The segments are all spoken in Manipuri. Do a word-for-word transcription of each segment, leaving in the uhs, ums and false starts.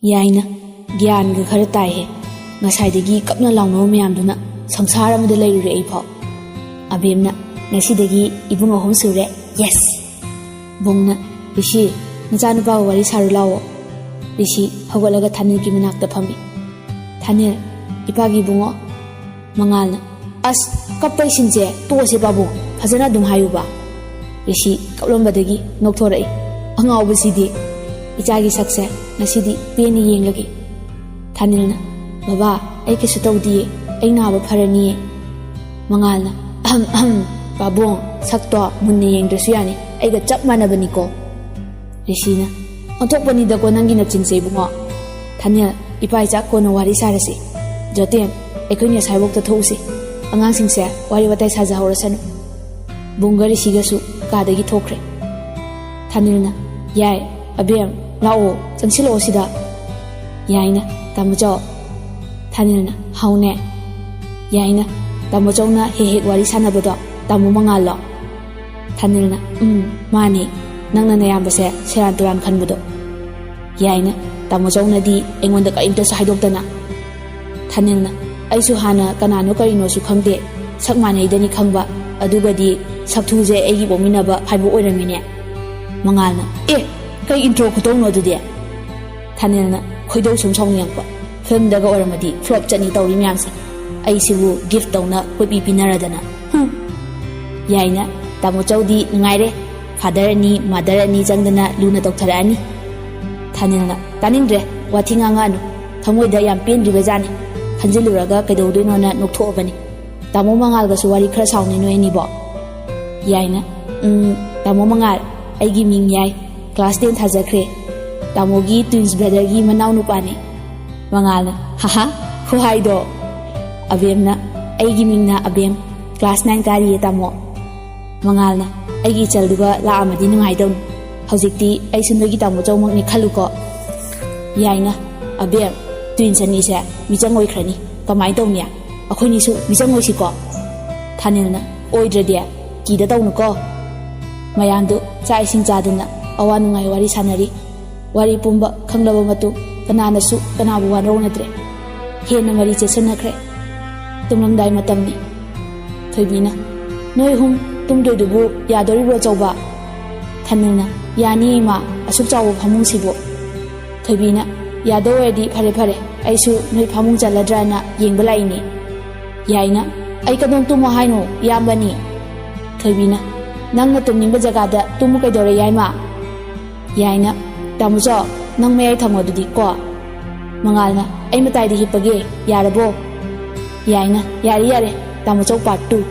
ꯌꯥꯏꯅ, ꯒ꯭ꯌꯥꯟꯒ ꯈꯔ ꯇꯥꯏꯍꯦ꯫ ꯉꯁꯥꯏꯗꯒꯤ ꯀꯞꯅ ꯂꯥꯎꯅꯕ ꯃꯌꯥꯝꯗꯨꯅ ꯁꯪꯁꯥꯔ ꯑꯃꯗ ꯂꯩꯔꯨꯔꯦ ꯑꯩꯐꯥꯎ꯫ ꯑꯕꯦꯝꯅ, ꯉꯁꯤꯗꯒꯤ ꯏꯕꯨꯡ ꯑꯍꯨꯝ ꯁꯨꯔꯦ꯫ ꯌꯦꯁ! ꯕꯨꯡꯅ, ꯔꯤꯁꯤ, ꯅꯆꯥꯅꯨꯄꯥꯒ ꯋꯥꯔꯤ ꯁꯥꯔꯨ ꯂꯥꯛꯑꯣ꯫ ꯔꯤꯁꯤ ꯍꯧꯒꯠꯂꯒ ꯊꯥꯅꯤꯜꯒꯤ ꯃꯅꯥꯛꯇ ꯐꯝꯃꯤ꯫ ꯊꯥꯅꯤꯜ, ꯏꯄꯥꯒꯤ ꯏꯕꯨꯡꯉꯣ꯫ ꯃꯉꯥꯜꯅ, ꯑꯁ, ꯀꯞꯄꯩ ꯁꯤꯟꯁꯦ ꯇꯣꯛꯑꯁꯦ ꯄꯥꯕꯨꯡ, ꯐꯖꯅ ꯑꯗꯨꯝ ꯍꯥꯏꯌꯨꯕ꯫ ꯔꯤꯁꯤ ꯀꯞꯂꯝꯕꯗꯒꯤ ꯅꯣꯛꯊꯣꯔꯛꯏ꯫ ꯑꯉꯥꯎꯕꯁꯤꯗꯤ, ꯏꯆꯥꯒꯤ ꯁꯛꯁꯦ ꯉꯁꯤꯗꯤ ꯄꯦꯟꯅ ꯌꯦꯡꯂꯒꯦ꯫ ꯊꯥꯅꯤꯜꯅ, ꯕꯕꯥ, ꯑꯩ ꯀꯩꯁꯨ ꯇꯧꯗꯤꯌꯦ, ꯑꯩ ꯅꯥꯕ ꯐꯔꯅꯤꯌꯦ꯫ ꯃꯉꯥꯜꯅ, ꯑꯍꯝ ꯑꯍꯝ, ꯄꯥꯕꯨꯡ, ꯁꯛꯇꯣ ꯃꯨꯟꯅ ꯌꯦꯡꯗ꯭ꯔꯁꯨ ꯌꯥꯅꯤ, ꯑꯩꯒ ꯆꯞ ꯃꯥꯟꯅꯕꯅꯤꯀꯣ꯫ ꯔꯤꯁꯤꯅ, ꯑꯣꯟꯊꯣꯛꯄꯅꯤꯗꯀꯣ ꯅꯪꯒꯤ ꯅꯆꯤꯟꯁꯦ ꯏꯕꯨꯡꯉꯣ꯫ ꯊꯥꯅꯤꯜ, ꯏꯄꯥ ꯏꯆꯥ ꯀꯣꯟꯅ ꯋꯥꯔꯤ ꯁꯥꯔꯁꯤ꯫ ꯖꯣꯇꯦꯟ, ꯑꯩꯈꯣꯏꯅꯤ ꯑꯁ꯭ꯋꯥꯏꯐꯥꯎꯇ ꯊꯣꯛꯎꯁꯤ꯫ ꯑꯉꯥꯡꯁꯤꯡꯁꯦ ꯋꯥꯔꯤ ꯋꯥꯇꯥꯏ ꯁꯥꯖꯍꯧꯔꯁꯅꯨ꯫ ꯕꯨꯡꯒ ꯔꯤꯁꯤꯒꯁꯨ ꯀꯥꯗꯒꯤ ꯊꯣꯛꯈ꯭ꯔꯦ꯫ ꯊꯥꯅꯤꯜꯅ, ꯌꯥꯏ, ꯑꯕꯦꯝ, ꯂꯥꯛꯑꯣ, ꯆꯪꯁꯤꯜꯂꯛꯑꯣ ꯁꯤꯗ꯫ ꯌꯥꯏꯅ, ꯇꯥꯃꯣ ꯆꯧ꯫ ꯊꯥꯅꯤꯜꯅ, ꯍꯥꯎꯅꯦ꯫ ꯌꯥꯏꯅ, ꯇꯥꯃꯣ ꯆꯧꯅ ꯍꯦꯛ ꯍꯦꯛ ꯋꯥꯔꯤ ꯁꯥꯟꯅꯕꯗꯣ ꯇꯥꯃꯣ ꯃꯉꯥꯜꯂꯣ? ꯊꯥꯅꯤꯜꯅ, ꯎꯝ, ꯃꯥꯅꯦ, ꯅꯪꯅ ꯅꯌꯥꯝꯕꯁꯦ ꯁꯦꯔꯥꯟ ꯇꯨꯔꯥꯟ ꯈꯟꯕꯗꯣ꯫ ꯌꯥꯏꯅ, ꯇꯥꯃꯣ ꯆꯧꯅꯗꯤ ꯑꯩꯉꯣꯟꯗ ꯀꯔꯤꯝꯇꯁꯨ ꯍꯥꯏꯗꯣꯛꯇꯅ꯫ ꯊꯥꯅꯤꯜꯅ, ꯑꯩꯁꯨ ꯍꯥꯟꯅ ꯀꯅꯥꯅꯣ ꯀꯔꯤꯅꯣꯁꯨ ꯈꯪꯗꯦ, ꯁꯛ ꯃꯥꯟꯅꯩꯗꯅꯤ ꯈꯪꯕ, ꯑꯗꯨꯒꯗꯤ ꯁꯛꯊꯨꯁꯦ ꯑꯩꯒꯤ ꯄꯣꯛꯃꯤꯟꯅꯕ ꯍꯥꯏꯕ ꯑꯣꯏꯔꯝꯃꯤꯅꯦ꯫ ꯃꯉꯥꯜꯅ, ꯑꯦ, ꯀꯩ ꯏꯟꯇ꯭ꯔꯣ ꯈꯨꯇꯧꯅꯣ ꯑꯗꯨꯗꯤ? ꯊꯥꯅꯤꯜꯅ ꯈꯣꯏꯗꯧ ꯁꯨꯝ ꯁꯥꯎꯅꯤꯡꯉꯛꯄ꯫ ꯐꯤꯂꯝꯗꯒ ꯑꯣꯏꯔꯝꯃꯗꯤ ꯐ꯭ꯂꯣꯞ ꯆꯠꯅꯤ ꯇꯧꯔꯤ ꯃꯌꯥꯝꯁꯦ꯫ ꯑꯩꯁꯤꯕꯨ ꯒꯤꯐ ꯇꯧꯅ ꯀꯣꯏꯄꯤ ꯄꯤꯅꯔꯗꯅ꯫ ꯍꯨꯝ꯫ ꯌꯥꯏꯅ, ꯇꯥꯃꯣ ꯆꯧꯗꯤ ꯅꯨꯡꯉꯥꯏꯔꯦ꯫ ꯐꯥꯗꯔ ꯑꯅꯤ, ꯃꯥꯗꯔ ꯑꯅꯤ ꯆꯪꯗꯅ ꯂꯨꯅ ꯇꯧꯊꯔꯛꯑꯅꯤ꯫ ꯊꯥꯅꯤꯜꯅ, ꯇꯥꯅꯤꯡꯗ꯭ꯔꯦ, ꯋꯥꯊꯤ ꯉꯥꯡꯉꯛꯑꯅꯨ꯫ ꯊꯃꯣꯏꯗ ꯌꯥꯝ ꯄꯦꯟꯗ꯭ꯔꯤꯕꯖꯥꯠꯅꯤ꯫ ꯈꯟꯖꯤꯜꯂꯨꯔꯒ ꯀꯩꯗꯧꯗꯣꯏꯅꯣꯅ ꯅꯣꯛꯊꯣꯛꯑꯕꯅꯤ꯫ ꯇꯥꯃꯣ ꯃꯉꯥꯜꯒꯁꯨ ꯋꯥꯔꯤ ꯈꯔ ꯁꯥꯎꯅꯤ ꯅꯣꯏ ꯑꯅꯤꯕꯣ꯫ ꯌꯥꯏꯅ, ꯎꯝ, ꯇꯥꯃꯣ ꯃꯉꯥꯜ, ꯑꯩꯒꯤ ꯃꯤꯡ ꯌꯥꯏ꯫ ꯀ꯭ꯂꯥꯁ ꯇꯦꯟ ꯊꯥꯖꯈ꯭ꯔꯦ꯫ ꯇꯥꯃꯣꯒꯤ ꯇ꯭ꯋꯤꯟꯁ ꯕ꯭ꯔꯗꯔꯒꯤ ꯃꯅꯥꯎ ꯅꯨꯄꯥꯅꯤ꯫ ꯃꯉꯥꯜꯅ, ꯍꯥꯍꯥ, ꯈꯨꯍꯥꯏꯗꯣ꯫ ꯑꯕꯦꯝꯅ, ꯑꯩꯒꯤ ꯃꯤꯡꯅ ꯑꯕꯦꯝ, ꯀ꯭ꯂꯥꯁ ꯅꯥꯏꯟ ꯀꯥꯔꯤꯌꯦ ꯇꯥꯃꯣ꯫ ꯃꯉꯥꯜꯅ, ꯑꯩꯒꯤ ꯏꯆꯜꯗꯨꯒ ꯂꯥꯛꯑꯝꯃꯗꯤ ꯅꯨꯡꯉꯥꯏꯗꯧꯅꯤ꯫ ꯍꯧꯖꯤꯛꯇꯤ ꯑꯩꯁꯨ ꯅꯣꯏꯒꯤ ꯇꯥꯃꯣ ꯆꯧꯃꯛꯅꯤ ꯈꯜꯂꯨꯀꯣ꯫ ꯌꯥꯏꯅ, ꯑꯕꯦꯝ, ꯇ꯭ꯋꯤꯟꯁ ꯑꯅꯤꯁꯦ ꯃꯤꯆꯪ ꯑꯣꯏꯈ꯭ꯔꯅꯤ꯫ ꯀꯃꯥꯏꯅ ꯇꯧꯅꯤ? ꯑꯩꯈꯣꯏꯅꯤꯁꯨ ꯃꯤꯆꯪ ꯑꯣꯏꯁꯤꯀꯣ꯫ ꯊꯥꯅꯤꯜꯅ, ꯑꯣꯏꯗ꯭ꯔꯗꯤ ꯀꯤꯗ ꯇꯧꯅꯨꯀꯣ꯫ ꯃꯌꯥꯝꯗꯨ ꯆꯥꯛ ꯏꯁꯤꯡ ꯆꯥꯗꯨꯅ ꯑꯋꯥ ꯅꯨꯡꯉꯥꯏ ꯋꯥꯔꯤ ꯁꯥꯟꯅꯔꯤ꯫ ꯋꯥꯔꯤ ꯄꯨꯝꯕ ꯈꯪꯂꯕ ꯃꯇꯨꯡ ꯀꯅꯥꯅꯁꯨ ꯀꯅꯥꯕꯨ ꯋꯥꯔꯧꯅꯗ꯭ꯔꯦ꯫ ꯍꯦꯟꯅ ꯃꯔꯤ ꯆꯦꯠꯁꯤꯟꯅꯈ꯭ꯔꯦ꯫ ꯇꯨꯝꯂꯝꯗꯥꯏ ꯃꯇꯝꯅꯤ꯫ ꯊꯣꯏꯕꯤꯅ, "ꯅꯣꯏ ꯑꯍꯨꯝ ꯇꯨꯝꯗꯣꯏꯗꯨꯕꯨ ꯌꯥꯗꯣꯔꯤꯕ꯭ꯔꯣ ꯑꯆꯧꯕ?" ꯊꯥꯅꯤꯜꯅ, "ꯌꯥꯅꯤ ꯏꯃꯥ, ꯑꯁꯨꯛ ꯆꯥꯎꯕ ꯐꯃꯨꯡꯁꯤꯕꯨ?" ꯊꯣꯏꯕꯤꯅ, "ꯌꯥꯗꯧ ꯑꯣꯏꯔꯗꯤ ꯐꯔꯦ ꯐꯔꯦ, ꯑꯩꯁꯨ ꯅꯣꯏ ꯐꯃꯨꯡ ꯆꯜꯂꯗ꯭ꯔꯅ ꯌꯦꯡꯕ ꯂꯥꯛꯏꯅꯦ꯫" ꯌꯥꯏꯅ, "ꯑꯩ ꯀꯗꯣꯝ ꯇꯨꯝꯃꯣ ꯍꯥꯏꯅꯣ ꯏꯌꯥꯝꯕꯅꯤ?" ꯊꯣꯏꯕꯤꯅ, "ꯅꯪꯅ ꯇꯨꯝꯅꯤꯡꯕ ꯖꯒꯥꯗ ꯇꯨꯝꯃꯨ ꯀꯩꯗꯧꯔꯦ ꯌꯥꯏꯃ?" ꯌꯥꯏꯅ, "ꯇꯥꯃꯣꯆꯧ, ꯅꯪ ꯃꯌꯥꯏ ꯊꯝꯃꯣ ꯑꯗꯨꯗꯤ ꯀꯣ꯫" ꯃꯉꯥꯜꯅ, "ꯑꯩ ꯃꯇꯥꯏꯗ ꯍꯤꯞꯄꯒꯦ, ꯌꯥꯔꯕꯣ?" ꯌꯥꯏꯅ, "ꯌꯥꯔꯦ ꯌꯥꯔꯦ, ꯇꯥꯃꯣꯆꯧ part two꯫"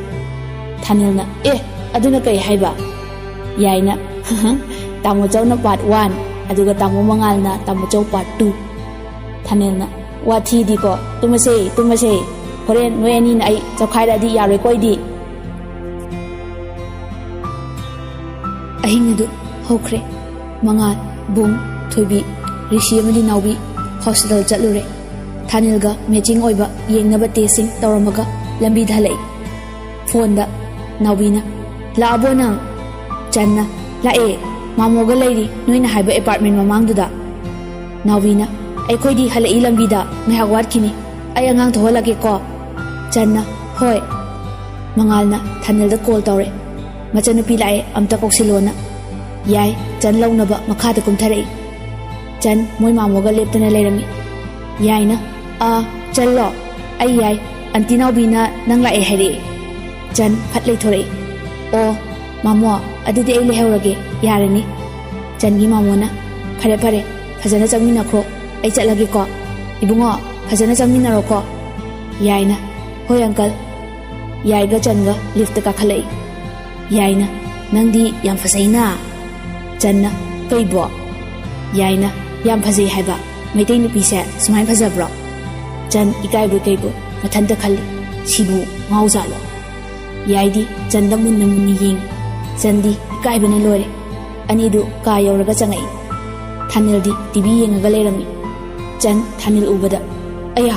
ꯊꯥꯅꯤꯜꯅ, "ꯑꯦ, ꯑꯗꯨꯅ ꯀꯩ ꯍꯥꯏꯕ?" ꯌꯥꯏꯅ, "ꯇꯥꯃꯣꯆꯧꯅ part one, ꯑꯗꯨꯒ ꯇꯥꯃꯣ ꯃꯉꯥꯜꯅ ꯇꯥꯃꯣꯆꯧ part two꯫" ꯊꯥꯅꯤꯜꯅ, "ꯋꯥꯊꯤꯗꯤꯀꯣ, ꯇꯨꯝꯃꯁꯦ ꯇꯨꯝꯃꯁꯦ, ꯍꯣꯔꯦꯟ ꯅꯣꯏ ꯑꯅꯤꯅ ꯑꯩ ꯆꯞꯈꯥꯏꯔꯛꯑꯗꯤ ꯌꯥꯔꯣꯏꯀꯣ ꯑꯩꯗꯤ꯫" ꯑꯍꯤꯡ ꯑꯗꯨ ꯍꯧꯈ꯭ꯔꯦ꯫ ꯃꯉꯥꯜ, ꯕꯨꯡ, ꯊꯣꯏꯕꯤ, ꯔꯤꯁꯤ ꯑꯃꯗꯤ ꯅꯥꯎꯕꯤ ꯍꯣꯁꯄꯤꯇꯥꯜ ꯆꯠꯂꯨꯔꯦ꯫ ꯊꯥꯅꯤꯜꯒ ꯃꯦꯆꯤꯡ ꯑꯣꯏꯕ ꯌꯦꯡꯅꯕ ꯇꯦꯁꯁꯤꯡ ꯇꯧꯔꯝꯃꯒ ꯂꯝꯕꯤꯗ ꯍꯜꯂꯛꯏ꯫ ꯐꯣꯟꯗ ꯅꯥꯎꯕꯤꯅ, "ꯂꯥꯛꯑꯕꯣ ꯅꯪ?" ꯆꯟꯅ, "ꯂꯥꯛꯑꯦ, ꯃꯥꯃꯣꯒ ꯂꯩꯔꯤ ꯅꯣꯏꯅ ꯍꯥꯏꯕ ꯑꯦꯄꯥꯔꯠꯃꯦꯟ ꯃꯃꯥꯡꯗꯨꯗ꯫" ꯅꯥꯎꯕꯤꯅ, "ꯑꯩꯈꯣꯏꯗꯤ ꯍꯜꯂꯛꯏ ꯂꯝꯕꯤꯗ, ꯉꯥꯏꯍꯥꯛ ꯋꯥꯠꯈꯤꯅꯤ, ꯑꯩ ꯑꯉꯥꯡ ꯊꯣꯛꯍꯜꯂꯛꯀꯦꯀꯣ꯫" ꯆꯟꯅ, "ꯍꯣꯏ꯫" ꯃꯉꯥꯜꯅ ꯊꯥꯅꯤꯜꯗ ꯀꯣꯜ ꯇꯧꯔꯦ꯫ "ꯃꯆꯟꯅꯨꯄꯤ ꯂꯥꯛꯑꯦ, ꯑꯝꯇ ꯀꯧꯁꯤꯜꯂꯣꯅ꯫" ꯌꯥꯏ, ꯆꯟ ꯂꯧꯅꯕ ꯃꯈꯥꯗ ꯀꯨꯝꯊꯔꯛꯏ꯫ ꯆꯟ ꯃꯣꯏ ꯃꯥꯃꯣꯒ ꯂꯦꯞꯇꯅ ꯂꯩꯔꯝꯃꯤ꯫ ꯌꯥꯏꯅ, "ꯑꯥ, ꯆꯟꯂꯣ? ꯑꯩ ꯌꯥꯏ, ꯑꯟꯇꯤ ꯅꯥꯎꯕꯤꯅ ꯅꯪ ꯂꯥꯛꯑꯦ ꯍꯥꯏꯔꯛꯑꯦ꯫" ꯆꯟ ꯐꯠ ꯂꯩꯊꯣꯔꯛꯏ꯫ "ꯑꯣ, ꯃꯥꯃꯣ, ꯑꯗꯨꯗꯤ ꯑꯩ ꯂꯩꯍꯧꯔꯒꯦ, ꯌꯥꯔꯅꯤ꯫" ꯆꯟꯒꯤ ꯃꯥꯃꯣꯅ, "ꯐꯔꯦ ꯐꯔꯦ, ꯐꯖꯅ ꯆꯪꯃꯤꯟꯅꯈ꯭ꯔꯣ, ꯑꯩ ꯆꯠꯂꯒꯦꯀꯣ꯫ ꯏꯕꯨꯡꯉꯣ, ꯐꯖꯅ ꯆꯪꯃꯤꯟꯅꯔꯣꯀꯣ꯫" ꯌꯥꯏꯅ, "ꯍꯣꯏ ꯑꯪꯀꯜ꯫" ꯌꯥꯏꯒ ꯆꯟꯒ ꯂꯤꯐꯇ ꯀꯥꯈꯠꯂꯛꯏ꯫ ꯌꯥꯏꯅ, "ꯅꯪꯗꯤ ꯌꯥꯝ ꯐꯖꯩꯅ꯫" ꯆꯟꯅ, "ꯀꯩꯕꯣ?" ꯌꯥꯏꯅ, "ꯌꯥꯝ ꯐꯖꯩ ꯍꯥꯏꯕ, ꯃꯩꯇꯩ ꯅꯨꯄꯤꯁꯦ ꯁꯨꯃꯥꯏꯅ ꯐꯖꯕ꯭ꯔꯣ?" ꯆꯟ ꯏꯀꯥꯏꯕꯣꯏ ꯀꯩꯕꯣꯏ ꯃꯊꯟꯇ ꯈꯜꯂꯤ, "ꯁꯤꯕꯨ ꯉꯥꯎꯖꯥꯠꯂꯣ?" ꯌꯥꯏꯗꯤ ꯆꯟꯗ ꯃꯨꯟꯅ ꯃꯨꯟꯅ ꯌꯦꯡꯉꯤ꯫ ꯆꯟꯗꯤ ꯏꯀꯥꯏꯕꯅ ꯂꯣꯏꯔꯦ꯫ ꯑꯅꯤꯗꯨ ꯀꯥ ꯌꯧꯔꯒ ꯆꯪꯉꯛꯏ꯫ ꯊꯥꯅꯤꯜꯗꯤ ꯇꯤꯚꯤ ꯌꯦꯡꯉꯒ ꯂꯩꯔꯝꯃꯤ꯫ ꯆꯟ ꯊꯥꯅꯤꯜ ꯎꯕꯗ, "ꯑꯌꯥ,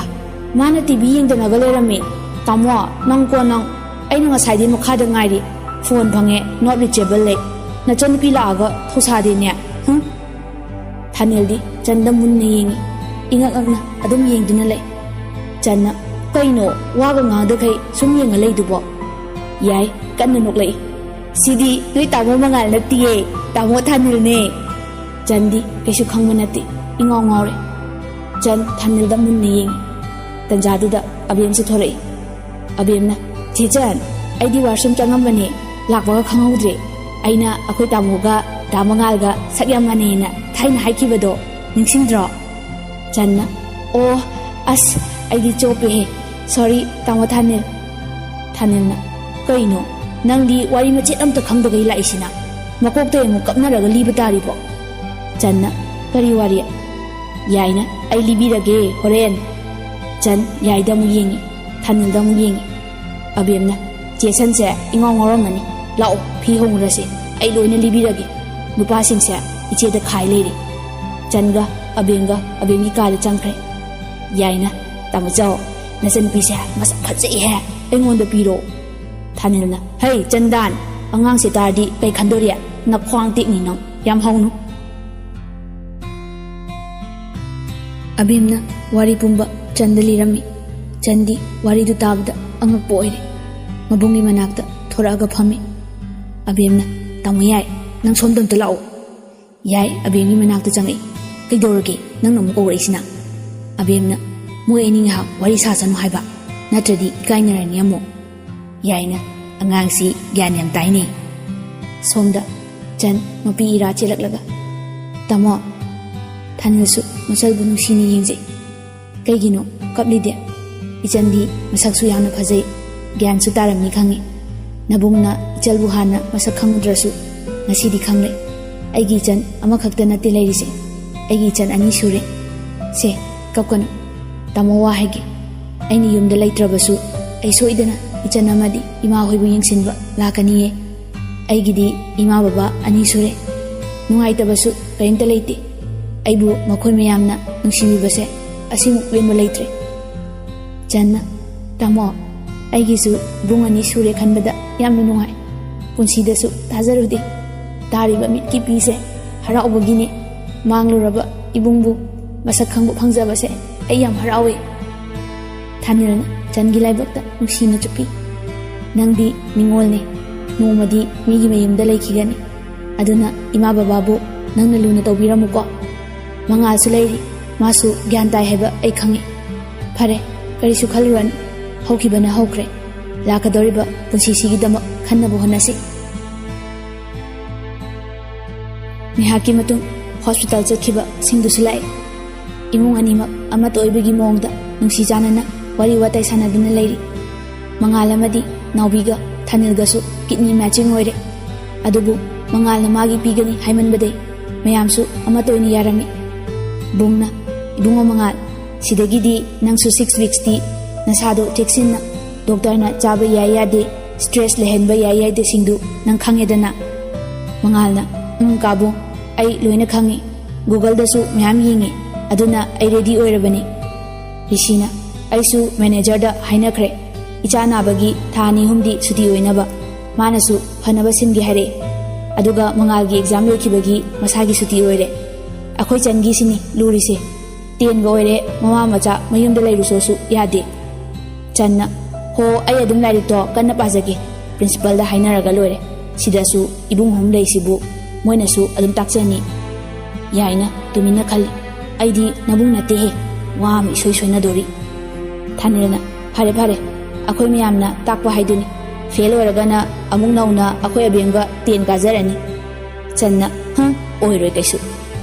ꯃꯥꯅ ꯇꯤꯚꯤ ꯌꯦꯡꯗꯅꯒ ꯂꯩꯔꯝꯃꯤ꯫ ꯇꯥꯃꯣ, ꯅꯪ ꯀꯣ ꯅꯪ, ꯑꯩꯅ ꯉꯁꯥꯏꯗꯤ ꯃꯈꯥꯗ ꯉꯥꯏꯔꯤ꯫ ꯐꯣꯟ ꯐꯪꯉꯦ, not reachable ꯂꯩ꯫ ꯅꯆꯟꯅꯨꯄꯤ ꯂꯥꯛꯑꯒ ꯊꯧꯁꯥꯗꯦꯅꯦ, ꯍꯨꯝ?" ꯊꯥꯅꯤꯜꯗꯤ ꯆꯟꯗ ꯃꯨꯟꯅ ꯌꯦꯡꯉꯤ꯫ ꯏꯉꯛ ꯉꯛꯅ ꯑꯗꯨꯝ ꯌꯦꯡꯗꯨꯅ ꯂꯩ꯫ ꯆꯟꯅ, "ꯀꯩꯅꯣ, ꯋꯥꯒ ꯉꯥꯡꯗꯈꯩ ꯁꯨꯝ ꯌꯦꯡꯉ ꯂꯩꯗꯨꯕꯣ?" ꯌꯥꯏ ꯀꯟꯅ ꯅꯣꯛꯂꯛꯏ꯫ "ꯁꯤꯗꯤ ꯅꯣꯏ ꯇꯥꯃꯣ ꯃꯉꯥꯜ ꯅꯠꯇꯤꯌꯦ, ꯇꯥꯃꯣ ꯊꯥꯅꯤꯜꯅꯦ꯫" ꯆꯟꯗꯤ ꯀꯩꯁꯨ ꯈꯪꯕ ꯅꯠꯇꯦ, ꯏꯉꯥꯎ ꯉꯥꯎꯔꯦ꯫ ꯆꯟ ꯊꯥꯅꯤꯜꯗ ꯃꯨꯟꯅ ꯌꯦꯡꯉꯤ꯫ ꯇꯟꯖꯥꯗꯨꯗ ꯑꯕꯦꯝꯁꯨ ꯊꯣꯔꯛꯏ꯫ ꯑꯕꯦꯝꯅ, "ꯆꯦ ꯆꯟ, ꯑꯩꯗꯤ ꯋꯥꯁꯔꯨꯝ ꯆꯪꯉꯝꯕꯅꯦ, ꯂꯥꯛꯄꯒ ꯈꯪꯍꯧꯗ꯭ꯔꯦ꯫ ꯑꯩꯅ ꯑꯩꯈꯣꯏ ꯇꯥꯃꯣꯒ ꯗꯥ ꯃꯉꯥꯜꯒ ꯁꯛ ꯌꯥꯝ ꯃꯥꯟꯅꯩꯅ ꯊꯥꯏꯅ ꯍꯥꯏꯈꯤꯕꯗꯣ ꯅꯤꯡꯁꯤꯡꯗ꯭ꯔꯣ?" ꯆꯟꯅ, "ꯑꯣ, ꯑꯁ, ꯑꯩꯗꯤ ꯆꯣꯞꯄꯦꯍꯦ꯫ ꯁꯣꯔꯤ, ꯇꯥꯃꯣ ꯊꯥꯅꯤꯜ꯫" ꯊꯥꯅꯤꯜꯅ, "ꯀꯩꯅꯣ, ꯅꯪꯗꯤ ꯋꯥꯔꯤ ꯃꯆꯦꯠ ꯑꯝꯇ ꯈꯪꯗꯒꯩ ꯂꯥꯛꯏꯁꯤꯅ? ꯃꯀꯣꯛꯇꯩ ꯑꯃꯨꯛ ꯀꯞꯅꯔꯒ ꯂꯤꯕ ꯇꯥꯔꯤꯕꯣ?" ꯆꯟꯅ, "ꯀꯔꯤ ꯋꯥꯔꯤ?" ꯌꯥꯏꯅ, "ꯑꯩ ꯂꯤꯕꯤꯔꯒꯦ ꯍꯣꯔꯦꯟ꯫" ꯆꯟ ꯌꯥꯏꯗ ꯑꯃꯨꯛ ꯌꯦꯡꯉꯤ, ꯊꯥꯅꯤꯜꯗ ꯑꯃꯨꯛ ꯌꯦꯡꯉꯤ꯫ ꯑꯕꯦꯝꯅ, "ꯆꯦ ꯁꯟꯁꯦ ꯏꯉꯥꯎ ꯉꯥꯎꯔꯝꯃꯅꯤ꯫ ꯂꯥꯛꯑꯣ, ꯐꯤ ꯍꯣꯡꯉꯨꯔꯁꯤ꯫ ꯑꯩ ꯂꯣꯏꯅ ꯂꯤꯕꯤꯔꯒꯦ꯫ ꯅꯨꯄꯥꯁꯤꯡꯁꯦ ꯏꯆꯦꯗ ꯈꯥꯏ ꯂꯩꯔꯦ꯫" ꯆꯟꯒ ꯑꯕꯦꯝꯒ ꯑꯕꯦꯝꯒꯤ ꯀꯥꯗ ꯆꯪꯈ꯭ꯔꯦ꯫ ꯌꯥꯏꯅ, "ꯇꯥꯃꯣ ꯆꯥꯎ, ꯅꯆꯟꯅꯨꯄꯤꯁꯦ ꯃꯁꯛ ꯐꯖꯩꯍꯦ, ꯑꯩꯉꯣꯟꯗ ꯄꯤꯔꯣ꯫" ꯊꯥꯅꯤꯜꯅ, "ꯍꯩ ꯆꯟꯗꯥꯟ, ꯑꯉꯥꯡꯁꯦ ꯇꯥꯔꯗꯤ ꯀꯩ ꯈꯟꯗꯣꯔꯤ? ꯅꯈ꯭ꯋꯥꯡ ꯇꯦꯛꯅꯤ ꯅꯪ, ꯌꯥꯝ ꯍꯧꯅꯨ꯫" ꯑꯕꯦꯝꯅ ꯋꯥꯔꯤ ꯄꯨꯝꯕ ꯆꯟꯗ ꯂꯤꯔꯝꯃꯤ꯫ ꯆꯟꯗꯤ ꯋꯥꯔꯤꯗꯨ ꯇꯥꯕꯗ ꯑꯉꯛꯄ ꯑꯣꯏꯔꯦ꯫ ꯃꯕꯨꯡꯒꯤ ꯃꯅꯥꯛꯇ ꯊꯣꯔꯛꯑꯒ ꯐꯝꯃꯤ꯫ ꯑꯕꯦꯝꯅ, "ꯇꯥꯃꯣ ꯌꯥꯏ, ꯅꯪ ꯁꯣꯝꯗ ꯑꯝꯇ ꯂꯥꯛꯑꯣ꯫" ꯌꯥꯏ ꯑꯕꯦꯝꯒꯤ ꯃꯅꯥꯛꯇ ꯆꯪꯉꯛꯏ꯫ "ꯀꯩꯗꯧꯔꯒꯦ? ꯅꯪꯅ ꯑꯃꯨꯛ ꯀꯧꯔꯛꯏꯁꯤꯅ?" ꯑꯕꯦꯝꯅ, "ꯃꯣꯏ ꯑꯅꯤ ꯉꯥꯏꯍꯥꯛ ꯋꯥꯔꯤ ꯁꯥꯁꯅꯨ ꯍꯥꯏꯕ, ꯅꯠꯇ꯭ꯔꯗꯤ ꯏꯀꯥꯏꯅꯔꯅꯤ ꯑꯃꯨꯛ꯫" ꯌꯥꯏꯅ, "ꯑꯉꯥꯡꯁꯤ ꯒ꯭ꯌꯥꯟ ꯌꯥꯝ ꯇꯥꯏꯅꯦ꯫" ꯁꯣꯝꯗ ꯆꯟ ꯃꯄꯤ ꯏꯔꯥ ꯆꯦꯜꯂꯛꯂꯒ, "ꯇꯥꯃꯣ, ꯊꯥꯅꯤꯜꯁꯨ ꯃꯆꯜꯕꯨ ꯅꯨꯡꯁꯤꯅ ꯌꯦꯡꯖꯩ꯫ ꯀꯩꯒꯤꯅꯣ ꯀꯞꯂꯤꯗꯤ? ꯏꯆꯟꯗꯤ ꯃꯁꯛꯁꯨ ꯌꯥꯝꯅ ꯐꯖꯩ, ꯒ꯭ꯌꯥꯟꯁꯨ ꯇꯥꯔꯝꯅꯤ ꯈꯪꯉꯤ꯫ ꯅꯕꯨꯡꯅ ꯏꯆꯜꯕꯨ ꯍꯥꯟꯅ ꯃꯁꯛ ꯈꯪꯉꯨꯗ꯭ꯔꯁꯨ ꯉꯁꯤꯗꯤ ꯈꯪꯂꯦ꯫ ꯑꯩꯒꯤ ꯏꯆꯟ ꯑꯃꯈꯛꯇ ꯅꯠꯇꯦ ꯂꯩꯔꯤꯁꯦ, ꯑꯩꯒꯤ ꯏꯆꯟ ꯑꯅꯤ ꯁꯨꯔꯦ꯫ ꯁꯦ, ꯀꯞꯀꯅꯨ꯫ ꯇꯥꯃꯣ ꯋꯥ ꯍꯥꯏꯒꯦ꯫ ꯑꯩꯅ ꯌꯨꯝꯗ ꯂꯩꯇ꯭ꯔꯕꯁꯨ ꯑꯩ ꯁꯣꯏꯗꯅ ꯏꯆꯟ ꯑꯃꯗꯤ ꯏꯃꯥ ꯍꯣꯏꯕꯨ ꯌꯦꯡꯁꯤꯟꯕ ꯂꯥꯛꯀꯅꯤꯌꯦ꯫ ꯑꯩꯒꯤꯗꯤ ꯏꯃꯥ ꯕꯕꯥ ꯑꯅꯤ ꯁꯨꯔꯦ꯫ ꯅꯨꯡꯉꯥꯏꯇꯕꯁꯨ ꯀꯔꯤꯝꯇ ꯂꯩꯇꯦ꯫ ꯑꯩꯕꯨ ꯃꯈꯣꯏ ꯃꯌꯥꯝꯅ ꯅꯨꯡꯁꯤꯕꯤꯕꯁꯦ ꯑꯁꯤꯃꯨꯛ ꯄꯦꯟꯕ ꯂꯩꯇ꯭ꯔꯦ꯫" ꯆꯟꯅ, "ꯇꯥꯃꯣ, ꯑꯩꯒꯤꯁꯨ ꯏꯕꯨꯡ ꯑꯅꯤ ꯁꯨꯔꯦ ꯈꯟꯕꯗ ꯌꯥꯝꯅ ꯅꯨꯡꯉꯥꯏ꯫ ꯄꯨꯟꯁꯤꯗꯁꯨ ꯊꯥꯖꯔꯨꯗꯦ꯫ ꯇꯥꯔꯤꯕ ꯃꯤꯠꯀꯤ ꯄꯤꯁꯦ ꯍꯔꯥꯎꯕꯒꯤꯅꯦ꯫ ꯃꯥꯡꯂꯨꯔꯕ ꯏꯕꯨꯡꯕꯨ ꯃꯁꯛ ꯈꯪꯕ ꯐꯪꯖꯕꯁꯦ ꯑꯩ ꯌꯥꯝ ꯍꯔꯥꯎꯋꯦ꯫ ꯊꯥꯅꯤꯜꯅ ꯆꯟꯒꯤ ꯂꯥꯏꯕꯛꯇ ꯅꯨꯡꯁꯤꯅ ꯆꯨꯞꯄꯤ꯫ "ꯅꯪꯗꯤ ꯅꯤꯉꯣꯜꯅꯦ꯫ ꯅꯣꯡꯃꯗꯤ ꯃꯤꯒꯤ ꯃꯌꯨꯝꯗ ꯂꯩꯈꯤꯒꯅꯤ꯫ ꯑꯗꯨꯅ ꯏꯃꯥ ꯕꯕꯥꯕꯨ ꯅꯪꯅ ꯂꯨꯅ ꯇꯧꯕꯤꯔꯝꯃꯨꯀꯣ꯫ ꯃꯉꯥꯜꯁꯨ ꯂꯩꯔꯤ꯫ ꯃꯥꯁꯨ ꯒ꯭ꯌꯥꯟ ꯇꯥꯏ ꯍꯥꯏꯕ ꯑꯩ ꯈꯪꯉꯤ꯫ ꯐꯔꯦ, ꯀꯔꯤꯁꯨ ꯈꯜꯂꯨꯔꯅꯨ꯫ ꯍꯧꯈꯤꯕꯅ ꯍꯧꯈ꯭ꯔꯦ꯫ ꯂꯥꯛꯀꯗꯧꯔꯤꯕ ꯄꯨꯟꯁꯤꯁꯤꯒꯤꯗꯃꯛ ꯈꯟꯅꯕ ꯍꯣꯠꯅꯁꯤ꯫" ꯉꯥꯏꯍꯥꯛꯀꯤ ꯃꯇꯨꯡ ꯍꯣꯁꯄꯤꯇꯥꯜ ꯆꯠꯈꯤꯕꯁꯤꯡꯗꯨꯁꯨ ꯂꯥꯛꯏ꯫ ꯏꯃꯨꯡ ꯑꯅꯤꯃꯛ ꯑꯃꯠꯇ ꯑꯣꯏꯕꯒꯤ ꯃꯑꯣꯡꯗ ꯅꯨꯡꯁꯤ ꯆꯥꯟꯅꯅ ꯋꯥꯔꯤ ꯋꯥꯇꯥꯏ ꯁꯥꯟꯅꯗꯨꯅ ꯂꯩꯔꯤ꯫ ꯃꯉꯥꯜ ꯑꯃꯗꯤ ꯅꯥꯎꯕꯤꯒ ꯊꯥꯅꯤꯜꯒꯁꯨ ꯀꯤꯠꯅꯤ ꯃꯦꯆꯤꯡ ꯑꯣꯏꯔꯦ꯫ ꯑꯗꯨꯕꯨ ꯃꯉꯥꯜꯅ ꯃꯥꯒꯤ ꯄꯤꯒꯅꯤ ꯍꯥꯏꯃꯟꯕꯗꯩ ꯃꯌꯥꯝꯁꯨ ꯑꯃꯠꯇ ꯑꯣꯏꯅ ꯌꯥꯔꯝꯃꯤ꯫ ꯕꯨꯡꯅ, "ꯏꯕꯨꯡꯉꯣ ꯃꯉꯥꯜ, ꯁꯤꯗꯒꯤꯗꯤ ꯅꯪꯁꯨ ꯁꯤꯛꯁ ꯋꯤꯛꯁꯇꯤ ꯅꯁꯥꯗꯣ ꯆꯦꯛꯁꯤꯟꯅ, ꯗꯣꯛꯇꯔꯅ ꯆꯥꯕ ꯌꯥꯏ ꯌꯥꯗꯦ, ꯁ꯭ꯇ꯭ꯔꯦꯁ ꯂꯩꯍꯟꯕ ꯌꯥꯏ ꯌꯥꯗꯦꯁꯤꯡꯗꯨ ꯅꯪ ꯈꯪꯉꯦꯗꯅ?" ꯃꯉꯥꯜꯅ, "ꯎꯝ ꯀꯥꯕꯨꯡ, ꯑꯩ ꯂꯣꯏꯅ ꯈꯪꯉꯤ꯫ ꯒꯨꯒꯜꯗꯁꯨ ꯃꯌꯥꯝ ꯌꯦꯡꯉꯤ꯫ ꯑꯗꯨꯅ ꯑꯩ ꯔꯦꯗꯤ ꯑꯣꯏꯔꯕꯅꯤ꯫" ꯔꯤꯁꯤꯅ, "ꯑꯩꯁꯨ ꯃꯦꯅꯦꯖꯔꯗ ꯍꯥꯏꯅꯈ꯭ꯔꯦ꯫ ꯏꯆꯥ ꯅꯥꯕꯒꯤ ꯊꯥ ꯑꯅꯤ ꯑꯍꯨꯝꯗꯤ ꯁꯨꯇꯤ ꯑꯣꯏꯅꯕ꯫ ꯃꯥꯅꯁꯨ ꯐꯅꯕ ꯁꯤꯟꯒꯦ ꯍꯥꯏꯔꯛꯑꯦ꯫ ꯑꯗꯨꯒ ꯃꯉꯥꯜꯒꯤ ꯑꯦꯛꯖꯥꯝ ꯂꯣꯏꯈꯤꯕꯒꯤ ꯃꯁꯥꯒꯤ ꯁꯨꯇꯤ ꯑꯣꯏꯔꯦ꯫ ꯑꯩꯈꯣꯏ ꯆꯟꯒꯤꯁꯤꯅꯤ ꯂꯨꯔꯤꯁꯦ꯫ ꯇꯦꯟꯒ ꯑꯣꯏꯔꯦ, ꯃꯃꯥ ꯃꯆꯥ ꯃꯌꯨꯝꯗ ꯂꯩꯔꯨꯁꯣꯁꯨ ꯌꯥꯗꯦ꯫" ꯆꯟꯅ, "ꯍꯣ, ꯑꯩ ꯑꯗꯨꯝ ꯂꯥꯏꯔꯤꯛꯇꯣ ꯀꯟꯅ ꯄꯥꯖꯒꯦ꯫ ꯄ꯭ꯔꯤꯟꯁꯤꯄꯜꯗ ꯍꯥꯏꯅꯔꯒ ꯂꯣꯏꯔꯦ꯫ ꯁꯤꯗꯁꯨ ꯏꯕꯨꯡ ꯑꯍꯨꯝ ꯂꯩꯁꯤꯕꯨ, ꯃꯣꯏꯅꯁꯨ ꯑꯗꯨꯝ ꯇꯥꯛꯆꯅꯤ꯫" ꯌꯥꯏꯅ ꯇꯨꯃꯤꯟꯅ ꯈꯜꯂꯤ꯫ "ꯑꯩꯗꯤ ꯅꯕꯨꯡ ꯅꯠꯇꯦꯍꯦ, ꯋꯥ ꯑꯃ ꯏꯁꯣꯏ ꯁꯣꯏꯅꯗꯣꯔꯤ꯫" ꯊꯥꯅꯤꯜꯅ, "ꯐꯔꯦ ꯐꯔꯦ, ꯑꯩꯈꯣꯏ ꯃꯌꯥꯝꯅ ꯇꯥꯛꯄ ꯍꯥꯏꯗꯨꯅꯤ꯫ ꯐꯦꯜ ꯑꯣꯏꯔꯒꯅ ꯑꯃꯨꯛ ꯅꯧꯅ ꯑꯩꯈꯣꯏ ꯑꯕꯦꯝꯒ ꯇꯦꯟ ꯀꯥꯖꯔꯅꯤ꯫" ꯆꯟꯅ, "ꯍꯝ, ꯑꯣꯏꯔꯣꯏ ꯀꯩꯁꯨ꯫"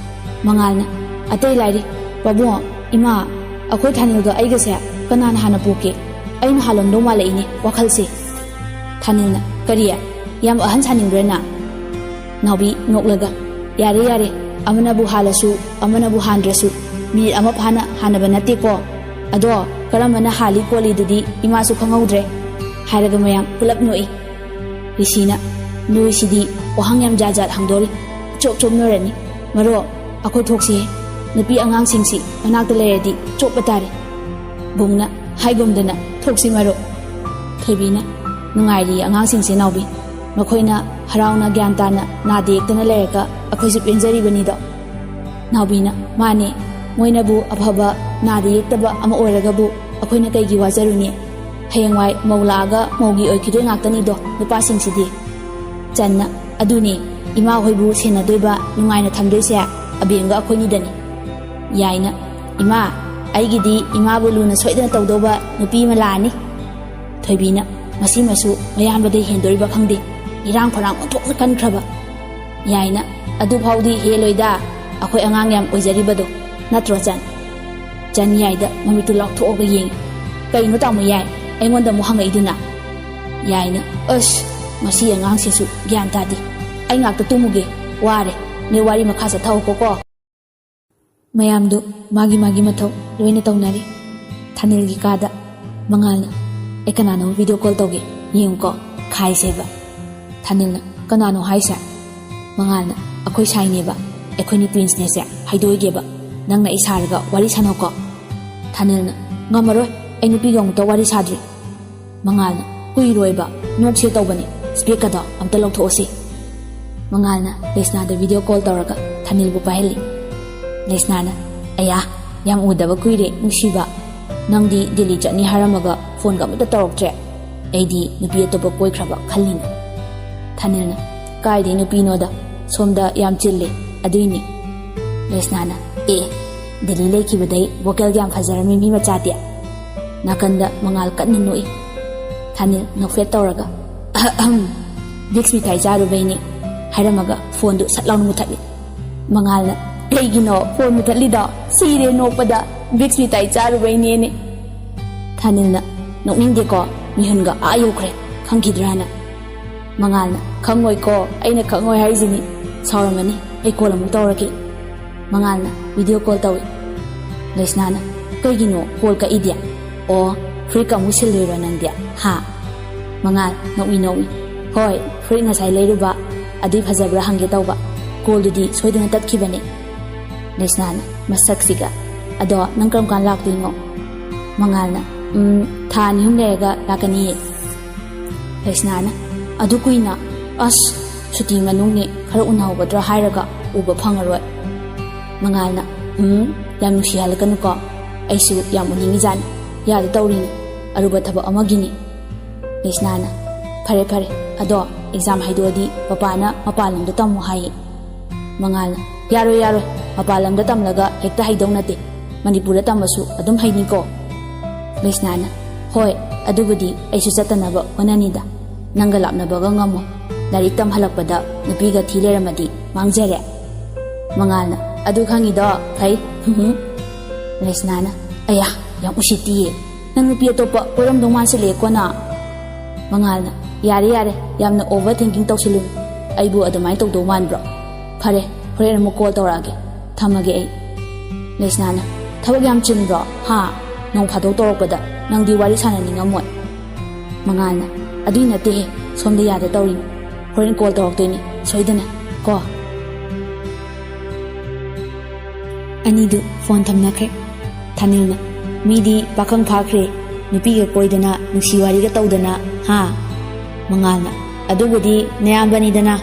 ꯃꯉꯥꯜꯅ, "ꯑꯇꯩ ꯂꯥꯏꯔꯤ, ꯄꯥꯕꯨꯡ, ꯏꯃꯥ, ꯑꯩꯈꯣꯏ ꯊꯥꯅꯤꯜꯒ ꯑꯩꯒꯁꯦ ꯀꯅꯥꯅ ꯍꯥꯟꯅ ꯄꯣꯛꯀꯦ? ꯑꯩꯅ ꯍꯥꯜꯂꯝꯗꯧ ꯃꯥꯜꯂꯛꯏꯅꯦ ꯋꯥꯈꯜꯁꯦ꯫" ꯊꯥꯅꯤꯜꯅ, "ꯀꯔꯤ? ꯌꯥꯝ ꯑꯍꯟ ꯁꯥꯅꯤꯡꯕ꯭ꯔꯥ ꯅꯪ?" ꯅꯥꯎꯕꯤ ꯅꯣꯛꯂꯒ, "ꯌꯥꯔꯦ ꯌꯥꯔꯦ, ꯑꯃꯅꯕꯨ ꯍꯥꯜꯂꯁꯨ ꯑꯃꯅꯕꯨ ꯍꯥꯟꯗ꯭ꯔꯁꯨ, ꯃꯤꯅꯤꯠ ꯑꯃ ꯐꯥꯅ ꯍꯥꯟꯅꯕ ꯅꯠꯇꯦꯀꯣ꯫ ꯑꯗꯣ ꯀꯔꯝꯕꯅ ꯍꯥꯜꯂꯤ ꯈꯣꯠꯂꯤꯗꯨꯗꯤ ꯏꯃꯥꯁꯨ ꯈꯪꯍꯧꯗ꯭ꯔꯦ꯫" ꯍꯥꯏꯔꯒ ꯃꯌꯥꯝ ꯄꯨꯂꯞ ꯅꯣꯛꯏ꯫ ꯔꯤꯁꯤꯅ, "ꯅꯣꯏꯁꯤꯗꯤ ꯋꯥꯍꯪ ꯌꯥꯝ ꯖꯥꯠ ꯖꯥꯠ ꯍꯪꯗꯣꯔꯤ꯫ Chop chop ꯅꯣꯏꯔꯅꯤ꯫ ꯃꯔꯣ, ꯑꯩꯈꯣꯏ ꯊꯣꯛꯁꯤꯍꯦ꯫ ꯅꯨꯄꯤ ꯑꯉꯥꯡꯁꯤꯡꯁꯤ ꯃꯅꯥꯛꯇ ꯂꯩꯔꯗꯤ ꯆꯣꯞꯄ ꯇꯥꯔꯦ꯫" ꯕꯨꯡꯅ, "ꯍꯥꯏꯒꯨꯝꯗꯅ ꯊꯣꯛꯁꯤ ꯃꯔꯣ꯫" ꯊꯣꯏꯕꯤꯅ, "ꯅꯨꯡꯉꯥꯏꯔꯤ ꯑꯉꯥꯡꯁꯤꯡꯁꯦ ꯅꯥꯎꯕꯤ꯫ ꯃꯈꯣꯏꯅ ꯍꯔꯥꯎꯅ ꯒ꯭ꯌꯥꯟ ꯇꯥꯅ ꯅꯥꯗ ꯌꯦꯛꯇꯅ ꯂꯩꯔꯒ ꯑꯩꯈꯣꯏꯁꯨ ꯄꯦꯟꯖꯔꯤꯕꯅꯤꯗꯣ꯫" ꯅꯥꯎꯕꯤꯅ, "ꯃꯥꯅꯦ, ꯃꯣꯏꯅꯕꯨ ꯑꯐꯕ, ꯅꯥꯗ ꯌꯦꯛꯇꯕ ꯑꯃ ꯑꯣꯏꯔꯒꯕꯨ ꯑꯩꯈꯣꯏꯅ ꯀꯩꯒꯤ ꯋꯥꯖꯔꯨꯅꯤ? ꯍꯌꯦꯡꯋꯥꯏ ꯃꯧ ꯂꯥꯛꯑꯒ ꯃꯧꯒꯤ ꯑꯣꯏꯈꯤꯗꯣꯏ ꯉꯥꯛꯇꯅꯤꯗꯣ ꯅꯨꯄꯥꯁꯤꯡꯁꯤꯗꯤ꯫ ꯆꯟꯅ, ꯑꯗꯨꯅꯤ, ꯏꯃꯥ ꯍꯣꯏꯕꯨ ꯁꯦꯟꯅꯗꯣꯏꯕ, ꯅꯨꯡꯉꯥꯏꯅ ꯊꯝꯗꯣꯏꯁꯦ ꯑꯕꯦꯝꯒ ꯑꯩꯈꯣꯏꯅꯤꯗꯅꯤ꯫ ꯌꯥꯏꯅ, ꯏꯃꯥ, ꯑꯩꯒꯤꯗꯤ ꯏꯃꯥꯕꯨ ꯂꯨꯅ ꯁꯣꯏꯗꯅ ꯇꯧꯗꯧꯕ ꯅꯨꯄꯤ ꯑꯃ ꯂꯥꯛꯑꯅꯤ꯫ ꯊꯣꯏꯕꯤꯅ, ꯃꯁꯤꯃꯁꯨ ꯃꯌꯥꯝꯕꯗꯩ ꯍꯦꯟꯗꯣꯔꯤꯕ ꯈꯪꯗꯦ, ꯏꯔꯥꯡ ꯐꯔꯥꯡ ꯑꯣꯟꯊꯣꯛꯅ ꯀꯟꯈ꯭ꯔꯕ꯫ ꯌꯥꯏꯅ, ꯑꯗꯨꯐꯥꯎꯗꯤ ꯍꯦꯜꯂꯣꯏꯗ, ꯑꯩꯈꯣꯏ ꯑꯉꯥꯡ ꯌꯥꯝ ꯑꯣꯏꯖꯔꯤꯕꯗꯣ, ꯅꯠꯇ꯭ꯔꯣ ꯆꯟ? ꯆꯟ ꯌꯥꯏꯗ ꯃꯃꯤꯠꯇꯨ ꯂꯥꯎꯊꯣꯛꯑꯒ ꯌꯦꯡꯉꯤ꯫ ꯀꯩꯅꯣ ꯇꯥꯃꯣ ꯌꯥꯏ, ꯑꯩꯉꯣꯟꯗ ꯑꯃꯨꯛ ꯍꯪꯉꯛꯏꯗꯨꯅ? ꯌꯥꯏꯅ, ꯑꯁ, ꯃꯁꯤ ꯑꯉꯥꯡꯁꯤꯁꯨ ꯒ꯭ꯌꯥꯟ ꯇꯥꯗꯦ, ꯑꯩ ꯉꯥꯛꯇ ꯇꯨꯝꯃꯨꯒꯦ, ꯋꯥꯔꯦ, ꯅꯣꯏ ꯋꯥꯔꯤ ꯃꯈꯥ ꯆꯠꯊꯍꯧꯀꯣ꯫ ꯃꯌꯥꯝꯗꯨ ꯃꯥꯒꯤ ꯃꯥꯒꯤ ꯃꯊꯧ ꯂꯣꯏꯅ ꯇꯧꯅꯔꯤ꯫ ꯊꯥꯅꯤꯜꯒꯤ ꯀꯥꯗ ꯃꯉꯥꯜꯅ, "ꯑꯩ ꯀꯅꯥꯅꯣ ꯚꯤꯗꯤꯑꯣ ꯀꯣꯜ ꯇꯧꯒꯦ, ꯌꯦꯡꯉꯨꯀꯣ, ꯈꯥꯏꯁꯦꯕ"꯫ ꯊꯥꯅꯤꯜꯅ, "ꯀꯅꯥꯅꯣ ꯍꯥꯏꯁꯦ?" ꯃꯉꯥꯜꯅ, "ꯑꯩꯈꯣꯏ ꯁꯥꯏꯅꯦꯕ, ꯑꯩꯈꯣꯏꯅꯤ ꯇ꯭ꯋꯤꯟꯁꯅꯦꯁꯦ, ꯍꯥꯏꯗꯣꯛꯑꯣꯏꯒꯦꯕ, ꯅꯪꯅ ꯑꯩ ꯁꯥꯔꯒ ꯋꯥꯔꯤ ꯁꯥꯟꯅꯧꯀꯣ"꯫ ꯊꯥꯅꯤꯜꯅ, "ꯉꯝꯃꯔꯣꯏ, ꯑꯩ ꯅꯨꯄꯤꯒ ꯑꯃꯨꯛꯇ ꯋꯥꯔꯤ ꯁꯥꯗ꯭ꯔꯤ"꯫ ꯃꯉꯥꯜꯅ, "ꯀꯨꯏꯔꯣꯏꯕ, ꯅꯣꯛꯁꯦ ꯇꯧꯕꯅꯤ, ꯁ꯭ꯄꯦꯛꯀꯗꯣ ꯑꯝꯇ ꯂꯧꯊꯣꯛꯑꯁꯤ"꯫ ꯃꯉꯥꯜꯅ ꯂꯩꯁꯅꯥꯗ ꯚꯤꯗꯤꯑꯣ ꯀꯣꯜ ꯇꯧꯔꯒ ꯊꯥꯅꯤꯜꯕꯨ ꯄꯥꯏꯍꯜꯂꯤ꯫ ꯂꯩꯁꯅꯥꯅ, "ꯑꯌꯥ, ꯌꯥꯝ ꯎꯗꯕ ꯀꯨꯏꯔꯦ ꯅꯨꯡꯁꯤꯕ, ꯅꯪꯗꯤ ꯗꯤꯜꯂꯤ ꯆꯠꯅꯤ ꯍꯥꯏꯔꯝꯃꯒ ꯐꯣꯟꯒ ꯑꯃꯇ ꯇꯧꯔꯛꯇ꯭ꯔꯦ, ꯑꯩꯗꯤ ꯅꯨꯄꯤ ꯑꯇꯣꯞꯄ ꯀꯣꯏꯈ꯭ꯔꯕ ꯈꯜꯂꯤꯅꯦ"꯫ ꯊꯥꯅꯤꯜꯅ, "ꯀꯥꯏꯗꯩ ꯅꯨꯄꯤꯅꯣꯗ, ꯁꯣꯝꯗ ꯌꯥꯝ ꯆꯤꯜꯂꯤ ꯑꯗꯨꯏꯅꯦ"꯫ ꯂꯩꯁꯅꯥꯅ, "ꯑꯦ, ꯗꯤꯜꯂꯤ ꯂꯩꯈꯤꯕꯗꯩ ꯚꯣꯀꯦꯜꯒ ꯌꯥꯝ ꯐꯖꯔꯝꯃꯤ ꯃꯤ ꯃꯆꯥꯗꯤ"꯫ ꯅꯥꯀꯟꯗ ꯃꯉꯥꯜ ꯀꯟꯅ ꯅꯣꯛꯏ꯫ ꯊꯥꯅꯤꯜ ꯅꯣꯛꯐꯦꯠ ꯇꯧꯔꯒ, "ꯑꯍꯝ, ꯕꯤꯛꯁ ꯃꯤꯊꯥꯏ ꯆꯥꯔꯨꯕꯩꯅꯦ" ꯍꯥꯏꯔꯝꯃꯒ ꯐꯣꯟꯗꯨ ꯁꯠ ꯂꯥꯎꯅ ꯃꯨꯊꯠꯂꯤ꯫ ꯃꯉꯥꯜꯅ, "ꯀꯩꯒꯤꯅꯣ ꯐꯣꯟ ꯃꯨꯊꯠꯂꯤꯗꯣ? ꯁꯤꯔꯦ ꯅꯣꯛꯄꯗ, ꯕꯤꯛꯁ ꯃꯤꯊꯥꯏ ꯆꯥꯔꯨꯕꯩꯅꯦꯅꯦ"꯫ ꯊꯥꯅꯤꯜꯅ, "ꯅꯣꯛꯅꯤꯡꯗꯦꯀꯣ, ꯃꯤꯍꯨꯟꯒ ꯑꯥ ꯌꯧꯈ꯭ꯔꯦ, ꯈꯪꯈꯤꯗ꯭ꯔꯥꯅ"꯫ ꯃꯉꯥꯜꯅ, "ꯈꯪꯉꯣꯏꯀꯣ, ꯑꯩꯅ ꯈꯪꯉꯣꯏ ꯍꯥꯏꯁꯤꯅꯤ꯫ ꯁꯥꯎꯔꯝꯃꯅꯤ, ꯑꯩ ꯀꯣꯜ ꯑꯃꯨꯛ ꯇꯧꯔꯛꯀꯦ"꯫ ꯃꯉꯥꯜꯅ ꯚꯤꯗꯤꯑꯣ ꯀꯣꯜ ꯇꯧꯏ꯫ ꯂꯩꯁꯅꯥꯅ, "ꯀꯩꯒꯤꯅꯣ ꯀꯣꯜ ꯀꯛꯏꯗꯤ? ꯑꯣ, ꯐꯨꯔꯤꯠꯀ ꯑꯃꯨꯛ ꯁꯤꯜꯂꯨꯏꯔꯣ ꯅꯪꯗꯤ, ꯍꯥ?" ꯃꯉꯥꯜ ꯅꯣꯛꯃꯤ ꯅꯣꯛꯃꯤ, "ꯍꯣꯏ, ꯐꯨꯔꯤꯠ ꯉꯁꯥꯏ ꯂꯩꯔꯨꯕ, ꯑꯗꯨꯏ ꯐꯖꯕ꯭ꯔꯥ ꯍꯪꯒꯦ ꯇꯧꯕ, ꯀꯣꯜꯗꯨꯗꯤ ꯁꯣꯏꯗꯅ ꯇꯠꯈꯤꯕꯅꯦ"꯫ ꯂꯩꯁꯅꯥꯅ, "ꯃꯁꯛꯁꯤꯒ꯫ ꯑꯗꯣ ꯅꯪ ꯀꯔꯝ ꯀꯥꯟ ꯂꯥꯛꯇꯣꯏꯅꯣ?" ꯃꯉꯥꯜꯅ, "ꯎꯝ, ꯊꯥ ꯑꯅꯤ ꯑꯍꯨꯝ ꯂꯩꯔꯒ ꯂꯥꯛꯀꯅꯤꯌꯦ"꯫ ꯂꯩꯁꯅꯥꯅ, "ꯑꯗꯨ ꯀꯨꯏꯅ? ꯑꯁ, ꯁꯨꯇꯤ ꯃꯅꯨꯡꯅꯤ, ꯈꯔ ꯎꯅꯍꯧꯒꯗ꯭ꯔꯥ ꯍꯥꯏꯔꯒ ꯎꯕ ꯐꯪꯉꯔꯣꯏ"꯫ ꯃꯉꯥꯜꯅ, ꯎꯝ, ꯌꯥꯝ ꯅꯨꯡꯁꯤꯍꯜꯂꯛꯀꯅꯨꯀꯣ꯫ ꯑꯩꯁꯨ ꯌꯥꯝ ꯎꯅꯤꯡꯉꯤꯖꯥꯠꯅꯤ꯫ ꯌꯥꯗ ꯇꯧꯔꯤꯅꯤ꯫ ꯑꯔꯨꯕ ꯊꯕꯛ ꯑꯃꯒꯤꯅꯤ꯫ ꯂꯩꯁꯅꯥꯅ, "ꯐꯔꯦ, ꯐꯔꯦ꯫ ꯑꯗꯣ ꯑꯦꯛꯖꯥꯝ ꯍꯥꯏꯗꯣꯛꯑꯗꯤ ꯄꯄꯥꯅ ꯃꯄꯥꯟ ꯂꯝꯗ ꯇꯝꯃꯣ ꯍꯥꯏꯌꯦ꯫" ꯃꯉꯥꯜꯅ, "ꯌꯥꯔꯣꯏ, ꯌꯥꯔꯣꯏ꯫ ꯃꯄꯥꯟ ꯂꯝꯗ ꯇꯝꯂꯒ ꯍꯦꯛꯇ ꯍꯩꯗꯧ ꯅꯠꯇꯦ꯫ ꯃꯅꯤꯄꯨꯔꯗ ꯇꯝꯃꯁꯨ ꯑꯗꯨꯝ ꯍꯩꯅꯤꯀꯣ꯫" ꯂꯩꯁꯅꯥꯅ, "ꯍꯣꯏ, ꯑꯗꯨꯕꯨꯗꯤ ꯑꯩꯁꯨ ꯆꯠꯇꯅꯕ ꯍꯣꯠꯅꯅꯤꯗ꯫ ꯅꯪꯒ ꯂꯥꯞꯅꯕꯒ ꯉꯝꯃꯣꯏ꯫ ꯂꯥꯏꯔꯤꯛ ꯇꯝꯍꯜꯂꯛꯄꯗ ꯅꯨꯄꯤꯒ ꯊꯤ ꯂꯩꯔꯝꯃꯗꯤ ꯃꯥꯡꯖꯔꯦ꯫" ꯃꯉꯥꯜꯅ, "ꯑꯗꯨ ꯈꯪꯉꯤꯗꯣ ꯐꯩ꯫" ꯂꯩꯁꯅꯥꯅ, "ꯑꯌꯥ, ꯌꯥꯝ ꯎꯁꯤꯠꯇꯤꯌꯦ꯫ ꯅꯪ ꯅꯨꯄꯤ ꯑꯇꯣꯞꯄ ꯀꯣꯏꯔꯝꯗꯧ ꯃꯥꯟꯁꯤꯜꯂꯛꯑꯦꯀꯣ ꯅꯪ꯫" ꯃꯉꯥꯜꯅ, "ꯌꯥꯔꯦ, ꯌꯥꯔꯦ, ꯌꯥꯝꯅ ꯑꯣꯚꯔ ꯊꯤꯡꯀꯤꯡ ꯇꯧꯁꯤꯜꯂꯨꯅꯨ꯫ ꯑꯩꯕꯨ ꯑꯗꯨꯃꯥꯏꯅ ꯇꯧꯗꯧ ꯃꯥꯟꯕ꯭ꯔꯣ? ꯐꯔꯦ, ꯍꯣꯔꯦꯟ ꯑꯃꯨꯛ ꯀꯣꯜ ꯇꯧꯔꯛꯑꯒꯦ꯫ ꯊꯝꯃꯒꯦ ꯑꯩ꯫" ꯂꯩꯁꯅꯥꯅ, "ꯊꯕꯛ ꯌꯥꯝ ꯆꯤꯟꯕ꯭ꯔꯣ? ꯍꯥ? ꯅꯣꯡ ꯐꯥꯗꯣꯛ ꯇꯧꯔꯛꯄꯗ ꯅꯪꯗꯤ ꯋꯥꯔꯤ ꯁꯥꯟꯅꯅꯤꯡꯉꯝꯃꯣꯏ꯫" ꯃꯉꯥꯜꯅ, "ꯑꯗꯨꯏ ꯅꯠꯇꯦꯍꯦ, ꯁꯣꯝꯗ ꯌꯥꯗ ꯇꯧꯔꯤꯅꯤ꯫ ꯍꯣꯔꯦꯟ ꯀꯣꯜ ꯇꯧꯔꯛꯇꯣꯏꯅꯤ ꯁꯣꯏꯗꯅ ꯀꯣ꯫" ꯑꯅꯤꯗꯨ ꯐꯣꯟ ꯊꯝꯅꯈ꯭ꯔꯦ꯫ ꯊꯥꯅꯤꯜꯅ, "ꯃꯤꯗꯤ ꯄꯥꯈꯪ ꯐꯥꯈ꯭ꯔꯦ, ꯅꯨꯄꯤꯒ ꯀꯣꯏꯗꯅ ꯅꯨꯡꯁꯤ ꯋꯥꯔꯤꯒ ꯇꯧꯗꯅ, ꯍꯥ?" ꯃꯉꯥꯜꯅ, "ꯑꯗꯨꯕꯨꯗꯤ ꯅꯌꯥꯝꯕꯅꯤꯗꯅ꯫"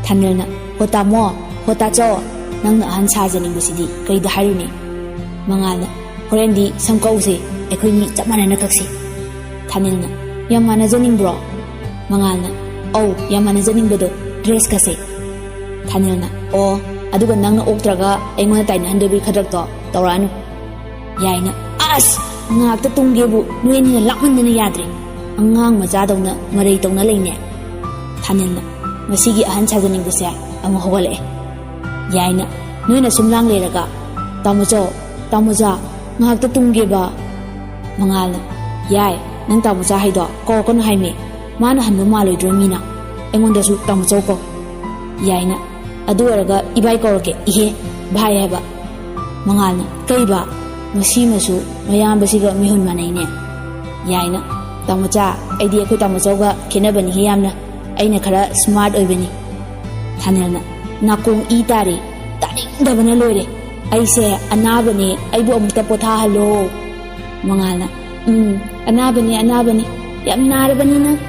ꯊꯥꯅꯤꯜꯅ, "ꯍꯣ ꯇꯥꯃꯣ, ꯍꯣ ꯇꯥꯆꯧ, ꯅꯪꯅ ꯑꯍꯟ ꯁꯥꯖꯅꯤꯡꯕꯁꯤꯗꯤ ꯀꯩꯗ ꯍꯥꯏꯔꯨꯅꯤ?" ꯃꯉꯥꯜꯅ, "ꯍꯣꯔꯦꯟꯗꯤ ꯁꯝ ꯀꯛꯎꯁꯦ, ꯑꯩꯈꯣꯏꯅꯤ ꯆꯞ ꯃꯥꯟꯅꯅ ꯀꯛꯁꯤ꯫" ꯊꯥꯅꯤꯜꯅ, "ꯌꯥꯝ ꯃꯥꯟꯅꯖꯅꯤꯡꯕ꯭ꯔꯣ?" ꯃꯉꯥꯜꯅ, "ꯑꯧ, ꯌꯥꯝ ꯃꯥꯟꯅꯖꯅꯤꯡꯕꯗꯣ, ꯗ꯭ꯔꯦꯁꯀꯁꯦ꯫" ꯊꯥꯅꯤꯜꯅ, "ꯑꯣ, ꯑꯗꯨꯒ ꯅꯪꯅ ꯑꯣꯛꯇ꯭ꯔꯒ ꯑꯩꯉꯣꯟꯗ ꯇꯥꯏꯅꯍꯟꯗꯣꯏꯕꯒꯤ ꯈꯗ꯭ꯔꯛꯇꯣ ꯇꯧꯔꯛꯑꯅꯨ꯫" ꯌꯥꯏꯅ, "ꯑꯁ, ꯉꯥꯏꯍꯥꯛꯇ ꯇꯨꯝꯒꯦꯕꯨ ꯅꯣꯏ ꯑꯅꯤꯅ ꯂꯥꯛꯃꯟꯗꯅ ꯌꯥꯗ꯭ꯔꯦ꯫ ꯑꯉꯥꯡ ꯃꯆꯥꯗꯧꯅ ꯃꯔꯩ ꯇꯧꯅ ꯂꯩꯅꯦ꯫" ꯊꯥꯅꯤꯜꯅ, "ꯉꯁꯤꯒꯤ ꯑꯍꯟ ꯁꯥꯖꯅꯤꯡꯕꯁꯦ ꯑꯃꯨꯛ ꯍꯧꯒꯠꯂꯛꯑꯦ꯫" ꯌꯥꯏꯅ, "ꯅꯣꯏꯅ ꯁꯨꯝ ꯂꯥꯡ ꯂꯩꯔꯒ, ꯇꯥꯃꯣꯆꯧ, ꯇꯥꯃꯣꯆꯥ, ꯉꯥꯏꯍꯥꯛꯇ ꯇꯨꯝꯒꯦꯕ꯫" ꯃꯉꯥꯜꯅ, "ꯌꯥꯏ, ꯅꯪ ꯇꯥꯃꯣꯆꯥ ꯍꯥꯏꯗꯣ ꯀꯧꯔꯛꯀꯅꯨ ꯍꯥꯏꯃꯤ꯫ ꯃꯥꯅ ꯍꯟꯕ ꯃꯥꯜꯂꯣꯏꯗ꯭ꯔꯣ ꯃꯤꯅ? ꯑꯩꯉꯣꯟꯗꯁꯨ ꯇꯥꯃꯣꯆꯧ ꯀꯧ꯫" ꯌꯥꯏꯅ, "ꯑꯗꯨ ꯑꯣꯏꯔꯒ ꯏꯕꯥꯏ ꯀꯧꯔꯛꯀꯦ, ꯏꯍꯦ, ꯚꯥꯏ ꯍꯥꯏꯕ꯫" ꯃꯉꯥꯜꯅ, "ꯀꯩꯕ? ꯉꯁꯤꯃꯁꯨ ꯃꯌꯥꯝꯕꯁꯤꯒ ꯃꯤꯍꯨꯟ ꯃꯥꯟꯅꯩꯅꯦ꯫" ꯌꯥꯏꯅ, "ꯇꯥꯃꯣꯆꯥ, ꯑꯩꯗꯤ ꯑꯩꯈꯣꯏ ꯇꯥꯃꯣꯆꯧꯒ ꯈꯦꯠꯅꯕꯅꯤꯍꯦ ꯌꯥꯝꯅ꯫ ꯑꯩꯅ ꯈꯔ ꯁ꯭ꯃꯥꯔꯠ ꯑꯣꯏꯕꯅꯤ꯫" ꯊꯥꯅꯦꯜꯅ, "ꯅꯥꯀꯣꯡ ꯏ ꯇꯥꯔꯦ, ꯇꯥꯅꯤꯡꯗꯕꯅ ꯂꯣꯏꯔꯦ꯫ ꯑꯩꯁꯦ ꯑꯅꯥꯕꯅꯦ, ꯑꯩꯕꯨ ꯑꯃꯨꯛꯇ ꯄꯣꯊꯥꯍꯜꯂꯣ꯫" ꯃꯉꯥꯜꯅ, "ꯎꯝ, ꯑꯅꯥꯕꯅꯦ, ꯑꯅꯥꯕꯅꯦ, ꯌꯥꯝ ꯅꯥꯔꯕꯅꯤ ꯅꯪ꯫"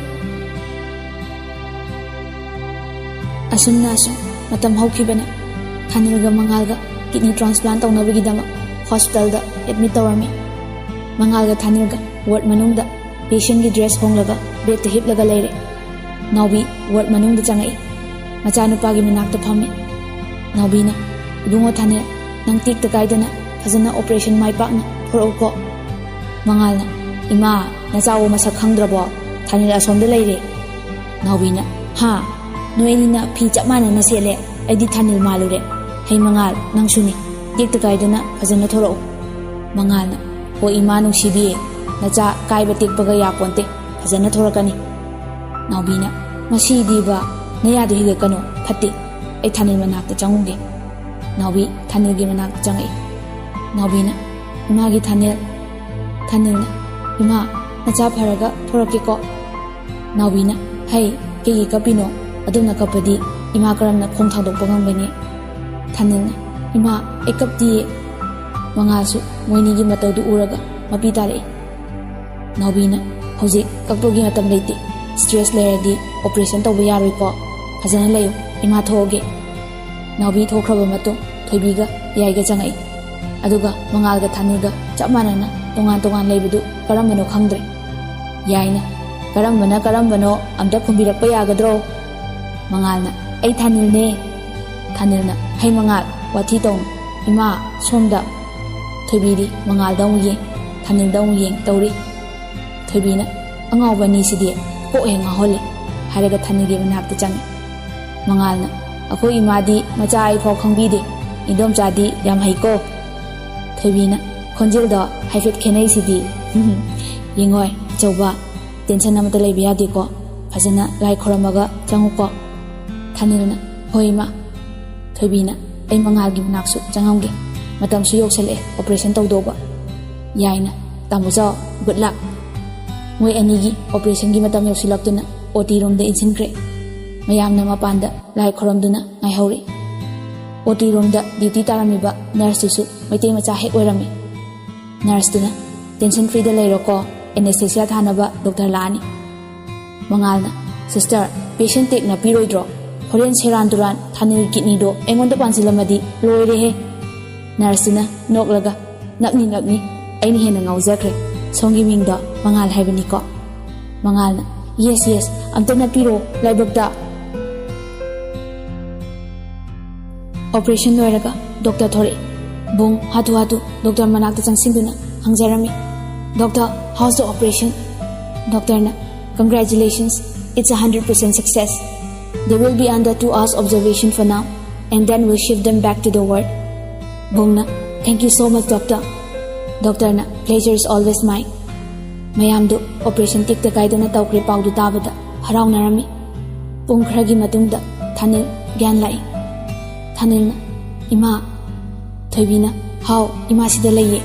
ꯑꯁꯨꯝꯅ ꯑꯁꯨꯝ ꯃꯇꯝ ꯍꯧꯈꯤꯕꯅꯦ꯫ ꯊꯥꯅꯦꯜꯒ ꯃꯉꯥꯜꯒ ꯀꯤꯗꯅꯤ ꯇ꯭ꯔꯥꯟꯁꯄ꯭ꯂꯥꯟ ꯇꯧꯅꯕꯒꯤꯗꯃꯛ ꯍꯣꯁꯄꯤꯇꯥꯜꯗ ꯑꯦꯗꯃꯤꯠ ꯇꯧꯔꯝꯃꯤ꯫ ꯃꯉꯥꯜꯒ ꯊꯥꯅꯤꯜꯒ ꯋꯥꯔꯗ ꯃꯅꯨꯡꯗ ꯄꯦꯁꯦꯟꯒꯤ ꯗ꯭ꯔꯦꯁ ꯍꯣꯡꯂꯒ ꯕꯦꯗꯇ ꯍꯤꯞꯂꯒ ꯂꯩꯔꯦ꯫ ꯅꯥꯎꯕꯤ ꯋꯥꯔꯗ ꯃꯅꯨꯡꯗ ꯆꯪꯉꯛꯏ꯫ ꯃꯆꯥꯅꯨꯄꯥꯒꯤ ꯃꯅꯥꯛꯇ ꯐꯝꯃꯤ꯫ ꯅꯥꯎꯕꯤꯅ, "ꯏꯕꯨꯡꯉꯣ ꯊꯥꯅꯤꯜ, ꯅꯪ ꯇꯦꯛꯇ ꯀꯥꯏꯗꯅ ꯐꯖꯅ ꯑꯣꯄꯔꯦꯁꯟ ꯃꯥꯏ ꯄꯥꯛꯅ ꯊꯣꯔꯛꯎꯀꯣ꯫" ꯃꯉꯥꯜꯅ, "ꯏꯃꯥ, ꯅꯆꯥꯋꯣ ꯃꯁꯛ ꯈꯪꯗ꯭ꯔꯕꯣ? ꯊꯥꯅꯤꯜ ꯑꯁꯣꯝꯗ ꯂꯩꯔꯦ꯫" ꯅꯥꯎꯕꯤꯅ, "ꯍꯥ? ꯅꯣꯏ ꯑꯅꯤꯅ ꯐꯤ ꯆꯞ ꯃꯥꯟꯅꯅ ꯁꯦꯠꯂꯦ, ꯑꯩꯗꯤ ꯊꯥꯅꯤꯜ ꯃꯥꯜꯂꯨꯔꯦ꯫ ꯍꯩ ꯃꯉꯥꯜ, ꯅꯪꯁꯨꯅꯤ, ꯇꯦꯛꯇ ꯀꯥꯏꯗꯅ ꯐꯖꯅ ꯊꯣꯔꯛꯎ꯫" ꯃꯉꯥꯜꯅ, "ꯍꯣ ꯏꯃꯥ ꯅꯨꯡꯁꯤꯕꯤ, ꯅꯆꯥ ꯀꯥꯏꯕ ꯇꯦꯛꯄꯒ ꯌꯥꯄꯣꯟꯇꯦ, ꯐꯖꯅ ꯊꯣꯔꯛꯀꯅꯤ꯫" ꯅꯥꯎꯕꯤꯅ, "ꯃꯁꯤꯗꯤꯕ, ꯅꯌꯥꯗꯣ ꯍꯤꯒꯠꯀꯅꯨ, ꯐꯠꯇꯦ, ꯑꯩ ꯊꯥꯅꯤꯜ ꯃꯅꯥꯛꯇ ꯆꯪꯉꯨꯒꯦ꯫" ꯅꯥꯎꯕꯤ ꯊꯥꯅꯤꯜꯒꯤ ꯃꯅꯥꯛꯇ ꯆꯪꯉꯛꯏ꯫ ꯅꯥꯎꯕꯤꯅ, "ꯏꯃꯥꯒꯤ ꯊꯥꯅꯤꯜ꯫" ꯊꯥꯅꯤꯜꯅ, "ꯏꯃꯥ, ꯅꯆꯥ ꯐꯔꯒ ꯊꯣꯔꯛꯀꯦꯀꯣ꯫" ꯅꯥꯎꯕꯤꯅ, "ꯍꯩ, ꯀꯩꯒꯤ ꯀꯞꯄꯤꯅꯣ? ꯑꯗꯨꯝꯅ ꯀꯞꯄꯗꯤ ꯏꯃꯥ ꯀꯔꯝꯅ ꯈꯣꯡ ꯊꯥꯡꯗꯣꯛꯄ ꯉꯝꯒꯅꯤ?" ꯊꯥꯅꯤꯜꯅ, "ꯏꯃꯥ, ꯑꯩ ꯀꯞꯇꯤꯌꯦ꯫" ꯃꯉꯥꯜꯁꯨ ꯃꯣꯏꯅꯤꯒꯤ ꯃꯇꯧꯗꯨ ꯎꯔꯒ ꯃꯄꯤ ꯇꯥꯔꯛꯏ꯫ ꯅꯥꯎꯕꯤꯅ, "ꯍꯧꯖꯤꯛ ꯀꯞꯄꯒꯤ ꯃꯇꯝ ꯂꯩꯇꯦ꯫ ꯁ꯭ꯇ꯭ꯔꯦꯁ ꯂꯩꯔꯗꯤ ꯑꯣꯄꯔꯦꯁꯟ ꯇꯧꯕ ꯌꯥꯔꯣꯏꯀꯣ꯫ ꯐꯖꯅ ꯂꯩꯌꯨ, ꯏꯃꯥ ꯊꯣꯛꯑꯒꯦ꯫" ꯅꯥꯎꯕꯤ ꯊꯣꯛꯈ꯭ꯔꯕ ꯃꯇꯨꯡ ꯊꯣꯏꯕꯤꯒ ꯌꯥꯏꯒ ꯆꯪꯉꯛꯏ꯫ ꯑꯗꯨꯒ ꯃꯉꯥꯜꯒ ꯊꯥꯅꯤꯜꯒ ꯆꯞ ꯃꯥꯟꯅꯅ ꯇꯣꯉꯥꯟ ꯇꯣꯉꯥꯟ ꯂꯩꯕꯗꯨ ꯀꯔꯝꯕꯅꯣ ꯈꯪꯗ꯭ꯔꯦ꯫ ꯌꯥꯏꯅ, "ꯀꯔꯝꯕꯅ ꯀꯔꯝꯕꯅꯣ ꯑꯝꯇ ꯈꯨꯝꯕꯤꯔꯛꯄ ꯌꯥꯒꯗ꯭ꯔꯣ?" ꯃꯉꯥꯜꯅ, "ꯑꯩ ꯊꯥꯅꯤꯜꯅꯦ꯫" ꯊꯥꯅꯤꯜꯅ, "ꯍꯩ ꯃꯉꯥꯜ, ꯋꯥꯊꯤ ꯇꯧꯅꯨ꯫ ꯏꯃꯥ, ꯁꯣꯝꯗ꯫" ꯊꯣꯏꯕꯤꯗꯤ ꯃꯉꯥꯜꯗ ꯑꯃꯨꯛ ꯌꯦꯡ, ꯊꯥꯅꯤꯜꯗ ꯑꯃꯨꯛ ꯌꯦꯡ ꯇꯧꯔꯤ꯫ ꯊꯣꯏꯕꯤꯅ, "ꯑꯉꯥꯎꯕ ꯑꯅꯤꯁꯤꯗꯤ ꯀꯣꯛ ꯍꯦꯛ ꯉꯥꯎꯍꯜꯂꯦ," ꯍꯥꯏꯔꯒ ꯊꯥꯅꯤꯜꯒꯤ ꯃꯅꯥꯛꯇ ꯆꯪꯉꯤ꯫ ꯃꯉꯥꯜꯅ, "ꯑꯩꯈꯣꯏ ꯏꯃꯥꯗꯤ ꯃꯆꯥ ꯑꯩꯐꯥꯎ ꯈꯪꯕꯤꯗꯦ, ꯏꯟꯗꯣꯝꯆꯥꯗꯤ ꯌꯥꯝ ꯍꯩꯀꯣ꯫" ꯊꯣꯏꯕꯤꯅ, "ꯈꯣꯟꯖꯦꯜꯗꯣ ꯍꯥꯏꯐꯦꯠ ꯈꯦꯠꯅꯩꯁꯤꯗꯤ꯫" "ꯌꯦꯡꯉꯣꯏ ꯑꯆꯧꯕ, ꯇꯦꯟꯁꯟ ꯑꯃꯇ ꯂꯩꯕ ꯌꯥꯗꯦꯀꯣ꯫ ꯐꯖꯅ ꯂꯥꯏ ꯈꯣꯏꯔꯝꯃꯒ ꯆꯪꯉꯨꯀꯣ꯫" ꯊꯥꯅꯤꯜꯅ, "ꯍꯣꯏ ꯏꯃꯥ꯫" ꯊꯣꯏꯕꯤꯅ, "ꯑꯩ ꯃꯉꯥꯜꯒꯤ ꯃꯅꯥꯛꯁꯨ ꯆꯪꯉꯝꯒꯦ꯫ ꯃꯇꯝꯁꯨ ꯌꯧꯁꯜꯂꯛꯑꯦ ꯑꯣꯄꯔꯦꯁꯟ ꯇꯧꯗꯧꯕ꯫" ꯌꯥꯏꯅ, "ꯇꯥꯃꯣ ꯆꯥꯎ, ꯒꯨꯗ ꯂꯛ꯫" ꯃꯣꯏ ꯑꯅꯤꯒꯤ ꯑꯣꯄꯔꯦꯁꯟꯒꯤ ꯃꯇꯝ ꯌꯧꯁꯤꯜꯂꯛꯇꯨꯅ ꯑꯣ ꯇꯤ ꯔꯨꯝꯗ ꯏꯟꯁꯤꯟꯈ꯭ꯔꯦ꯫ ꯃꯌꯥꯝꯅ ꯃꯄꯥꯟꯗ ꯂꯥꯏ ꯈꯣꯏꯔꯝꯗꯨꯅ ꯉꯥꯏꯍꯧꯔꯤ꯫ ꯑꯣ ꯇꯤ ꯔꯨꯝꯗ ꯗ꯭ꯌꯨꯇꯤ ꯇꯥꯔꯝꯃꯤꯕ ꯅꯔꯁꯇꯨꯁꯨ ꯃꯩꯇꯩ ꯃꯆꯥ ꯍꯦꯛ ꯑꯣꯏꯔꯝꯃꯤ꯫ ꯅꯔꯁꯇꯨꯅ, "ꯇꯦꯟꯁꯟ ꯐ꯭ꯔꯤꯗ ꯂꯩꯔꯣꯀꯣ, ꯑꯦꯅꯦꯁꯊꯦꯁꯤꯌꯥ ꯊꯥꯅꯕ ꯗꯣꯛꯇꯔ ꯂꯥꯛꯑꯅꯤ꯫" ꯃꯉꯥꯜꯅ, "ꯁꯤꯁꯇꯔ, ꯄꯦꯁꯦꯟ ꯇꯦꯛ ꯅꯞꯄꯤꯔꯣꯏꯗ꯭ꯔꯣ? ꯍꯣꯔꯦꯟ ꯁꯦꯔꯥꯟ ꯇꯨꯔꯥꯟ ꯊꯥꯅꯤꯜ ꯀꯤꯗꯅꯤꯗꯣ ꯑꯩꯉꯣꯟꯗ ꯄꯥꯟꯁꯤꯜꯂꯝꯃꯗꯤ ꯂꯣꯏꯔꯦꯍꯦ꯫" ꯅꯔꯁꯇꯨꯅ ꯅꯣꯛꯂꯒ, "ꯅꯞꯅꯤ, ꯅꯞꯅꯤ, ꯑꯩꯅ ꯍꯦꯟꯅ ꯉꯥꯎꯖꯈ꯭ꯔꯦ꯫ ꯁꯣꯝꯒꯤ ꯃꯤꯡꯗꯣ ꯃꯉꯥꯜ ꯍꯥꯏꯕꯅꯤꯀꯣ?" ꯃꯉꯥꯜꯅ, "Yes, yes, ꯑꯝꯇ ꯅꯞꯄꯤꯔꯣ ꯂꯥꯏꯕꯛꯇ꯫" ꯑꯣꯄꯔꯦꯁꯟ ꯂꯣꯏꯔꯒ ꯗꯣꯛꯇꯔ ꯊꯣꯔꯛꯏ꯫ ꯕꯨꯡ ꯍꯥꯊꯨ ꯍꯥꯊꯨ ꯗꯣꯛꯇꯔ ꯃꯅꯥꯛꯇ ꯆꯪꯁꯤꯟꯗꯨꯅ ꯍꯪꯖꯔꯝꯃꯤ, "Doctor, how's the operation?" ꯗꯣꯛꯇꯔꯅ, "Congratulations, it's a hundred percent success. They will be under two hours observation for now, and then we'll shift them back to the ward." ꯕꯨꯡꯅ, "Thank you so much, doctor." ꯗꯣꯛꯇꯔꯅ, "Pleasure is always mine." ꯃꯌꯥꯝꯗꯨ ꯑꯣꯄꯔꯦꯁꯟ ꯇꯦꯛꯇ ꯀꯥꯏꯗꯅ ꯇꯧꯈ꯭ꯔꯦ ꯄꯥꯎꯗꯨ ꯇꯥꯕꯗ ꯍꯔꯥꯎꯅꯔꯝꯃꯤ꯫ ꯄꯨꯡ ꯈꯔꯒꯤ ꯃꯇꯨꯡꯗ ꯊꯥꯅꯤꯜ ꯒ꯭ꯌꯥꯟ ꯂꯥꯛꯏ꯫ ꯊꯥꯅꯤꯜꯅ, "ꯏꯃꯥ꯫" ꯊꯣꯏꯕꯤꯅ, "ꯍꯥꯎ, ꯏꯃꯥ ꯁꯤꯗ ꯂꯩꯌꯦ꯫"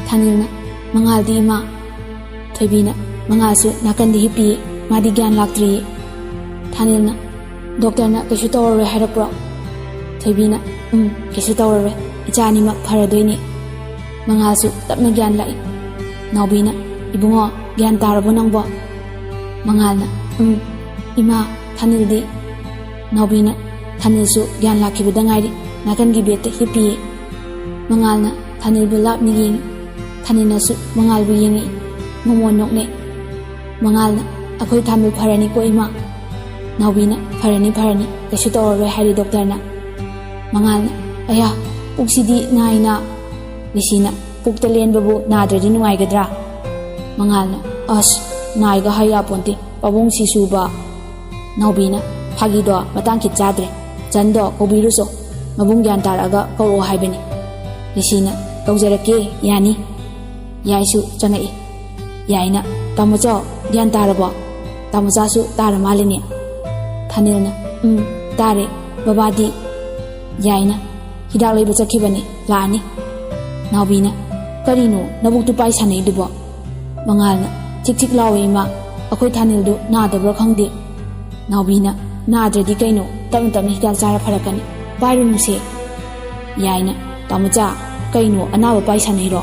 ꯊꯥꯅꯤꯜꯅ, "ꯃꯉꯥꯜꯗꯤ ꯏꯃꯥ?" ꯊꯣꯏꯕꯤꯅ, "ꯃꯉꯥꯜꯁꯨ ꯅꯥꯀꯟꯗ ꯍꯤꯞꯄꯤꯌꯦ, ꯃꯥꯗꯤ ꯒ꯭ꯌꯥꯟ ꯂꯥꯛꯇ꯭ꯔꯤꯌꯦ꯫" ꯊꯥꯅꯤꯜꯅ, "ꯗꯣꯛꯇꯔꯅ ꯀꯩꯁꯨ ꯇꯧꯔꯔꯣꯏ ꯍꯥꯏꯔꯛꯄ꯭ꯔꯣ?" ꯊꯣꯏꯕꯤꯅ, "ꯎꯝ, ꯀꯩꯁꯨ ꯇꯧꯔꯔꯣꯏ, ꯏꯆꯥ ꯑꯅꯤꯃꯛ ꯐꯔꯗꯣꯏꯅꯦ꯫" ꯃꯉꯥꯜꯁꯨ ꯇꯞꯅ ꯒ꯭ꯌꯥꯟ ꯂꯥꯛꯏ꯫ ꯅꯥꯎꯕꯤꯅ, "ꯏꯕꯨꯡꯉꯣ, ꯒ꯭ꯌꯥꯟ ꯇꯥꯔꯕꯣ ꯅꯪꯕꯣ?" ꯃꯉꯥꯜꯅ, "ꯎꯝ, ꯏꯃꯥ, ꯊꯥꯅꯤꯜꯗꯤ?" ꯅꯥꯎꯕꯤꯅ, "ꯊꯥꯅꯤꯜꯁꯨ ꯒ꯭ꯌꯥꯟ ꯂꯥꯛꯈꯤꯕꯗ ꯉꯥꯏꯔꯤ, ꯅꯥꯀꯟꯒꯤ ꯕꯦꯗꯇ ꯍꯤꯞꯄꯤꯌꯦ꯫" ꯃꯉꯥꯜꯅ ꯊꯥꯅꯤꯜꯕꯨ ꯂꯥꯞꯅ ꯌꯦꯡꯉꯤ꯫ ꯊꯥꯅꯤꯜꯅꯁꯨ ꯃꯉꯥꯜꯕꯨ ꯌꯦꯡꯉꯤ꯫ ꯃꯣꯃꯣꯟ ꯅꯣꯛꯅꯩ꯫ ꯃꯉꯥꯜꯅ, "ꯑꯩꯈꯣꯏ ꯊꯥꯅꯤꯜ ꯐꯔꯅꯤꯀꯣ, ꯏꯃꯥ?" ꯅꯥꯎꯕꯤꯅ, "ꯐꯔꯅꯤ, ꯐꯔꯅꯤ, ꯀꯩꯁꯨ ꯇꯧꯔꯔꯣꯏ ꯍꯥꯏꯔꯤ ꯗꯣꯛꯇꯔꯅ꯫" ꯃꯉꯥꯜꯅ, "ꯑꯌꯥ, ꯄꯨꯛꯁꯤꯗꯤ ꯅꯥꯏꯅ꯫" ꯂꯤꯁꯤꯅ, "ꯄꯨꯛꯇ ꯂꯦꯟꯕꯕꯨ ꯅꯥꯗ꯭ꯔꯗꯤ ꯅꯨꯡꯉꯥꯏꯒꯗ꯭ꯔꯥ?" ꯃꯉꯥꯜꯅ, "ꯑꯁ, ꯅꯥꯏꯒ ꯍꯥꯏ ꯌꯥꯄꯣꯟꯇꯦ, ꯄꯥꯕꯨꯡ ꯁꯤꯁꯨꯕ꯫" ꯅꯥꯎꯕꯤꯅ, "ꯐꯥꯒꯤꯗꯣ ꯃꯇꯥꯡ ꯈꯤꯠ ꯆꯥꯗ꯭ꯔꯦ꯫ ꯆꯟꯗꯣ ꯀꯧꯕꯤꯔꯨꯆꯣ, ꯃꯕꯨꯡ ꯒ꯭ꯌꯥꯟ ꯇꯥꯔꯛꯑꯒ ꯀꯧꯔꯛꯑꯣ ꯍꯥꯏꯕꯅꯤ꯫" ꯂꯤꯁꯤꯅ, "ꯇꯧꯖꯔꯛꯀꯦ, ꯌꯥꯅꯤ꯫" ꯌꯥꯏꯁꯨ ꯆꯪꯉꯛꯏ꯫ ꯌꯥꯏꯅ, "ꯇꯥꯃꯣꯆꯥ, ꯒ꯭ꯌꯥꯟ ꯇꯥꯔꯕꯣ? ꯇꯥꯃꯣꯆꯥꯁꯨ ꯇꯥꯔ ꯃꯥꯜꯂꯤꯅꯦ꯫" ꯊꯥꯅꯤꯜꯅ, "ꯎꯝ, ꯇꯥꯔꯦ꯫ ꯕꯕꯥꯗꯤ?" ꯌꯥꯏꯅ, "ꯍꯤꯗꯥꯛ ꯂꯩꯕ ꯆꯠꯈꯤꯕꯅꯤ, ꯂꯥꯛꯑꯅꯤ꯫" ꯅꯥꯎꯕꯤꯅ, "ꯀꯔꯤꯅꯣ ꯅꯕꯨꯛꯇꯨ ꯄꯥꯏ ꯁꯥꯟꯅꯩꯗꯨꯕꯣ?" ꯃꯉꯥꯜꯅ, "ꯆꯤꯛ ꯆꯤꯛ ꯂꯥꯎꯋꯦ, ꯏꯃꯥ꯫ ꯑꯩꯈꯣꯏ ꯊꯥꯅꯤꯜꯗꯨ ꯅꯥꯗꯕ꯭ꯔꯥ ꯈꯪꯗꯦ꯫" ꯅꯥꯎꯕꯤꯅ, "ꯅꯥꯗ꯭ꯔꯗꯤ ꯀꯩꯅꯣ, ꯇꯞꯅ ꯇꯞꯅ ꯍꯤꯗꯥꯛ ꯆꯥꯔ ꯐꯔꯛꯀꯅꯤ꯫ ꯄꯥꯏꯔꯨꯅꯨꯁꯦ꯫" ꯌꯥꯏꯅ, "ꯇꯥꯃꯣꯆꯥ, ꯀꯩꯅꯣ ꯑꯅꯥꯕ ꯄꯥꯏ ꯁꯥꯟꯅꯩꯔꯣ?"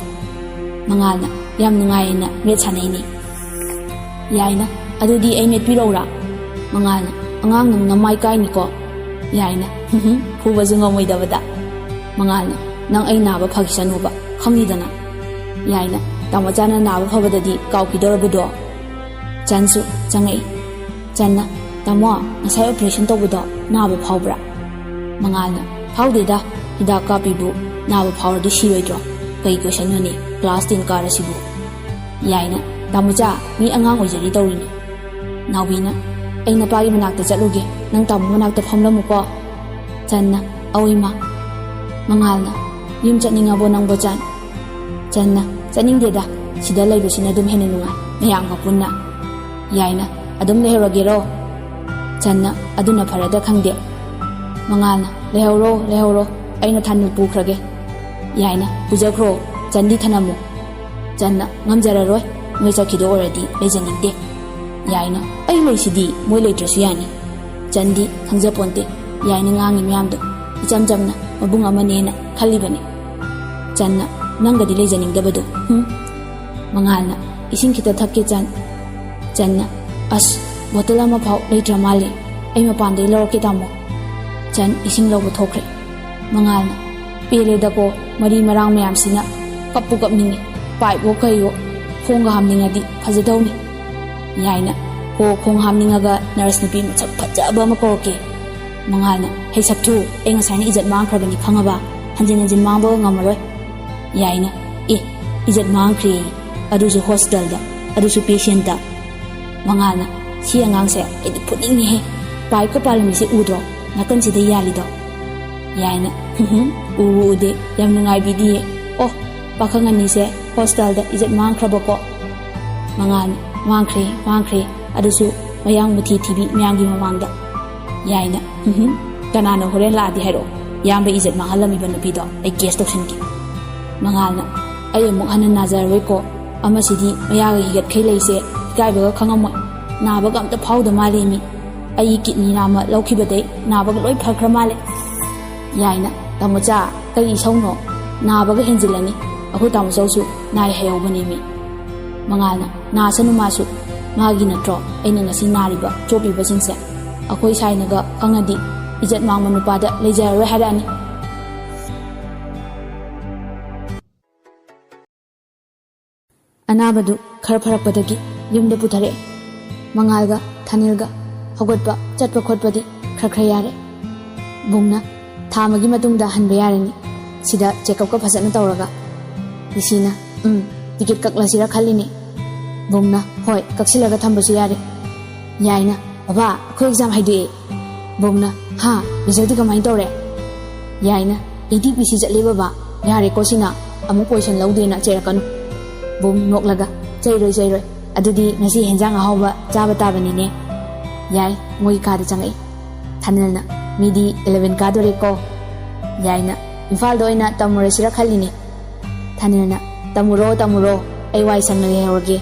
ꯃꯉꯥꯜꯅ, "ꯌꯥꯝ ꯅꯨꯡꯉꯥꯏꯅ ꯃꯦꯠ ꯁꯥꯟꯅꯩꯅꯦ꯫" ꯌꯥꯏꯅ, "ꯑꯗꯨꯗꯤ ꯑꯩ ꯃꯦꯠꯄꯤꯔꯛꯎꯔꯥ?" ꯃꯉꯥꯜꯅ, "ꯑꯉꯥꯡ ꯅꯪ ꯅꯃꯥꯏ ꯀꯥꯏꯅꯤꯀꯣ꯫" ꯌꯥꯏꯅ, "ꯐꯨꯕꯁꯨ ꯉꯝꯃꯣꯏꯗꯕꯗ꯫" ꯃꯉꯥꯜꯅ, ꯅꯪ ꯑꯩ ꯅꯥꯕ ꯐꯈꯤꯁꯅꯨꯕ, ꯈꯪꯉꯤꯗꯅ꯫ ꯌꯥꯏꯅ, ꯇꯥꯃꯣꯆꯥꯅ ꯅꯥꯕ ꯐꯕꯗꯗꯤ ꯀꯥꯎꯈꯤꯗꯧꯔꯕꯗꯣ? ꯆꯟꯁꯨ ꯆꯪꯉꯛꯏ꯫ ꯆꯟꯅ, "ꯇꯥꯃꯣ, ꯉꯁꯥꯏ operation ꯇꯧꯕꯗꯣ ꯅꯥꯕ ꯐꯥꯎꯕ꯭ꯔꯥ?" ꯃꯉꯥꯜꯅ, "ꯐꯥꯎꯗꯦꯗ, ꯍꯤꯗꯥꯛ ꯀꯥꯞꯄꯤꯕꯨ ꯅꯥꯕ ꯐꯥꯎꯔꯗꯤ ꯁꯤꯔꯣꯏꯗ꯭ꯔꯣ? ꯀꯩ questionꯅꯣꯅꯦ, class ten ꯀꯥꯔꯁꯤꯕꯨ?" ꯌꯥꯏꯅ, "ꯇꯥꯃꯣꯆꯥ, ꯃꯤ ꯑꯉꯥꯡ ꯑꯣꯏꯖꯔꯤ ꯇꯧꯔꯤꯅꯤ꯫" ꯅꯥꯎꯕꯤꯅ, "ꯑꯩ ꯅꯄꯥꯒꯤ ꯃꯅꯥꯛꯇ ꯆꯠꯂꯨꯒꯦ, ꯅꯪ ꯇꯥꯃꯣ ꯃꯅꯥꯛꯇ ꯐꯝꯂꯝꯃꯨꯀꯣ꯫" ꯆꯟꯅ, "ꯑꯧ ꯏꯃꯥ꯫" ꯃꯉꯥꯜꯅ, "ꯌꯨꯝ ꯆꯠꯅꯤꯡꯉꯕꯣ ꯅꯪꯕꯣ ꯆꯟ?" ꯆꯟꯅ, "ꯆꯠꯅꯤꯡꯗꯦꯗ, ꯁꯤꯗ ꯂꯩꯕꯁꯤꯅ ꯑꯗꯨꯝ ꯍꯦꯟꯅ ꯅꯨꯡꯉꯥꯏ, ꯃꯌꯥꯝꯒ ꯄꯨꯟꯅ꯫" ꯌꯥꯏꯅ, "ꯑꯗꯨꯝ ꯂꯩꯍꯧꯔꯒꯦꯔꯣ?" ꯆꯟꯅ, "ꯑꯗꯨꯅ ꯐꯔꯗ ꯈꯪꯗꯦ꯫" ꯃꯉꯥꯜꯅ, "ꯂꯩꯍꯧꯔꯣ, ꯂꯩꯍꯧꯔꯣ, ꯑꯩꯅ ꯊꯥꯅꯨ ꯄꯨꯈ꯭ꯔꯒꯦ꯫" ꯌꯥꯏꯅ, "ꯄꯨꯖꯈ꯭ꯔꯣ, ꯆꯟꯗꯤ ꯊꯅꯝꯃꯨ꯫" ꯆꯟꯅ, "ꯉꯝꯖꯔꯔꯣꯏ, ꯅꯣꯏ ꯆꯠꯈꯤꯗꯣ ꯑꯣꯏꯔꯗꯤ ꯂꯩꯖꯅꯤꯡꯗꯦ꯫" ꯌꯥꯏꯅ, "ꯑꯩ ꯂꯩꯁꯤꯗꯤ, ꯃꯣꯏ ꯂꯩꯇ꯭ꯔꯁꯨ ꯌꯥꯅꯤ꯫" ꯆꯟꯗꯤ ꯈꯪꯖꯄꯣꯟꯇꯦ, ꯌꯥꯏꯅ ꯉꯥꯡꯉꯤ ꯃꯌꯥꯝꯗꯣ ꯏꯆꯝ ꯆꯝꯅ ꯃꯕꯨꯡ ꯑꯃꯅꯦꯅ ꯈꯜꯂꯤꯕꯅꯤ꯫ ꯆꯟꯅ, "ꯅꯪꯒꯗꯤ ꯂꯩꯖꯅꯤꯡꯗꯕꯗꯣ, ꯍꯨꯝ?" ꯃꯉꯥꯜꯅ, "ꯏꯁꯤꯡ ꯈꯤꯇ ꯊꯛꯀꯦ ꯆꯟ꯫" ꯆꯟꯅ, "ꯑꯁ, bottle ꯑꯃ ꯐꯥꯎ ꯂꯩꯇ꯭ꯔ ꯃꯥꯜꯂꯦ, ꯑꯩ ꯃꯄꯥꯟꯗꯩ ꯂꯧꯔꯛꯀꯦ ꯇꯥꯃꯣ꯫" ꯆꯟ ꯏꯁꯤꯡ ꯂꯧꯕ ꯊꯣꯛꯈ꯭ꯔꯦ꯫ ꯃꯉꯥꯜꯅ, "ꯄꯦꯜꯂꯦꯗꯀꯣ, ꯃꯔꯤ ꯃꯔꯥꯡ ꯃꯌꯥꯝꯁꯤꯅ, ꯀꯞꯄꯨ ꯀꯞꯅꯤꯡꯉꯤ, pipeꯑꯣ ꯀꯩꯑꯣ, ꯈꯣꯡꯒ ꯍꯥꯝꯅꯤꯡꯉꯗꯤ ꯐꯖꯗꯧꯅꯤ꯫" ꯌꯥꯏꯅ, "ꯍꯣ, ꯈꯣꯡ ꯍꯥꯝꯅꯤꯡꯉꯒ nurse ꯅꯨꯄꯤ ꯃꯁꯛ ꯐꯖꯕ ꯑꯃ ꯀꯧꯔꯛꯀꯦ꯫" ꯃꯉꯥꯜꯅ, "ꯍꯩ ꯁꯛꯊꯨ, ꯑꯩ ꯉꯁꯥꯏꯅ ꯏꯖꯠ ꯃꯥꯡꯈ꯭ꯔꯕꯅꯤ ꯈꯪꯉꯕ? ꯍꯟꯖꯤꯟ ꯍꯟꯖꯤꯟ ꯃꯥꯡꯕꯒ ꯉꯝꯃꯔꯣꯏ꯫" ꯌꯥꯏꯅ, "ꯑꯦ, ꯏꯖꯠ ꯃꯥꯡꯈ꯭ꯔꯦ, ꯑꯗꯨꯁꯨ hospitalꯗ, ꯑꯗꯨꯁꯨ patientꯇ꯫" ꯃꯉꯥꯜꯅ, "ꯁꯤ ꯑꯉꯥꯡꯁꯦ ꯑꯩꯗꯤ ꯐꯨꯅꯤꯡꯉꯤꯍꯦ, pipeꯀ ꯄꯥꯜꯂꯝꯃꯤꯁꯦ ꯎꯗ꯭ꯔꯣ, ꯅꯥꯀꯟꯁꯤꯗ ꯌꯥꯜꯂꯤꯗꯣ?" ꯌꯥꯏꯅ, "ꯎꯕꯨ ꯎꯗꯦ, ꯌꯥꯝ ꯅꯨꯡꯉꯥꯏꯕꯤꯗꯤꯌꯦ꯫ ꯑꯣ, ꯄꯥꯈꯪ ꯑꯅꯤꯁꯦ hospitalꯗ ꯏꯖꯠ ꯃꯥꯡꯈ꯭ꯔꯕꯀꯣ꯫" ꯃꯉꯥꯜꯅ, "ꯃꯥꯡꯈ꯭ꯔꯦ, ꯃꯥꯡꯈ꯭ꯔꯦ, ꯑꯗꯨꯁꯨ ꯃꯌꯥꯡ ꯃꯨꯊꯤ ꯊꯤꯕꯤ ꯃꯌꯥꯝꯒꯤ ꯃꯃꯥꯡꯗ꯫" ꯌꯥꯏꯅ, "ꯀꯅꯥꯅꯣ ꯍꯣꯔꯦꯟ ꯂꯥꯛꯑꯗꯤ ꯍꯥꯏꯔꯛꯑꯣ, ꯏꯌꯥꯝꯕ ꯏꯖꯠ ꯃꯥꯡꯍꯜꯂꯝꯃꯤꯕ ꯅꯨꯄꯤꯗꯣ ꯑꯩ case ꯇꯧꯁꯤꯟꯒꯦ꯫" ꯃꯉꯥꯜꯅ, "ꯑꯩ ꯑꯃꯨꯛ ꯍꯟꯅ ꯅꯥꯖꯔꯔꯣꯏꯀꯣ, ꯑꯃꯁꯤꯗꯤ ꯃꯌꯥꯒ ꯍꯤꯒꯠꯈꯩ ꯂꯩꯁꯦ ꯏꯀꯥꯏꯕꯒ ꯈꯪꯉꯝꯃꯣꯏ, ꯅꯥꯕꯒ ꯑꯝꯇ ꯐꯥꯎꯗ ꯃꯥꯜꯂꯦ ꯃꯤ, ꯑꯩꯒꯤ kidney ꯅꯥꯝꯃ ꯂꯧꯈꯤꯕꯗꯩ ꯅꯥꯕꯒ ꯂꯣꯏ ꯐꯈ꯭ꯔ ꯃꯥꯜꯂꯦ꯫" ꯌꯥꯏꯅ, "ꯇꯥꯃꯣꯆꯥ, ꯀꯩ ꯏꯁꯧꯅꯣ? ꯅꯥꯕꯒ ꯍꯦꯟꯖꯤꯜꯂꯅꯤ, ꯑꯩꯈꯣꯏ ꯇꯥꯃꯣꯆꯧꯁꯨ ꯅꯥꯏ ꯍꯥꯏꯍꯧꯕꯅꯦ ꯃꯤ꯫" ꯃꯉꯥꯜꯅ, "ꯅꯥꯁꯅꯨ ꯃꯥꯁꯨ, ꯃꯥꯒꯤ ꯅꯠꯇ꯭ꯔꯣ ꯑꯩꯅ ꯉꯁꯤ ꯅꯥꯔꯤꯕ ꯆꯣꯞꯄꯤꯕꯁꯤꯡꯁꯦ? ꯑꯩꯈꯣꯏ ꯁꯥꯏꯅꯒ ꯈꯪꯉꯗꯤ ꯏꯖꯠ ꯃꯥꯡꯕ ꯅꯨꯄꯥꯗ ꯂꯩꯖꯔꯔꯣꯏ ꯍꯥꯏꯔꯛꯑꯅꯤ꯫" ꯑꯅꯥꯕꯗꯨ ꯈꯔ ꯐꯔꯛꯄꯗꯒꯤ ꯌꯨꯝꯗ ꯄꯨꯊꯔꯛꯑꯦ꯫ ꯃꯉꯥꯜꯒ ꯊꯥꯅꯤꯜꯒ ꯍꯧꯒꯠꯄ, ꯆꯠꯄ ꯈꯣꯠꯄꯗꯤ ꯈꯔ ꯈꯔ ꯌꯥꯔꯦ꯫ ꯕꯨꯡꯅ, "ꯊꯥ ꯑꯃꯒꯤ ꯃꯇꯨꯡꯗ ꯍꯟꯕ ꯌꯥꯔꯅꯤ꯫ ꯁꯤꯗ ꯆꯦꯛꯑꯞꯀ ꯐꯖꯅ ꯇꯧꯔꯒ꯫" ꯔꯤꯁꯤꯅ, "ꯎꯝ, ꯇꯤꯀꯦꯠ ꯀꯛꯂꯁꯤꯔ ꯈꯜꯂꯤꯅꯦ꯫" ꯕꯨꯡꯅ, "ꯍꯣꯏ, ꯀꯛꯁꯤꯜꯂꯒ ꯊꯝꯕꯁꯨ ꯌꯥꯔꯦ꯫" ꯌꯥꯏꯅ, "ꯕꯕꯥ, ꯑꯩꯈꯣꯏ ꯑꯦꯛꯖꯥꯝ ꯍꯥꯏꯗꯣꯛꯑꯦ꯫" ꯕꯨꯡꯅ, "ꯍꯥ? ꯔꯤꯖꯜꯗꯤ ꯀꯃꯥꯏꯅ ꯇꯧꯔꯦ?" ꯌꯥꯏꯅ, "ꯑꯦ ꯗꯤ ꯄꯤ ꯁꯤ ꯆꯠꯂꯦ ꯕꯕꯥ, ꯌꯥꯔꯦꯀꯣ ꯁꯤꯅ, ꯑꯃꯨꯛ ꯄꯣꯖꯤꯁꯟ ꯂꯧꯗꯦꯅ ꯆꯩꯔꯛꯀꯅꯨ꯫" ꯕꯨꯡ ꯅꯣꯛꯂꯒ, "ꯆꯩꯔꯣꯏ, ꯆꯩꯔꯣꯏ, ꯑꯗꯨꯗꯤ ꯉꯁꯤ ꯍꯦꯟꯖꯥꯡ ꯑꯍꯥꯎꯕ ꯆꯥꯕ ꯇꯥꯕꯅꯤꯅꯦ꯫" ꯌꯥꯏ ꯃꯣꯏ ꯀꯥꯗ ꯆꯪꯉꯛꯏ꯫ ꯊꯥꯅꯤꯜꯅ, "ꯃꯤꯗꯤ ꯏꯂꯚꯦꯟ ꯀꯥꯗꯣꯔꯦꯀꯣ꯫" ꯌꯥꯏꯅ, "ꯏꯝꯐꯥꯜꯗ ꯑꯣꯏꯅ ꯇꯝꯃꯨꯔꯁꯤꯔ ꯈꯜꯂꯤꯅꯦ꯫" ꯊꯥꯅꯤꯜꯅ, "ꯇꯝꯃꯨꯔꯣ, ꯇꯝꯃꯨꯔꯣ, ꯑꯩ ꯋꯥꯏ ꯁꯪꯅ ꯂꯩꯍꯧꯔꯒꯦ꯫"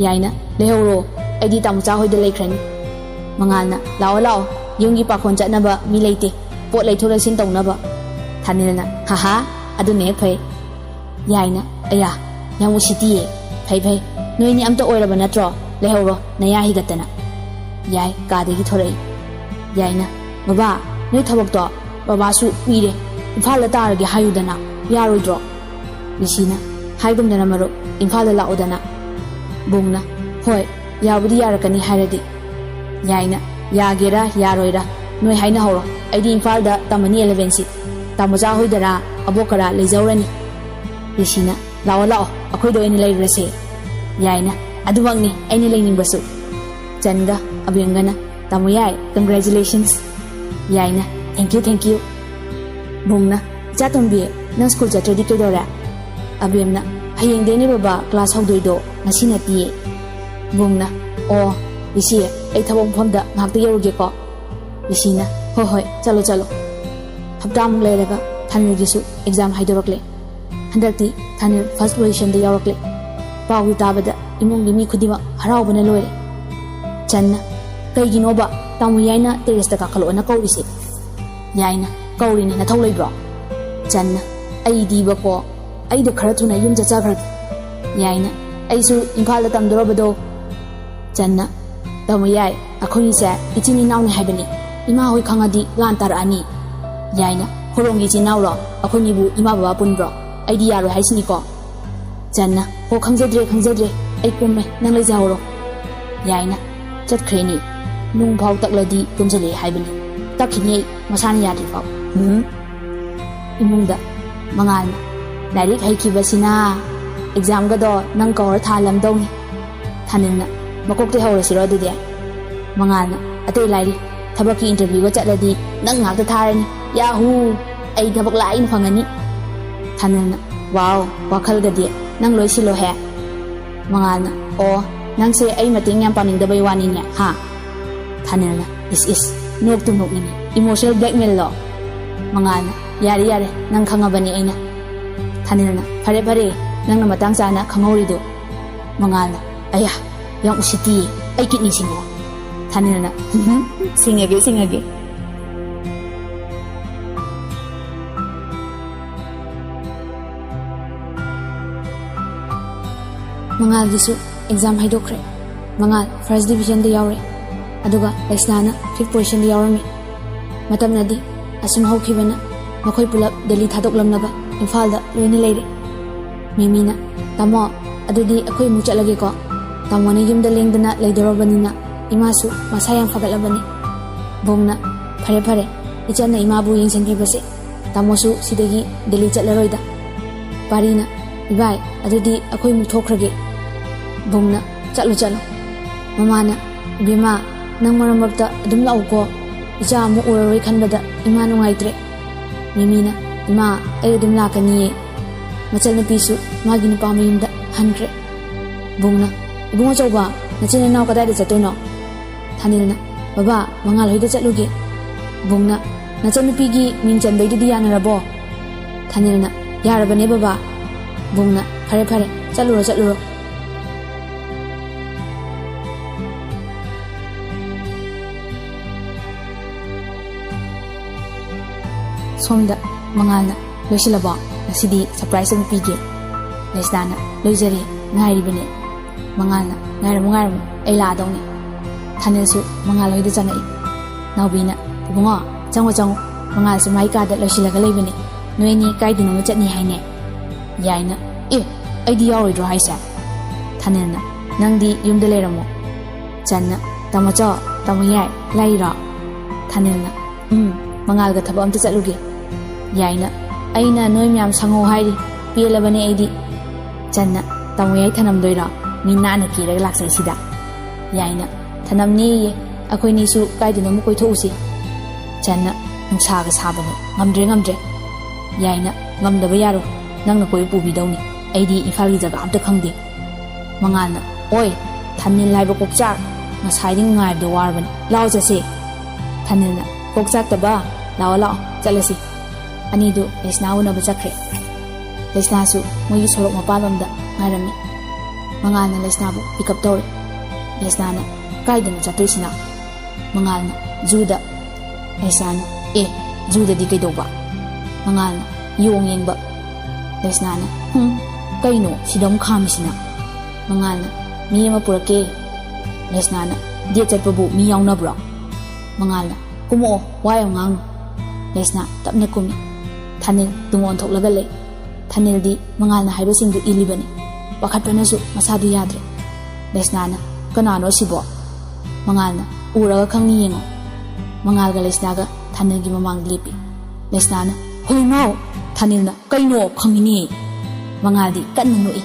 ꯌꯥꯏꯅ, "ꯂꯩꯍꯧꯔꯣ, ꯑꯩꯗꯤ ꯇꯥꯃꯣꯆꯥ ꯍꯣꯏꯗ ꯂꯩꯈ꯭ꯔꯅꯤ꯫" ꯃꯉꯥꯜꯅ, "ꯂꯥꯛꯑꯣ, ꯂꯥꯛꯑꯣ, ꯌꯨꯝꯒꯤ ꯄꯥꯈꯣꯟ ꯆꯠꯅꯕ ꯃꯤ ꯂꯩꯇꯦ, ꯄꯣꯠ ꯂꯩꯊꯣꯛ ꯂꯩꯁꯤꯟ ꯇꯧꯅꯕ꯫" ꯊꯥꯅꯤꯜꯅ, "ꯍꯥꯍꯥ, ꯑꯗꯨꯅ ꯍꯦꯛ ꯐꯩ꯫" ꯌꯥꯏꯅ, "ꯑꯌꯥ, ꯌꯥꯝ ꯎꯁꯤꯠꯇꯤꯌꯦ꯫ ꯐꯩ, ꯐꯩ, ꯅꯣꯏꯅꯤ ꯑꯝꯇ ꯑꯣꯏꯔꯕ ꯅꯠꯇ꯭ꯔꯣ? ꯂꯩꯍꯧꯔꯣ, ꯅꯌꯥ ꯍꯤꯒꯠꯇꯅ꯫" ꯌꯥꯏ ꯀꯥꯗꯒꯤ ꯊꯣꯔꯛꯏ꯫ ꯌꯥꯏꯅ, "ꯕꯕꯥ, ꯅꯣꯏ ꯊꯕꯛꯇꯣ ꯕꯕꯥꯁꯨ ꯀꯨꯏꯔꯦ, ꯏꯝꯐꯥꯜꯗ ꯇꯥꯔꯒꯦ ꯍꯥꯏꯌꯨꯗꯅ, ꯌꯥꯔꯣꯏꯗ꯭ꯔꯣ?" ꯔꯤꯁꯤꯅ, "ꯍꯥꯏꯒꯨꯝꯗꯅ ꯃꯔꯨꯞ, ꯏꯝꯐꯥꯜꯗ ꯂꯥꯛꯑꯣꯗꯅ꯫" ꯕꯨꯡꯅ, "ꯍꯣꯏ, ꯌꯥꯕꯨꯗꯤ ꯌꯥꯔꯛꯀꯅꯤ ꯍꯥꯏꯔꯗꯤ꯫" ꯌꯥꯏꯅ, "ꯌꯥꯒꯦꯔꯥ ꯌꯥꯔꯣꯏꯔꯥ ꯅꯣꯏ ꯍꯥꯏꯅꯍꯧꯔꯣ, ꯑꯩꯗꯤ ꯏꯝꯐꯥꯜꯗ ꯇꯝꯃꯅꯤ ꯑꯦꯂꯚꯦꯟꯁꯤ꯫ ꯇꯥꯃꯣꯆꯥ ꯍꯣꯏꯗꯔꯥ ꯑꯕꯣꯛꯀꯔꯥ ꯂꯩꯖꯧꯔꯅꯤ꯫" ꯔꯤꯁꯤꯅ, "ꯂꯥꯛꯑꯣ, ꯂꯥꯛꯑꯣ, ꯑꯩꯈꯣꯏꯗ ꯑꯣꯏꯅ ꯂꯩꯔꯨꯔꯁꯦ꯫" ꯌꯥꯏꯅ, "ꯑꯗꯨꯃꯛꯅꯤ ꯑꯩꯅ ꯂꯩꯅꯤꯡꯕꯁꯨ꯫" ꯆꯟꯒ ꯑꯕꯦꯝꯒꯅ, "ꯇꯥꯃꯣ ꯌꯥꯏ, congratulations!" ꯌꯥꯏꯅ, "Thank you, thank you!" ꯕꯨꯡꯅ, "ꯏꯆꯥ ꯇꯣꯝꯕꯤ, ꯅꯪ ꯁ꯭ꯀꯨꯜ ꯆꯠꯇ꯭ꯔꯗꯤ ꯀꯩꯗꯧꯔꯦ?" ꯑꯕꯦꯝꯅ, "ꯍꯌꯦꯡꯗꯩꯅꯦ ꯕꯕꯥ ꯀ꯭ꯂꯥꯁ ꯍꯧꯗꯣꯏꯗꯣ, ꯉꯁꯤ ꯅꯠꯇꯤꯌꯦ꯫" ꯕꯨꯡꯅ, "ꯑꯣ, ꯔꯤꯁꯤ, ꯑꯩ ꯊꯕꯛ ꯃꯐꯝꯗ ꯉꯥꯏꯍꯥꯛꯇ ꯌꯧꯔꯨꯒꯦꯀꯣ꯫" ꯔꯤꯁꯤꯅ, "ꯍꯣꯏ, ꯍꯣꯏ, ꯆꯠꯂꯣ, ꯆꯠꯂꯣ꯫" ꯍꯞꯇꯥꯃꯨꯛ ꯂꯩꯔꯒ ꯊꯥꯅꯤꯜꯒꯤꯁꯨ ꯑꯦꯛꯖꯥꯝ ꯍꯥꯏꯗꯣꯔꯛꯂꯦ꯫ ꯍꯟꯗꯛꯇꯤ ꯊꯥꯅꯤꯜ ꯐꯥꯔꯁ ꯄꯣꯖꯤꯁꯟꯗ ꯌꯥꯎꯔꯛꯂꯦ꯫ ꯄꯥꯎꯗꯨ ꯇꯥꯕꯗ ꯏꯃꯨꯡꯒꯤ ꯃꯤ ꯈꯨꯗꯤꯡꯃꯛ ꯍꯔꯥꯎꯕꯅ ꯂꯣꯏꯔꯦ꯫ ꯆꯟꯅ, "ꯀꯩꯒꯤꯅꯣꯕ ꯇꯥꯃꯣ ꯌꯥꯏꯅ ꯇꯦꯔꯦꯁꯇ ꯀꯥꯈꯠꯂꯛꯑꯣꯅ ꯀꯧꯔꯤꯁꯦ?" ꯌꯥꯏꯅ, "ꯀꯧꯔꯤꯅꯤ, ꯅꯊꯧ ꯂꯩꯕ꯭ꯔꯣ?" ꯆꯟꯅ, "ꯑꯩꯗꯤꯕꯀꯣ, ꯑꯩꯗꯣ ꯈꯔ ꯊꯨꯅ ꯌꯨꯝ ꯆꯠꯆꯈ꯭ꯔꯒꯦ꯫" ꯌꯥꯏꯅ, "ꯑꯩꯁꯨ ꯏꯝꯐꯥꯜꯗ ꯇꯝꯗꯣꯔꯕꯗꯣ꯫" ꯆꯟꯅ, "ꯇꯥꯃꯣ ꯌꯥꯏ, ꯑꯩꯈꯣꯏꯅꯤꯁꯦ ꯏꯆꯤꯟ ꯏꯅꯥꯎꯅꯤ ꯍꯥꯏꯕꯅꯤ, ꯏꯃꯥ ꯍꯣꯏ ꯈꯪꯉꯗꯤ ꯂꯥꯟ ꯇꯥꯔꯛꯑꯅꯤ꯫" ꯌꯥꯏꯅ, "ꯍꯣꯔꯣꯡꯒꯤ ꯏꯆꯤꯟ ꯏꯅꯥꯎꯔꯣ? ꯑꯩꯈꯣꯏꯅꯤꯕꯨ ꯏꯃꯥ ꯕꯕꯥ ꯄꯨꯟꯕ꯭ꯔꯣ? ꯑꯩꯗꯤ ꯌꯥꯔꯣꯏ ꯍꯥꯏꯁꯤꯅꯤꯀꯣ꯫" ꯆꯟꯅ, "ꯍꯣ, ꯈꯪꯖꯗ꯭ꯔꯦ, ꯈꯪꯖꯗ꯭ꯔꯦ, ꯑꯩ ꯀꯨꯝꯃꯦ, ꯅꯪ ꯂꯩꯖꯍꯧꯔꯣ"꯫ ꯌꯥꯏꯅ, "ꯆꯠꯈ꯭ꯔꯦꯅꯦ, ꯅꯨꯡ ꯐꯥꯎ ꯇꯛꯂꯗꯤ ꯇꯨꯝꯁꯤꯜꯂꯛꯑꯦ ꯍꯥꯏꯕꯅꯤ, ꯇꯛꯈꯤꯅꯤ ꯑꯩ, ꯃꯁꯥꯅ ꯌꯥꯗ꯭ꯔꯤꯐꯥꯎ"꯫ ꯎꯝ꯫ ꯏꯃꯨꯡꯗ ꯃꯉꯥꯜꯅ, "ꯂꯥꯏꯔꯤꯛ ꯍꯩꯈꯤꯕꯁꯤꯅ ꯑꯦꯛꯖꯥꯝꯒꯗꯣ ꯅꯪ ꯀꯧꯔ ꯊꯥꯍꯜꯂꯝꯗꯧꯅꯤ"꯫ ꯊꯥꯅꯤꯜꯅ, "ꯃꯀꯣꯛꯇꯩ ꯍꯧꯔꯁꯤꯔꯣ ꯑꯗꯨꯗꯤ?" ꯃꯉꯥꯜꯅ, "ꯑꯇꯩ ꯂꯥꯏꯔꯤ, ꯊꯕꯛꯀꯤ ꯏꯟꯇꯔꯚ꯭ꯌꯨꯒ ꯆꯠꯂꯗꯤ ꯅꯪ ꯉꯥꯛꯇ ꯊꯥꯔꯅꯤ꯫ ꯌꯥꯍꯨ! ꯑꯩ ꯊꯕꯛ ꯂꯥꯏꯅ ꯐꯪꯉꯅꯤ"꯫ ꯊꯥꯅꯤꯜꯅ, "ꯋꯥꯎ, ꯋꯥꯈꯜꯒꯗꯤ ꯅꯪ ꯂꯣꯏ ꯁꯤꯜꯂꯣꯍꯦ"꯫ ꯃꯉꯥꯜꯅ, "ꯑꯣ, ꯅꯪꯁꯦ ꯑꯩ ꯃꯇꯦꯡ ꯌꯥꯝ ꯄꯥꯡꯅꯤꯡꯗꯕꯩ ꯋꯥꯅꯤꯅꯦ, ꯍꯥ?" ꯊꯥꯅꯤꯜꯅ, "ꯏꯁ ꯏꯁ, ꯅꯣꯛꯇꯨ ꯅꯣꯛꯅꯤꯡꯉꯤ, emotional blackmail ꯂꯣ?" ꯃꯉꯥꯜꯅ, "ꯌꯥꯔꯦ ꯌꯥꯔꯦ, ꯅꯪ ꯈꯪꯉꯕꯅꯤ ꯑꯩꯅ"꯫ ꯊꯥꯅꯤꯜꯅ, "ꯐꯔꯦ ꯐꯔꯦ, ꯅꯪꯅ ꯃꯇꯥꯡ ꯆꯥꯅ ꯈꯪꯍꯧꯔꯤꯗꯣ"꯫ ꯃꯉꯥꯜꯅ, "ꯑꯌꯥ, ꯌꯥꯝ ꯎꯁꯤꯠꯇꯤꯌꯦ, ꯑꯩ ꯀꯤꯠꯅꯤ ꯁꯤꯡꯉꯣ"꯫ ꯊꯥꯅꯤꯜꯅ, "ꯁꯤꯡꯉꯒꯦ, ꯁꯤꯡꯉꯒꯦ"꯫ ꯃꯉꯥꯜꯒꯤꯁꯨ ꯑꯦꯛꯖꯥꯝ ꯍꯥꯏꯗꯣꯛꯈ꯭ꯔꯦ꯫ ꯃꯉꯥꯜ ꯐꯥꯔꯁ ꯗꯤꯕꯤꯖꯟꯗ ꯌꯥꯎꯔꯦ, ꯑꯗꯨꯒ ꯂꯩꯁꯅꯥꯅ ꯐꯤꯐ ꯄꯣꯖꯤꯁꯟꯗ ꯌꯥꯎꯔꯝꯃꯤ꯫ ꯃꯇꯝꯅꯗꯤ ꯑꯁꯨꯝ ꯍꯧꯈꯤꯕꯅ ꯃꯈꯣꯏ ꯄꯨꯂꯞ ꯗꯦꯜꯂꯤ ꯊꯥꯗꯣꯛꯂꯝꯂꯒ ꯏꯝꯐꯥꯜꯗ ꯂꯣꯏꯅ ꯂꯩꯔꯦ꯫ ꯃꯤꯃꯤꯅ, "ꯇꯥꯃꯣ, ꯑꯗꯨꯗꯤ ꯑꯩꯈꯣꯏ ꯑꯃꯨꯛ ꯆꯠꯂꯒꯦꯀꯣ꯫ ꯇꯥꯃꯣꯅ ꯌꯨꯝꯗ ꯂꯦꯡꯗꯅ ꯂꯩꯗꯧꯔꯕꯅꯤꯅ ꯏꯃꯥꯁꯨ ꯃꯁꯥ ꯌꯥꯝ ꯐꯒꯠꯂꯕꯅꯤ"꯫ ꯕꯨꯡꯅ, "ꯐꯔꯦ ꯐꯔꯦ, ꯏꯆꯟꯅ ꯏꯃꯥꯕꯨ ꯌꯦꯡꯁꯤꯟꯕꯤꯕꯁꯦ ꯇꯥꯃꯣꯁꯨ ꯁꯤꯗꯒꯤ ꯗꯦꯜꯂꯤ ꯆꯠꯂꯔꯣꯏꯗ"꯫ ꯄꯥꯔꯤꯅ, "ꯏꯕꯥꯏ, ꯑꯗꯨꯗꯤ ꯑꯩꯈꯣꯏ ꯑꯃꯨꯛ ꯊꯣꯛꯈ꯭ꯔꯒꯦ"꯫ ꯕꯨꯡꯅ, "ꯆꯠꯂꯨ, ꯆꯠꯂꯨ"꯫ ꯃꯃꯥꯅ, "ꯏꯕꯦꯝꯃ, ꯅꯪ ꯃꯔꯛ ꯃꯔꯛꯇ ꯑꯗꯨꯝ ꯂꯥꯛꯎꯀꯣ꯫ ꯏꯆꯥ ꯑꯃꯨꯛ ꯎꯔꯔꯣꯏ ꯈꯟꯕꯗ ꯏꯃꯥ ꯅꯨꯡꯉꯥꯏꯇ꯭ꯔꯦ"꯫ ꯃꯤꯃꯤꯅ, "ꯏꯃꯥ, ꯑꯩ ꯑꯗꯨꯝ ꯂꯥꯛꯀꯅꯤꯌꯦ"꯫ ꯃꯆꯜꯅꯨꯄꯤꯁꯨ ꯃꯥꯒꯤ ꯅꯨꯄꯥ ꯃꯌꯨꯝꯗ ꯍꯟꯈ꯭ꯔꯦ꯫ ꯕꯨꯡꯅ, "ꯏꯕꯨꯡꯉꯣ ꯆꯧꯕ, ꯅꯆꯤꯟ ꯅꯅꯥꯎ ꯀꯗꯥꯏꯗ ꯆꯠꯇꯣꯏꯅꯣ?" ꯊꯥꯅꯤꯜꯅ, "ꯕꯕꯥ, ꯃꯉꯥꯜ ꯍꯣꯏꯗ ꯆꯠꯂꯨꯒꯦ"꯫ ꯕꯨꯡꯅ, "ꯅꯆꯟꯅꯨꯄꯤꯒꯤ ꯃꯤꯡ ꯆꯟꯕꯩꯗꯨꯗꯤ ꯌꯥꯅꯔꯕꯣ?" ꯊꯥꯅꯤꯜꯅ, "ꯌꯥꯔꯕꯅꯦ ꯕꯕꯥ"꯫ ꯕꯨꯡꯅ, "ꯐꯔꯦ ꯐꯔꯦ, ꯆꯠꯂꯨꯔꯣ ꯆꯠꯂꯨꯔꯣ"꯫ ꯁꯣꯝꯗ ꯃꯉꯥꯜꯅ, "ꯂꯣꯏꯁꯤꯜꯂꯕꯣ? ꯉꯁꯤꯗꯤ ꯁꯔꯄ꯭ꯔꯥꯏꯖ ꯑꯃ ꯄꯤꯒꯦ"꯫ ꯂꯩꯁꯅꯥꯅ, "ꯂꯣꯏꯖꯔꯦ, ꯉꯥꯏꯔꯤꯕꯅꯦ"꯫ ꯃꯉꯥꯜꯅ, "ꯉꯥꯏꯔꯝꯃꯨ, ꯉꯥꯏꯔꯝꯃꯨ, ꯑꯩ ꯂꯥꯛꯑꯗꯧꯅꯤ"꯫ ꯊꯥꯅꯤꯜꯁꯨ ꯃꯉꯥꯜ ꯍꯣꯏꯗ ꯆꯪꯉꯛꯏ꯫ ꯅꯥꯎꯕꯤꯅ, "ꯏꯕꯨꯡꯉꯣ, ꯆꯪꯉꯣ, ꯆꯪꯉꯣ꯫ ꯃꯉꯥꯜꯁꯨ ꯃꯥꯏ ꯀꯥꯗ ꯂꯣꯏꯁꯤꯜꯂꯒ ꯂꯩꯕꯅꯦ꯫ ꯅꯣꯏ ꯑꯅꯤ ꯀꯥꯏꯗꯅꯣꯃ ꯆꯠꯅꯤ ꯍꯥꯏꯅꯦ?" ꯌꯥꯏꯅ, "ꯑꯦ, "ꯑꯩꯗꯤ ꯌꯥꯎꯔꯣꯏꯗ꯭ꯔꯣ ꯍꯥꯏꯁꯦ?" ꯊꯥꯅꯤꯜꯅ, "ꯅꯪꯗꯤ ꯌꯨꯝꯗ ꯂꯩꯔꯝꯃꯣ꯫" ꯆꯟꯅ, "ꯇꯥꯃꯣ ꯆꯥꯎ, ꯇꯥꯃꯣ ꯌꯥꯏ, ꯂꯥꯛꯏꯔꯣ?" ꯊꯥꯅꯤꯜꯅ, "ꯎꯝ, ꯃꯉꯥꯜꯒ ꯊꯕꯛ ꯑꯝꯇ ꯆꯠꯂꯨꯒꯦ꯫" ꯌꯥꯏꯅ, "ꯑꯩꯅ ꯅꯣꯏ ꯃꯌꯥꯝ ꯁꯪꯉꯣ ꯍꯥꯏꯔꯤ, ꯄꯦꯜꯂꯕꯅꯦ ꯑꯩꯗꯤ꯫" ꯆꯟꯅ, "ꯇꯥꯃꯣ ꯌꯥꯏ ꯊꯅꯝꯗꯣꯏꯔꯣ? ꯃꯤ ꯅꯥꯟꯅ ꯀꯦꯔꯒ ꯂꯥꯛꯆꯩꯁꯤꯗ꯫" ꯌꯥꯏꯅ, "ꯊꯅꯝꯅꯦꯌꯦ, ꯑꯩꯈꯣꯏꯅꯤꯁꯨ ꯀꯥꯏꯗꯅꯣꯝ ꯀꯣꯏꯊꯣꯛꯎꯁꯤ꯫" ꯆꯟꯅ, "ꯅꯨꯡꯁꯥꯒ ꯁꯥꯕꯅꯦ, ꯉꯝꯗ꯭ꯔꯦ, ꯉꯝꯗ꯭ꯔꯦ꯫" ꯌꯥꯏꯅ, "ꯉꯝꯗꯕ ꯌꯥꯔꯣꯏ, ꯅꯪꯅ ꯀꯣꯏꯕ ꯄꯨꯕꯤꯗꯧꯅꯤ, ꯑꯩꯗꯤ ꯏꯝꯐꯥꯜꯒꯤ ꯖꯒꯥ ꯑꯝꯇ ꯈꯪꯗꯦ꯫" ꯃꯉꯥꯜꯅ, "ꯑꯣꯏ, ꯊꯥꯅꯤꯜ ꯍꯥꯏꯕ ꯀꯣꯛꯆꯥꯛ, ꯉꯁꯥꯏꯗꯤ ꯉꯥꯏꯕꯗ ꯋꯥꯔꯕꯅꯤ, ꯂꯥꯛꯑꯣ ꯆꯠꯁꯦ꯫" ꯊꯥꯅꯤꯜꯅ, "ꯀꯣꯛꯆꯥꯛꯇꯕ, ꯂꯥꯛꯑꯣ ꯂꯥꯛꯑꯣ, ꯆꯠꯂꯁꯤ꯫" ꯑꯅꯤꯗꯨ ꯂꯩꯁꯅꯥ ꯎꯅꯕ ꯆꯠꯈ꯭ꯔꯦ꯫ ꯂꯩꯁꯅꯥꯁꯨ ꯃꯣꯏꯒꯤ ꯁꯣꯔꯣꯛ ꯃꯄꯥꯟꯂꯣꯝꯗ ꯉꯥꯏꯔꯝꯃꯤ꯫ ꯃꯉꯥꯜꯅ ꯂꯩꯁꯅꯥꯕꯨ ꯄꯤꯛ ꯑꯞ ꯇꯧꯔꯦ꯫ ꯂꯩꯁꯅꯥꯅ, "ꯀꯥꯏꯗꯅꯣ ꯆꯠꯇꯣꯏꯁꯤꯅ?" ꯃꯉꯥꯜꯅ, "ꯖꯨꯗ꯫" ꯂꯩꯁꯅꯥꯅ, "ꯑꯦ, ꯖꯨꯗꯗꯤ ꯀꯩꯗꯧꯕ?" ꯃꯉꯥꯜꯅ, "ꯌꯣꯡ ꯌꯦꯡꯕ꯫" ꯂꯩꯁꯅꯥꯅ, "ꯍꯨꯝ, ꯀꯩꯅꯣ ꯁꯤꯗ ꯑꯃꯨꯛ ꯈꯥꯝꯃꯤꯁꯤꯅ?" ꯃꯉꯥꯜꯅ, "ꯃꯤ ꯑꯃ ꯄꯨꯔꯛꯀꯦ꯫" ꯂꯩꯁꯅꯥꯅ, "ꯗꯦꯠ ꯆꯠꯄꯕꯨ ꯃꯤ ꯌꯥꯎꯅꯕ꯭ꯔꯣ?" ꯃꯉꯥꯜꯅ, "ꯀꯨꯝꯃꯛꯑꯣ, ꯋꯥ ꯌꯥꯝ ꯉꯥꯡꯅꯨ꯫" ꯂꯩꯁꯅꯥ ꯇꯞꯅ ꯀꯨꯝꯃꯤ꯫ ꯊꯥꯅꯤꯜ ꯇꯨꯡ ꯑꯣꯟꯊꯣꯛꯂꯒ ꯂꯩ꯫ ꯊꯥꯅꯤꯜꯗꯤ ꯃꯉꯥꯜꯅ ꯍꯥꯏꯕꯁꯤꯡꯗꯨ ꯏꯜꯂꯤꯕꯅꯤ꯫ ꯄꯥꯈꯠꯄꯅꯁꯨ ꯃꯁꯥꯗꯨ ꯌꯥꯗ꯭ꯔꯦ꯫ ꯂꯩꯁꯅꯥꯅ, "ꯀꯅꯥꯅꯣ ꯑꯁꯤꯕꯣ?" ꯃꯉꯥꯜꯅ, "ꯎꯔꯒ ꯈꯪꯅꯤ, ꯌꯦꯡꯉꯣ꯫" ꯃꯉꯥꯜꯒ ꯂꯩꯁꯅꯥꯒ ꯊꯥꯅꯤꯜꯒꯤ ꯃꯃꯥꯡꯗ ꯂꯦꯞꯄꯤ꯫ ꯂꯩꯁꯅꯥꯅ, "ꯍꯣꯏ ꯏꯃꯥꯎ!" ꯊꯥꯅꯤꯜꯅ, "ꯀꯩꯅꯣ, ꯈꯪꯉꯤꯅꯦ!" ꯃꯉꯥꯜꯗꯤ ꯀꯟꯅ ꯅꯣꯛꯏ꯫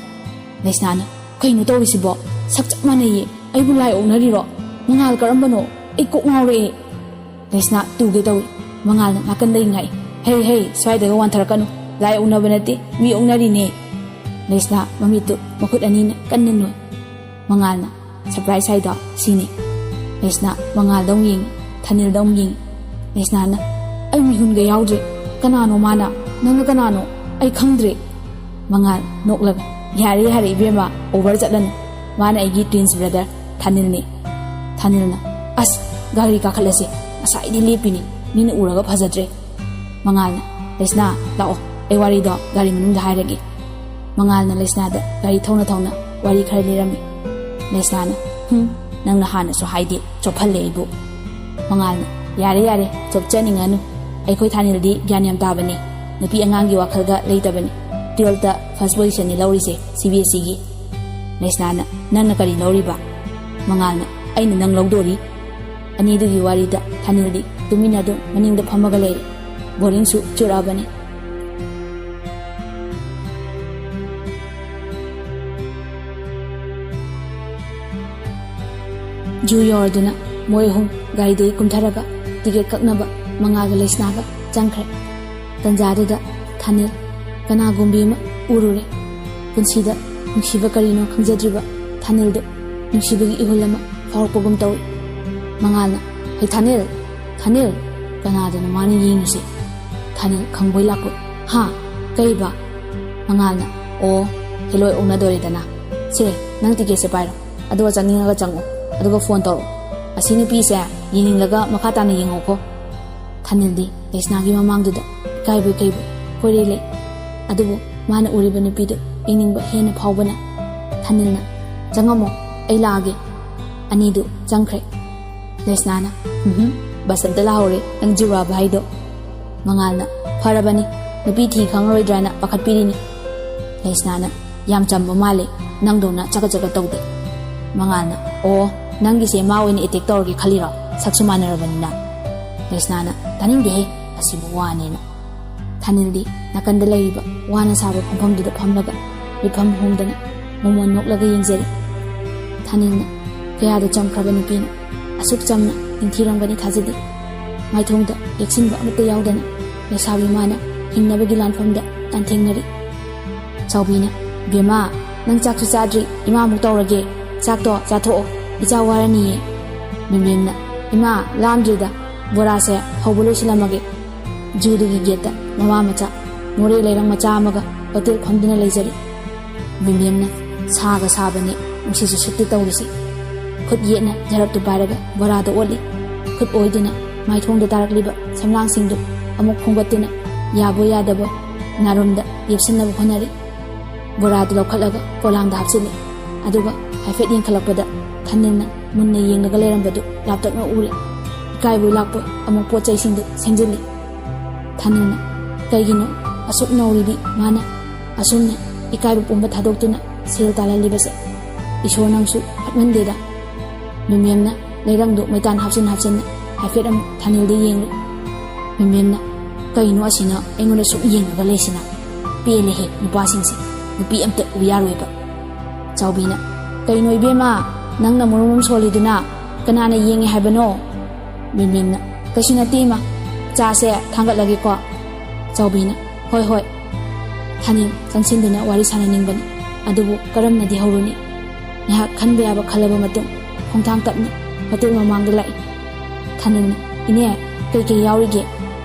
ꯂꯩꯁꯅꯥꯅ, "ꯀꯩꯅꯣ ꯇꯧꯔꯤꯁꯤꯕꯣ? ꯁꯛ ꯆꯞ ꯃꯥꯟꯅꯩꯌꯦ꯫ ꯑꯩꯕꯨ ꯂꯥꯏ ꯑꯣꯛꯅꯔꯤꯔꯣ? ꯃꯉꯥꯜ ꯀꯔꯝꯕꯅꯣ? ꯑꯩ ꯀꯣꯛ ꯉꯥꯎꯔꯛꯑꯦ!" ꯂꯩꯁꯅꯥ ꯇꯨꯒꯦ ꯇꯧꯏ꯫ ꯃꯉꯥꯜꯅ ꯅꯥꯀꯟꯗꯒꯤ ꯉꯥꯛꯏ꯫ "ꯍꯦ, ꯍꯦ, ꯁ꯭ꯋꯥꯏꯗꯒ ꯋꯥꯟꯊꯔꯛꯀꯅꯨ꯫ ꯂꯥꯏ ꯑꯣꯛꯅꯕ ꯅꯠꯇꯦ, ꯃꯤ ꯑꯣꯛꯅꯔꯤꯅꯦ!" ꯂꯩꯁꯅꯥ ꯃꯃꯤꯠꯇꯨ ꯃꯈꯨꯠ ꯑꯅꯤꯅ ꯀꯟꯅ ꯅꯣꯏ꯫ ꯃꯉꯥꯜꯅ, "ꯁꯔꯄ꯭ꯔꯥꯏꯖ ꯍꯥꯏꯗꯣ ꯁꯤꯅꯤ꯫" ꯂꯩꯁꯅꯥ ꯃꯉꯥꯜꯗ ꯑꯃꯨꯛ ꯌꯦꯡꯉꯤ, ꯊꯥꯅꯤꯜꯗ ꯑꯃꯨꯛ ꯌꯦꯡꯉꯤ꯫ ꯂꯩꯁꯅꯥꯅ, "ꯑꯩ ꯃꯤꯍꯨꯟꯒ ꯌꯥꯎꯗ꯭ꯔꯦ꯫ ꯀꯅꯥꯅꯣ ꯃꯥꯅ? ꯅꯪꯅ ꯀꯅꯥꯅꯣ? ꯑꯩ ꯈꯪꯗ꯭ꯔꯦ꯫" ꯃꯉꯥꯜ ꯅꯣꯛꯂꯒ, "ꯌꯥꯔꯦ, ꯌꯥꯔꯦ ꯏꯕꯦꯝꯃ, ꯑꯣꯚꯔ ꯆꯠꯂꯅꯨ꯫ ꯃꯥꯅ ꯑꯩꯒꯤ ꯇ꯭ꯋꯤꯟꯁ ꯕ꯭ꯔꯗꯔ ꯊꯥꯅꯤꯜꯅꯦ꯫" ꯊꯥꯅꯤꯜꯅ, "ꯑꯁ, ꯒꯥꯔꯤ ꯀꯥꯈꯠꯂꯁꯦ꯫ ꯉꯁꯥꯏꯗꯤ ꯂꯦꯞꯄꯤꯅꯤ꯫ ꯃꯤꯅ ꯎꯔꯒ ꯐꯖꯗ꯭ꯔꯦ꯫" ꯃꯉꯥꯜꯅ, "ꯂꯩꯁꯅꯥ, ꯂꯥꯛꯑꯣ, ꯑꯩ ꯋꯥꯔꯤꯗꯣ ꯒꯥꯔꯤ ꯃꯅꯨꯡꯗ ꯍꯥꯏꯔꯒꯦ꯫" ꯃꯉꯥꯜꯅ ꯂꯩꯁꯅꯥꯗ ꯒꯥꯔꯤ ꯊꯧꯅ ꯊꯧꯅ ꯋꯥꯔꯤ ꯈꯔ ꯂꯤꯔꯝꯃꯤ꯫ ꯂꯩꯁꯅꯥꯅ, "ꯍꯨꯝ, ꯅꯪꯅ ꯍꯥꯟꯅꯁꯨ ꯍꯥꯏꯗꯦ, ꯆꯣꯞꯍꯜꯂꯦ ꯑꯩꯕꯨ꯫" ꯃꯉꯥꯜꯅ, "ꯌꯥꯔꯦ, ꯌꯥꯔꯦ, ꯆꯣꯞꯆꯅꯤꯡꯉꯅꯨ꯫ ꯑꯩꯈꯣꯏ ꯊꯥꯅꯤꯜꯗꯤ ꯒ꯭ꯌꯥꯟ ꯌꯥꯝ ꯇꯥꯕꯅꯤ, ꯅꯨꯄꯤ ꯑꯉꯥꯡꯒꯤ ꯋꯥꯈꯜꯒ ꯂꯩꯇꯕꯅꯤ꯫ ꯇꯨꯌꯦꯜꯞꯇ ꯐꯥꯔꯁ ꯄꯣꯖꯤꯁꯟꯅꯤ ꯂꯧꯔꯤꯁꯦ ꯁꯤ ꯕꯤ ꯑꯦꯁ ꯁꯤꯒꯤ꯫ ꯂꯩꯁꯅꯥꯅ, "ꯅꯪꯅ ꯀꯔꯤ ꯂꯧꯔꯤꯕ?" ꯃꯉꯥꯜꯅ, "ꯑꯩꯅ ꯅꯪ ꯂꯧꯗꯣꯔꯤ"꯫ ꯑꯅꯤꯗꯨꯒꯤ ꯋꯥꯔꯤꯗ ꯊꯥꯅꯤꯜꯗꯤ ꯇꯨꯃꯤꯟꯅ ꯑꯗꯨꯝ ꯃꯅꯤꯡꯗ ꯐꯝꯃꯒ ꯂꯩꯔꯦ꯫ ꯕꯣꯔꯤꯡꯁꯨ ꯆꯨꯔꯛꯑꯕꯅꯤ꯫ ꯖꯨ ꯌꯧꯔꯗꯨꯅ ꯃꯣꯏ ꯑꯍꯨꯝ ꯒꯥꯔꯤꯗꯒꯤ ꯀꯨꯝꯊꯔꯒ ꯇꯤꯀꯦꯠ ꯀꯛꯅꯕ ꯃꯉꯥꯜꯒ ꯂꯩꯁꯅꯥꯒ ꯆꯪꯈ꯭ꯔꯦ꯫ ꯇꯟꯖꯥꯗꯨꯗ ꯊꯥꯅꯤꯜ ꯀꯅꯥꯒꯨꯝꯕꯤ ꯑꯃ ꯎꯔꯨꯔꯦ꯫ ꯄꯨꯟꯁꯤꯗ ꯅꯨꯡꯁꯤꯕ ꯀꯔꯤꯅꯣ ꯈꯪꯖꯗ꯭ꯔꯤꯕ ꯊꯥꯅꯤꯜꯗꯨ ꯅꯨꯡꯁꯤꯕꯒꯤ ꯏꯍꯨꯜ ꯑꯃ ꯐꯥꯎꯔꯛꯄꯒꯨꯝ ꯇꯧꯏ꯫ ꯃꯉꯥꯜꯅ, "ꯍꯩ ꯊꯥꯅꯤꯜ, ꯊꯥꯅꯤꯜ!" ꯀꯅꯥꯗꯅꯣ ꯃꯥꯅ ꯌꯦꯡꯉꯤꯁꯦ? ꯊꯥꯅꯤꯜ ꯈꯪꯕꯣꯏ ꯂꯥꯛꯄꯣꯏ, "ꯍꯥ? ꯀꯩꯕ?" ꯃꯉꯥꯜꯅ, "ꯑꯣ, ꯍꯦꯂꯣꯏ ꯑꯣꯛꯅꯗꯣꯔꯦꯗꯅ꯫ ꯁꯦ, ꯅꯪ ꯇꯤꯀꯦꯠꯁꯦ ꯄꯥꯏꯔꯣ, ꯑꯗꯨꯒ ꯆꯪꯅꯤꯡꯉꯒ ꯆꯪꯉꯣ, ꯑꯗꯨꯒ ꯐꯣꯟ ꯇꯧꯔꯛꯑꯣ꯫ ꯑꯁꯤ ꯅꯨꯄꯤꯁꯦ ꯌꯦꯡꯅꯤꯡꯂꯒ ꯃꯈꯥ ꯇꯥꯅ ꯌꯦꯡꯉꯣꯀꯣ"꯫ ꯊꯥꯅꯤꯜꯗꯤ ꯂꯩꯁꯅꯥꯒꯤ ꯃꯃꯥꯡꯗꯨꯗ ꯏꯀꯥꯏꯕꯣꯏ ꯀꯩꯕꯣꯏ ꯀꯣꯏꯔꯩ ꯂꯩ꯫ ꯑꯗꯨꯕꯨ ꯃꯥꯅ ꯎꯔꯤꯕ ꯅꯨꯄꯤꯗꯨ ꯌꯦꯡꯅꯤꯡꯕ ꯍꯦꯟꯅ ꯐꯥꯎꯕꯅ ꯊꯥꯅꯤꯜꯅ, "ꯆꯪꯉꯝꯃꯣ, ꯑꯩ ꯂꯥꯛꯑꯒꯦ"꯫ ꯑꯅꯤꯗꯨ ꯆꯪꯈ꯭ꯔꯦ꯫ ꯂꯩꯁꯅꯥꯅ, "ꯎꯝꯍꯨꯝ, ꯕꯁꯟꯇ ꯂꯥꯛꯍꯧꯔꯦ, ꯅꯪ ꯖꯨꯔꯥꯕ ꯍꯥꯏꯗꯣ"꯫ ꯃꯉꯥꯜꯅ, "ꯐꯔꯕꯅꯤ, ꯅꯨꯄꯤ ꯊꯤ ꯈꯪꯉꯔꯣꯏꯗ꯭ꯔꯥꯅ ꯄꯥꯈꯠꯄꯤꯔꯤꯅꯤ"꯫ ꯂꯩꯁꯅꯥꯅ, "ꯌꯥꯝ ꯆꯝꯕ ꯃꯥꯜꯂꯦ, ꯅꯪꯗꯧꯅ ꯆꯒꯠ ꯆꯒꯠ ꯇꯧꯗꯦ"꯫ ꯃꯉꯥꯜꯅ, "ꯑꯣ, ꯅꯪꯒꯤꯁꯦ ꯃꯥ ꯑꯣꯏꯅ ꯑꯦꯇꯦꯛ ꯇꯧꯔꯒꯦ ꯈꯜꯂꯤꯔꯣ, ꯁꯛꯁꯨ ꯃꯥꯟꯅꯔꯕꯅꯤꯅ"꯫ ꯂꯩꯁꯅꯥꯅ, "ꯇꯥꯅꯤꯡꯗꯦꯍꯦ, ꯑꯁꯤꯕꯨ ꯋꯥꯅꯦꯅ"꯫ ꯊꯥꯅꯤꯜꯗꯤ ꯅꯥꯀꯟꯗ ꯂꯩꯔꯤꯕ ꯋꯥꯅ ꯁꯥꯕ ꯐꯝꯐꯝꯗꯨꯗ ꯐꯝꯂꯒ ꯃꯤꯠꯐꯝ ꯍꯣꯡꯗꯅ ꯃꯃꯣꯟ ꯅꯣꯛꯂꯒ ꯌꯦꯡꯖꯔꯤ꯫ ꯊꯥꯅꯤꯜꯅ ꯀꯌꯥꯗ ꯆꯝꯈ꯭ꯔꯕ ꯅꯨꯄꯤꯅꯣ, ꯑꯁꯨꯛ ꯆꯝꯅ ꯅꯤꯡꯊꯤꯔꯝꯒꯅꯤ ꯊꯥꯖꯗꯦ꯫ ꯃꯥꯏꯊꯣꯡꯗ ꯌꯦꯛꯁꯤꯟꯕ ꯑꯃꯠꯇ ꯌꯥꯎꯗꯅ ꯂꯩꯁꯥꯕꯤ ꯃꯥꯅ ꯍꯤꯡꯅꯕꯒꯤ ꯂꯥꯟꯐꯝꯗ ꯂꯥꯟꯊꯦꯡꯅꯔꯤ꯫ ꯆꯥꯎꯕꯤꯅ, "ꯕꯦꯝꯃ, ꯅꯪ ꯆꯥꯛꯁꯨ ꯆꯥꯗ꯭ꯔꯤ, ꯏꯃꯥ ꯑꯃꯨꯛ ꯇꯧꯔꯒꯦ, ꯆꯥꯛꯇꯣ ꯆꯥꯊꯣꯛꯑꯣ, ꯏꯆꯥ ꯋꯥꯔꯅꯤꯌꯦ"꯫ ꯕꯦꯝꯕꯦꯝꯅ, "ꯏꯃꯥ, ꯂꯥꯝꯗ꯭ꯔꯤꯗ, ꯕꯣꯔꯥꯁꯦ ꯍꯧꯕ ꯂꯣꯏꯁꯤꯜꯂꯝꯃꯒꯦ"꯫ ꯖꯨꯗꯨꯒꯤ ꯒꯦꯠꯇ ꯃꯃꯥ ꯃꯆꯥ ꯃꯣꯔꯦ ꯂꯩꯔꯪ ꯃꯆꯥ ꯑꯃꯒ ꯍꯣꯇꯦꯜ ꯐꯝꯗꯨꯅ ꯂꯩꯖꯔꯤ꯫ ꯕꯦꯝꯕꯦꯝꯅ, "ꯁꯥꯒ ꯁꯥꯕꯅꯦ, ꯅꯨꯡꯁꯤꯠꯁꯨ ꯁꯤꯠꯇꯦ ꯇꯧꯔꯤꯁꯦ"꯫ ꯈꯨꯠ ꯌꯦꯠꯅ ꯖꯔꯞꯇꯨ ꯄꯥꯏꯔꯒ ꯕꯣꯔꯥꯗ ꯑꯣꯠꯂꯤ꯫ ꯈꯨꯠ ꯑꯣꯏꯗꯨꯅ ꯃꯥꯏꯊꯣꯡꯗ ꯇꯥꯔꯛꯂꯤꯕ ꯁꯝꯂꯥꯡꯁꯤꯡꯗꯨ ꯑꯃꯨꯛ ꯈꯣꯝꯒꯠꯇꯨꯅ ꯌꯥꯕꯣꯏ ꯌꯥꯗꯕꯣꯏ ꯅꯥꯔꯨꯝꯗ ꯌꯦꯞꯁꯤꯟꯅꯕ ꯍꯣꯠꯅꯔꯤ꯫ ꯕꯣꯔꯥꯗꯨ ꯂꯧꯈꯠꯂꯒ ꯄꯣꯂꯥꯡꯗ ꯍꯥꯞꯆꯤꯜꯂꯤ꯫ ꯑꯗꯨꯒ ꯍꯥꯏꯐꯦꯠ ꯌꯦꯡꯈꯠꯂꯛꯄꯗ ꯊꯥꯅꯤꯜꯅ ꯃꯨꯟꯅ ꯌꯦꯡꯂꯒ ꯂꯩꯔꯝꯕꯗꯨ ꯂꯥꯞꯇꯛꯅ ꯎꯔꯦ꯫ ꯏꯀꯥꯏꯕꯣꯏ ꯂꯥꯛꯄꯣꯏ ꯑꯃꯨꯛ ꯄꯣꯠ ꯆꯩꯁꯤꯡꯗꯨ ꯁꯦꯝꯖꯤꯜꯂꯤ꯫ ꯊꯥꯅꯤꯜꯅ, "ꯀꯩꯒꯤꯅꯣ ꯑꯁꯨꯛ ꯅꯧꯔꯤꯗꯤ ꯃꯥꯅ?" ꯑꯁꯨꯝꯅ ꯏꯀꯥꯏꯕ ꯄꯨꯝꯕ ꯊꯥꯗꯣꯛꯇꯨꯅ ꯁꯦꯜ ꯇꯥꯜꯍꯜꯂꯤꯕꯁꯦ ꯏꯁꯣꯔ ꯅꯪꯁꯨ ꯐꯠꯃꯟꯗꯦꯗ꯫ ꯃꯦꯝꯕꯦꯝꯅ ꯂꯩꯔꯪꯗꯨ ꯃꯩꯇꯥꯟ ꯍꯥꯞꯆꯤꯟ ꯍꯥꯞꯆꯤꯟꯅ ꯍꯥꯏꯐꯦꯠ ꯑꯃꯨꯛ ꯊꯥꯅꯤꯜꯗ ꯌꯦꯡꯂꯨ꯫ ꯃꯦꯝꯕꯦꯝꯅ, "ꯀꯩꯅꯣ ꯑꯁꯤꯅ ꯑꯩꯉꯣꯟꯗ ꯁꯨꯝ ꯌꯦꯡꯂꯒ ꯂꯩꯁꯤꯅ? ꯄꯦꯜꯂꯦꯍꯦ ꯅꯨꯄꯥꯁꯤꯡꯁꯦ, ꯅꯨꯄꯤ ꯑꯝꯇ ꯎ ꯌꯥꯔꯣꯏꯕ"꯫ ꯆꯥꯎꯕꯤꯅ, "ꯀꯩꯅꯣ ꯏꯕꯦꯝꯃ, ꯅꯪꯅ ꯃꯔꯨꯝ ꯑꯃ ꯁꯣꯜꯂꯤꯗꯨꯅ ꯀꯅꯥꯅ ꯌꯦꯡꯉꯦ ꯍꯥꯏꯕꯅꯣ?" ꯃꯦꯝꯕꯦꯝꯅ, "ꯀꯩꯁꯨ ꯅꯠꯇꯦ ꯏꯃꯥ, ꯆꯥꯁꯦ ꯊꯥꯡꯒꯠꯂꯒꯦꯀꯣ"꯫ ꯆꯥꯎꯕꯤꯅ, "ꯍꯣꯏ ꯍꯣꯏ"꯫ ꯊꯥꯅꯤꯜ ꯆꯪꯁꯤꯟꯗꯨꯅ ꯋꯥꯔꯤ ꯁꯥꯟꯅꯅꯤꯡꯕꯅꯤ, ꯑꯗꯨꯕꯨ ꯀꯔꯝꯅꯗꯤ ꯍꯧꯔꯨꯅꯤ? ꯉꯥꯏꯍꯥꯛ ꯈꯟꯕ ꯌꯥꯕ ꯈꯜꯂꯕ ꯃꯇꯨꯡ ꯈꯣꯡꯊꯥꯡ ꯇꯞꯅ ꯍꯣꯇꯦꯜ ꯃꯃꯥꯡꯗ ꯂꯥꯛꯏ꯫ ꯊꯥꯅꯤꯜꯅ, "ꯏꯅꯦ, ꯀꯩꯀꯩ ꯌꯥꯎꯔꯤꯒꯦ?"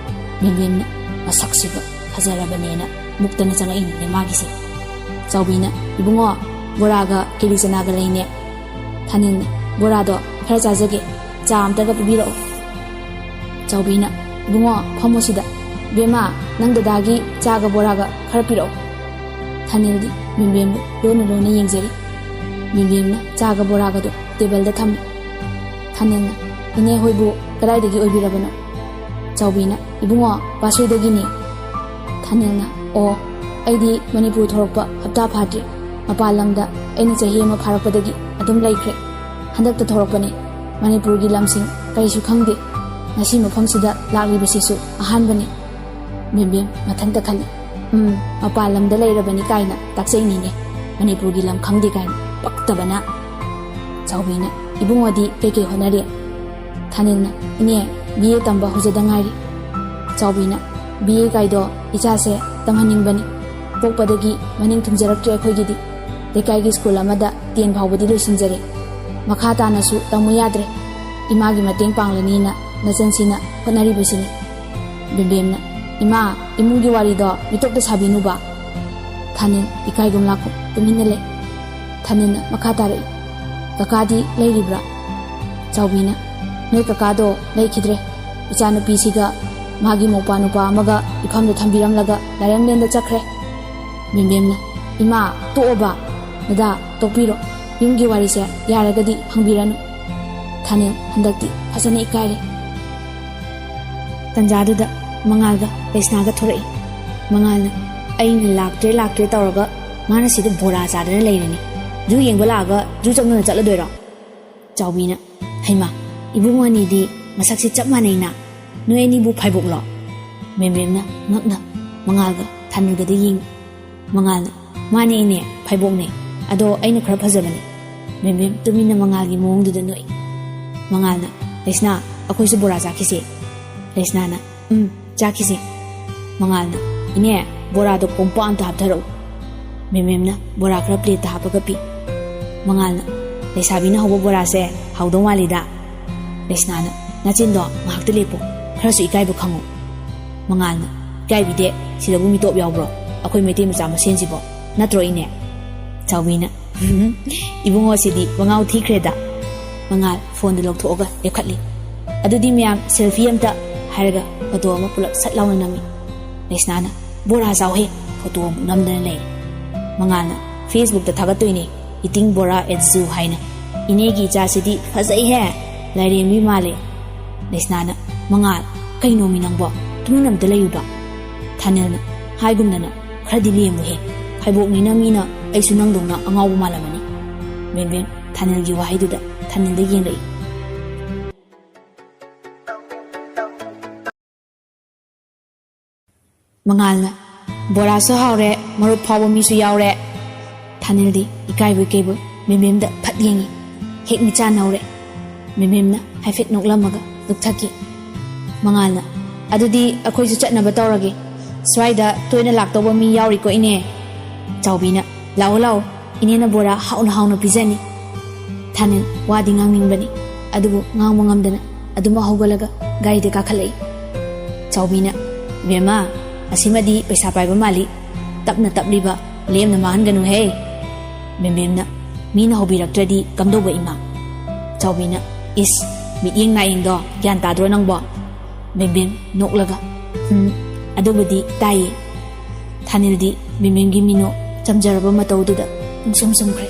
ꯃꯦꯝꯕꯦꯝꯅ, "ꯃꯁꯛꯁꯤꯒ ꯐꯖꯔꯕꯅꯦꯅ ꯃꯨꯛꯇꯅ ꯆꯪꯉꯛꯏꯅꯤꯅꯦ ꯃꯥꯒꯤꯁꯦ"꯫ ꯆꯥꯎꯕꯤꯅ, "ꯏꯕꯨꯡꯉꯣ, ꯕꯣꯔꯥꯒ ꯀꯦꯂꯤ ꯆꯅꯥꯒ ꯂꯩꯅꯦ"꯫ ꯊꯥꯅꯤꯜꯅ, "ꯕꯣꯔꯥꯗꯣ ꯈꯔ ꯆꯥꯖꯒꯦ, ꯆꯥ ꯑꯝꯇꯒ ꯄꯤꯕꯤꯔꯛꯑꯣ"꯫ ꯆꯥꯎꯕꯤꯅ, "ꯏꯕꯨꯡꯉꯣ, ꯐꯝꯃꯣ ꯁꯤꯗ꯫ ꯕꯦꯝꯃ, ꯅꯪ ꯗꯗꯥꯒꯤ ꯆꯥꯒ ꯕꯣꯔꯥꯒ ꯈꯔ ꯄꯤꯔꯛꯑꯣ"꯫ ꯊꯥꯅꯤꯜꯗꯤ ꯃꯦꯝꯕꯦꯝꯕꯨ ꯂꯣꯟꯅ ꯂꯣꯟꯅ ꯌꯦꯡꯖꯔꯤ꯫ ꯃꯦꯝꯕꯦꯝꯅ ꯆꯥꯒ ꯕꯣꯔꯥꯒꯗꯣ ꯇꯦꯕꯜꯗ ꯊꯝꯃꯤ꯫ ꯊꯥꯅꯤꯜꯅ, "ꯏꯅꯦ ꯍꯣꯏꯕꯨ ꯀꯗꯥꯏꯗꯒꯤ ꯑꯣꯏꯕꯤꯔꯕꯅꯣ?" ꯆꯥꯎꯕꯤꯅ, "ꯏꯕꯨꯡꯉꯣ, ꯄꯥꯠꯁꯣꯏꯗꯒꯤꯅꯤ"꯫ ꯊꯥꯅꯤꯜꯅ, "ꯑꯣ, ꯑꯩꯗꯤ ꯃꯅꯤꯄꯨꯔ ꯊꯣꯔꯛꯄ ꯍꯞꯇꯥ ꯐꯥꯗ꯭ꯔꯤ꯫ ꯃꯄꯥꯟ ꯂꯝꯗ ꯑꯩꯅ ꯆꯍꯤ ꯑꯃ ꯐꯥꯔꯛꯄꯗꯒꯤ ꯑꯗꯨꯝ ꯂꯩꯈ꯭ꯔꯦ꯫ ꯍꯟꯗꯛꯇ ꯊꯣꯔꯛꯄꯅꯤ꯫ ꯃꯅꯤꯄꯨꯔꯒꯤ ꯂꯝꯁꯤꯡ ꯀꯔꯤꯁꯨ ꯈꯪꯗꯦ꯫ ꯉꯁꯤ ꯃꯐꯝꯁꯤꯗ ꯂꯥꯛꯂꯤꯕꯁꯤꯁꯨ ꯑꯍꯥꯟꯕꯅꯤ"꯫ ꯃꯦꯝꯕꯦꯝ ꯃꯊꯟꯇ ꯈꯜꯂꯤ, "ꯎꯝ, ꯃꯄꯥꯟ ꯂꯝꯗ ꯂꯩꯔꯕꯅꯤ ꯀꯥꯏꯅ ꯇꯥꯛꯆꯩꯅꯤꯅꯦ꯫ ꯃꯅꯤꯄꯨꯔꯒꯤ ꯂꯝ ꯈꯪꯗꯦ ꯀꯥꯏꯅ, ꯄꯛꯇꯕꯅ"꯫ ꯆꯥꯎꯕꯤꯅ, "ꯏꯕꯨꯡꯉꯣꯗꯤ ꯀꯩꯀꯩ ꯍꯣꯠꯅꯔꯤ?" ꯊꯥꯅꯤꯜꯅ, "ꯏꯅꯦ, ꯕꯤ ꯑꯦ ꯇꯝꯕ ꯍꯧꯖꯗ ꯉꯥꯏꯔꯤ"꯫ ꯆꯥꯎꯕꯤꯅ, "ꯕꯤ ꯑꯦ ꯀꯥꯏꯗꯣ ꯏꯆꯥꯁꯦ ꯇꯝꯍꯟꯅꯤꯡꯕꯅꯤ꯫ ꯄꯣꯛꯄꯗꯒꯤ ꯃꯅꯤꯡ ꯊꯨꯡꯖꯔꯛꯇ꯭ꯔꯦ ꯑꯩꯈꯣꯏꯒꯤꯗꯤ꯫ ꯂꯩꯀꯥꯏꯒꯤ ꯁ꯭ꯀꯨꯜ ꯑꯃꯗ ꯇꯦꯟ ꯐꯥꯎꯕꯗꯤ ꯂꯣꯏꯁꯤꯟꯖꯔꯦ꯫ ꯃꯈꯥ ꯇꯥꯅꯁꯨ ꯇꯝꯃꯨ ꯌꯥꯗ꯭ꯔꯦ꯫ ꯏꯃꯥꯒꯤ ꯃꯇꯦꯡ ꯄꯥꯡꯂꯅꯤꯅ ꯅꯆꯟꯁꯤꯅ ꯍꯣꯠꯅꯔꯤꯕꯁꯤꯅꯤ"꯫ ꯃꯦꯝꯕꯦꯝꯅ, "ꯏꯃꯥ, ꯏꯃꯨꯡꯒꯤ ꯋꯥꯔꯤꯗꯣ ꯃꯤꯇꯣꯞꯇ ꯁꯥꯕꯤꯅꯨꯕ"꯫ ꯊꯥꯅꯤꯜ ꯏꯀꯥꯏꯒꯨꯝ ꯂꯥꯛꯀꯨꯝ ꯇꯨꯃꯤꯟꯅ ꯂꯩ꯫ ꯊꯥꯅꯤꯜꯅ ꯃꯈꯥ ꯇꯥꯔꯛꯏ, "ꯀꯀꯥꯗꯤ ꯂꯩꯔꯤꯕ꯭ꯔꯥ?" ꯆꯥꯎꯕꯤꯅ, "ꯅꯣꯏ ꯀꯀꯥꯗꯣ ꯂꯩꯈꯤꯗ꯭ꯔꯦ꯫ ꯏꯆꯥꯅꯨꯄꯤꯁꯤꯒ ꯃꯥꯒꯤ ꯃꯧꯄꯥ ꯅꯨꯄꯥ ꯑꯃꯒ ꯏꯐꯝꯗ ꯊꯝꯕꯤꯔꯝꯂꯒ ꯂꯥꯏꯔꯪꯂꯦꯟꯗ ꯆꯠꯈ꯭ꯔꯦ"꯫ ꯃꯦꯝꯕꯦꯝꯅ, "ꯏꯃꯥ, ꯇꯣꯛꯑꯣꯕ꯫ ꯗꯗꯥ, ꯇꯣꯛꯄꯤꯔꯣ꯫ ꯌꯨꯝꯒꯤ ꯋꯥꯔꯤꯁꯦ ꯌꯥꯔꯒꯗꯤ ꯍꯪꯕꯤꯔꯅꯨ"꯫ ꯊꯥꯅꯤꯜ ꯍꯟꯗꯛꯇꯤ ꯐꯖꯅ ꯏꯀꯥꯏꯔꯦ꯫ ꯇꯟꯖꯥꯗꯨꯗ ꯃꯉꯥꯜꯒ ꯂꯩꯁꯅꯥꯒ ꯊꯣꯔꯛꯏ꯫ ꯃꯉꯥꯜꯅ, ꯑꯩꯅ ꯂꯥꯛꯇ꯭ꯔꯦ ꯂꯥꯛꯇ꯭ꯔꯦ ꯇꯧꯔꯒ ꯃꯥꯅ ꯁꯤꯗ ꯕꯣꯔꯥ ꯆꯥꯗꯅ ꯂꯩꯔꯅꯤ꯫ ꯖꯨ ꯌꯦꯡꯕ ꯂꯥꯛꯑꯒ ꯖꯨ ꯆꯪꯗꯅ ꯆꯠꯂꯗꯣꯏꯔꯣ? ꯆꯥꯎꯕꯤꯅ, "ꯍꯩꯃꯥ, ꯏꯕꯨꯡꯉꯣ ꯑꯅꯤꯗꯤ ꯃꯁꯛꯁꯤ ꯆꯞ ꯃꯥꯟꯅꯩꯅ꯫ ꯅꯣꯏ ꯑꯅꯤꯕꯨ ꯐꯥꯏꯕꯣꯛꯂꯣ?" ꯃꯦꯝꯕꯦꯝꯅ ꯉꯛꯅ ꯃꯉꯥꯜꯒ ꯊꯥꯅꯤꯜꯒꯗ ꯌꯦꯡꯉꯤ꯫ ꯃꯉꯥꯜꯅ, "ꯃꯥꯅꯦ ꯏꯅꯦ, ꯐꯥꯏꯕꯣꯛꯅꯦ꯫ ꯑꯗꯣ ꯑꯩꯅ ꯈꯔ ꯐꯖꯕꯅꯦ꯫" ꯃꯦꯝꯕꯦꯝ ꯇꯨꯃꯤꯟꯅ ꯃꯉꯥꯜꯒꯤ ꯃꯑꯣꯡꯗꯨꯗ ꯅꯣꯛꯏ꯫ ꯃꯉꯥꯜꯅ, "ꯂꯩꯁꯅꯥ, ꯑꯩꯈꯣꯏꯁꯨ ꯕꯣꯔꯥ ꯆꯥꯈꯤꯁꯦ꯫" ꯂꯩꯁꯅꯥꯅ, "ꯎꯝ, ꯆꯥꯈꯤꯁꯦ꯫" ꯃꯉꯥꯜꯅ, "ꯏꯅꯦ, ꯕꯣꯔꯥꯗꯣ ꯀꯣꯝꯄꯥꯛ ꯑꯝꯇ ꯍꯥꯞꯊꯔꯛꯎ꯫" ꯃꯦꯝꯕꯦꯝꯅ ꯕꯣꯔꯥ ꯈꯔ ꯄ꯭ꯂꯦꯠꯇ ꯍꯥꯞꯄꯒ ꯄꯤ꯫ ꯃꯉꯥꯜꯅ, "ꯂꯩꯁꯥꯕꯤꯅ ꯍꯧꯕ ꯕꯣꯔꯥꯁꯦ ꯍꯥꯎꯗꯧ ꯃꯥꯜꯂꯤꯗ꯫" ꯂꯩꯁꯅꯥꯅ, "ꯅꯆꯤꯟꯗꯣ ꯉꯥꯏꯍꯥꯛꯇ ꯂꯦꯞꯄꯣ, ꯈꯔꯁꯨ ꯏꯀꯥꯏꯕ ꯈꯪꯉꯨ꯫" ꯃꯉꯥꯜꯅ, "ꯏꯀꯥꯏꯕꯤꯗꯦ, ꯁꯤꯗꯕꯨ ꯃꯤꯇꯣꯞ ꯌꯥꯎꯕ꯭ꯔꯣ? ꯑꯩꯈꯣꯏ ꯃꯩꯇꯩ ꯃꯆꯥ ꯃꯁꯦꯟꯁꯤꯕꯣ, ꯅꯠꯇ꯭ꯔꯣ ꯏꯅꯦ?" ꯆꯥꯎꯕꯤꯅ, "ꯏꯕꯨꯡꯉꯣꯁꯤꯗꯤ ꯃꯉꯥꯎ ꯊꯤꯈ꯭ꯔꯦꯗ꯫" ꯃꯉꯥꯜ ꯐꯣꯟꯗꯨ ꯂꯧꯊꯣꯛꯑꯒ ꯂꯦꯞꯈꯠꯂꯤ꯫ "ꯑꯗꯨꯗꯤ ꯃꯌꯥꯝ ꯁꯦꯜꯐꯤ ꯑꯝꯇ" ꯍꯥꯏꯔꯒ ꯐꯣꯇꯣ ꯑꯃ ꯄꯨꯂꯞ ꯁꯠ ꯂꯥꯎꯅ ꯅꯝꯃꯤ꯫ ꯂꯩꯁꯅꯥꯅ, "ꯕꯣꯔꯥ ꯆꯥꯎꯍꯦ, ꯐꯣꯇꯣ ꯑꯃꯨꯛ ꯅꯝꯗꯅ ꯂꯩꯔꯦ꯫" ꯃꯉꯥꯜꯅ, "ꯐꯦꯁꯕꯨꯛꯇ ꯊꯥꯒꯠꯇꯣꯏꯅꯦ, ꯏꯇꯤꯡ ꯕꯣꯔꯥ ꯑꯦꯠ ꯖꯨ ꯍꯥꯏꯅ꯫ ꯏꯅꯦꯒꯤ ꯏꯆꯥꯁꯤꯗꯤ ꯐꯖꯩꯍꯦ, ꯂꯥꯏꯔꯦꯝꯕꯤ ꯃꯥꯜꯂꯦ꯫" ꯂꯩꯁꯅꯥꯅ, "ꯃꯉꯥꯜ, ꯀꯩꯅꯣꯃꯤ ꯅꯪꯕꯣ, ꯇꯨꯃꯤꯟ ꯑꯝꯇ ꯂꯩꯌꯨꯕ꯫" ꯊꯥꯅꯤꯜꯅ, "ꯍꯥꯏꯒꯨꯝꯗꯅ ꯈꯔꯗꯤ ꯂꯦꯝꯃꯨꯍꯦ, ꯐꯥꯏꯕꯣꯛꯅꯤꯅ ꯃꯤꯅ ꯑꯩꯁꯨ ꯅꯪꯗꯧꯅ ꯑꯉꯥꯎꯕ ꯃꯥꯜꯂꯝꯃꯅꯤ꯫" ꯕꯦꯝꯕꯦꯝ ꯊꯥꯅꯤꯜꯒꯤ ꯋꯥꯍꯩꯗꯨꯗ ꯊꯥꯅꯤꯜꯗ ꯌꯦꯡꯂꯛꯏ꯫ ꯃꯉꯥꯜꯅ, "ꯕꯣꯔꯥꯁꯨ ꯍꯥꯎꯔꯦ, ꯃꯔꯨꯞ ꯐꯥꯎꯕ ꯃꯤꯁꯨ ꯌꯥꯎꯔꯦ꯫" ꯊꯥꯅꯤꯜꯗꯤ ꯏꯀꯥꯏꯕꯣꯏ ꯀꯩꯕꯣꯏ ꯃꯦꯝꯕꯦꯝꯗ ꯐꯠ ꯌꯦꯡꯉꯤ꯫ ꯍꯦꯛ ꯃꯤꯠꯆꯥꯟꯅꯍꯧꯔꯦ꯫ ꯃꯦꯝꯕꯦꯝꯅ ꯍꯥꯏꯐꯦꯠ ꯅꯣꯛꯂꯝꯃꯒ ꯅꯣꯛꯊꯛꯈꯤ꯫ ꯃꯉꯥꯜꯅ, "ꯑꯗꯨꯗꯤ ꯑꯩꯈꯣꯏꯁꯨ ꯆꯠꯅꯕ ꯇꯧꯔꯒꯦ꯫ ꯁ꯭ꯋꯥꯏꯗ ꯇꯣꯏꯅ ꯂꯥꯛꯇꯧꯕ ꯃꯤ ꯌꯥꯎꯔꯤꯀꯣ ꯏꯅꯦ?" ꯆꯥꯎꯕꯤꯅ, "ꯂꯥꯛꯑꯣ ꯂꯥꯛꯑꯣ, ꯏꯅꯦꯅ ꯕꯣꯔꯥ ꯍꯥꯎꯅ ꯍꯥꯎꯅ ꯄꯤꯖꯅꯤ꯫" ꯊꯥꯅꯤꯜ ꯋꯥꯗꯤ ꯉꯥꯡꯅꯤꯡꯕꯅꯤ, ꯑꯗꯨꯕꯨ ꯉꯥꯡꯕ ꯉꯝꯗꯅ ꯑꯗꯨꯃꯛ ꯍꯧꯒꯠꯂꯒ ꯒꯥꯔꯤꯗ ꯀꯥꯈꯠꯂꯛꯏ꯫ ꯆꯥꯎꯕꯤꯅ, "ꯏꯕꯦꯝꯃ, ꯑꯁꯤꯃꯗꯤ ꯄꯩꯁꯥ ꯄꯥꯏꯕ ꯃꯥꯜꯂꯤ, ꯇꯞꯅ ꯇꯞꯂꯤꯕ, ꯂꯦꯝꯅ ꯃꯥꯡꯍꯟꯒꯅꯨꯍꯦ꯫" ꯃꯦꯝꯕꯦꯝꯅ, "ꯃꯤꯅ ꯍꯧꯕꯤꯔꯛꯇ꯭ꯔꯗꯤ ꯀꯝꯗꯧꯕ ꯏꯃꯥ?" ꯆꯥꯎꯕꯤꯅ, "ꯏꯁ, ꯃꯤꯠꯌꯦꯡ ꯅꯥꯌꯦꯡꯗꯣ ꯒ꯭ꯌꯥꯟ ꯇꯥꯗ꯭ꯔꯣ ꯅꯪꯕꯣ?" ꯕꯦꯝꯕꯦꯝ ꯅꯣꯛꯂꯒ, "ꯍꯨꯝ, ꯑꯗꯨꯕꯨꯗꯤ ꯇꯥꯏꯌꯦ꯫" ꯊꯥꯅꯤꯜꯗꯤ ꯕꯦꯝꯕꯦꯝꯒꯤ ꯃꯤꯅꯣꯛ ꯆꯝꯖꯔꯕ ꯃꯇꯧꯗꯨꯗ ꯄꯨꯡꯁꯨꯝ ꯁꯨꯝꯈ꯭ꯔꯦ꯫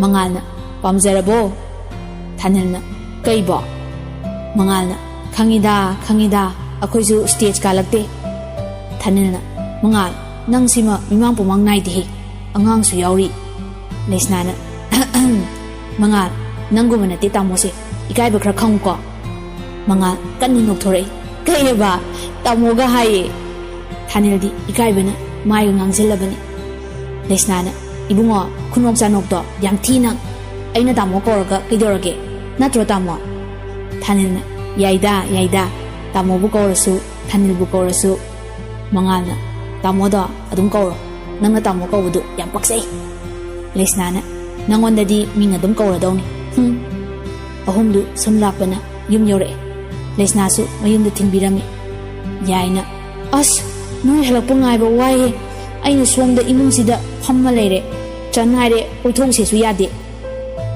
ꯃꯉꯥꯜꯅ, "ꯄꯥꯝꯖꯔꯕꯣ?" ꯊꯥꯅꯤꯜꯅ, "ꯀꯩꯕꯣ?" ꯃꯉꯥꯜꯅ, "ꯈꯪꯉꯤꯗ, ꯈꯪꯉꯤꯗ, ꯑꯩꯈꯣꯏꯁꯨ ꯁ꯭ꯇꯦꯖ ꯀꯥꯜꯂꯛꯇꯦ꯫" ꯊꯥꯅꯤꯜꯅ, "ꯃꯉꯥꯜ, "ꯅꯪ ꯁꯤꯃ ꯃꯤꯃꯥꯡ ꯄꯨꯃꯥꯡ ꯅꯥꯏꯗꯦꯍꯦ, ꯑꯉꯥꯡꯁꯨ ꯌꯥꯎꯔꯤ꯫" ꯂꯩꯁꯅꯥꯅ, "ꯃꯉꯥꯜ, ꯅꯪꯒꯨꯝꯕ ꯅꯠꯇꯦ ꯇꯥꯃꯣꯁꯦ, ꯏꯀꯥꯏꯕ ꯈꯔ ꯈꯪꯉꯨꯀꯣ꯫" ꯃꯉꯥꯜ ꯀꯟꯅ ꯅꯣꯛꯊꯣꯔꯛꯏ꯫ "ꯀꯩꯑꯕ? ꯇꯥꯃꯣꯒ ꯍꯥꯏꯌꯦ?" ꯊꯥꯅꯤꯜꯗꯤ ꯏꯀꯥꯏꯕꯅ ꯃꯥꯏꯒ ꯉꯥꯡꯁꯤꯜꯂꯕꯅꯤ꯫ ꯂꯩꯁꯅꯥꯅ, "ꯏꯕꯨꯡꯉꯣ, ꯈꯨꯅꯣꯛ ꯆꯥꯅꯣꯛꯇꯣ ꯌꯥꯝ ꯊꯤ ꯅꯪ꯫ ꯑꯩꯅ ꯇꯥꯃꯣ ꯀꯧꯔꯒ ꯀꯩꯗꯧꯔꯒꯦ? ꯅꯠꯇ꯭ꯔꯣ ꯇꯥꯃꯣ?" ꯊꯥꯅꯤꯜꯅ, "ꯌꯥꯏꯗ, ꯌꯥꯏꯗ꯫ ꯇꯥꯃꯣꯕꯨ ꯀꯧꯔꯁꯨ, ꯊꯥꯅꯤꯜꯕꯨ ꯀꯧꯔꯁꯨ꯫" ꯃꯉꯥꯜꯅ, "ꯇꯥꯃꯣꯗꯣ ꯑꯗꯨꯝ ꯀꯧꯔꯣ꯫ ꯅꯪꯅ ꯇꯥꯃꯣ ꯀꯧꯕꯗꯨ ꯌꯥꯝ ꯄꯛꯆꯩ꯫" ꯂꯩꯁꯅꯥꯅ, "ꯅꯪꯉꯣꯟꯗꯗꯤ ꯃꯤꯡ ꯑꯗꯨꯝ ꯀꯧꯔꯗꯧꯅꯤ꯫ ꯍꯨꯝ꯫" ꯑꯍꯨꯝꯗꯨ ꯁꯨꯝ ꯂꯥꯛꯄꯅ ꯌꯨꯝ ꯌꯧꯔꯛꯑꯦ꯫ ꯂꯩꯁꯅꯥꯁꯨ ꯃꯌꯨꯝꯗ ꯊꯤꯟꯕꯤꯔꯝꯃꯤ꯫ ꯌꯥꯏꯅ, "ꯑꯁ, ꯅꯣꯏ ꯍꯜꯂꯛꯄ ꯉꯥꯏꯕ ꯋꯥꯏꯍꯦ꯫ ꯑꯩꯅ ꯁꯣꯝꯗ ꯏꯃꯨꯡꯁꯤꯗ ꯐꯝꯃ ꯂꯩꯔꯦ꯫ ꯆꯟ ꯍꯥꯏꯔꯦ, ꯀꯣꯏꯊꯣꯛꯁꯦꯁꯨ ꯌꯥꯗꯦ꯫"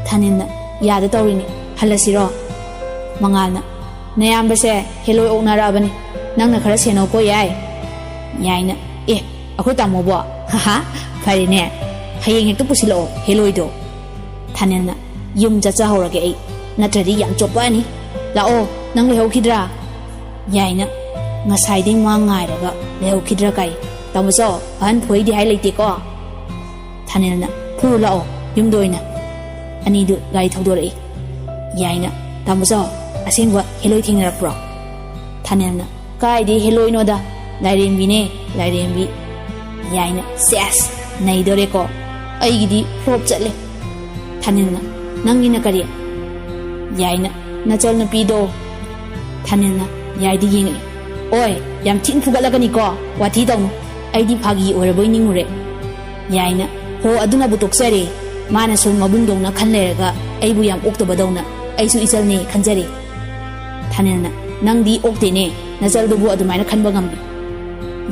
ꯊꯥꯅꯤꯜꯅ, "ꯌꯥꯗ ꯇꯧꯔꯤꯅꯤ, ꯍꯜꯂꯁꯤꯔꯣ?" ꯃꯉꯥꯜꯅ, "ꯅꯌꯥꯝꯕꯁꯦ ꯍꯦꯂꯣꯏ ꯑꯣꯛꯅꯔꯛꯑꯕꯅꯤ, ꯅꯪꯅ ꯈꯔ ꯁꯦꯟꯅꯧꯀꯣ ꯌꯥꯏ꯫" ꯌꯥꯏꯅ, "ꯑꯦ, ꯑꯩꯈꯣꯏ ꯇꯥꯃꯣꯕꯣ? ꯍꯥꯍꯥ, ꯐꯔꯦꯅꯦ, ꯍꯌꯦꯡ ꯍꯦꯛꯇ ꯄꯨꯁꯤꯜꯂꯛꯑꯣ ꯍꯦꯂꯣꯏꯗꯣ꯫" ꯊꯥꯅꯤꯜꯅ, "ꯌꯨꯝ ꯆꯠꯆꯍꯧꯔꯒꯦ ꯑꯩ, ꯅꯠꯇ꯭ꯔꯗꯤ ꯌꯥꯝ ꯆꯣꯞꯄꯛꯑꯅꯤ꯫ ꯂꯥꯛꯑꯣ, ꯅꯪ ꯂꯩꯍꯧꯈꯤꯗ꯭ꯔꯥ?" ꯌꯥꯏꯅ, "ꯉꯁꯥꯏꯗꯩ ꯃꯥ ꯉꯥꯏꯔꯒ ꯂꯩꯍꯧꯈꯤꯗ꯭ꯔꯥ ꯀꯥꯏ꯫ ꯇꯥꯃꯣꯆꯧ, ꯑꯍꯟ ꯐꯨꯍꯩꯗꯤ ꯍꯥꯏ ꯂꯩꯇꯦꯀꯣ꯫" ꯊꯥꯅꯤꯜꯅ, "ꯐꯨꯔꯨ ꯂꯥꯛꯑꯣ ꯌꯨꯝꯗ ꯑꯣꯏꯅ꯫" ꯑꯅꯤꯗꯨ ꯒꯥꯔꯤ ꯊꯧꯗꯣꯔꯛꯏ꯫ ꯌꯥꯏꯅ, "ꯇꯥꯃꯣꯆꯧ, ꯑꯁꯦꯡꯕ ꯍꯦꯂꯣꯏ ꯊꯦꯡꯅꯔꯛꯄ꯭ꯔꯣ?" ꯊꯥꯅꯤꯜꯅ, "ꯀꯥꯏꯗꯩ ꯍꯦꯂꯣꯏꯅꯣꯗ, ꯂꯥꯏꯔꯦꯝꯕꯤꯅꯦ, ꯂꯥꯏꯔꯦꯝꯕꯤ꯫" ꯌꯥꯏꯅ, "ꯁꯦꯁ, ꯅꯩꯗꯣꯔꯦꯀꯣ, ꯑꯩꯒꯤꯗꯤ ꯐ꯭ꯂꯣꯞ ꯆꯠꯂꯦ꯫" ꯊꯥꯅꯤꯜꯅ, "ꯅꯪꯒꯤꯅ ꯀꯔꯤ?" ꯌꯥꯏꯅ, "ꯅꯆꯜ ꯅꯨꯄꯤꯗꯣ꯫" ꯊꯥꯅꯤꯜꯅ ꯌꯥꯏꯗ ꯌꯦꯡꯉꯛꯏ꯫ "ꯑꯣꯏ, ꯌꯥꯝ ꯊꯤꯅ ꯐꯨꯒꯠꯂꯛꯀꯅꯤꯀꯣ, ꯋꯥꯊꯤ ꯇꯧꯅꯨ꯫ ꯑꯩꯗꯤ ꯐꯥꯒꯤ ꯑꯣꯏꯔꯕꯣꯏ ꯅꯤꯡꯉꯨꯔꯦ꯫" ꯌꯥꯏꯅ, "ꯍꯣ, ꯑꯗꯨꯅꯕꯨ ꯇꯣꯛꯆꯔꯦ꯫ ꯃꯥꯅꯁꯨ ꯃꯕꯨꯡꯗꯧꯅ ꯈꯟ ꯂꯩꯔꯒ ꯑꯩꯕꯨ ꯌꯥꯝ ꯑꯣꯛꯇꯕꯗꯧꯅ ꯑꯩꯁꯨ ꯏꯆꯜꯅꯦ ꯈꯟꯖꯔꯦ꯫" ꯊꯥꯅꯤꯜꯅ, "ꯅꯪꯗꯤ ꯑꯣꯛꯇꯦꯅꯦ, ꯅꯆꯜꯗꯨꯕꯨ ꯑꯗꯨꯃꯥꯏꯅ ꯈꯟꯕ ꯉꯝꯃꯤ꯫"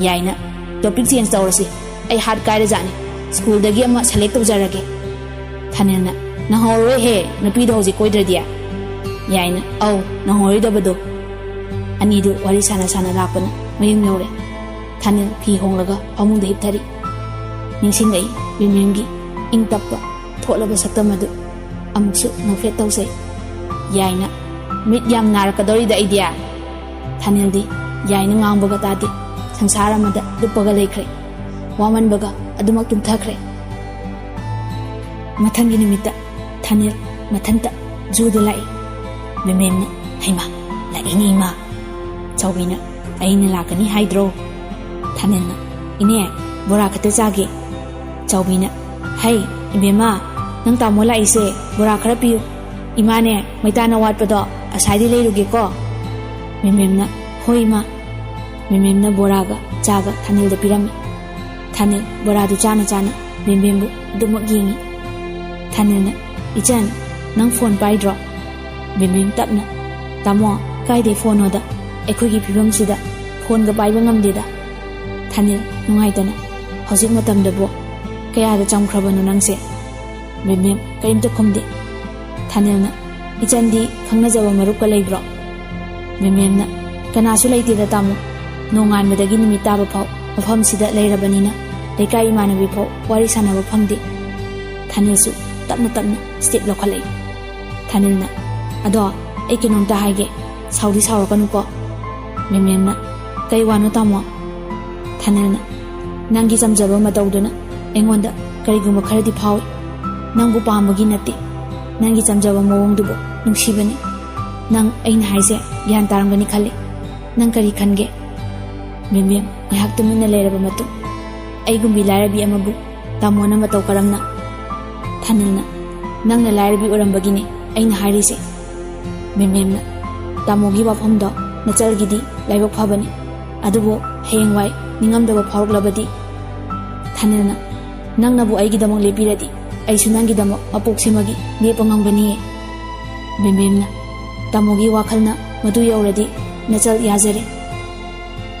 ꯌꯥꯏꯅ, "ꯇꯣꯄꯤꯛ ꯆꯦꯟꯖ ꯇꯧꯔꯁꯤ꯫ ꯑꯩ ꯍꯥꯠ ꯀꯥꯏꯔꯖꯥꯠꯅꯤ꯫ ꯁ꯭ꯀꯨꯜꯗꯒꯤ ꯑꯃ ꯁꯦꯂꯦꯛ ꯇꯧꯖꯔꯒꯦ꯫" ꯊꯥꯅꯤꯜꯅ, "ꯅꯪꯍꯧꯔꯣꯏꯍꯦ, ꯅꯨꯄꯤꯗꯣ ꯍꯧꯖꯤꯛ ꯀꯣꯏꯗ꯭ꯔꯗꯤ꯫" ꯌꯥꯏꯅ, "ꯑꯧ, ꯅꯪꯍꯧꯔꯣꯏꯗꯕꯗꯣ꯫" ꯑꯅꯤꯗꯨ ꯋꯥꯔꯤ ꯁꯥꯟꯅ ꯁꯥꯟꯅ ꯂꯥꯛꯄꯅ ꯃꯌꯨꯝ ꯌꯧꯔꯦ꯫ ꯊꯥꯅꯤꯜ ꯐꯤ ꯍꯣꯡꯂꯒ ꯐꯃꯨꯡꯗ ꯍꯤꯞꯊꯔꯤ꯫ ꯅꯤꯡꯁꯤꯡꯂꯛꯏ ꯕꯤꯝꯕꯤꯝꯒꯤ ꯏꯪ ꯇꯞꯄ ꯊꯣꯠꯂꯕ ꯁꯛꯇꯝ ꯑꯗꯨ꯫ ꯑꯃꯨꯛꯁꯨ ꯅꯣꯛꯐꯦꯠ ꯇꯧꯖꯩ꯫ ꯌꯥꯏꯅ, "ꯃꯤꯠ ꯌꯥꯝ ꯅꯥꯔꯛꯀꯗꯧꯔꯤꯗ ꯑꯩꯗꯤ꯫" ꯊꯥꯅꯤꯜꯗꯤ ꯌꯥꯏꯅ ꯉꯥꯡꯕꯒ ꯇꯥꯗꯦ꯫ ꯁꯪꯁꯥꯔ ꯑꯃꯗ ꯂꯨꯞꯄꯒ ꯂꯩꯈ꯭ꯔꯦ꯫ ꯋꯥꯃꯟꯕꯒ ꯑꯗꯨꯃꯛ ꯇꯨꯝꯊꯈ꯭ꯔꯦ꯫ ꯃꯊꯪꯒꯤ ꯅꯨꯃꯤꯠꯇ ꯊꯥꯅꯤꯜ ꯃꯊꯟꯇ ꯖꯨꯗ ꯂꯥꯛꯏ꯫ ꯃꯦꯃꯦꯝꯅ, "ꯍꯩꯃꯥ, ꯂꯥꯛꯏꯅꯦ ꯏꯃꯥ꯫" ꯆꯥꯎꯕꯤꯅ, "ꯑꯩꯅ ꯂꯥꯛꯀꯅꯤ ꯍꯥꯏꯗ꯭ꯔꯣ?" ꯊꯥꯅꯤꯜꯅ, "ꯏꯅꯦ, ꯕꯣꯔꯥ ꯈꯛꯇ ꯆꯥꯒꯦ꯫" ꯆꯥꯎꯕꯤꯅ, "ꯍꯩ, ꯏꯕꯦꯝꯃ, ꯅꯪ ꯇꯥꯃꯣ ꯂꯥꯛꯏꯁꯦ ꯕꯣꯔꯥ ꯈꯔ ꯄꯤꯌꯨ꯫ ꯏꯃꯥꯅꯦ, ꯃꯩꯇꯥꯟ ꯑꯋꯥꯠꯄꯗꯣ ꯑꯁꯥꯏꯗꯩ ꯂꯩꯔꯨꯒꯦꯀꯣ꯫" ꯃꯦꯃꯦꯝꯅ, "ꯍꯣꯏ ꯏꯃꯥ꯫" ꯃꯦꯃꯦꯝꯅ ꯕꯣꯔꯥꯒ ꯆꯥꯒ ꯊꯥꯅꯤꯜꯗ ꯄꯤꯔꯝꯃꯤ꯫ ꯊꯥꯅꯤꯜ ꯕꯣꯔꯥꯗꯨ ꯆꯥꯅ ꯆꯥꯅ ꯃꯦꯃꯦꯝꯕꯨ ꯑꯗꯨꯃꯛ ꯌꯦꯡꯉꯤ꯫ ꯊꯥꯅꯤꯜꯅ, "ꯏꯆꯟ, ꯅꯪ ꯐꯣꯟ ꯄꯥꯏꯗ꯭ꯔꯣ?" ꯃꯦꯃꯦꯝ ꯇꯞꯅ, "ꯇꯥꯃꯣ, ꯀꯥꯏꯗꯩ ꯐꯣꯟꯅꯣꯗ? ꯑꯩꯈꯣꯏꯒꯤ ꯐꯤꯕꯝꯁꯤꯗ ꯐꯣꯟꯒ ꯄꯥꯏꯕ ꯉꯝꯗꯦꯗ꯫" ꯊꯥꯅꯤꯜ ꯅꯨꯡꯉꯥꯏꯇꯅ, "ꯍꯧꯖꯤꯛ ꯃꯇꯝꯗꯕꯨ ꯀꯌꯥꯗ ꯆꯪꯈ꯭ꯔꯕꯅꯣ ꯅꯪꯁꯦ?" ꯃꯦꯃꯦꯝ ꯀꯔꯤꯝꯇ ꯈꯨꯝꯗꯦ꯫ ꯊꯥꯅꯤꯜꯅ, "ꯏꯆꯟꯗꯤ ꯈꯪꯅꯖꯕ ꯃꯔꯨꯞꯀ ꯂꯩꯕ꯭ꯔꯣ?" ꯃꯦꯃꯦꯝꯅ, "ꯀꯅꯥꯁꯨ ꯂꯩꯇꯦꯗ ꯇꯥꯃꯣ꯫ ꯅꯣꯡꯉꯥꯟꯕꯗꯒꯤ ꯅꯨꯃꯤꯠ ꯇꯥꯕ ꯐꯥꯎ ꯃꯐꯝꯁꯤꯗ ꯂꯩꯔꯕꯅꯤꯅ ꯂꯩꯀꯥꯏ ꯏꯃꯥꯟꯅꯕꯤ ꯐꯥꯎ ꯋꯥꯔꯤ ꯁꯥꯟꯅꯕ ꯐꯪꯗꯦ꯫" ꯊꯥꯅꯤꯜꯁꯨ ꯇꯞꯅ ꯇꯞꯅ ꯁ꯭ꯇꯦꯞ ꯂꯧꯈꯠꯂꯛꯏ꯫ ꯊꯥꯅꯤꯜꯅ, "ꯑꯗꯣ ꯑꯩ ꯀꯩꯅꯣꯝꯇ ꯍꯥꯏꯒꯦ, ꯁꯥꯎꯗꯤ ꯁꯥꯎꯔꯛꯀꯅꯨꯀꯣ꯫" ꯃꯦꯃꯦꯝꯅ, "ꯀꯩ ꯋꯥꯅꯣ ꯇꯥꯃꯣ?" ꯊꯥꯅꯤꯜꯅ, "ꯅꯪꯒꯤ ꯆꯝꯖꯕ ꯃꯇꯧꯗꯨꯅ ꯑꯩꯉꯣꯟꯗ ꯀꯔꯤꯒꯨꯝꯕ ꯈꯔꯗꯤ ꯐꯥꯎꯏ꯫ ꯅꯪꯕꯨ ꯄꯥꯝꯕꯒꯤ ꯅꯠꯇꯦ, ꯅꯪꯒꯤ ꯆꯝꯖꯕ ꯃꯑꯣꯡꯗꯨꯕꯨ ꯅꯨꯡꯁꯤꯕꯅꯤ꯫ ꯅꯪ ꯑꯩꯅ ꯍꯥꯏꯁꯦ ꯒ꯭ꯌꯥꯟ ꯇꯥꯔꯝꯒꯅꯤ ꯈꯜꯂꯤ꯫ ꯅꯪ ꯀꯔꯤ ꯈꯟꯒꯦ?" ꯃꯦꯃꯦꯝ ꯉꯥꯏꯍꯥꯛ ꯇꯨꯃꯤꯟꯅ ꯂꯩꯔꯕ ꯃꯇꯨꯡ, "ꯑꯩꯒꯨꯝꯕꯤ ꯂꯥꯏꯔꯕꯤ ꯑꯃꯕꯨ ꯇꯥꯃꯣꯅ ꯃꯇꯧ ꯀꯔꯝꯅ?" ꯊꯥꯅꯤꯜꯅ, "ꯅꯪꯅ ꯂꯥꯏꯔꯕꯤ ꯑꯣꯏꯔꯝꯕꯒꯤꯅꯦ ꯑꯩꯅ ꯍꯥꯏꯔꯤꯁꯦ꯫" ꯃꯦꯃꯦꯝꯅ, "ꯇꯥꯃꯣꯒꯤ ꯋꯥꯐꯝꯗꯣ ꯅꯆꯜꯒꯤꯗꯤ ꯂꯥꯏꯕꯛ ꯐꯕꯅꯤ, ꯑꯗꯨꯕꯨ ꯍꯌꯦꯡꯋꯥꯏ ꯅꯤꯡꯉꯝꯗꯕ ꯐꯥꯎꯔꯛꯂꯕꯗꯤ?" ꯊꯥꯅꯤꯜꯅ, "ꯅꯪꯅꯕꯨ ꯑꯩꯒꯤꯗꯃꯛ ꯂꯦꯞꯄꯤꯔꯗꯤ ꯑꯩꯁꯨ ꯅꯪꯒꯤꯗꯃꯛ ꯃꯄꯣꯛ ꯁꯤꯃꯒꯤ ꯂꯦꯞꯄ ꯉꯝꯒꯅꯤꯌꯦ꯫" ꯃꯦꯃꯦꯝꯅ, "ꯇꯥꯃꯣꯒꯤ ꯋꯥꯈꯜꯅ ꯃꯗꯨ ꯌꯧꯔꯗꯤ ꯅꯆꯜ ꯌꯥꯖꯔꯦ꯫"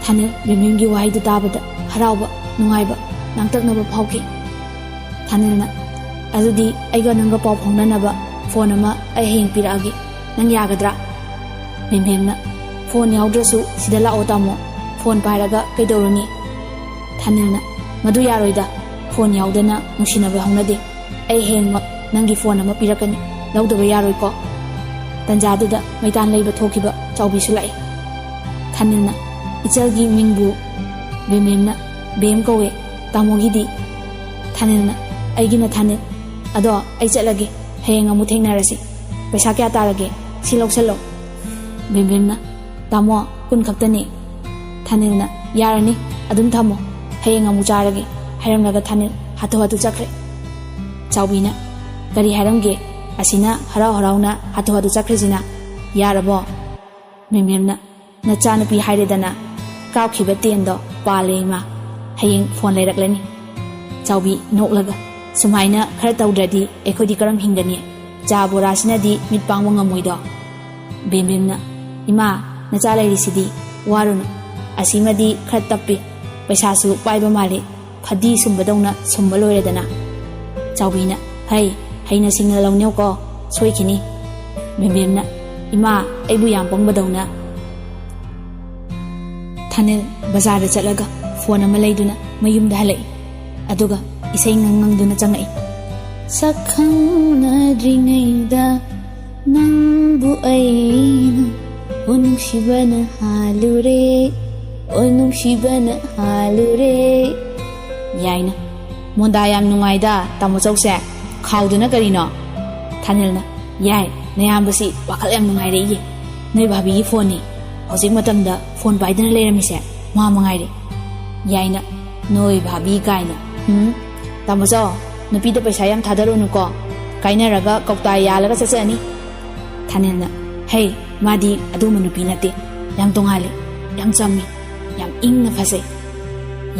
ꯊꯥꯅꯤꯜ ꯃꯦꯃꯦꯝꯒꯤ ꯋꯥꯍꯩꯗꯨ ꯇꯥꯕꯗ ꯍꯔꯥꯎꯕ, ꯅꯨꯡꯉꯥꯏꯕ, ꯂꯥꯡꯇꯛꯅꯕ ꯐꯥꯎꯈꯤ꯫ ꯊꯥꯅꯤꯜꯅ, "ꯑꯗꯨꯗꯤ ꯑꯩꯒ ꯅꯪꯒ ꯄꯥꯎ ꯐꯥꯎꯅꯅꯕ ꯐꯣꯟ ꯑꯃ ꯑꯩ ꯍꯌꯦꯡ ꯄꯤꯔꯛꯑꯒꯦ꯫ ꯅꯪ ꯌꯥꯒꯗ꯭ꯔꯥ?" ꯃꯦꯃꯦꯝꯅ, "ꯐꯣꯟ ꯌꯥꯎꯗ꯭ꯔꯁꯨ ꯁꯤꯗ ꯂꯥꯛꯑꯣ ꯇꯥꯃꯣ꯫ ꯐꯣꯟ ꯄꯥꯏꯔꯒ ꯀꯩꯗꯧꯔꯨꯅꯤ?" ꯊꯥꯅꯤꯜꯅ, "ꯃꯗꯨ ꯌꯥꯔꯣꯏꯗ꯫ ꯐꯣꯟ ꯌꯥꯎꯗꯅ ꯅꯨꯡꯁꯤꯅꯕ ꯍꯧꯅꯗꯦ꯫ ꯑꯩ ꯍꯌꯦꯡꯃꯛ ꯅꯪꯒꯤ ꯐꯣꯟ ꯑꯃ ꯄꯤꯔꯛꯀꯅꯤ꯫ ꯂꯧꯗꯕ ꯌꯥꯔꯣꯏꯀꯣ?" ꯇꯟꯖꯥꯗꯨꯗ ꯃꯩꯇꯥꯟ ꯂꯩꯕ ꯊꯣꯛꯈꯤꯕ ꯆꯥꯎꯕꯤꯁꯨ ꯂꯥꯛꯏ꯫ ꯊꯥꯅꯤꯜꯅ, "ꯏꯆꯜꯒꯤ ꯃꯤꯡꯕꯨ?" ꯃꯦꯃꯦꯝꯅ, "ꯕꯦꯝ ꯀꯧꯋꯦ꯫ ꯇꯥꯃꯣꯒꯤꯗꯤ? ꯊꯥꯅꯤꯜꯅ, "ꯑꯩꯒꯤꯅ ꯊꯥꯅꯤꯜ꯫ ꯑꯗꯣ ꯑꯩ ꯆꯠꯂꯒꯦ, ꯍꯌꯦꯡ ꯑꯃꯨꯛ ꯊꯦꯡꯅꯔꯁꯤ꯫ ꯄꯩꯁꯥ ꯀꯌꯥ ꯇꯥꯔꯒꯦ? ꯁꯤ ꯂꯧꯁꯜꯂꯣ꯫" ꯕꯦꯝꯕꯦꯝꯅ, "ꯇꯥꯃꯣ, ꯀꯨꯟ ꯈꯛꯇꯅꯦ꯫" ꯊꯥꯅꯤꯜꯅ, "ꯌꯥꯔꯅꯤ, ꯑꯗꯨꯝ ꯊꯝꯃꯣ, ꯍꯌꯦꯡ ꯑꯃꯨꯛ ꯆꯥꯔꯒꯦ" ꯍꯥꯏꯔꯝꯂꯒ ꯊꯥꯅꯤꯜ ꯍꯥꯊꯨ ꯍꯥꯊꯨ ꯆꯠꯈ꯭ꯔꯦ꯫ ꯆꯥꯎꯕꯤꯅ, "ꯀꯔꯤ ꯍꯥꯏꯔꯝꯒꯦ? ꯑꯁꯤꯅ ꯍꯔꯥꯎ ꯍꯔꯥꯎꯅ ꯍꯥꯊꯨ ꯍꯥꯊꯨ ꯆꯠꯈ꯭ꯔꯤꯁꯤꯅ? ꯌꯥꯔꯕꯣ?" ꯕꯦꯝꯕꯦꯝꯅ, "ꯅꯆꯥꯅꯨꯄꯤ ꯍꯥꯏꯔꯦꯗꯅ, ꯀꯥꯞꯈꯤꯕ ꯇꯦꯟꯗꯣ ꯄꯥꯜꯂꯦ ꯏꯃꯥ꯫ ꯍꯌꯦꯡ ꯐꯣꯟ ꯂꯩꯔꯛꯂꯅꯤ꯫" ꯆꯥꯎꯕꯤ ꯅꯣꯛꯂꯒ, "ꯁꯨꯃꯥꯏꯅ ꯈꯔ ꯇꯧꯗ꯭ꯔꯗꯤ ꯑꯩꯈꯣꯏꯗꯤ ꯀꯔꯝ ꯍꯤꯡꯒꯅꯤ? ꯆꯥ ꯕꯣꯔꯥꯁꯤꯅꯗꯤ ꯃꯤꯠ ꯄꯥꯡꯕ ꯉꯝꯃꯣꯏꯗꯣ꯫" ꯕꯦꯝꯕꯦꯝꯅ, "ꯏꯃꯥ, ꯅꯆꯥ ꯂꯩꯔꯤꯁꯤꯗꯤ, ꯋꯥꯔꯨꯅꯨ꯫ ꯑꯁꯤꯃꯗꯤ ꯈꯔ ꯇꯞꯄꯤ, ꯄꯩꯁꯥꯁꯨ ꯄꯥꯏꯕ ꯃꯥꯜꯂꯤ, ꯐꯗꯤ ꯁꯨꯝꯕꯗꯧꯅ ꯁꯨꯝꯕ ꯂꯣꯏꯔꯦꯗꯅ꯫" ꯆꯥꯎꯕꯤꯅ, "ꯍꯩ, ꯍꯩꯅ ꯁꯤꯡꯅ ꯂꯧꯅꯧꯀꯣ, ꯁꯣꯏꯈꯤꯅꯤ꯫" ꯕꯦꯝꯕꯦꯝꯅ, "ꯏꯃꯥ, ꯑꯩꯕꯨ ꯌꯥꯝ ꯄꯪꯕꯗꯧꯅ꯫" ꯊꯥꯅꯤꯜ ꯕꯖꯥꯔꯗ ꯆꯠꯂꯒ ꯐꯣꯟ ꯑꯃ ꯂꯩꯗꯨꯅ ꯃꯌꯨꯝꯗ ꯍꯜꯂꯛꯏ꯫ ꯑꯗꯨꯒ ꯏꯁꯩ ꯉꯪ ꯉꯪꯗꯨꯅ ꯆꯪꯉꯛꯏ꯫ "ꯁꯛꯈꯪꯅꯗ꯭ꯔꯤꯉꯩꯗ ꯅꯪꯕꯨ ꯑꯩꯅ, ꯑꯣ ꯅꯨꯡꯁꯤꯕꯅ ꯍꯥꯜꯂꯨꯔꯦ, ꯑꯣ ꯅꯨꯡꯁꯤꯕꯅ ꯍꯥꯜꯂꯨꯔꯦ꯫" ꯌꯥꯏꯅ, "ꯃꯣꯟꯗꯥ ꯌꯥꯝ ꯅꯨꯡꯉꯥꯏꯗ, ꯇꯥꯃꯣ ꯆꯧꯁꯦ꯫ ꯈꯥꯎꯗꯨꯅ ꯀꯔꯤꯅꯣ?" ꯊꯥꯅꯤꯜꯅ, "ꯌꯥꯏ, ꯅꯌꯥꯝꯕꯁꯤ ꯋꯥꯈꯜ ꯌꯥꯝ ꯅꯨꯡꯉꯥꯏꯔꯛꯏꯌꯦ꯫ ꯅꯣꯏ ꯚꯥꯕꯤꯒꯤ ꯐꯣꯟꯅꯤ꯫ ꯍꯧꯖꯤꯛ ꯃꯇꯝꯗ ꯐꯣꯟ ꯄꯥꯏꯗꯅ ꯂꯩꯔꯝꯃꯤꯁꯦ ꯃꯥ ꯃꯉꯥꯏꯔꯦ꯫" ꯌꯥꯏꯅ, "ꯅꯣꯏ ꯚꯥꯕꯤ ꯀꯥꯏꯅ꯫ ꯎꯝ, ꯇꯥꯃꯣ ꯆꯥꯎ, ꯅꯨꯄꯤꯗ ꯄꯩꯁꯥ ꯌꯥꯝ ꯊꯥꯗꯔꯨꯅꯨꯀꯣ꯫ ꯀꯥꯏꯅꯔꯒ ꯀꯧꯇꯥ ꯌꯥꯜꯂꯒ ꯆꯠꯆꯅꯤ꯫" ꯊꯥꯅꯤꯜꯅ, "ꯍꯩ, ꯃꯥꯗꯤ ꯑꯗꯨꯒꯨꯝꯕ ꯅꯨꯄꯤ ꯅꯠꯇꯦ꯫ ꯌꯥꯝ ꯇꯣꯉꯥꯜꯂꯤ, ꯌꯥꯝ ꯆꯝꯃꯤ, ꯌꯥꯝ ꯏꯪꯅ ꯐꯖꯩ꯫"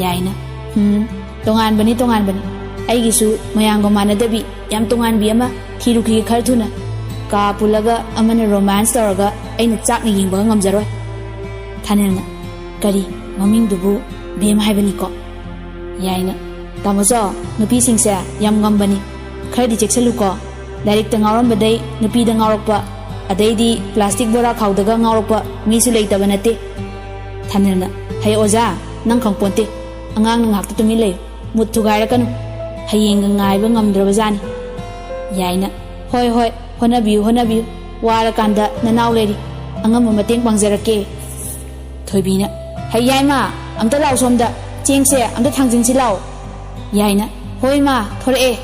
ꯌꯥꯏꯅ, "ꯎꯝ, ꯇꯣꯉꯥꯟꯕꯅꯤ, ꯇꯣꯉꯥꯟꯕꯅꯤ꯫ ꯑꯩꯒꯤꯁꯨ ꯃꯌꯥꯝꯒ ꯃꯥꯟꯅꯗꯕꯤ ꯌꯥꯝ ꯇꯣꯉꯥꯟꯕꯤ ꯑꯃ ꯊꯤꯔꯨꯈꯤꯒꯦ ꯈꯔ ꯊꯨꯅ꯫ ꯀꯥ ꯄꯨꯜꯂꯒ ꯑꯃꯅ ꯔꯣꯃꯥꯟꯁ ꯇꯧꯔꯒ ꯑꯩꯅ ꯆꯥꯛꯅ ꯌꯦꯡꯕꯒ ꯉꯝꯖꯔꯣꯏ꯫" ꯊꯥꯅꯤꯜꯅ, "ꯀꯔꯤ, ꯃꯃꯤꯡꯗꯨꯕꯨ ꯕꯦꯝ ꯍꯥꯏꯕꯅꯤꯀꯣ?" ꯌꯥꯏꯅ, "ꯇꯥꯃꯣ ꯆꯥꯎ, ꯅꯨꯄꯤꯁꯤꯡꯁꯦ ꯌꯥꯝ ꯉꯝꯕꯅꯤ꯫ ꯈꯔꯗꯤ ꯆꯦꯛꯁꯤꯜꯂꯨꯀꯣ꯫ ꯂꯥꯏꯔꯤꯛꯇ ꯉꯥꯎꯔꯝꯕꯗꯩ ꯅꯨꯄꯤꯗ ꯉꯥꯎꯔꯛꯄ, ꯑꯗꯩꯗꯤ ꯄ꯭ꯂꯥꯁꯇꯤꯛ ꯕꯣꯔꯥ ꯈꯥꯎꯗꯒ ꯉꯥꯎꯔꯛꯄ ꯃꯤꯁꯨ ꯂꯩꯇꯕ ꯅꯠꯇꯦ꯫" ꯊꯥꯅꯤꯜꯅ, "ꯍꯩ ꯑꯣꯖꯥ, ꯅꯪ ꯈꯪꯄꯣꯟꯇꯦ꯫ ꯑꯉꯥꯡꯅ ꯉꯥꯏꯍꯥꯛꯇ ꯇꯨꯃꯤꯟ ꯂꯩꯌꯨ꯫ ꯃꯨꯠ ꯊꯨꯒꯥꯏꯔꯛꯀꯅꯨ꯫ ꯍꯌꯦꯡꯒ ꯉꯥꯏꯕ ꯉꯝꯗ꯭ꯔꯕꯖꯥꯠꯅꯤ꯫" ꯌꯥꯏꯅ, "ꯍꯣꯏ, ꯍꯣꯏ, ꯍꯣꯠꯅꯕꯤꯌꯨ, ꯍꯣꯠꯅꯕꯤꯌꯨ꯫ ꯋꯥꯔꯀꯥꯟꯗ ꯅꯅꯥꯎ ꯂꯩꯔꯤ꯫ ꯑꯉꯝꯕ ꯃꯇꯦꯡ ꯄꯥꯡꯖꯔꯛꯀꯦ꯫" ꯊꯣꯏꯕꯤꯅ, "ꯍꯩ ꯌꯥꯏꯃ, ꯑꯝꯇ ꯂꯥꯛꯑꯣ ꯁꯣꯝꯗ꯫ ꯆꯦꯡꯁꯦ ꯑꯝꯇ ꯊꯥꯡꯖꯤꯟꯁꯤ ꯂꯥꯎ꯫ ꯌꯥꯏꯅ, "ꯍꯣꯏ ꯏꯃꯥ, ꯊꯣꯔꯛꯑꯦ"꯫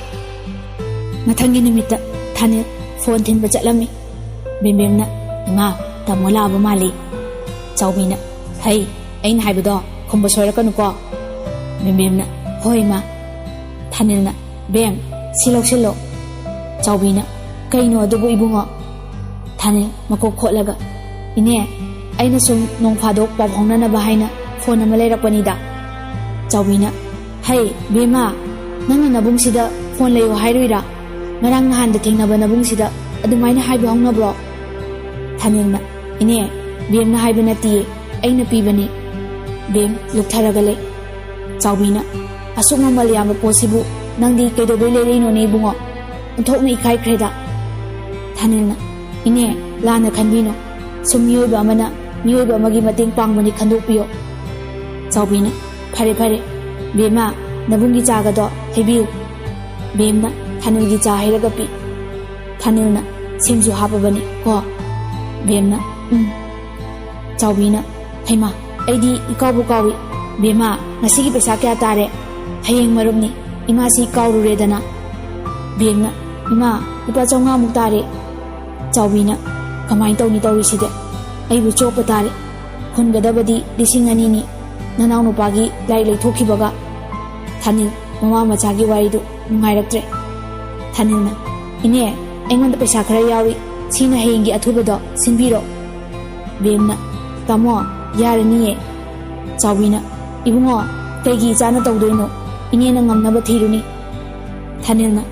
ꯃꯊꯪꯒꯤ ꯅꯨꯃꯤꯠꯇ ꯊꯥꯅꯤꯜ ꯐꯣꯟ ꯊꯤꯟꯕ ꯆꯠꯂꯝꯃꯤ꯫ ꯕꯦꯝꯕꯦꯝꯅ, "ꯏꯃꯥ, ꯇꯥꯃꯣ ꯂꯥꯛꯑꯕ ꯃꯥꯜꯂꯤ"꯫ ꯆꯥꯎꯕꯤꯅ, "ꯍꯩ, ꯑꯩꯅ ꯍꯥꯏꯕꯗꯣ ꯈꯨꯝꯕ ꯁꯣꯏꯔꯛꯀꯅꯨꯀꯣ"꯫ ꯕꯦꯝꯕꯦꯝꯅ, "ꯍꯣꯏ ꯏꯃꯥ"꯫ ꯊꯥꯅꯤꯜꯅ, "ꯕꯦꯝ, ꯁꯤ ꯂꯧꯁꯤꯜꯂꯣ"꯫ ꯆꯥꯎꯕꯤꯅ, "ꯀꯩꯅꯣ ꯑꯗꯨꯕꯨ ꯏꯕꯨꯡꯉꯣ?" ꯊꯥꯅꯤꯜ ꯃꯀꯣꯛ ꯈꯣꯠꯂꯒ, "ꯏꯅꯦ, ꯑꯩꯅ ꯁꯨꯝ ꯅꯣꯡ ꯐꯥꯗꯣꯛ ꯄꯥꯎ ꯐꯥꯎꯅꯅꯕ ꯍꯥꯏꯅ ꯐꯣꯟ ꯑꯃ ꯂꯩꯔꯛꯄꯅꯤꯗ"꯫ ꯆꯥꯎꯕꯤꯅ, "ꯍꯩ, ꯕꯦꯝꯃ, ꯅꯪꯅ ꯅꯕꯨꯡꯁꯤꯗ ꯐꯣꯟ ꯂꯩꯌꯣ ꯍꯥꯏꯔꯨꯏꯔꯥ? ꯉꯔꯥꯡ ꯅꯍꯥꯟꯗ ꯊꯦꯡꯅꯕ ꯅꯕꯨꯡꯁꯤꯗ ꯑꯗꯨꯃꯥꯏꯅ ꯍꯥꯏꯕ ꯍꯧꯅꯕ꯭ꯔꯣ?" ꯊꯥꯅꯤꯜꯅ, "ꯏꯅꯦ, ꯕꯦꯝꯅ ꯍꯥꯏꯕ ꯅꯠꯇꯤꯌꯦ, ꯑꯩꯅ ꯄꯤꯕꯅꯦ"꯫ ꯕꯦꯝ ꯂꯨꯞꯊꯔꯒ ꯂꯩ꯫ ꯆꯥꯎꯕꯤꯅ, "ꯑꯁꯨꯛ ꯃꯃꯜ ꯌꯥꯝꯕ ꯄꯣꯠꯁꯤꯕꯨ ꯅꯪꯗꯤ ꯀꯩꯗꯧꯕꯩ ꯂꯩꯔꯛꯏꯅꯣꯅꯦ ꯏꯕꯨꯡꯉꯣ? ꯑꯣꯟꯊꯣꯛꯅ ꯏꯀꯥꯏꯈ꯭ꯔꯦꯗ"꯫ ꯊꯥꯅꯤꯜꯅ, "ꯏꯅꯦ, ꯂꯥꯟꯅ ꯈꯟꯕꯤꯅꯨ꯫ ꯁꯨꯝ ꯃꯤꯑꯣꯏꯕ ꯑꯃꯅ ꯃꯤꯑꯣꯏꯕ ꯑꯃꯒꯤ ꯃꯇꯦꯡ ꯄꯥꯡꯕꯅꯤ ꯈꯟꯗꯣꯛꯄꯤꯌꯣ"꯫ ꯆꯥꯎꯕꯤꯅ, "ꯐꯔꯦ, ꯐꯔꯦ꯫ ꯕꯦꯝꯃ, ꯅꯕꯨꯡꯒꯤ ꯆꯥꯒꯗꯣ ꯍꯩꯕꯤꯌꯨ"꯫ ꯕꯦꯝꯅ ꯊꯥꯅꯤꯜꯒꯤ ꯆꯥ ꯍꯩꯔꯒ ꯄꯤ꯫ ꯊꯥꯅꯤꯜꯅ, "ꯁꯦꯝꯁꯨ ꯍꯥꯞꯄꯕꯅꯤ ꯀꯣ"꯫ ꯕꯦꯝꯅ, "ꯎꯝ"꯫ ꯆꯥꯎꯕꯤꯅ, "ꯍꯩꯃꯥ, ꯑꯩꯗꯤ ꯏꯀꯥꯎꯕꯨ ꯀꯥꯎꯏ꯫ ꯕꯦꯝꯃ, ꯉꯁꯤꯒꯤ ꯄꯩꯁꯥ ꯀꯌꯥ ꯇꯥꯔꯦ? ꯍꯌꯦꯡ ꯃꯔꯨꯞꯅꯤ, ꯏꯃꯥꯁꯤ ꯀꯥꯎꯔꯨꯔꯦꯗꯅ"꯫ ꯕꯦꯝꯅ, "ꯏꯃꯥ, ꯂꯨꯄꯥ ꯆꯥꯝꯃꯉꯥꯃꯨꯛ ꯇꯥꯔꯦ"꯫ ꯆꯥꯎꯕꯤꯅ, "ꯀꯃꯥꯏꯅ ꯇꯧꯅꯤ ꯇꯧꯔꯤꯁꯤꯗꯤ? ꯑꯩꯕꯨ ꯆꯣꯞꯄ ꯇꯥꯔꯦ꯫ ꯍꯨꯟꯒꯗꯕꯗꯤ ꯂꯤꯁꯤꯡ ꯑꯅꯤꯅꯤ꯫ ꯅꯅꯥꯎꯅꯨꯄꯥꯒꯤ ꯂꯥꯏꯔꯤꯛ ꯂꯩꯊꯣꯛꯈꯤꯕꯒ"꯫ ꯊꯥꯅꯤꯜ ꯃꯃꯥ ꯃꯆꯥꯒꯤ ꯋꯥꯔꯤꯗꯨ ꯅꯨꯡꯉꯥꯏꯔꯛꯇ꯭ꯔꯦ꯫ ꯊꯥꯅꯤꯜꯅ, "ꯏꯅꯦ, ꯑꯩꯉꯣꯟꯗ ꯄꯩꯁꯥ ꯈꯔ ꯌꯥꯎꯔꯤ, ꯁꯤꯅ ꯍꯌꯦꯡꯒꯤ ꯑꯊꯨꯕꯗꯣ ꯁꯤꯟꯕꯤꯔꯣ"꯫ ꯕꯦꯝꯅ, "ꯇꯥꯃꯣ, ꯌꯥꯔꯅꯤꯌꯦ"꯫ ꯆꯥꯎꯕꯤꯅ, "ꯏꯕꯨꯡꯉꯣ, ꯀꯩꯒꯤ ꯏꯆꯥꯅ ꯇꯧꯗꯣꯏꯅꯣ? ꯏꯅꯦꯅ ꯉꯝꯅꯕ ꯊꯤꯔꯨꯅꯤ"꯫ ꯊꯥꯅꯤꯜꯅ,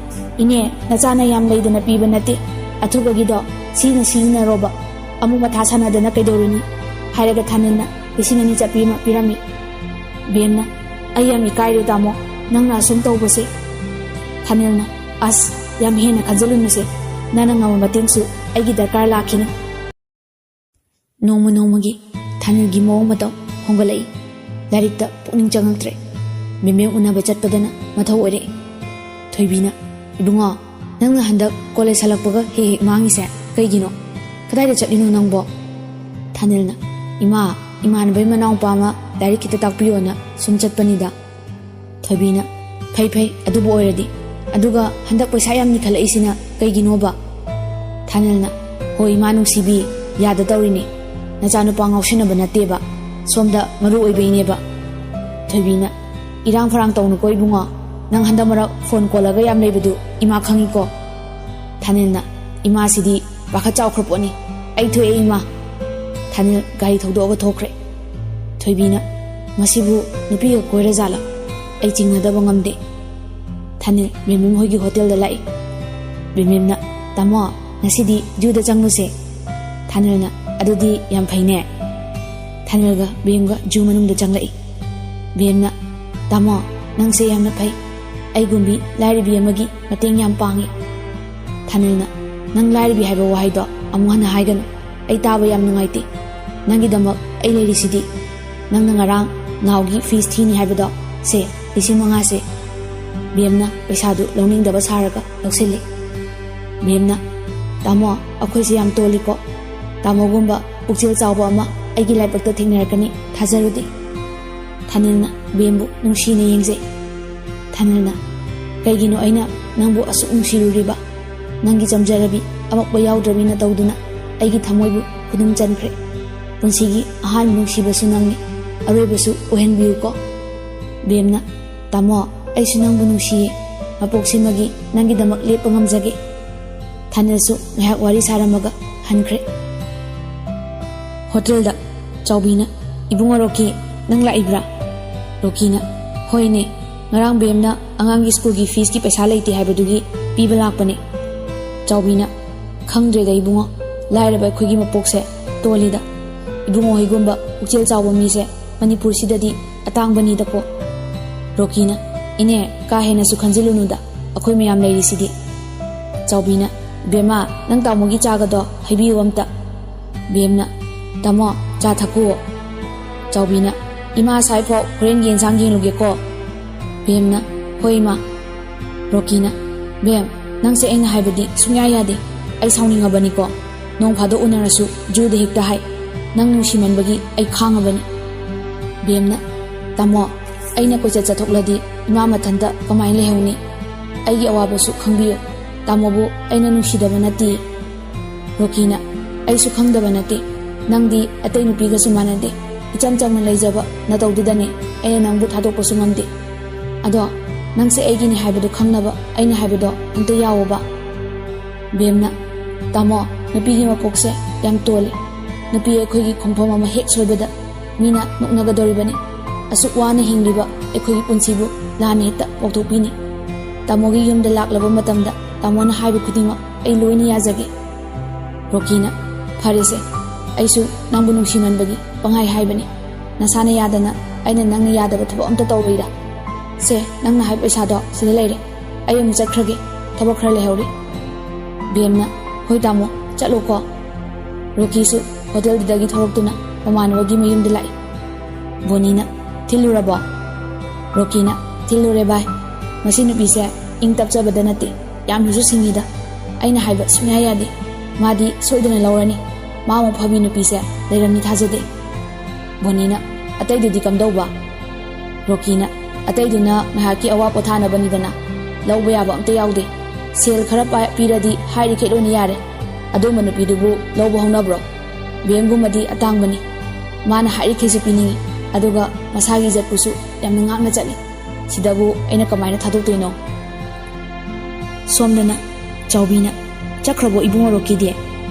"ꯏꯅꯦ, ꯅꯆꯥꯅ ꯌꯥꯝ ꯂꯩꯗꯅ ꯄꯤꯕ ꯅꯠꯇꯦ, ꯑꯊꯨꯕꯒꯤꯗꯣ ꯁꯤꯅ ꯁꯤꯖꯤꯟꯅꯔꯣꯕ, ꯑꯃꯨꯛ ꯃꯊꯥ ꯁꯥꯟꯅꯗꯅ ꯀꯩꯗꯧꯔꯨꯅꯤ?" ꯍꯥꯏꯔꯒ ꯊꯥꯅꯤꯜꯅ ꯂꯤꯁꯤꯡ ꯑꯅꯤ ꯆꯠꯄꯤ ꯑꯃ ꯄꯤꯔꯝꯃꯤ꯫ ꯕꯦꯝꯅ, "ꯑꯩ ꯌꯥꯝ ꯏꯀꯥꯏꯔꯦ ꯇꯥꯃꯣ, ꯅꯪꯅ ꯑꯁꯨꯝ ꯇꯧꯕꯁꯦ"꯫ ꯊꯥꯅꯤꯜꯅ, "ꯑꯁ, ꯌꯥꯝ ꯍꯦꯟꯅ ꯈꯟꯖꯤꯜꯂꯨꯅꯨꯁꯦ, ꯅꯪꯅ ꯉꯝꯕ ꯃꯇꯦꯡꯁꯨ ꯑꯩꯒꯤ ꯗꯔꯀꯥꯔ ꯂꯥꯛꯈꯤꯅꯤ"꯫ ꯅꯣꯡꯃ ꯅꯣꯡꯃꯒꯤ ꯊꯥꯅꯤꯜꯒꯤ ꯃꯑꯣꯡ ꯃꯇꯧ ꯍꯣꯡꯒꯠꯂꯛꯏ꯫ ꯂꯥꯏꯔꯤꯛꯇ ꯄꯨꯛꯅꯤꯡ ꯆꯪꯉꯛꯇ꯭ꯔꯦ꯫ ꯕꯦꯝꯕꯦꯝ ꯎꯅꯕ ꯆꯠꯄꯗꯅ ꯃꯊꯧ ꯑꯣꯏꯔꯛꯏ꯫ ꯊꯣꯏꯕꯤꯅ, "ꯏꯕꯨꯡꯉꯣ, ꯅꯪꯅ ꯍꯟꯗꯛ ꯀꯣꯂꯦꯖ ꯍꯜꯂꯛꯄꯒ ꯍꯦꯛ ꯍꯦꯛ ꯃꯥꯡꯉꯤꯁꯦ ꯀꯩꯒꯤꯅꯣ? ꯀꯗꯥꯏꯗ ꯆꯠꯂꯤꯅꯣ ꯅꯪꯕꯣ?" ꯊꯥꯅꯤꯜꯅ, "ꯏꯃꯥ, ꯏꯃꯥꯟꯅꯕꯒꯤ ꯃꯅꯥꯎꯄꯥ ꯑꯃ ꯂꯥꯏꯔꯤꯛ ꯈꯤꯇ ꯇꯥꯛꯄꯤꯌꯣꯅ ꯁꯨꯝ ꯆꯠꯄꯅꯤꯗ꯫ ꯊꯣꯏꯕꯤꯅ, "ꯐꯩ ꯐꯩ, ꯑꯗꯨꯕꯨ ꯑꯣꯏꯔꯗꯤ꯫ ꯑꯗꯨꯒ ꯍꯟꯗꯛ ꯄꯩꯁꯥ ꯌꯥꯝ ꯅꯤꯈꯠꯂꯛꯏꯁꯤꯅ ꯀꯩꯒꯤꯅꯣꯕ?" ꯊꯥꯅꯤꯜꯅ, "ꯍꯣꯏ ꯏꯃꯥ ꯅꯨꯡꯁꯤꯕꯤ, ꯌꯥꯗ ꯇꯧꯔꯤꯅꯦ꯫ ꯅꯆꯥꯅꯨꯄꯥ ꯉꯥꯎꯁꯤꯟꯅꯕ ꯅꯠꯇꯦꯕ, ꯁꯣꯝꯗ ꯃꯔꯨ ꯑꯣꯏꯕꯩꯅꯦꯕ꯫" ꯊꯣꯏꯕꯤꯅ, "ꯏꯔꯥꯡ ꯐꯔꯥꯡ ꯇꯧꯅꯨꯀꯣ ꯏꯕꯨꯡꯉꯣ, ꯅꯪ ꯍꯟꯗꯛ ꯃꯔꯛ ꯐꯣꯟ ꯀꯣꯜꯂꯒ ꯌꯥꯝ ꯂꯩꯕꯗꯨ ꯏꯃꯥ ꯈꯪꯉꯤꯀꯣ?" ꯊꯥꯅꯤꯜꯅ, "ꯏꯃꯥꯁꯤꯗꯤ ꯄꯥꯈꯠ ꯆꯥꯎꯈ꯭ꯔ ꯄꯣꯠꯅꯤ꯫ ꯑꯩ ꯊꯣꯛꯑꯦ ꯏꯃꯥ꯫" ꯊꯥꯅꯤꯜ ꯒꯥꯔꯤ ꯊꯧꯗꯣꯛꯑꯒ ꯊꯣꯛꯈ꯭ꯔꯦ꯫ ꯊꯣꯏꯕꯤꯅ, "ꯃꯁꯤꯕꯨ ꯅꯨꯄꯤꯒ ꯀꯣꯏꯔꯖꯥꯠꯂ? ꯑꯩ ꯆꯤꯡꯅꯗꯕ ꯉꯝꯗꯦ꯫" ꯊꯥꯅꯤꯜ ꯕꯦꯝꯕꯦꯝ ꯍꯣꯏꯒꯤ ꯍꯣꯇꯦꯜꯗ ꯂꯥꯛꯏ꯫ ꯕꯦꯝꯕꯦꯝꯅ, "ꯇꯥꯃꯣ, ꯉꯁꯤꯗꯤ ꯖꯨꯗ ꯆꯪꯉꯨꯁꯦ꯫" ꯊꯥꯅꯤꯜꯅ, "ꯑꯗꯨꯗꯤ ꯌꯥꯝ ꯐꯩꯅꯦ꯫" ꯊꯥꯅꯤꯜꯒ ꯕꯦꯝꯒ ꯖꯨ ꯃꯅꯨꯡꯗ ꯆꯪꯂꯛꯏ꯫ ꯕꯦꯝꯅ, "ꯇꯥꯃꯣ, ꯅꯪꯁꯦ ꯌꯥꯝꯅ ꯐꯩ꯫ ꯑꯩꯒꯨꯝꯕꯤ ꯂꯥꯏꯔꯕꯤ ꯑꯃꯒꯤ ꯃꯇꯦꯡ ꯌꯥꯝ ꯄꯥꯡꯉꯤ꯫" ꯊꯥꯅꯤꯜꯅ, "ꯅꯪ ꯂꯥꯏꯔꯕꯤ ꯍꯥꯏꯕ ꯋꯥꯍꯩꯗꯣ ꯑꯃꯨꯛ ꯍꯟꯅ ꯍꯥꯏꯒꯅꯨ꯫ ꯑꯩ ꯇꯥꯕ ꯌꯥꯝ ꯅꯨꯡꯉꯥꯏꯇꯦ꯫ ꯅꯪꯒꯤꯗꯃꯛ ꯑꯩ ꯂꯩꯔꯤꯁꯤꯗꯤ꯫ ꯅꯪꯅ ꯉꯔꯥꯡ ꯅꯥꯎꯒꯤ ꯐꯤꯁ ꯊꯤꯅꯤ ꯍꯥꯏꯕꯗꯣ, ꯁꯦ, ꯂꯤꯁꯤꯡ ꯃꯉꯥꯁꯦ꯫" ꯕꯦꯝꯅ ꯄꯩꯁꯥꯗꯨ ꯂꯧꯅꯤꯡꯗꯕ ꯁꯥꯔꯒ ꯂꯧꯁꯤꯜꯂꯤ꯫ ꯕꯦꯝꯅ, "ꯇꯥꯃꯣ, ꯑꯩꯈꯣꯏꯁꯦ ꯌꯥꯝ ꯇꯣꯜꯂꯤꯀꯣ꯫ ꯇꯥꯃꯣꯒꯨꯝꯕ ꯄꯨꯛꯆꯦꯜ ꯆꯥꯎꯕ ꯑꯃ ꯑꯩꯒꯤ ꯂꯥꯏꯕꯛꯇ ꯊꯦꯡꯅꯔꯛꯀꯅꯤ ꯊꯥꯖꯔꯨꯗꯦ꯫" ꯊꯥꯅꯤꯜꯅ ꯕꯦꯝꯕꯨ ꯅꯨꯡꯁꯤꯅ ꯌꯦꯡꯖꯩ꯫ ꯊꯥꯅꯤꯜꯅ, "ꯀꯩꯒꯤꯅꯣ ꯑꯩꯅ ꯅꯪꯕꯨ ꯑꯁꯨꯛ ꯅꯨꯡꯁꯤꯔꯨꯔꯤꯕ? ꯅꯪꯒꯤ ꯆꯝꯖꯔꯕꯤ ꯑꯃꯛꯄ ꯌꯥꯎꯗ꯭ꯔꯕꯤꯅ ꯇꯧꯗꯨꯅ ꯑꯩꯒꯤ ꯊꯃꯣꯏꯕꯨ ꯈꯨꯗꯨꯝ ꯆꯟꯈ꯭ꯔꯦ꯫ ꯄꯨꯟꯁꯤꯒꯤ ꯑꯍꯥꯟꯕ ꯅꯨꯡꯁꯤꯕꯁꯨ ꯅꯪꯅꯤ, ꯑꯔꯣꯏꯕꯁꯨ ꯑꯣꯏꯍꯟꯕꯤꯌꯨꯀꯣ꯫" ꯕꯦꯝꯅ, "ꯇꯥꯃꯣ, ꯑꯩꯁꯨ ꯅꯪꯕꯨ ꯅꯨꯡꯁꯤꯌꯦ꯫ ꯃꯄꯣꯛꯁꯤꯃꯒꯤ ꯅꯪꯒꯤꯗꯃꯛ ꯂꯦꯞꯄ ꯉꯝꯖꯒꯦ꯫" ꯊꯥꯅꯤꯜꯁꯨ ꯉꯥꯏꯍꯥꯛ ꯋꯥꯔꯤ ꯁꯥꯔꯝꯃꯒ ꯍꯟꯈ꯭ꯔꯦ꯫ ꯍꯣꯇꯦꯜꯗ ꯆꯥꯎꯕꯤꯅ, "ꯏꯕꯨꯡꯉꯣ ꯔꯣꯀꯤ, ꯅꯪ ꯂꯥꯛꯏꯕ꯭ꯔꯥ?" ꯔꯣꯀꯤꯅ, "ꯍꯣꯏꯅꯦ, ꯉꯔꯥꯡ ꯕꯦꯝꯅ ꯑꯉꯥꯡꯒꯤ ꯁ꯭ꯀꯨꯜꯒꯤ ꯐꯤꯁꯀꯤ ꯄꯩꯁꯥ ꯂꯩꯇꯦ ꯍꯥꯏꯕꯗꯨꯒꯤ ꯄꯤꯕ ꯂꯥꯛꯄꯅꯦ꯫" ꯆꯥꯎꯕꯤꯅ, "ꯈꯪꯗ꯭ꯔꯦꯗ ꯏꯕꯨꯡꯉꯣ, ꯂꯥꯏꯔꯕ ꯑꯩꯈꯣꯏꯒꯤ ꯃꯄꯣꯛꯁꯦ ꯇꯣꯜꯂꯤꯗ꯫ ꯏꯕꯨꯡꯉꯣ ꯍꯣꯏꯒꯨꯝꯕ ꯄꯨꯛꯆꯦꯜ ꯆꯥꯎꯕ ꯃꯤꯁꯦ ꯃꯅꯤꯄꯨꯔꯁꯤꯗꯗꯤ ꯑꯇꯥꯡꯕꯅꯤꯗꯀꯣ꯫" ꯔꯣꯀꯤꯅ, "ꯏꯅꯦ, ꯀꯥ ꯍꯦꯟꯅꯁꯨ ꯈꯟꯖꯤꯜꯂꯨꯅꯨꯗ, ꯑꯩꯈꯣꯏ ꯃꯌꯥꯝ ꯂꯩꯔꯤꯁꯤꯗꯤ꯫" ꯆꯥꯎꯕꯤꯅ, "ꯕꯦꯝꯃ, ꯅꯪ ꯇꯥꯃꯣꯒꯤ ꯆꯥꯒꯗꯣ ꯍꯩꯕꯤꯌꯨ ꯑꯝꯇ꯫" ꯕꯦꯝꯅ, "ꯇꯥꯃꯣ, ꯆꯥ ꯊꯛꯈꯨꯑꯣ꯫" ꯆꯥꯎꯕꯤꯅ, "ꯏꯃꯥ ꯁꯥꯏꯐꯥꯎ ꯍꯣꯔꯦꯟꯒꯤ ꯌꯦꯟꯁꯥꯡ ꯌꯦꯡꯂꯨꯒꯦꯀꯣ꯫" ꯕꯦꯝꯅ, "ꯍꯣꯏ ꯏꯃꯥ꯫" ꯔꯣꯀꯤꯅ, "ꯕꯦꯝ, ꯅꯪꯁꯦ ꯑꯩꯅ ꯍꯥꯏꯕꯗꯤ ꯁꯨꯡꯌꯥ ꯌꯥꯗꯦ꯫ ꯑꯩ ꯁꯥꯎꯅꯤꯡꯉꯕꯅꯤꯀꯣ꯫ ꯅꯣꯡ ꯐꯥꯗꯣꯛ ꯎꯅꯔꯁꯨ ꯖꯨꯗ ꯍꯦꯛꯇ ꯍꯥꯏ꯫ ꯅꯪ ꯅꯨꯡꯁꯤꯃꯟꯕꯒꯤ ꯑꯩ ꯈꯥꯡꯉꯕꯅꯤ꯫" ꯕꯦꯝꯅ, "ꯇꯥꯃꯣ, ꯑꯩꯅ ꯀꯣꯏꯆꯠ ꯆꯠꯊꯣꯛꯂꯗꯤ ꯏꯃꯥ ꯃꯊꯟꯇ ꯀꯃꯥꯏꯅ ꯂꯩꯍꯧꯅꯤ? ꯑꯩꯒꯤ ꯑꯋꯥꯕꯁꯨ ꯈꯪꯕꯤꯌꯨ꯫ ꯇꯥꯃꯣꯕꯨ ꯑꯩꯅ ꯅꯨꯡꯁꯤꯗꯕ ꯅꯠꯇꯦ꯫" ꯔꯣꯀꯤꯅ, "ꯑꯩꯁꯨ ꯈꯪꯗꯕ ꯅꯠꯇꯦ꯫ ꯅꯪꯗꯤ ꯑꯇꯩ ꯅꯨꯄꯤꯒꯁꯨ ꯃꯥꯟꯅꯗꯦ꯫ ꯏꯆꯝ ꯆꯝꯅ ꯂꯩꯖꯕ ꯅꯇꯧꯗꯨꯗꯅꯦ ꯑꯩꯅ ꯅꯪꯕꯨ ꯊꯥꯗꯣꯛꯄꯁꯨ ꯉꯝꯗꯦ꯫ ꯑꯗꯣ ꯅꯪꯁꯦ ꯑꯩꯒꯤꯅꯤ ꯍꯥꯏꯕꯗꯣ ꯈꯪꯅꯕ ꯑꯩꯅ ꯍꯥꯏꯕꯗꯣ ꯑꯝꯇ ꯌꯥꯎꯋꯣꯕ꯫" ꯕꯦꯝꯅ, "ꯇꯥꯃꯣ, ꯅꯨꯄꯤꯒꯤ ꯃꯀꯣꯛꯁꯦ ꯌꯥꯝ ꯇꯣꯜꯂꯤ꯫ ꯅꯨꯄꯤ ꯑꯩꯈꯣꯏꯒꯤ ꯈꯣꯡꯐꯝ ꯑꯃ ꯍꯦꯛ ꯁꯣꯏꯕꯗ ꯃꯤꯅ ꯅꯣꯛꯅꯒꯗꯧꯔꯤꯕꯅꯤ꯫ ꯑꯁꯨꯛ ꯋꯥꯅ ꯍꯤꯡꯂꯤꯕ ꯑꯩꯈꯣꯏꯒꯤ ꯄꯨꯟꯁꯤꯕꯨ ꯂꯥꯟꯅ ꯍꯦꯛꯇ ꯂꯧꯊꯣꯛꯄꯤꯅꯤ꯫ ꯇꯥꯃꯣꯒꯤ ꯌꯨꯝꯗ ꯂꯥꯛꯂꯕ ꯃꯇꯝꯗ ꯇꯥꯃꯣꯅ ꯍꯥꯏꯕ ꯈꯨꯗꯤꯡꯃꯛ ꯑꯩ ꯂꯣꯏꯅ ꯌꯥꯖꯒꯦ꯫" ꯔꯣꯀꯤꯅ, "ꯐꯔꯦꯁꯦ, ꯑꯩꯁꯨ ꯅꯪꯕꯨ ꯅꯨꯡꯁꯤꯃꯟꯕꯒꯤ ꯄꯪꯍꯥꯏ ꯍꯥꯏꯕꯅꯤ꯫ ꯅꯁꯥꯅ ꯌꯥꯗꯅ ꯑꯩꯅ ꯅꯪꯅ ꯌꯥꯗꯕ ꯊꯕꯛ ꯑꯝꯇ ꯇꯧꯔꯣꯏꯗ꯫ ꯁꯦ, ꯅꯪꯅ ꯍꯥꯏꯕ ꯄꯩꯁꯥꯗꯣ ꯁꯤꯗ ꯂꯩꯔꯦ꯫ ꯑꯩ ꯑꯃꯨꯛ ꯆꯠꯈ꯭ꯔꯒꯦ꯫ ꯊꯕꯛ ꯈꯔ ꯂꯩꯍꯧꯔꯤ꯫" ꯕꯦꯝꯅ, "ꯍꯣꯏ ꯇꯥꯃꯣ, ꯆꯠꯂꯣꯀꯣ꯫" ꯔꯣꯀꯤꯁꯨ ꯍꯣꯇꯦꯜꯗꯨꯗꯒꯤ ꯊꯣꯛꯂꯛꯇꯨꯅ ꯃꯃꯥꯟꯅꯕꯒꯤ ꯃꯌꯨꯝꯗ ꯂꯥꯛꯏ꯫ ꯕꯣꯅꯤꯅ, "ꯊꯤꯜꯂꯨꯔꯕꯣ?" ꯔꯣꯀꯤꯅ, "ꯊꯤꯜꯂꯨꯔꯦ ꯚꯥꯏ꯫ ꯃꯁꯤ ꯅꯨꯄꯤꯁꯦ ꯏꯪ ꯇꯞꯆꯕꯗ ꯅꯠꯇꯦ, ꯌꯥꯝꯅꯁꯨ ꯁꯤꯡꯉꯤꯗ꯫ ꯑꯩꯅ ꯍꯥꯏꯕ ꯁꯨꯡꯌꯥ ꯌꯥꯗꯦ꯫ ꯃꯥꯗꯤ ꯁꯣꯏꯗꯅ ꯂꯧꯔꯅꯤ꯫ ꯃꯥꯃꯨꯛ ꯐꯕꯤ ꯅꯨꯄꯤꯁꯦ ꯂꯩꯔꯝꯅꯤ ꯊꯥꯖꯗꯦ꯫" ꯕꯣꯅꯤꯅ, "ꯑꯇꯩꯗꯨꯗꯤ ꯀꯝꯗꯧꯕ?" ꯔꯣꯀꯤꯅ, "ꯑꯇꯩꯗꯨꯅ ꯉꯥꯏꯍꯥꯛꯀꯤ ꯑꯋꯥ ꯄꯣꯊꯥꯅꯕꯅꯤꯗꯅ, ꯂꯧꯕ ꯌꯥꯕ ꯑꯝꯇ ꯌꯥꯎꯗꯦ꯫ ꯁꯦꯜ ꯈꯔ ꯄꯥꯏ-, ꯄꯤꯔꯗꯤ ꯍꯥꯏꯔꯤꯈꯩ ꯂꯣꯏꯅ ꯌꯥꯔꯦ꯫ ꯑꯗꯨꯝꯕ ꯅꯨꯄꯤꯗꯨꯕꯨ ꯂꯧꯕ ꯍꯧꯅꯕ꯭ꯔꯣ? ꯕꯦꯝꯒꯨꯝꯕꯗꯤ ꯑꯇꯥꯡꯕꯅꯤ꯫ ꯃꯥꯅ ꯍꯥꯏꯔꯤꯈꯩꯁꯨ ꯄꯤꯅꯤꯡꯏ, ꯑꯗꯨꯒ ꯃꯁꯥꯒꯤ ꯏꯖꯠꯄꯨꯁꯨ ꯌꯥꯝꯅ ꯉꯥꯛꯅ ꯆꯠꯂꯤ꯫ ꯁꯤꯗꯕꯨ ꯑꯩꯅ ꯀꯃꯥꯏꯅ ꯊꯥꯗꯣꯛꯇꯣꯏꯅꯣ?" ꯁꯣꯝꯗꯅ ꯆꯥꯎꯕꯤꯅ, "ꯆꯠꯈ꯭ꯔꯕꯣ ꯏꯕꯨꯡꯉꯣ ꯔꯣꯀꯤꯗꯤ?"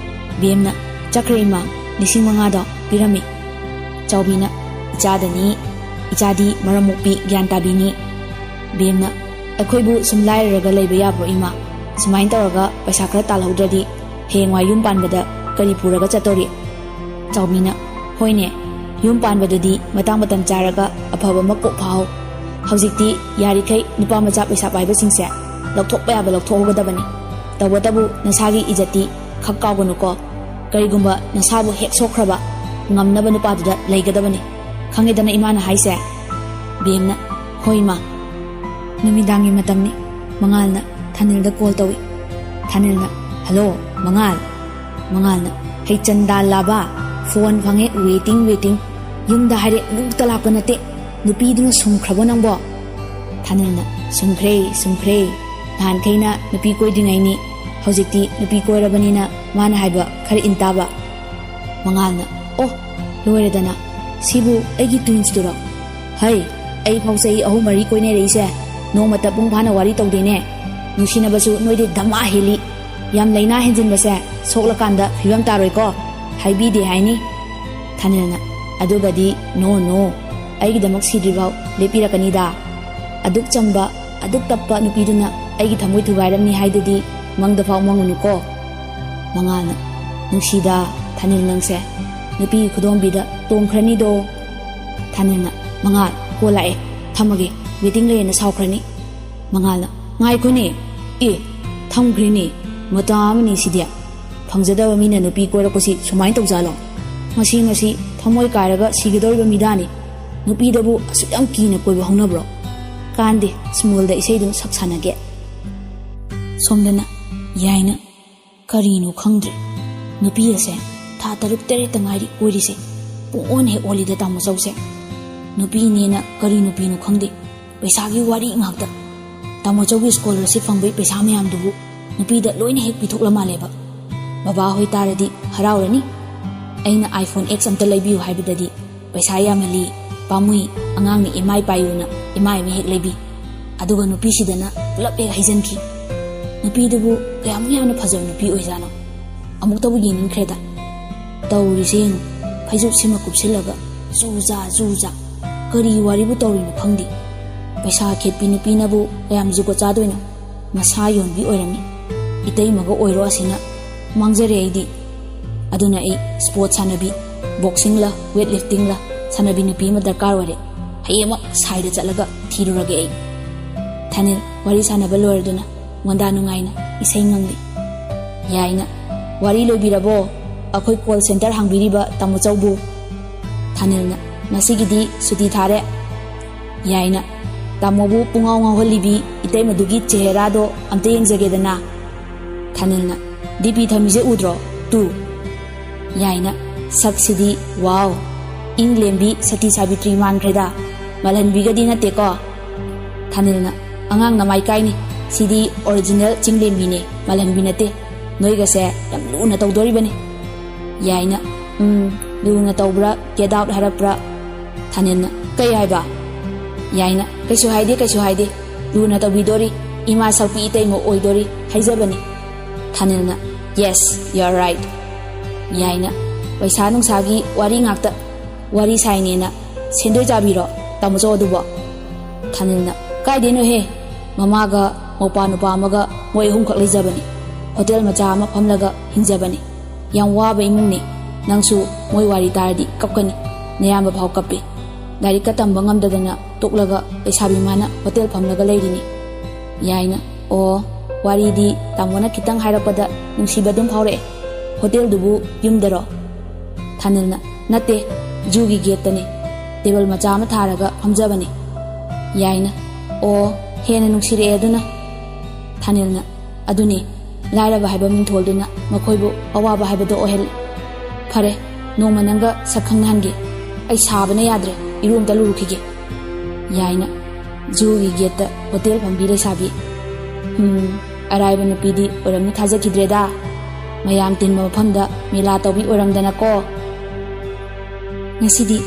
ꯕꯦꯝꯅ, "ꯆꯠꯈ꯭ꯔꯦ ꯏꯃꯥ, ꯂꯤꯁꯤꯡ ꯃꯉꯥꯗꯣ ꯄꯤꯔꯝꯃꯤ꯫" ꯆꯥꯎꯕꯤꯅ, "ꯏꯆꯥꯗꯅꯤ, ꯏꯆꯥꯗꯤ ꯃꯔꯝ ꯃꯣꯛꯄꯤ ꯒ꯭ꯌꯥꯟ ꯇꯥꯕꯤꯅꯤ꯫" ꯕꯦꯝꯅ, "ꯑꯩꯈꯣꯏꯕꯨ ꯁꯨꯝ ꯂꯥꯏꯔꯔꯒ ꯂꯩꯕ ꯌꯥꯕ꯭ꯔꯣ ꯏꯃꯥ? ꯁꯨꯃꯥꯏꯅ ꯇꯧꯔꯒ ꯄꯩꯁꯥ ꯈꯔ ꯇꯥꯜꯍꯧꯗ꯭ꯔꯗꯤ ꯍꯌꯦꯡꯋꯥꯏ ꯌꯨꯝ ꯄꯥꯟꯕꯗ ꯀꯔꯤ ꯄꯨꯔꯒ ꯆꯠꯇꯧꯔꯤ?" ꯆꯥꯎꯕꯤꯅ, "ꯍꯣꯏꯅꯦ, ꯌꯨꯝ ꯄꯥꯟꯕꯗꯨꯗꯤ ꯃꯇꯥꯡ ꯃꯇꯝ ꯆꯥꯔꯒ ꯑꯐꯕ ꯑꯃ ꯀꯣꯛ ꯐꯥꯍꯧ꯫ ꯍꯧꯖꯤꯛꯇꯤ ꯌꯥꯔꯤꯈꯩ ꯅꯨꯄꯥ ꯃꯆꯥ ꯄꯩꯁꯥ ꯄꯥꯏꯕꯁꯤꯡꯁꯦ ꯂꯧꯊꯣꯛꯄ ꯌꯥꯕ ꯂꯧꯊꯣꯛꯍꯧꯒꯗꯕꯅꯤ꯫ ꯇꯧꯕꯇꯕꯨ ꯅꯁꯥꯒꯤ ꯏꯖꯠꯇꯤ ꯈꯛ ꯀꯥꯎꯒꯅꯨꯀꯣ꯫ ꯀꯔꯤꯒꯨꯝꯕ ꯅꯁꯥꯕꯨ ꯍꯦꯛ ꯁꯣꯛꯈ꯭ꯔꯕ, ꯉꯝꯅꯕ ꯅꯨꯄꯥꯗꯨꯗ ꯂꯩꯒꯗꯕꯅꯤ꯫ ꯈꯪꯉꯦꯗꯅ ꯏꯃꯥꯅ ꯍꯥꯏꯁꯦ?" ꯕꯦꯝꯅ, "ꯍꯣꯏ ꯏꯃꯥ꯫" ꯅꯨꯃꯤꯗꯥꯡꯒꯤ ꯃꯇꯝꯅꯤ꯫ ꯃꯉꯥꯜꯅ ꯊꯥꯅꯤꯜꯗ ꯀꯣꯜ ꯇꯧꯏ꯫ ꯊꯥꯅꯤꯜꯅ, "ꯍꯜꯂꯣ, ꯃꯉꯥꯜ꯫" ꯃꯉꯥꯜꯅ, "ꯍꯩꯆꯟꯗꯥ ꯂꯥꯕꯥ, ꯐꯣꯟ ꯐꯪꯉꯦ, ꯋꯦꯇꯤꯡ, ꯋꯦꯇꯤꯡ꯫ ꯌꯨꯝꯗ ꯍꯥꯏꯔꯦ ꯅꯨꯡꯇ ꯂꯥꯛꯄ ꯅꯠꯇꯦ꯫ ꯅꯨꯄꯤꯗꯨꯅ ꯁꯨꯝꯈ꯭ꯔꯕꯣ ꯅꯪꯕꯣ? ꯊꯥꯅꯤꯜꯅ, ꯁꯨꯝꯈ꯭ꯔꯦ, ꯁꯨꯝꯈ꯭ꯔꯦ꯫ ꯅꯍꯥꯟꯈꯩꯅ ꯅꯨꯄꯤ ꯀꯣꯏꯗ꯭ꯔꯤꯉꯩꯅꯤ, ꯍꯧꯖꯤꯛꯇꯤ ꯅꯨꯄꯤ ꯀꯣꯏꯔꯕꯅꯤꯅ ꯃꯥꯅ ꯍꯥꯏꯕ ꯈꯔ ꯏꯟ ꯇꯥꯕ꯫ ꯃꯉꯥꯜꯅ, ꯑꯣ, ꯂꯣꯏꯔꯦꯗꯅ꯫ ꯁꯤꯕꯨ ꯑꯩꯒꯤ ꯇ꯭ꯋꯤꯟꯁꯇꯨꯔꯣ? ꯍꯩ, ꯑꯩ ꯐꯥꯎ ꯆꯍꯤ ꯑꯍꯨꯝ ꯃꯔꯤ ꯀꯣꯏꯅꯔꯛꯏꯁꯦ, ꯅꯣꯡꯃꯇ ꯄꯨꯡ ꯐꯥꯅ ꯋꯥꯔꯤ ꯇꯧꯗꯦꯅꯦ꯫ ꯅꯨꯡꯁꯤꯅꯕꯁꯨ ꯅꯣꯏꯗꯤ ꯙꯃꯥ ꯍꯦꯜꯂꯤ꯫ ꯌꯥꯝ ꯂꯩꯅꯥ ꯍꯦꯟꯖꯤꯟꯕꯁꯦ ꯁꯣꯛꯂꯀꯥꯟꯗ ꯐꯤꯕꯝ ꯇꯥꯔꯣꯏꯀꯣ, ꯍꯥꯏꯕꯤꯗꯦ ꯍꯥꯏꯅꯤ꯫ ꯊꯥꯅꯤꯜꯅ, ꯑꯗꯨꯒꯗꯤ ꯅꯣ ꯅꯣ, ꯑꯩꯒꯤꯗꯃꯛ ꯁꯤꯗ꯭ꯔꯤꯐꯥꯎ ꯂꯦꯞꯄꯤꯔꯛꯀꯅꯤꯗ꯫ ꯑꯗꯨꯛ ꯆꯝꯕ, ꯑꯗꯨꯛ ꯇꯞꯄ ꯅꯨꯄꯤꯗꯨꯅ ꯑꯩꯒꯤ ꯊꯃꯣꯏ ꯊꯨꯒꯥꯏꯔꯝꯅꯤ ꯍꯥꯏꯗꯨꯗꯤ ꯃꯪꯗꯐꯥꯎ ꯃꯪꯉꯨꯅꯨꯀꯣ꯫ ꯃꯉꯥꯜꯅ, ꯅꯨꯡꯁꯤꯗ, ꯊꯥꯅꯤꯜ ꯅꯪꯁꯦ ꯅꯨꯄꯤꯒꯤ ꯈꯨꯗꯣꯝꯕꯤꯗ ꯇꯣꯡꯈ꯭ꯔꯅꯤꯗꯣ꯫ ꯊꯥꯅꯤꯜꯅ, ꯃꯉꯥꯜ, ꯀꯣꯜ ꯂꯥꯛꯑꯦ, ꯊꯝꯃꯒꯦ, ꯋꯦꯇꯤꯡ ꯂꯩꯌꯦꯅ ꯁꯥꯎꯈ꯭ꯔꯅꯤ꯫ ꯃꯉꯥꯜꯅ, ꯉꯥꯏꯈꯣꯅꯦ, ꯑꯦ, ꯊꯝꯈ꯭ꯔꯦꯅꯦ, ꯃꯇꯥ ꯑꯃꯅꯤ ꯁꯤꯗꯤ꯫ ꯐꯪꯖꯗꯕ ꯃꯤꯅ ꯅꯨꯄꯤ ꯀꯣꯏꯔꯛꯄꯁꯤ ꯁꯨꯃꯥꯏꯅ ꯇꯧꯖꯥꯠꯂꯣ? ꯃꯁꯤ, ꯃꯁꯤ ꯊꯃꯣꯏ ꯀꯥꯏꯔꯒ ꯁꯤꯒꯗꯧꯔꯤꯕ ꯃꯤꯗꯥꯅꯤ꯫ ꯅꯨꯄꯤꯗꯕꯨ ꯑꯁꯨꯛ ꯌꯥꯝ ꯀꯤꯅ ꯀꯣꯏꯕ ꯍꯧꯅꯕ꯭ꯔꯣ? ꯀꯥꯟꯗꯦ, ꯁ꯭ꯃꯣꯜꯗ ꯏꯁꯩꯗꯨꯝ ꯁꯛ ꯁꯥꯟꯅꯒꯦ꯫ ꯁꯣꯝꯗꯅ, ꯌꯥꯏꯅ, ꯀꯔꯤꯅꯣ ꯈꯪꯗ꯭ꯔꯦ, ꯅꯨꯄꯤ ꯑꯁꯦ ꯊꯥ ꯇꯔꯨꯛ ꯇꯔꯦꯠꯇ ꯉꯥꯏꯔꯤ ꯀꯣꯏꯔꯤꯁꯦ꯫ ꯄꯨꯡꯑꯣꯟ ꯍꯦꯛ ꯑꯣꯜꯂꯤꯗ ꯇꯥꯃꯣ ꯆꯧꯁꯦ꯫ ꯅꯨꯄꯤꯅꯦꯅ ꯀꯔꯤ ꯅꯨꯄꯤꯅꯣ ꯈꯪꯗꯦ, ꯄꯩꯁꯥꯒꯤ ꯋꯥꯔꯤ ꯉꯥꯛꯇ꯫ ꯇꯥꯃꯣ ꯆꯧꯒꯤ ꯁ꯭ꯀꯣꯂꯔꯁꯤꯞ ꯐꯪꯕꯩ ꯄꯩꯁꯥ ꯃꯌꯥꯝꯗꯨꯕꯨ ꯅꯨꯄꯤꯗ ꯂꯣꯏꯅ ꯍꯦꯛ ꯄꯤꯊꯣꯛꯂ ꯃꯥꯜꯂꯦꯕ꯫ ꯕꯕꯥ ꯍꯣꯏ ꯇꯥꯔꯗꯤ ꯍꯔꯥꯎꯔꯅꯤ꯫ ꯑꯩꯅ ꯑꯥꯏꯐꯣꯟ ꯑꯦꯛꯁ ꯑꯝꯇ ꯂꯩꯕꯤꯌꯨ ꯍꯥꯏꯕꯗꯗꯤ ꯄꯩꯁꯥ ꯌꯥꯝꯃꯜꯂꯤ, ꯄꯥꯝꯃꯨꯏ, ꯑꯉꯥꯡꯅ ꯏꯃꯥꯏ ꯄꯥꯏꯌꯨꯅ ꯏꯃꯥꯏ ꯑꯃ ꯍꯦꯛ ꯂꯩꯕꯤ꯫ ꯑꯗꯨꯒ ꯅꯨꯄꯤꯁꯤꯗꯅ ꯄꯨꯂꯞ ꯍꯦꯛ ꯍꯩꯖꯤꯟꯈꯤ꯫ ꯅꯨꯄꯤꯗꯨꯕꯨ ꯀꯌꯥꯃꯨꯛ ꯌꯥꯝꯅ ꯐꯖꯕ ꯅꯨꯄꯤ ꯑꯣꯏꯖꯥꯠꯅꯣ? ꯑꯃꯨꯛꯇꯕꯨ ꯌꯦꯡꯅꯤꯡꯈ꯭ꯔꯦꯗ꯫ ꯇꯧꯔꯤꯁꯦ ꯌꯦꯡꯉꯨ, ꯐꯩꯖꯨꯞꯁꯤꯃ ꯀꯨꯞꯁꯤꯜꯂꯒ ꯖꯨ ꯖꯥ, ꯖꯨ ꯖꯥ꯫ ꯀꯔꯤ ꯋꯥꯔꯤꯕꯨ ꯇꯧꯔꯤꯅꯣ ꯈꯪꯗꯦ꯫ ꯄꯩꯁꯥ ꯈꯦꯠꯄꯤ ꯅꯨꯄꯤꯅꯕꯨ ꯀꯌꯥꯝ ꯖꯨꯒꯣꯠ ꯆꯥꯗꯣꯏꯅꯣ? ꯃꯁꯥ ꯌꯣꯟꯕꯤ ꯑꯣꯏꯔꯝꯃꯤ꯫ ꯏꯇꯩꯃꯒ ꯑꯣꯏꯔꯣ ꯑꯁꯤꯅ꯫ ꯃꯥꯡꯖꯔꯦ ꯑꯩꯗꯤ꯫ ꯑꯗꯨꯅ ꯑꯩ ꯁ꯭ꯄꯣꯔꯠ ꯁꯥꯟꯅꯕꯤ, ꯕꯣꯛꯁꯤꯡꯂ, ꯋꯦꯠ ꯂꯤꯐꯇꯤꯡꯂ ꯁꯥꯟꯅꯕꯤ ꯅꯨꯄꯤ ꯑꯃ ꯗꯔꯀꯥꯔ ꯑꯣꯏꯔꯦ꯫ ꯍꯌꯦꯡꯃꯛ ꯁꯥꯏꯗ ꯆꯠꯂꯒ ꯊꯤꯔꯨꯔꯒꯦ ꯑꯩ꯫ ꯊꯥꯅꯤꯜ ꯋꯥꯔꯤ ꯁꯥꯟꯅꯕ ꯂꯣꯏꯔꯗꯨꯅ ꯃꯣꯟꯗꯥ ꯅꯨꯡꯉꯥꯏꯅ ꯏꯁꯩ ꯉꯪꯂꯤ꯫ ꯌꯥꯏꯅ, ꯋꯥꯔꯤ ꯂꯣꯏꯕꯤꯔꯕꯣ? ꯑꯩꯈꯣꯏ ꯀꯣꯜ ꯁꯦꯟꯇꯔ ꯍꯥꯡꯕꯤꯔꯤꯕ ꯇꯥꯃꯣ ꯆꯧꯕꯨ? ꯊꯥꯅꯤꯜꯅ, ꯉꯁꯤꯒꯤꯗꯤ ꯁꯨꯇꯤ ꯊꯥꯔꯦ꯫ ꯌꯥꯏꯅ, ꯇꯥꯃꯣꯕꯨ ꯄꯨꯡꯉꯥꯎ ꯉꯥꯎꯍꯜꯂꯤꯕꯤ ꯏꯇꯩꯃꯗꯨꯒꯤ ꯆꯦꯍꯦꯔꯥꯗꯣ ꯑꯝꯇ ꯌꯦꯡꯖꯒꯦꯗꯅ꯫ ꯊꯥꯅꯤꯜꯅ, ꯗꯤ ꯄꯤ ꯊꯝꯃꯤꯁꯦ ꯎꯗ꯭ꯔꯣ? ꯇꯨ꯫ ꯌꯥꯏꯅ, ꯁꯛꯁꯤꯗꯤ ꯋꯥꯎ꯫ ꯏꯪꯂꯦꯝꯕꯤ ꯁꯇꯤ ꯁꯥꯕꯤꯇ꯭ꯔꯤ ꯃꯥꯟꯈ꯭ꯔꯦꯗ꯫ ꯃꯥꯜꯍꯟꯕꯤꯒꯗꯤ ꯅꯠꯇꯦꯀꯣ? ꯊꯥꯅꯤꯜꯅ, "ꯑꯉꯥꯡ ꯅꯃꯥꯏ ꯀꯥꯏꯅꯤ, ꯁꯤꯗꯤ ꯑꯣꯔꯤꯖꯤꯅꯦꯜ ꯆꯤꯡꯂꯦꯝꯕꯤꯅꯦ, ꯃꯥꯜꯍꯟꯕꯤ ꯅꯠꯇꯦ꯫ ꯅꯣꯏꯒꯁꯦ ꯌꯥꯝ ꯂꯨꯅ ꯇꯧꯗꯣꯔꯤꯕꯅꯤ꯫" ꯌꯥꯏꯅ, "ꯎꯝ, ꯂꯨꯅ ꯇꯧꯕ꯭ꯔꯥ, ꯒꯦꯠ ꯑꯥꯎꯠ ꯍꯥꯏꯔꯛꯄ꯭ꯔꯥ?" ꯊꯥꯅꯤꯜꯅ, "ꯀꯩ ꯍꯥꯏꯕ?" ꯌꯥꯏꯅ, "ꯀꯩꯁꯨ ꯍꯥꯏꯗꯦ, ꯀꯩꯁꯨ ꯍꯥꯏꯗꯦ꯫ ꯂꯨꯅ ꯇꯧꯕꯤꯗꯣꯔꯤ, ꯏꯃꯥ ꯁꯛꯄꯤ ꯏꯇꯩꯃ ꯑꯣꯏꯗꯣꯔꯤ ꯍꯥꯏꯖꯕꯅꯤ꯫" ꯊꯥꯅꯤꯜꯅ, "Yes, you are right꯫" ꯌꯥꯏꯅ, "ꯄꯩꯁꯥ ꯅꯨꯡꯁꯥꯒꯤ ꯋꯥꯔꯤ ꯉꯥꯛꯇ, ꯋꯥꯔꯤ ꯁꯥꯏꯅꯦꯅ ꯁꯦꯟꯗꯣꯏ ꯆꯥꯕꯤꯔꯣ ꯇꯥꯃꯣꯆꯧ ꯑꯗꯨꯕꯣ?" ꯊꯥꯅꯤꯜꯅ, "ꯀꯥꯏꯗꯩꯅꯣꯍꯦ? ꯃꯃꯥꯒ ꯃꯧꯄꯥ ꯅꯨꯄꯥ ꯑꯃꯒ ꯃꯣꯏ ꯑꯍꯨꯝꯈꯛ ꯂꯩꯖꯕꯅꯤ꯫ ꯍꯣꯇꯦꯜ ꯃꯆꯥ ꯑꯃ ꯐꯝꯂꯒ ꯍꯤꯡꯖꯕꯅꯤ꯫ ꯌꯥꯝ ꯋꯥꯕ ꯏꯃꯨꯡꯅꯤ꯫ ꯅꯪꯁꯨ ꯃꯣꯏ ꯋꯥꯔꯤ ꯇꯥꯔꯗꯤ ꯀꯞꯀꯅꯤ꯫ ꯅꯌꯥꯝꯕ ꯐꯥꯎ ꯀꯞꯄꯤ꯫ ꯂꯥꯏꯔꯤꯛꯀ ꯇꯝꯕ ꯉꯝꯗꯗꯅ ꯇꯣꯛꯂꯒ ꯂꯩꯁꯥꯕꯤ ꯃꯥꯅ ꯍꯣꯇꯦꯜ ꯐꯝꯂꯒ ꯂꯩꯔꯤꯅꯤ꯫" ꯌꯥꯏꯅ, "ꯑꯣ, ꯋꯥꯔꯤꯗꯤ ꯇꯥꯃꯣꯅ ꯈꯤꯇꯪ ꯍꯥꯏꯔꯛꯄꯗ ꯅꯨꯡꯁꯤꯕ ꯑꯗꯨꯝ ꯐꯥꯎꯔꯛꯑꯦ꯫ ꯍꯣꯇꯦꯜꯗꯨꯕꯨ ꯌꯨꯝꯗꯔꯣ?" ꯊꯥꯅꯤꯜꯅ, "ꯅꯠꯇꯦ, ꯖꯨꯒꯤ ꯒꯦꯠꯇꯅꯤ꯫ ꯇꯦꯕꯜ ꯃꯆꯥ ꯑꯃ ꯊꯥꯔꯒ ꯐꯝꯖꯕꯅꯤ꯫" ꯌꯥꯏꯅ, "ꯑꯣ, ꯍꯦꯟꯅ ꯅꯨꯡꯁꯤꯔꯛꯑꯦ ꯑꯗꯨꯅ꯫" ꯊꯥꯅꯤꯜꯅ, "ꯑꯗꯨꯅꯤ, ꯂꯥꯏꯔꯕ ꯍꯥꯏꯕ ꯃꯤꯡꯊꯣꯜꯗꯨꯅ ꯃꯈꯣꯏꯕꯨ ꯑꯋꯥꯕ ꯍꯥꯏꯕꯗꯣ ꯑꯣꯏꯍꯜꯂꯤ꯫ ꯐꯔꯦ, ꯅꯣꯡꯃ ꯅꯪꯒ ꯁꯛ ꯈꯪꯅꯍꯟꯒꯦ꯫ ꯑꯩ ꯁꯥꯕꯅ ꯌꯥꯗ꯭ꯔꯦ, ꯏꯔꯨ ꯑꯝꯇ ꯂꯨꯔꯨꯈꯤꯒꯦ꯫" ꯌꯥꯏꯅ, ꯖꯨꯒꯤ ꯒꯦꯠꯇ ꯍꯣꯇꯦꯜ ꯐꯝꯕꯤ ꯂꯩꯁꯥꯕꯤ꯫ "ꯍꯨꯝ, ꯑꯔꯥꯏꯕ ꯅꯨꯄꯤꯗꯤ ꯑꯣꯏꯔꯝꯅꯤ ꯊꯥꯖꯈꯤꯗ꯭ꯔꯦꯗ꯫ ꯃꯌꯥꯝ ꯇꯤꯟꯕ ꯃꯐꯝꯗ ꯃꯦꯂꯥ ꯇꯧꯕꯤ ꯑꯣꯏꯔꯝꯗꯅꯀꯣ꯫" ꯉꯁꯤꯗꯤ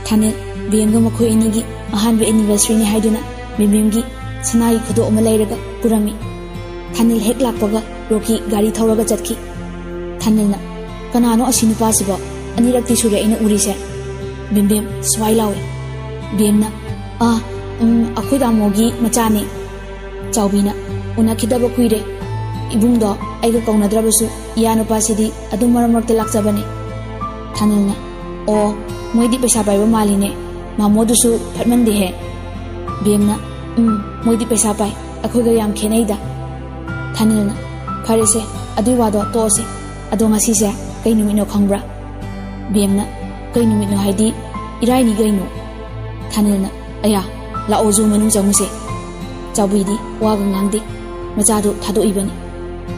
ꯊꯥꯅꯤꯜ ꯕꯦꯝꯒ ꯃꯈꯣꯏ ꯑꯅꯤꯒꯤ ꯑꯍꯥꯟꯕ anniversary ꯅꯤ ꯍꯥꯏꯗꯨꯅ ꯕꯦꯝꯕꯦꯝꯒꯤ ꯁꯅꯥꯒꯤ ꯈꯨꯗꯣꯞ ꯑꯃ ꯂꯩꯔꯒ ꯄꯨꯔꯝꯃꯤ꯫ ꯊꯥꯅꯤꯜ ꯍꯦꯛ ꯂꯥꯛꯄꯒ ꯔꯣꯀꯤ ꯒꯥꯔꯤ ꯊꯧꯔꯒ ꯆꯠꯈꯤ꯫ ꯊꯥꯅꯤꯜꯅ, "ꯀꯅꯥꯅꯣ ꯑꯁꯤ ꯅꯨꯄꯥꯁꯤꯕꯣ? ꯑꯅꯤꯔꯛꯇꯤ ꯁꯨꯔꯦ ꯑꯩꯅ ꯎꯔꯤꯁꯦ꯫" ꯕꯦꯝꯕꯦꯝ ꯁ꯭ꯋꯥꯏ ꯂꯥꯎꯏ꯫ ꯕꯦꯝꯅ, "ꯑꯥ, ꯎꯝ, ꯑꯩꯈꯣꯏ ꯇꯥꯃꯣꯒꯤ ꯃꯆꯥꯅꯤ꯫" ꯆꯥꯎꯕꯤꯅ, "ꯎꯅꯈꯤꯗꯕ ꯀꯨꯏꯔꯦ꯫ ꯏꯕꯨꯡꯗꯣ ꯑꯩꯒ ꯀꯧꯅꯗ꯭ꯔꯕꯁꯨ ꯏꯌꯥ ꯅꯨꯄꯥꯁꯤꯗꯤ ꯑꯗꯨꯝ ꯃꯔꯛ ꯃꯔꯛꯇ ꯂꯥꯛꯆꯕꯅꯤ꯫" ꯊꯥꯅꯤꯜꯅ, "ꯑꯣ, ꯃꯣꯏꯗꯤ ꯄꯩꯁꯥ ꯄꯥꯏꯕ ꯃꯥꯜꯂꯤꯅꯦ꯫ ꯃꯥꯃꯣꯗꯨꯁꯨ ꯐꯠꯃꯟꯗꯦꯍꯦ꯫" ꯕꯦꯝꯅ, "ꯎꯝ, ꯃꯣꯏꯗꯤ ꯄꯩꯁꯥ ꯄꯥꯏ, ꯑꯩꯈꯣꯏꯒ ꯌꯥꯝ ꯈꯦꯠꯅꯩꯗ꯫" ꯊꯥꯅꯤꯜꯅ, "ꯐꯔꯦꯁꯦ, ꯑꯗꯨꯏ ꯋꯥꯗꯣ ꯇꯣꯛꯑꯁꯤ꯫ ꯑꯗꯣ ꯉꯁꯤꯁꯦ ꯀꯩ ꯅꯨꯃꯤꯠꯅꯣ ꯈꯪꯕ꯭ꯔꯥ?" ꯕꯦꯝꯅ, "ꯀꯩ ꯅꯨꯃꯤꯠꯅꯣ ꯍꯥꯏꯗꯤ? ꯏꯔꯥꯏꯅꯤ ꯀꯩꯅꯣ꯫" ꯊꯥꯅꯤꯜꯅ, "ꯑꯌꯥ, ꯂꯥꯛꯑꯣ, ꯖꯨ ꯃꯅꯨꯡ ꯆꯪꯉꯨꯁꯦ꯫" ꯆꯥꯎꯕꯤꯗꯤ ꯋꯥꯒ ꯉꯥꯡꯗꯦ꯫ ꯃꯆꯥꯗꯨ ꯊꯥꯗꯣꯛꯏꯕꯅꯤ꯫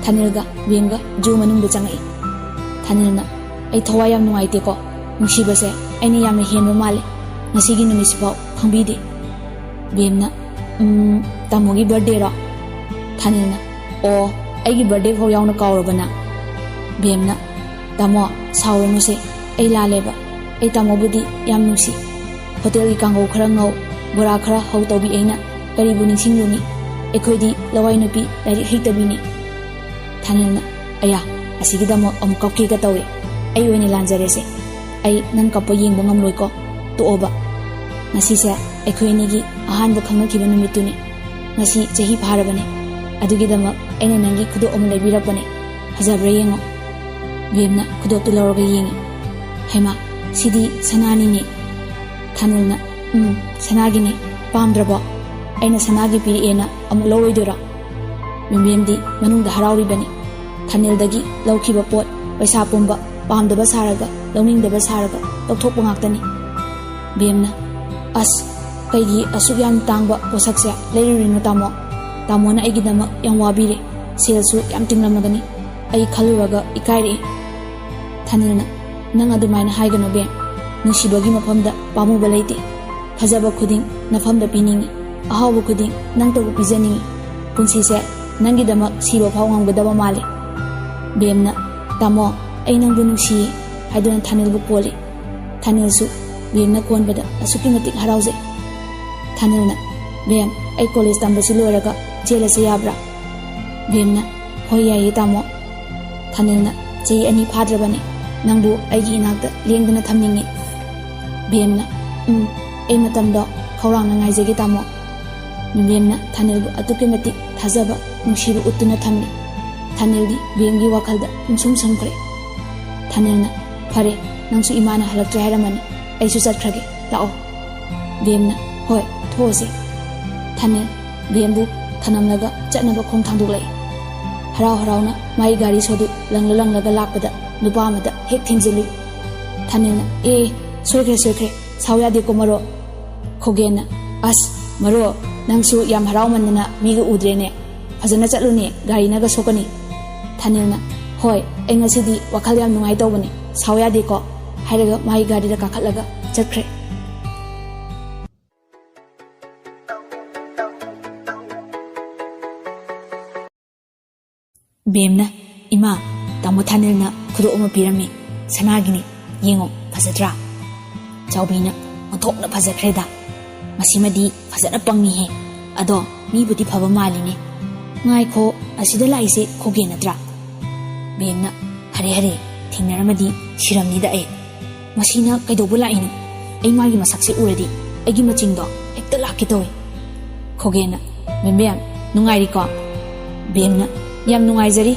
ꯊꯥꯅꯤꯜꯒ ꯕꯦꯝꯒ ꯖꯨ ꯃꯅꯨꯡꯗ ꯆꯪꯉꯛꯏ꯫ ꯊꯥꯅꯤꯜꯅ, "ꯑꯩ ꯊꯋꯥꯏ ꯌꯥꯝ ꯅꯨꯡꯉꯥꯏꯇꯦꯀꯣ꯫ ꯅꯨꯡꯁꯤꯕꯁꯦ ꯑꯩꯅ ꯌꯥꯝꯅ ꯍꯦꯟꯕ ꯃꯥꯜꯂꯦ꯫ ꯉꯁꯤꯒꯤ ꯅꯨꯃꯤꯠꯁꯤꯐꯥꯎ ꯈꯪꯕꯤꯗꯦ꯫" ꯕꯦꯝꯅ, "ꯎꯝ, ꯇꯥꯃꯣꯒꯤ ꯕꯥꯔꯗꯦꯔꯣ?" ꯊꯥꯅꯤꯜꯅ, "ꯑꯣ, ꯑꯩꯒꯤ ꯕꯥꯔꯗꯦ ꯐꯥꯎ ꯌꯥꯎꯅ ꯀꯥꯎꯔꯕ ꯅꯪ?" ꯕꯦꯝꯅ, "ꯇꯥꯃꯣ, ꯁꯥꯎꯔꯅꯨꯁꯦ, ꯑꯩ ꯂꯥꯜꯂꯦꯕ꯫ ꯑꯩ ꯇꯥꯃꯣꯕꯨꯗꯤ ꯌꯥꯝ ꯅꯨꯡꯁꯤ꯫ ꯍꯣꯇꯦꯜꯒꯤ ꯀꯥꯡꯒꯧ ꯈꯔ ꯉꯧ, ꯕꯣꯔꯥ ꯈꯔ ꯍꯧ ꯇꯧꯕꯤ ꯑꯩꯅ ꯀꯔꯤꯕꯨ ꯅꯤꯡꯁꯤꯡꯂꯨꯅꯤ? ꯑꯩꯈꯣꯏꯗꯤ ꯂꯋꯥꯏ ꯅꯨꯄꯤ ꯂꯥꯏꯔꯤꯛ ꯍꯩꯇꯕꯤꯅꯤ꯫" ꯊꯥꯅꯤꯜꯅ, "ꯑꯌꯥ, ꯑꯁꯤꯒꯤꯗꯃꯛ ꯑꯃꯨꯛ ꯀꯞꯀꯦꯒ ꯇꯧꯏ꯫ ꯑꯩ ꯑꯣꯏꯅ ꯂꯥꯟꯖꯔꯦꯁꯦ꯫ ꯑꯩ ꯅꯪ ꯀꯞꯄ ꯌꯦꯡꯕ ꯉꯝꯂꯣꯏꯀꯣ꯫ ꯇꯣꯛꯑꯣꯕ꯫ ꯉꯁꯤꯁꯦ ꯑꯩꯈꯣꯏ ꯑꯅꯤꯒꯤ ꯑꯍꯥꯟꯕ ꯈꯪꯅꯈꯤꯕ ꯅꯨꯃꯤꯠꯇꯨꯅꯤ꯫ ꯉꯁꯤ ꯆꯍꯤ ꯐꯥꯔꯕꯅꯤ꯫ ꯑꯗꯨꯒꯤꯗꯃꯛ ꯑꯩꯅ ꯅꯪꯒꯤ ꯈꯨꯗꯣꯞ ꯑꯃ ꯂꯩꯕꯤꯔꯛꯄꯅꯦ꯫ ꯐꯖꯕ꯭ꯔꯥ ꯌꯦꯡꯉꯣ꯫" ꯕꯦꯝꯅ ꯈꯨꯗꯣꯞꯇꯨ ꯂꯧꯔꯒ ꯌꯦꯡꯉꯤ꯫ "ꯍꯩꯃꯥ, ꯁꯤꯗꯤ ꯁꯅꯥꯅꯤꯅꯦ꯫" ꯊꯥꯅꯤꯜꯅ, "ꯎꯝ, ꯁꯅꯥꯒꯤꯅꯦ꯫ ꯄꯥꯝꯗ꯭ꯔꯕꯣ? ꯑꯩꯅ ꯁꯅꯥꯒꯤ ꯄꯤꯔꯛꯑꯦꯅ ꯑꯃꯨꯛ ꯂꯧꯔꯣꯏꯗꯣꯏꯔꯣ?" ꯕꯦꯝꯕꯦꯝꯗꯤ ꯃꯅꯨꯡꯗ ꯍꯔꯥꯎꯔꯤꯕꯅꯤ꯫ ꯊꯥꯅꯤꯜꯗꯒꯤ ꯂꯧꯈꯤꯕ ꯄꯣꯠ ꯄꯩꯁꯥ ꯄꯨꯝꯕ ꯄꯥꯝꯗꯕ ꯁꯥꯔꯒ, ꯂꯧꯅꯤꯡꯗꯕ ꯁꯥꯔꯒ ꯂꯧꯊꯣꯛꯄ ꯉꯥꯛꯇꯅꯤ꯫ ꯕꯦꯝꯅ, "ꯑꯁ, ꯀꯩꯒꯤ ꯑꯁꯨꯛ ꯌꯥꯝ ꯇꯥꯡꯕ ꯄꯣꯠꯁꯛꯁꯦ ꯂꯩꯔꯨꯔꯤꯅꯣ ꯇꯥꯃꯣ? ꯇꯥꯃꯣꯅ ꯑꯩꯒꯤꯗꯃꯛ ꯌꯥꯝ ꯋꯥꯕꯤꯔꯦ꯫ ꯁꯦꯜꯁꯨ ꯌꯥꯝ ꯇꯤꯡꯂꯝꯂꯒꯅꯤ꯫ ꯑꯩ ꯈꯜꯂꯨꯔꯒ ꯏꯀꯥꯏꯔꯛꯏ꯫" ꯊꯥꯅꯤꯜꯅ, "ꯅꯪ ꯑꯗꯨꯃꯥꯏꯅ ꯍꯥꯏꯒꯅꯨ ꯕꯦꯝ꯫ ꯅꯨꯡꯁꯤꯕꯒꯤ ꯃꯐꯝꯗ ꯄꯥꯝꯃꯨꯕ ꯂꯩꯇꯦ꯫ ꯐꯖꯕ ꯈꯨꯗꯤꯡ ꯅꯐꯝꯗ ꯄꯤꯅꯤꯡꯏ꯫ ꯑꯍꯥꯎꯕ ꯈꯨꯗꯤꯡ ꯅꯪꯇꯕꯨ ꯄꯤꯖꯅꯤꯡꯏ꯫ ꯄꯨꯟꯁꯤꯁꯦ ꯅꯪꯒꯤꯗꯃꯛ ꯁꯤꯕ ꯐꯥꯎ ꯉꯝꯒꯗꯕ ꯃꯥꯜꯂꯤ꯫" ꯕꯦꯝꯅ, "ꯇꯥꯃꯣ, ꯑꯩ ꯅꯪꯕꯨ ꯅꯨꯡꯁꯤꯌꯦ" ꯍꯥꯏꯗꯨꯅ ꯊꯥꯅꯤꯜꯕꯨ ꯀꯣꯜꯂꯤ꯫ ꯊꯥꯅꯤꯜꯁꯨ ꯕꯦꯝꯅ ꯀꯣꯟꯕꯗ ꯑꯁꯨꯛꯀꯤ ꯃꯇꯤꯛ ꯍꯔꯥꯎꯖꯩ꯫ ꯊꯥꯅꯤꯜꯅ, "ꯕꯦꯝ, ꯑꯩ ꯀꯣꯂꯦꯖ ꯇꯝꯕꯁꯤ ꯂꯣꯏꯔꯒ ꯆꯦꯜꯂꯁꯦ ꯌꯥꯕ꯭ꯔꯥ?" ꯕꯦꯝꯅ, "ꯍꯣꯏ, ꯌꯥꯏꯌꯦ ꯇꯥꯃꯣ꯫" ꯊꯥꯅꯤꯜꯅ, "ꯆꯍꯤ ꯑꯅꯤ ꯐꯥꯗ꯭ꯔꯕꯅꯤ, ꯅꯪꯕꯨ ꯑꯩꯒꯤ ꯏꯅꯥꯛꯇ ꯂꯦꯡꯗꯅ ꯊꯝꯅꯤꯡꯉꯤ꯫" ꯕꯦꯝꯅ, "ꯎꯝ, ꯑꯩ ꯃꯇꯝꯗꯣ ꯈꯧꯔꯥꯡꯅ ꯉꯥꯏꯖꯒꯦ ꯇꯥꯃꯣ꯫" ꯕꯦꯝꯅ ꯊꯥꯅꯤꯜꯕꯨ ꯑꯗꯨꯛꯀꯤ ꯃꯇꯤꯛ ꯊꯥꯖꯕ, ꯅꯨꯡꯁꯤꯕ ꯎꯠꯇꯨꯅ ꯊꯝꯂꯤ꯫ ꯊꯥꯅꯤꯜꯗꯤ ꯕꯦꯝꯒꯤ ꯋꯥꯈꯜꯗ ꯄꯨꯡꯁꯨꯝ ꯁꯨꯝꯈ꯭ꯔꯦ꯫ ꯊꯥꯅꯤꯜꯅ, "ꯐꯔꯦ, ꯅꯪꯁꯨ ꯏꯃꯥꯅ ꯍꯜꯂꯛꯇ꯭ꯔꯦ ꯍꯥꯏꯔꯝꯃꯅꯤ, ꯑꯩꯁꯨ ꯆꯠꯈ꯭ꯔꯒꯦ, ꯂꯥꯛꯑꯣ꯫" ꯕꯦꯝꯅ, "ꯍꯣꯏ, ꯊꯣꯛꯑꯁꯤ꯫" ꯊꯥꯅꯤꯜ ꯕꯦꯝꯕꯨ ꯊꯅꯝꯂꯒ ꯆꯠꯅꯕ ꯈꯣꯡ ꯊꯥꯡꯗꯣꯛꯂꯛꯏ꯫ ꯍꯔꯥꯎ ꯍꯔꯥꯎꯅ ꯃꯥꯒꯤ ꯒꯥꯔꯤ ꯁꯣꯗꯨ ꯂꯪꯂ ꯂꯪꯂꯒ ꯂꯥꯛꯄꯗ ꯅꯨꯄꯥ ꯑꯃꯗ ꯍꯦꯛ ꯊꯦꯡꯖꯤꯜꯂꯨꯏ꯫ ꯊꯥꯅꯤꯜꯅ, "ꯑꯦ, ꯁꯣꯏꯈ꯭ꯔꯦ, ꯁꯣꯏꯈ꯭ꯔꯦ, ꯁꯥꯎ ꯌꯥꯗꯦꯀꯣ ꯃꯔꯣ꯫" ꯈꯣꯒꯦꯟꯅ, "ꯑꯁ, ꯃꯔꯣ, ꯅꯪꯁꯨ ꯌꯥꯝ ꯍꯔꯥꯎꯃꯟꯗꯅ ꯃꯤꯒ ꯎꯗ꯭ꯔꯦꯅꯦ꯫ ꯐꯖꯅ ꯆꯠꯂꯨꯅꯦ, ꯒꯥꯔꯤꯅꯒ ꯁꯣꯛꯀꯅꯤ꯫" ꯊꯥꯅꯤꯜꯅ, "ꯍꯣꯏ, ꯑꯩ ꯉꯁꯤꯗꯤ ꯋꯥꯈꯜ ꯌꯥꯝ ꯅꯨꯡꯉꯥꯏ ꯇꯧꯕꯅꯦ, ꯁꯥꯎ ꯌꯥꯗꯦꯀꯣ꯫ ꯍꯥꯏꯔꯒ ꯃꯥꯒꯤ ꯒꯥꯔꯤꯗ ꯀꯥꯈꯠꯂꯒ ꯆꯠꯈ꯭ꯔꯦ꯫ ꯕꯦꯝꯅ, "ꯏꯃꯥ, ꯇꯥꯃꯣ ꯊꯥꯅꯤꯜꯅ ꯈꯨꯗꯣꯞ ꯑꯃ ꯄꯤꯔꯝꯃꯤ, ꯁꯅꯥꯒꯤꯅꯤ, ꯌꯦꯡꯉꯣ, ꯐꯖꯗ꯭ꯔꯥ?" ꯆꯥꯎꯕꯤꯅ, "ꯑꯣꯟꯊꯣꯛꯅ ꯐꯖꯈ꯭ꯔꯦꯗ, ꯃꯁꯤꯃꯗꯤ ꯐꯖꯅ ꯄꯪꯉꯤꯍꯦ꯫ ꯑꯗꯣ ꯃꯤꯕꯨꯗꯤ ꯐꯕ ꯃꯥꯜꯂꯤꯅꯦ꯫ ꯉꯥꯏꯈꯣ, ꯑꯁꯤꯗ ꯂꯥꯛꯏꯁꯦ ꯈꯣꯒꯦꯟ ꯅꯠꯇ꯭ꯔꯥ?" ꯕꯦꯝꯅ, "ꯍꯔꯦ ꯍꯔꯦ, ꯊꯦꯡꯅꯔꯝꯃꯗꯤ ꯁꯤꯔꯝꯅꯤꯗ ꯑꯩ꯫ ꯃꯁꯤꯅ ꯀꯩꯗꯧꯕ ꯂꯥꯛꯏꯅꯣ? ꯑꯩ ꯃꯥꯒꯤ ꯃꯁꯛꯁꯦ ꯎꯔꯗꯤ ꯑꯩꯒꯤ ꯃꯆꯤꯡꯗꯣ ꯍꯦꯛꯇ ꯂꯥꯛꯀꯦ ꯇꯧꯏ꯫" ꯈꯣꯒꯦꯟꯅ, "ꯕꯦꯝꯕꯦꯝ, ꯅꯨꯡꯉꯥꯏꯔꯤꯀꯣ?" ꯕꯦꯝꯅ, "ꯌꯥꯝ ꯅꯨꯡꯉꯥꯏꯖꯔꯤ꯫"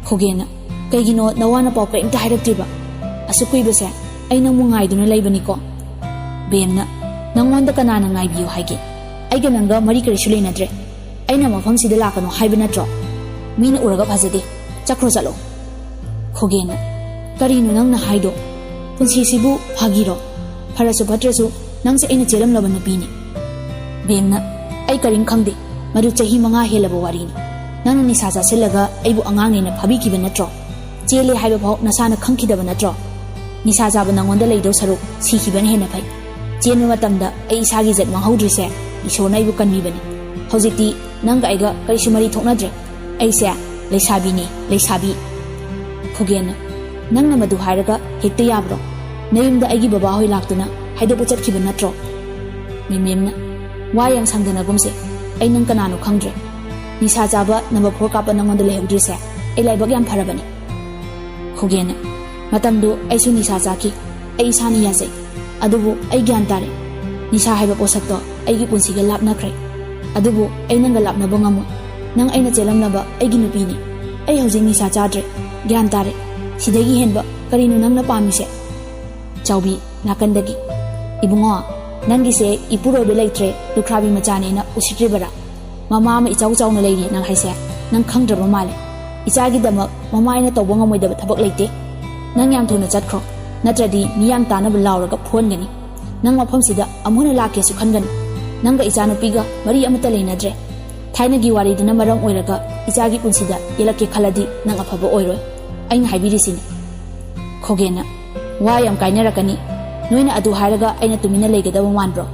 ꯈꯣꯒꯦꯟꯅ, "ꯀꯩꯒꯤꯅꯣ ꯅꯋꯥ ꯅꯄꯥꯎ ꯀꯔꯤꯝꯇ ꯍꯥꯏꯔꯛꯇ꯭ꯔꯤꯕ? ꯑꯁꯨꯛ ꯀꯨꯏꯕꯁꯦ ꯑꯩ ꯅꯪꯕꯨ ꯉꯥꯏꯗꯨꯅ ꯂꯩꯕꯅꯤꯀꯣ꯫" ꯕꯦꯝꯅ, "ꯅꯪꯉꯣꯟꯗ ꯀꯅꯥꯅ ꯉꯥꯏꯕꯤꯌꯨ ꯍꯥꯏꯒꯦ? ꯑꯩꯒ ꯅꯪꯒ ꯃꯔꯤ ꯀꯔꯤꯁꯨ ꯂꯩꯅꯗ꯭ꯔꯦ꯫ ꯑꯩꯅ ꯃꯐꯝꯁꯤꯗ ꯂꯥꯛꯀꯅꯨ ꯍꯥꯏꯕ ꯅꯠꯇ꯭ꯔꯣ? ꯃꯤꯅ ꯎꯔꯒ ꯐꯖꯗꯦ꯫ ꯆꯠꯈ꯭ꯔꯣ ꯆꯠꯂꯣ꯫" ꯈꯣꯒꯦꯟꯅ, "ꯀꯔꯤꯅꯣ ꯅꯪꯅ ꯍꯥꯏꯗꯣ? ꯄꯨꯟꯁꯤꯁꯤꯕꯨ ꯐꯥꯒꯤꯔꯣ? ꯐꯔꯁꯨ ꯐꯠꯇ꯭ꯔꯁꯨ ꯅꯪꯁꯦ ꯑꯩꯅ ꯆꯦꯜꯂꯝꯂꯕ ꯅꯨꯄꯤꯅꯤ꯫" ꯕꯦꯝꯅ, "ꯑꯩ ꯀꯔꯤꯝ ꯈꯪꯗꯦ꯫ ꯃꯗꯨ ꯆꯍꯤ ꯃꯉꯥ ꯍꯦꯜꯂꯕ ꯋꯥꯔꯤꯅꯤ꯫ ꯅꯪꯅ ꯅꯤꯁꯥ ꯆꯥꯁꯤꯜꯂꯒ ꯑꯩꯕꯨ ꯑꯉꯥꯡꯅꯦꯅ ꯐꯥꯕꯤꯈꯤꯕ ꯅꯠꯇ꯭ꯔꯣ? ꯆꯦꯜꯂꯦ ꯍꯥꯏꯕ ꯐꯥꯎ ꯅꯁꯥꯅ ꯈꯪꯈꯤꯗꯕ ꯅꯠꯇ꯭ꯔꯣ? ꯅꯤꯁꯥ ꯆꯥꯕ ꯅꯪꯉꯣꯟꯗ ꯂꯩꯗꯧ ꯁꯔꯨꯛ ꯁꯤꯈꯤꯕꯅ ꯍꯦꯟꯅ ꯐꯩ꯫ ꯆꯦꯟꯕ ꯃꯇꯝꯗ ꯑꯩ ꯏꯁꯥꯒꯤ ꯏꯖꯠ ꯃꯥꯡꯍꯧꯗ꯭ꯔꯤꯁꯦ ꯏꯁꯣꯔꯅ ꯑꯩꯕꯨ ꯀꯟꯕꯤꯕꯅꯤ꯫ ꯍꯧꯖꯤꯛꯇꯤ ꯅꯪꯒ ꯑꯩꯒ ꯀꯔꯤꯁꯨ ꯃꯔꯤ ꯊꯣꯛꯅꯗ꯭ꯔꯦ꯫ ꯑꯩꯁꯦ ꯂꯩꯁꯥꯕꯤꯅꯤ, ꯂꯩꯁꯥꯕꯤ꯫" ꯈꯨꯒꯦꯟꯅ, "ꯅꯪꯅ ꯃꯗꯨ ꯍꯥꯏꯔꯒ ꯍꯦꯛꯇ ꯌꯥꯕ꯭ꯔꯣ? ꯅꯌꯨꯝꯗ ꯑꯩꯒꯤ ꯕꯕꯥꯍꯣꯏ ꯂꯥꯛꯇꯨꯅ ꯍꯥꯏꯗꯣꯛꯄ ꯆꯠꯈꯤꯕ ꯅꯠꯇ꯭ꯔꯣ?" ꯃꯦꯝꯃꯦꯝꯅ, "ꯋꯥ ꯌꯥꯝ ꯁꯥꯡꯗꯅꯒꯨꯝꯁꯦ꯫ ꯑꯩ ꯅꯪ ꯀꯅꯥꯅꯣ ꯈꯪꯗ꯭ꯔꯦ꯫ ꯅꯤꯁꯥ ꯆꯥꯕ ꯅꯝꯕꯔ ꯐꯣꯔ ꯀꯥꯞꯄ ꯅꯪꯉꯣꯟꯗ ꯂꯩꯍꯧꯗ꯭ꯔꯤꯁꯦ ꯑꯩ ꯂꯥꯏꯕꯛ ꯌꯥꯝ ꯐꯔꯕꯅꯤ꯫" ꯈꯨꯒꯦꯟꯅ, "ꯃꯇꯝꯗꯨ ꯑꯩꯁꯨ ꯅꯤꯁꯥ ꯆꯥꯈꯤ꯫ ꯑꯩ ꯏꯁꯥꯅ ꯌꯥꯖꯩ꯫ ꯑꯗꯨꯕꯨ ꯑꯩ ꯒ꯭ꯌꯥꯟ ꯇꯥꯔꯦ꯫ ꯅꯤꯁꯥ ꯍꯥꯏꯕ ꯄꯣꯠꯁꯛꯇꯣ ꯑꯩꯒꯤ ꯄꯨꯟꯁꯤꯒ ꯂꯥꯞꯅꯈ꯭ꯔꯦ꯫ ꯑꯗꯨꯕꯨ ꯑꯩ ꯅꯪꯒ ꯂꯥꯞꯅꯕ ꯉꯝꯃꯣꯏ꯫ ꯅꯪ ꯑꯩꯅ ꯆꯦꯜꯂꯝꯂꯕ ꯑꯩꯒꯤ ꯅꯨꯄꯤꯅꯤ꯫ ꯑꯩ ꯍꯧꯖꯤꯛ ꯅꯤꯁꯥ ꯆꯥꯗ꯭ꯔꯦ꯫ ꯒ꯭ꯌꯥꯟ ꯇꯥꯔꯦ꯫ ꯁꯤꯗꯒꯤ ꯍꯦꯟꯕ ꯀꯔꯤꯅꯣ ꯅꯪꯅ ꯄꯥꯝꯃꯤꯁꯦ?" ꯆꯥꯎꯕꯤ ꯅꯥꯀꯟꯗꯒꯤ, "ꯏꯕꯨꯡꯉꯣ, ꯅꯪꯒꯤꯁꯦ ꯏꯄꯨꯔꯣꯏꯕ ꯂꯩꯇ꯭ꯔꯦ, ꯂꯨꯈ꯭ꯔꯥꯕꯤ ꯃꯆꯥꯅꯦꯅ ꯎꯁꯤꯠꯇ꯭ꯔꯤꯕꯔꯥ? ꯃꯃꯥ ꯑꯃ ꯏꯆꯥꯎ ꯆꯥꯎꯅ ꯂꯩꯔꯤ ꯅꯪ ꯍꯥꯏꯁꯦ? ꯅꯪ ꯈꯪꯗ꯭ꯔꯕ ꯃꯥꯜꯂꯦ꯫ ꯏꯆꯥꯒꯤꯗꯃꯛ ꯃꯃꯥ ꯑꯩꯅ ꯇꯧꯕ ꯉꯝꯃꯣꯏꯗꯕ ꯊꯕꯛ ꯂꯩꯇꯦ꯫ ꯅꯪ ꯌꯥꯝ ꯊꯨꯅ ꯆꯠꯈ꯭ꯔꯣ, ꯅꯠꯇ꯭ꯔꯗꯤ ꯃꯤꯌꯥꯝ ꯇꯥꯅꯕ ꯂꯥꯎꯔꯒ ꯐꯨꯍꯟꯒꯅꯤ꯫ ꯅꯪ ꯃꯐꯝꯁꯤꯗ ꯑꯃꯨꯛ ꯍꯟꯅ ꯂꯥꯛꯀꯦꯁꯨ ꯈꯟꯒꯅꯨ꯫ ꯅꯪꯒ ꯏꯆꯥꯅꯨꯄꯤꯒ ꯃꯔꯤ ꯑꯃꯠꯇ ꯂꯩꯅꯗ꯭ꯔꯦ꯫ ꯊꯥꯏꯅꯒꯤ ꯋꯥꯔꯤꯗꯨꯅ ꯃꯔꯝ ꯑꯣꯏꯔꯒ ꯏꯆꯥꯒꯤ ꯄꯨꯟꯁꯤꯗ ꯌꯦꯜꯂꯛꯀꯦ ꯈꯜꯂꯗꯤ ꯅꯪ ꯑꯐꯕ ꯑꯣꯏꯔꯣꯏ꯫ ꯑꯩꯅ ꯍꯥꯏꯕꯤꯔꯤꯁꯤꯅꯤ꯫" ꯈꯣꯒꯦꯟꯅ, ꯋꯥ ꯌꯥꯝ ꯀꯥꯏꯅꯔꯛꯀꯅꯤ꯫ ꯅꯣꯏꯅ ꯑꯗꯨ ꯍꯥꯏꯔꯒ ꯑꯩꯅ ꯇꯨꯃꯤꯟꯅ ꯂꯩꯒꯗꯕ ꯃꯥꯟꯕ꯭ꯔꯣ?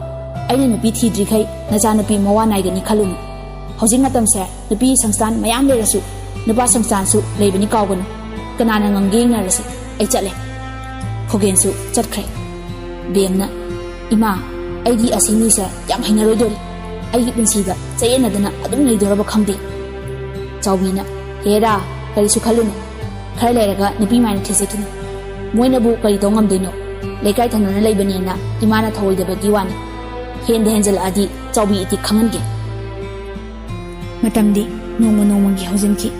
ꯑꯩꯅ ꯅꯨꯄꯤ ꯊꯤꯗ꯭ꯔꯤꯈꯩ ꯅꯆꯥꯅꯨꯄꯤ ꯃꯋꯥ ꯅꯥꯏꯒꯅꯤ ꯈꯜꯂꯨꯅꯨ꯫ ꯍꯧꯖꯤꯛ ꯃꯇꯝꯁꯦ ꯅꯨꯄꯤ ꯁꯪꯁꯊꯥꯟ ꯃꯌꯥꯝ ꯂꯩꯔꯁꯨ ꯅꯨꯄꯥ ꯁꯪꯁꯊꯥꯟꯁꯨ ꯂꯩꯕꯅꯤ, ꯀꯥꯎꯒꯅꯨ꯫ ꯀꯅꯥꯅ ꯉꯝꯒꯦ ꯌꯦꯡꯅꯔꯁꯤ꯫ ꯑꯩ ꯆꯠꯂꯦ꯫ ꯈꯣꯒꯦꯟꯁꯨ ꯆꯠꯈ꯭ꯔꯦ꯫ ꯕꯦꯝꯅ, "ꯏꯃꯥ, ꯑꯩꯗꯤ ꯑꯁꯤ ꯃꯤꯁꯦ ꯌꯥꯝ ꯍꯩꯅꯔꯣꯏꯗꯣꯔꯤ꯫ ꯑꯩꯒꯤ ꯄꯨꯟꯁꯤꯗ ꯆꯌꯦꯠꯅꯗꯅ ꯑꯗꯨꯝ ꯂꯩꯗꯣꯔꯕ ꯈꯪꯗꯦ꯫" ꯆꯥꯎꯕꯤꯅ, "ꯍꯦꯔꯥ, ꯀꯔꯤꯁꯨ ꯈꯜꯂꯨꯅꯨ꯫ ꯈꯔ ꯂꯩꯔꯒ ꯅꯨꯄꯤ ꯃꯥꯏꯅ ꯊꯤꯖꯈꯤꯅꯤ꯫ ꯃꯣꯏꯅꯕꯨ ꯀꯔꯤ ꯇꯧ ꯉꯝꯗꯣꯏꯅꯣ? ꯂꯩꯀꯥꯏ ꯊꯪꯅꯅ ꯂꯩꯕꯅꯦꯅ ꯏꯃꯥꯅ ꯊꯧꯑꯣꯏꯗꯕꯒꯤ ꯋꯥꯅꯤ꯫ ꯍꯦꯟꯗ ꯍꯦꯟꯖꯜꯂꯛꯑꯗꯤ ꯆꯥꯎꯕꯤ ꯏꯇꯤꯛ ꯈꯪꯍꯟꯒꯦ꯫" ꯃꯇꯝꯗꯤ ꯅꯣꯡꯃ ꯅꯣꯡꯃꯒꯤ ꯍꯧꯖꯤꯟꯈꯤ꯫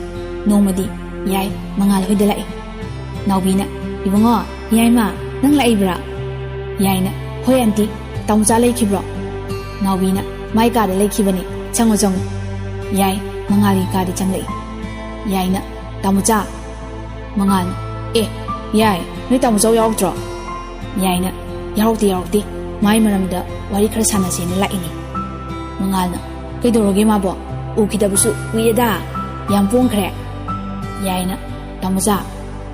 ꯅꯣꯡꯃꯗꯤ ꯌꯥꯏ ꯃꯉꯥꯜ ꯍꯣꯏꯗ ꯂꯥꯛꯏ꯫ ꯅꯥꯎꯕꯤꯅ, "ꯏꯕꯨꯡꯉꯣ, ꯌꯥꯏꯃ, ꯅꯪ ꯂꯥꯛꯏꯕ꯭ꯔꯥ?" ꯌꯥꯏꯅ, "ꯍꯣꯏ ꯑꯟꯇꯤ, ꯇꯥꯃꯣꯆꯥ ꯂꯩꯈꯤꯕ꯭ꯔꯣ?" ꯅꯥꯎꯕꯤꯅ, "ꯃꯥꯏ ꯀꯥꯗ ꯂꯩꯈꯤꯕꯅꯤ, ꯆꯪꯉꯣ, ꯆꯪꯉꯣ꯫" ꯌꯥꯏ ꯃꯉꯥꯜꯒꯤ ꯀꯥꯗ ꯆꯪꯂꯛꯏ꯫ ꯌꯥꯏꯅ, "ꯇꯥꯃꯣꯆꯥ꯫" ꯃꯉꯥꯜꯅ, "ꯑꯦ, ꯌꯥꯏ, ꯅꯣꯏ ꯇꯥꯃꯣꯆꯧ ꯌꯥꯎꯔꯛꯇ꯭ꯔꯣ?" ꯌꯥꯏꯅ, "ꯌꯥꯎꯔꯛꯇꯦ, ꯌꯥꯎꯔꯛꯇꯦ꯫ ꯃꯥꯏ ꯃꯔꯝꯗ ꯋꯥꯔꯤ ꯈꯔ ꯁꯥꯟꯅꯁꯦꯅ ꯂꯥꯛꯏꯅꯦ꯫" ꯃꯉꯥꯜꯅ, "ꯀꯩꯗꯧꯔꯒꯦ ꯃꯥꯕꯣ? ꯎꯈꯤꯗꯕꯁꯨ ꯀꯨꯏꯔꯦꯗ꯫ ꯌꯥꯝ ꯄꯣꯡꯈ꯭ꯔꯦ꯫" ꯌꯥꯏꯅ, "ꯇꯥꯃꯣꯆꯥ,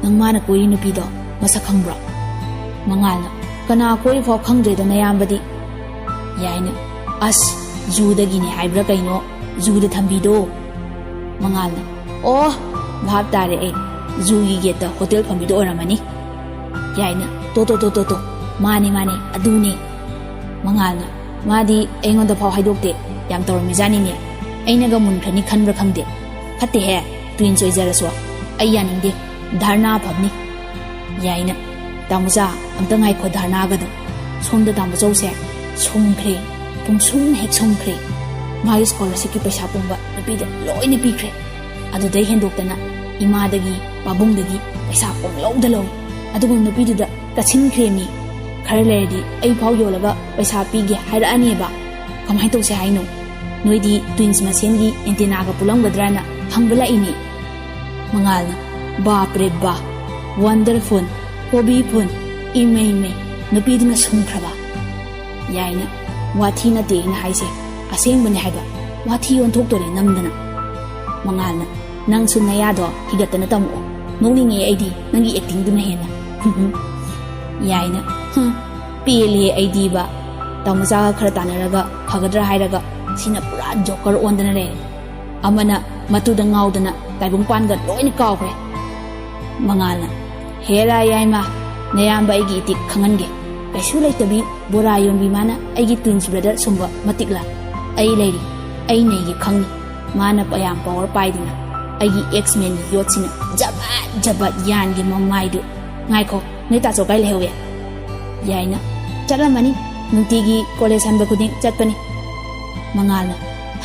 ꯅꯪ ꯃꯥꯅ ꯀꯣꯏꯔꯤ ꯅꯨꯄꯤꯗꯣ ꯃꯁꯛ ꯈꯪꯕ꯭ꯔꯣ?" ꯃꯉꯥꯜꯅ, "ꯀꯅꯥ ꯀꯣꯏꯔꯤꯐꯥꯎ ꯈꯪꯗ꯭ꯔꯦꯗ ꯅꯌꯥꯝꯕꯗꯤ꯫" ꯌꯥꯏꯅ, "ꯑꯁ, ꯖꯨꯗꯒꯤꯅꯦ ꯍꯥꯏꯕ꯭ꯔꯥ ꯀꯩꯅꯣ, ꯖꯨꯗ ꯊꯝꯕꯤꯗꯣ꯫" ꯃꯉꯥꯜꯅ, "ꯑꯣ, ꯚꯥꯞ ꯇꯥꯔꯦ ꯑꯩ, ꯖꯨꯒꯤ ꯒꯦꯠꯇ ꯍꯣꯇꯦꯜ ꯐꯝꯕꯤꯗꯣ ꯑꯣꯏꯔꯝꯃꯅꯤ꯫" ꯌꯥꯏꯅ, "ꯇꯣ, ꯇꯣ, ꯇꯣ, ꯇꯣ, ꯇꯣ, ꯃꯥꯅꯦ, ꯃꯥꯅꯦ, ꯑꯗꯨꯅꯦ꯫" ꯃꯉꯥꯜꯅ, "ꯃꯥꯗꯤ ꯑꯩꯉꯣꯟꯗ ꯐꯥꯎ ꯍꯥꯏꯗꯣꯛꯇꯦ, ꯌꯥꯝ ꯇꯧꯔꯝꯃꯤꯖꯥꯠꯅꯤꯅꯦ꯫ ꯑꯩꯅꯒ ꯃꯨꯟꯈ꯭ꯔꯅꯤ ꯈꯟꯕ꯭ꯔꯥ ꯈꯪꯗꯦ꯫ ꯐꯠꯇꯦꯍꯦ, ꯇ꯭ꯋꯤꯟꯁ ꯑꯣꯏꯖꯔꯁꯨ꯫ ꯑꯩ ꯌꯥꯅꯤꯡꯗꯦ, ꯙꯔꯅꯥ ꯐꯝꯅꯤ꯫" ꯌꯥꯏꯅ, "ꯇꯥꯃꯣꯆꯥ, ꯑꯝꯇ ꯉꯥꯏꯈꯣ ꯙꯔꯅꯥꯒꯗꯣ꯫ ꯁꯣꯝꯗ ꯇꯥꯃꯣꯆꯧꯁꯦ ꯁꯨꯝꯈ꯭ꯔꯦ, ꯄꯨꯡꯁꯨꯝ ꯍꯦꯛ ꯁꯨꯝꯈ꯭ꯔꯦ꯫ ꯃꯥꯒꯤ ꯁ꯭ꯀꯣꯂꯔꯁꯤꯞꯀꯤ ꯄꯩꯁꯥ ꯄꯨꯝꯕ ꯅꯨꯄꯤꯗ ꯂꯣꯏꯅ ꯄꯤꯈ꯭ꯔꯦ꯫ ꯑꯗꯨꯗꯩ ꯍꯦꯟꯗꯣꯛꯇꯅ ꯏꯃꯥꯗꯒꯤ, ꯄꯥꯕꯨꯡꯗꯒꯤ ꯄꯩꯁꯥ ꯄꯨꯡꯂꯧꯗ ꯂꯧꯏ꯫ ꯑꯗꯨꯒ ꯅꯨꯄꯤꯗꯨꯗ ꯇꯠꯁꯤꯟꯈ꯭ꯔꯦꯃꯤ꯫ ꯈꯔ ꯂꯩꯔꯗꯤ ꯑꯩ ꯐꯥꯎ ꯌꯣꯜꯂꯒ ꯄꯩꯁꯥ ꯄꯤꯒꯦ ꯍꯥꯏꯔꯛꯑꯅꯦꯕ꯫ ꯀꯃꯥꯏꯅ ꯇꯧꯁꯦ ꯍꯥꯏꯅꯣ? ꯅꯣꯏꯗꯤ ꯇ꯭ꯋꯤꯟꯁ ꯃꯁꯦꯟꯒꯤ ꯑꯦꯟꯇꯦꯅꯥꯒ ꯄꯨꯜꯂꯝꯒꯗ꯭ꯔꯅ ꯍꯪꯕ ꯂꯥꯛꯏꯅꯦ꯫" ꯃꯉꯥꯜꯅ, "ꯕꯥꯞ ꯔꯦ ꯕꯥ, ꯋꯟꯗꯔꯐꯨꯜ, ꯀꯣꯕꯤ ꯐꯨꯜ, ꯏꯃꯩ ꯃꯩ, ꯅꯨꯄꯤꯗꯨꯅ ꯁꯨꯝꯈ꯭ꯔꯕ?" ꯌꯥꯏꯅ, "ꯋꯥꯊꯤ ꯅꯠꯇꯦ ꯑꯩꯅ ꯍꯥꯏꯁꯦ, ꯑꯁꯦꯡꯕꯅꯦ ꯍꯥꯏꯕ꯫ ꯋꯥꯊꯤ ꯑꯣꯟꯊꯣꯛꯇꯣꯔꯦ ꯅꯝꯗꯅ꯫" ꯃꯉꯥꯜꯅ, "ꯅꯪꯁꯨ ꯅꯌꯥꯗꯣ ꯍꯤꯒꯠꯇꯅ ꯇꯝꯃꯛꯑꯣ꯫ ꯅꯣꯛꯅꯤꯡꯉꯦ ꯑꯩꯗꯤ ꯅꯪꯒꯤ ꯑꯦꯛꯇꯤꯡꯗꯨꯅ ꯍꯦꯟꯅ꯫" ꯌꯥꯏꯅ, "ꯍꯨꯝ, ꯄꯦꯜꯂꯦ ꯑꯩꯗꯤꯕ꯫ ꯇꯥꯃꯣꯆꯥꯒ ꯈꯔ ꯇꯥꯟꯅꯔꯒ ꯐꯒꯗ꯭ꯔꯥ ꯍꯥꯏꯔꯒ ꯁꯤꯅ ꯄꯨꯔꯥ ꯖꯣꯀꯔ ꯑꯣꯟꯗꯅ ꯂꯩꯔꯦ꯫ ꯑꯃꯅ ꯃꯇꯨꯗ ꯉꯥꯎꯗꯅ ꯇꯥꯏꯕꯪꯄꯥꯟꯒ ꯂꯣꯏꯅ ꯀꯥꯎꯈ꯭ꯔꯦ꯫" ꯃꯉꯥꯜꯅ, "ꯍꯦꯔꯥ ꯌꯥꯏꯃ, ꯅꯌꯥꯝꯕ ꯑꯩꯒꯤ ꯏꯇꯤꯛ ꯈꯪꯍꯟꯒꯦ꯫ ꯀꯩꯁꯨ ꯂꯩꯇꯕꯤ ꯕꯣꯔꯥ ꯌꯣꯟꯕꯤ ꯃꯥꯅ ꯑꯩꯒꯤ twins brother ꯁꯨꯝꯕ ꯃꯇꯤꯛꯂꯥ? ꯑꯩ ꯂꯩꯔꯤ, ꯑꯩ ꯅꯩꯒꯦ ꯈꯪꯅꯤ꯫ ꯃꯥꯅ ꯄꯌꯥꯝ power ꯄꯥꯏꯗꯅ ꯑꯩꯒꯤ X-Men ꯒꯤ ꯌꯣꯠꯁꯤꯅ ꯖꯕꯠ ꯖꯕꯠ ꯌꯥꯟꯒꯦ ꯃꯃꯥꯏꯗꯨ꯫ ꯉꯥꯏꯈꯣ, ꯅꯣꯏ ꯇꯥꯆꯧ ꯀꯥꯏ ꯂꯩꯍꯧꯋꯦ?" ꯌꯥꯏꯅ, "ꯆꯠꯂꯝꯃꯅꯤ, ꯅꯨꯡꯇꯤꯒꯤ ꯀꯣꯂꯦꯖ ꯍꯟꯕ ꯈꯨꯗꯤꯡ ꯆꯠꯄꯅꯤ꯫" ꯃꯉꯥꯜꯅ,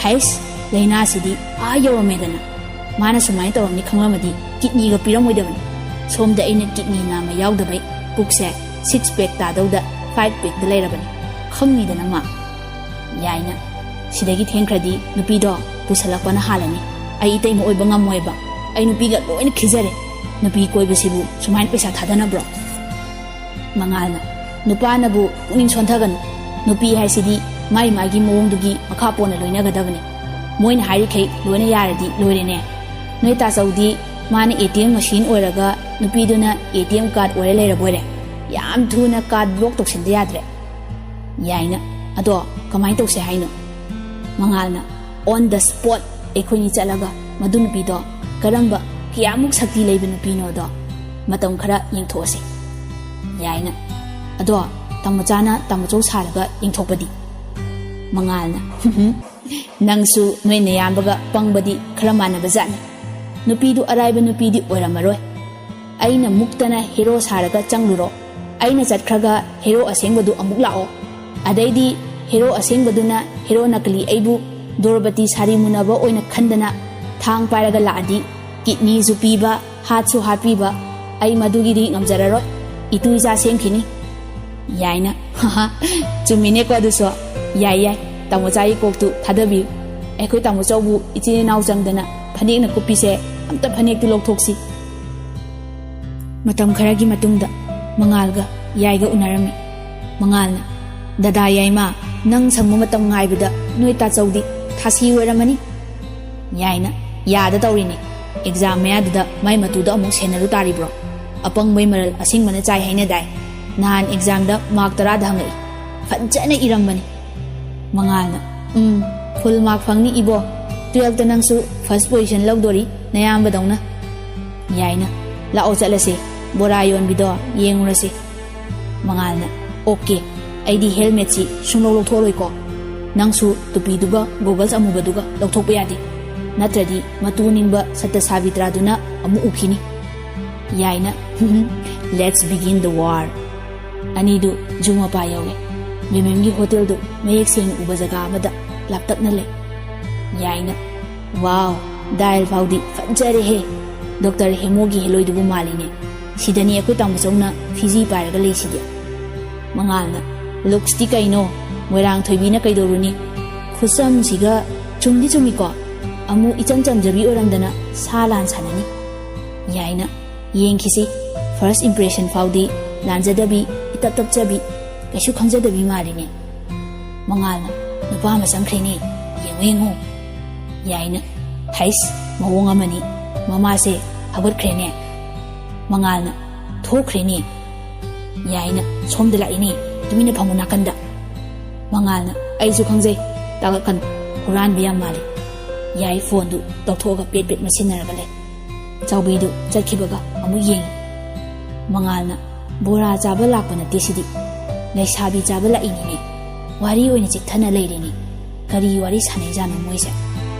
"ꯍꯩꯁ, ꯂꯥꯏꯅꯥꯁꯤꯗꯤ ꯑꯥ ꯌꯧꯔꯝꯃꯦꯗꯅ꯫ ꯃꯥꯅ ꯁꯨꯃꯥꯏꯅ ꯇꯧꯔꯝꯅꯤ ꯈꯪꯂꯝꯃꯗꯤ ꯀꯤꯠꯅꯤꯒ ꯄꯤꯔꯝꯃꯣꯏꯗꯕꯅꯤ꯫ ꯁꯣꯝꯗ ꯑꯩꯅ ꯀꯤꯠꯅꯤ ꯅꯥꯝꯃ ꯌꯥꯎꯗꯕꯩ ꯄꯨꯛꯁꯦ six pack ꯇꯥꯗꯧꯗ five pack ꯇ ꯂꯩꯔꯕꯅꯤ꯫ ꯈꯪꯅꯤꯗꯅ ꯃꯥ꯫" ꯌꯥꯏꯅ, "ꯁꯤꯗꯒꯤ ꯊꯦꯡꯈ꯭ꯔꯗꯤ ꯅꯨꯄꯤꯗꯣ ꯄꯨꯁꯜꯂꯛꯄꯅ ꯍꯥꯜꯂꯅꯤ꯫ ꯑꯩ ꯏꯇꯩꯃ ꯑꯣꯏꯕ ꯉꯝꯃꯣꯏꯕ꯫ ꯑꯩ ꯅꯨꯄꯤꯒ ꯂꯣꯏꯅ ꯈꯤꯖꯔꯦ꯫ ꯅꯨꯄꯤ ꯀꯣꯏꯕꯁꯤꯕꯨ ꯁꯨꯃꯥꯏꯅ ꯄꯩꯁꯥ ꯊꯥꯗꯅꯕ꯭ꯔꯣ?" ꯃꯉꯥꯜꯅ, "ꯅꯨꯄꯥꯅꯕꯨ ꯄꯨꯛꯅꯤꯡ ꯁꯣꯟꯊꯒꯅꯨ꯫ ꯅꯨꯄꯤ ꯍꯥꯏꯁꯤꯗꯤ ꯃꯥꯏ ꯃꯥꯒꯤ ꯃꯑꯣꯡꯗꯨꯒꯤ ꯃꯈꯥ ꯄꯣꯟꯅ ꯂꯣꯏꯅꯒꯗꯕꯅꯤ꯫ ꯃꯣꯏꯅ ꯍꯥꯏꯔꯤꯈꯩ ꯂꯣꯏꯅ ꯌꯥꯔꯗꯤ ꯂꯣꯏꯔꯦꯅꯦ꯫ ꯅꯣꯏ ꯇꯥꯆꯧꯗꯤ ꯃꯥꯅ ATM machine ꯑꯣꯏꯔꯒ ꯅꯨꯄꯤꯗꯨꯅ ATM card ꯑꯣꯏꯔ ꯂꯩꯔꯕꯣꯏꯔꯦ꯫ ꯌꯥꯝ ꯊꯨꯅ card block ꯇꯧꯁꯤꯟꯗ ꯌꯥꯗ꯭ꯔꯦ꯫" ꯌꯥꯏꯅ, "ꯑꯗꯣ ꯀꯃꯥꯏꯅ ꯇꯧꯁꯦ ꯍꯥꯏꯅꯣ?" ꯃꯉꯥꯜꯅ, "On the spot ꯑꯩꯈꯣꯏꯅꯤ ꯆꯠꯂꯒ ꯃꯗꯨ ꯅꯨꯄꯤꯗꯣ ꯀꯔꯝꯕ, ꯀꯌꯥꯃꯨꯛ ꯁꯛꯇꯤ ꯂꯩꯕ ꯅꯨꯄꯤꯅꯣꯗꯣ ꯃꯇꯝ ꯈꯔ ꯌꯦꯡꯊꯣꯛꯑꯁꯤ꯫" ꯌꯥꯏꯅ, "ꯑꯗꯣ ꯇꯥꯃꯣꯆꯥꯅ ꯇꯥꯃꯣꯆꯧ ꯁꯥꯔꯒ ꯌꯦꯡꯊꯣꯛꯄꯗꯤ?" ꯃꯉꯥꯜꯅ, "ꯅꯪꯁꯨ ꯅꯣꯏ ꯅꯌꯥꯝꯕꯒ ꯄꯪꯕꯗꯤ ꯈꯔ ꯃꯥꯟꯅꯕ ꯖꯥꯠꯅꯤ꯫ ꯅꯨꯄꯤꯗꯨ ꯑꯔꯥꯏꯕ ꯅꯨꯄꯤꯗꯤ ꯑꯣꯏꯔꯝꯃꯔꯣꯏ꯫ ꯑꯩꯅ ꯃꯨꯛꯇꯅ hero ꯁꯥꯔꯒ ꯆꯪꯂꯨꯔꯣ꯫ ꯑꯩꯅ ꯆꯠꯈ꯭ꯔꯒ hero ꯑꯁꯦꯡꯕꯗꯨ ꯑꯃꯨꯛ ꯂꯥꯛꯑꯣ꯫ ꯑꯗꯩꯗꯤ hero ꯑꯁꯦꯡꯕꯗꯨꯅ hero ꯅꯀꯂꯤ ꯑꯩꯕꯨ ꯗ꯭ꯔꯣꯄꯗꯤ ꯁꯥꯔꯤ ꯃꯨꯟꯅꯕ ꯑꯣꯏꯅ ꯈꯟꯗꯅ ꯊꯥꯡ ꯄꯥꯏꯔꯒ ꯂꯥꯛꯑꯗꯤ ꯀꯤꯠꯅꯤꯁꯨ ꯄꯤꯕ, ꯍꯥꯠꯁꯨ ꯍꯥꯠꯄꯤꯕ, ꯑꯩ ꯃꯗꯨꯒꯤꯗꯤ ꯉꯝꯖꯔꯔꯣꯏ꯫ ꯏꯇꯨ ꯏꯆꯥ ꯁꯦꯝꯈꯤꯅꯤ꯫" ꯌꯥꯏꯅ, "ꯍꯥꯍꯥ, ꯆꯨꯝꯃꯤꯅꯦꯀꯣ ꯑꯗꯨꯁꯨ꯫ ꯌꯥꯏ ꯌꯥꯏ, ꯇꯥꯃꯣꯆꯥꯒꯤ ꯀꯣꯛꯇꯨ ꯊꯥꯗꯕꯤꯌꯨ꯫ ꯑꯩꯈꯣꯏ ꯇꯥꯃꯣꯆꯧꯕꯨ ꯏꯆꯤꯟ ꯏꯅꯥꯎ ꯆꯪꯗꯅ ꯐꯅꯦꯛꯅ ꯀꯨꯞꯄꯤꯁꯦ ꯑꯝꯇ ꯐꯅꯦꯛꯇꯨ ꯂꯧꯊꯣꯛꯁꯤ꯫" ꯃꯇꯝ ꯈꯔꯒꯤ ꯃꯇꯨꯡꯗ ꯃꯉꯥꯜꯒ ꯌꯥꯏꯒ ꯎꯅꯔꯝꯃꯤ꯫ ꯃꯉꯥꯜꯅ, "ꯗꯗꯥ ꯌꯥꯏꯃ, ꯅꯪ ꯁꯪꯕ ꯃꯇꯝ ꯉꯥꯏꯕꯗ ꯅꯣꯏ ꯇꯥꯆꯧꯗꯤ ꯊꯥꯁꯤ ꯑꯣꯏꯔꯝꯃꯅꯤ꯫" ꯌꯥꯏꯅ, "ꯌꯥꯗ ꯇꯧꯔꯤꯅꯦ꯫ Exam ꯃꯌꯥꯗꯨꯗ ꯃꯥꯏ ꯃꯇꯨꯗ ꯑꯃꯨꯛ ꯁꯦꯟꯅꯔꯨ ꯇꯥꯔꯤꯕ꯭ꯔꯣ? ꯑꯄꯪꯕꯩ ꯃꯔꯜ ꯑꯁꯤꯡꯕꯅ ꯆꯥꯏ ꯍꯥꯏꯅꯗꯥꯏ?" ꯅꯍꯥꯟ ꯑꯦꯛꯖꯥꯝꯗ ꯃꯥꯔꯛ ꯇꯔꯥꯗ ꯍꯪꯉꯛꯏ꯫ ꯐꯖꯅ ꯏꯔꯝꯕꯅꯤ꯫ ꯃꯉꯥꯜꯅ, "ꯎꯝ, ꯐꯨꯜ ꯃꯥꯔꯛ ꯐꯪꯅꯤ ꯏꯕꯣ꯫ ꯇꯨꯌꯦꯜꯐꯇ ꯅꯪꯁꯨ ꯐꯥꯔꯁ ꯄꯣꯖꯤꯁꯟ ꯂꯧꯗꯣꯔꯤ ꯅꯌꯥꯝꯕꯗꯧꯅ꯫" ꯌꯥꯏꯅ, "ꯂꯥꯛꯑꯣ ꯆꯠꯂꯁꯦ, ꯕꯣꯔꯥ ꯌꯣꯟꯕꯤꯗꯣ ꯌꯦꯡꯉꯨꯔꯁꯦ꯫" ꯃꯉꯥꯜꯅ, "ꯑꯣꯀꯦ, ꯑꯩꯗꯤ ꯍꯦꯜꯃꯦꯠꯁꯤ ꯁꯨꯡꯂꯧ ꯂꯧꯊꯣꯛꯑꯔꯣꯏꯀꯣ꯫ ꯅꯪꯁꯨ ꯇꯨꯄꯤꯗꯨꯒ ꯒꯣꯒꯜꯁ ꯑꯃꯨꯕꯗꯨꯒ ꯂꯧꯊꯣꯛꯄ ꯌꯥꯗꯦ, ꯅꯠꯇ꯭ꯔꯗꯤ ꯃꯇꯨ ꯅꯤꯡꯕ ꯁꯠꯇ ꯁꯥꯕꯤꯇ꯭ꯔꯥꯗꯨꯅ ꯑꯃꯨꯛ ꯎꯈꯤꯅꯤ꯫" ꯌꯥꯏꯅ, "Let's begin the war꯫" ꯑꯅꯤꯗꯨ ꯖꯨ ꯃꯄꯥ ꯌꯧꯔꯦ꯫ ꯃꯦꯃꯦꯝꯒꯤ ꯍꯣꯇꯦꯜꯗꯨ ꯃꯌꯦꯛ ꯁꯦꯡꯅ ꯎꯕ ꯖꯒꯥ ꯑꯃꯗ ꯂꯥꯞꯇꯛꯅ ꯂꯩ꯫ ꯌꯥꯏꯅ, "ꯋꯥꯎ, ꯗꯥꯏꯜ ꯐꯥꯎꯗꯤ ꯐꯖꯔꯦꯍꯦ꯫ ꯗꯣꯛꯇꯔ ꯍꯦꯃꯣꯒꯤ ꯍꯦꯂꯣꯏꯗꯨꯕꯨ ꯃꯥꯜꯂꯤꯅꯦ꯫ ꯁꯤꯗꯅꯤ ꯑꯩꯈꯣꯏ ꯇꯥꯃꯣꯆꯧꯅ ꯐꯤꯖꯤ ꯄꯥꯏꯔꯒ ꯂꯩꯁꯤꯗꯤ꯫" ꯃꯉꯥꯜꯅ, "ꯂꯨꯛꯁꯇꯤ ꯀꯩꯅꯣ? ꯃꯣꯏꯔꯥꯡ ꯊꯣꯏꯕꯤꯅ ꯀꯩꯗꯧꯔꯨꯅꯤ? ꯈꯨꯆꯝꯁꯤꯒ ꯆꯨꯝꯗꯤ ꯆꯨꯝꯃꯤꯀꯣ꯫ ꯑꯃꯨꯛ ꯏꯆꯝ ꯆꯝꯖꯕꯤ ꯑꯣꯏꯔꯝꯗꯅ ꯁꯥ ꯂꯥꯟ ꯁꯥꯟꯅꯅꯤ꯫" ꯌꯥꯏꯅ, "ꯌꯦꯡꯈꯤꯁꯤ, ꯐꯥꯔꯁ ꯏꯝꯄ꯭ꯔꯦꯁꯟ ꯐꯥꯎꯗꯤ ꯂꯥꯟꯖꯗꯕꯤ, ꯏꯇꯞ ꯇꯞꯆꯕꯤ, ꯀꯩꯁꯨ ꯈꯪꯖꯗꯕꯤ ꯃꯥꯜꯂꯤꯅꯦ꯫" ꯃꯉꯥꯜꯅ, "ꯅꯨꯄꯥ ꯑꯃ ꯆꯪꯈ꯭ꯔꯦꯅꯦ, ꯌꯦꯡꯉꯨ ꯌꯦꯡꯉꯨ꯫" ꯌꯥꯏꯅ, "ꯍꯩꯁ, ꯃꯑꯣꯡ ꯑꯃꯅꯤ, ꯃꯃꯥꯁꯦ ꯍꯧꯒꯠꯈ꯭ꯔꯦꯅꯦ꯫" ꯃꯉꯥꯜꯅ, "ꯊꯣꯛꯈ꯭ꯔꯦꯅꯦ꯫" ꯌꯥꯏꯅ, "ꯁꯣꯝꯗ ꯂꯥꯛꯏꯅꯦ, ꯇꯨꯃꯤꯟꯅ ꯐꯝꯃꯨ ꯅꯥꯀꯟꯗ꯫" ꯃꯉꯥꯜꯅ, "ꯑꯩꯁꯨ ꯈꯪꯖꯩ, ꯇꯥꯛꯂꯛꯀꯅꯨ, ꯍꯨꯔꯥꯟꯕ ꯌꯥꯝ ꯃꯥꯜꯂꯤ꯫" ꯌꯥꯏ ꯐꯣꯟꯗꯨ ꯂꯧꯊꯣꯛꯑꯒ ꯄꯦꯠ ꯄꯦꯠ ꯃꯠꯁꯤꯟꯅꯔꯒ ꯂꯩ꯫ ꯆꯥꯎꯕꯤꯗꯨ ꯆꯠꯈꯤꯕꯒ ꯑꯃꯨꯛ ꯌꯦꯡꯉꯤ꯫ ꯃꯉꯥꯜꯅ, "ꯕꯣꯔꯥ ꯆꯥꯕ ꯂꯥꯛꯄ ꯅꯠꯇꯦ ꯁꯤꯗꯤ, ꯂꯩꯁꯥꯕꯤ ꯆꯥꯕ ꯂꯥꯛꯏꯅꯤꯅꯦ꯫ ꯋꯥꯔꯤ ꯑꯣꯏꯅ ꯆꯤꯛꯊꯅ ꯂꯩꯔꯦꯅꯦ꯫ ꯀꯔꯤ ꯋꯥꯔꯤ ꯁꯥꯟꯅꯩꯖꯥꯠꯅꯣ ꯃꯣꯏꯁꯦ?"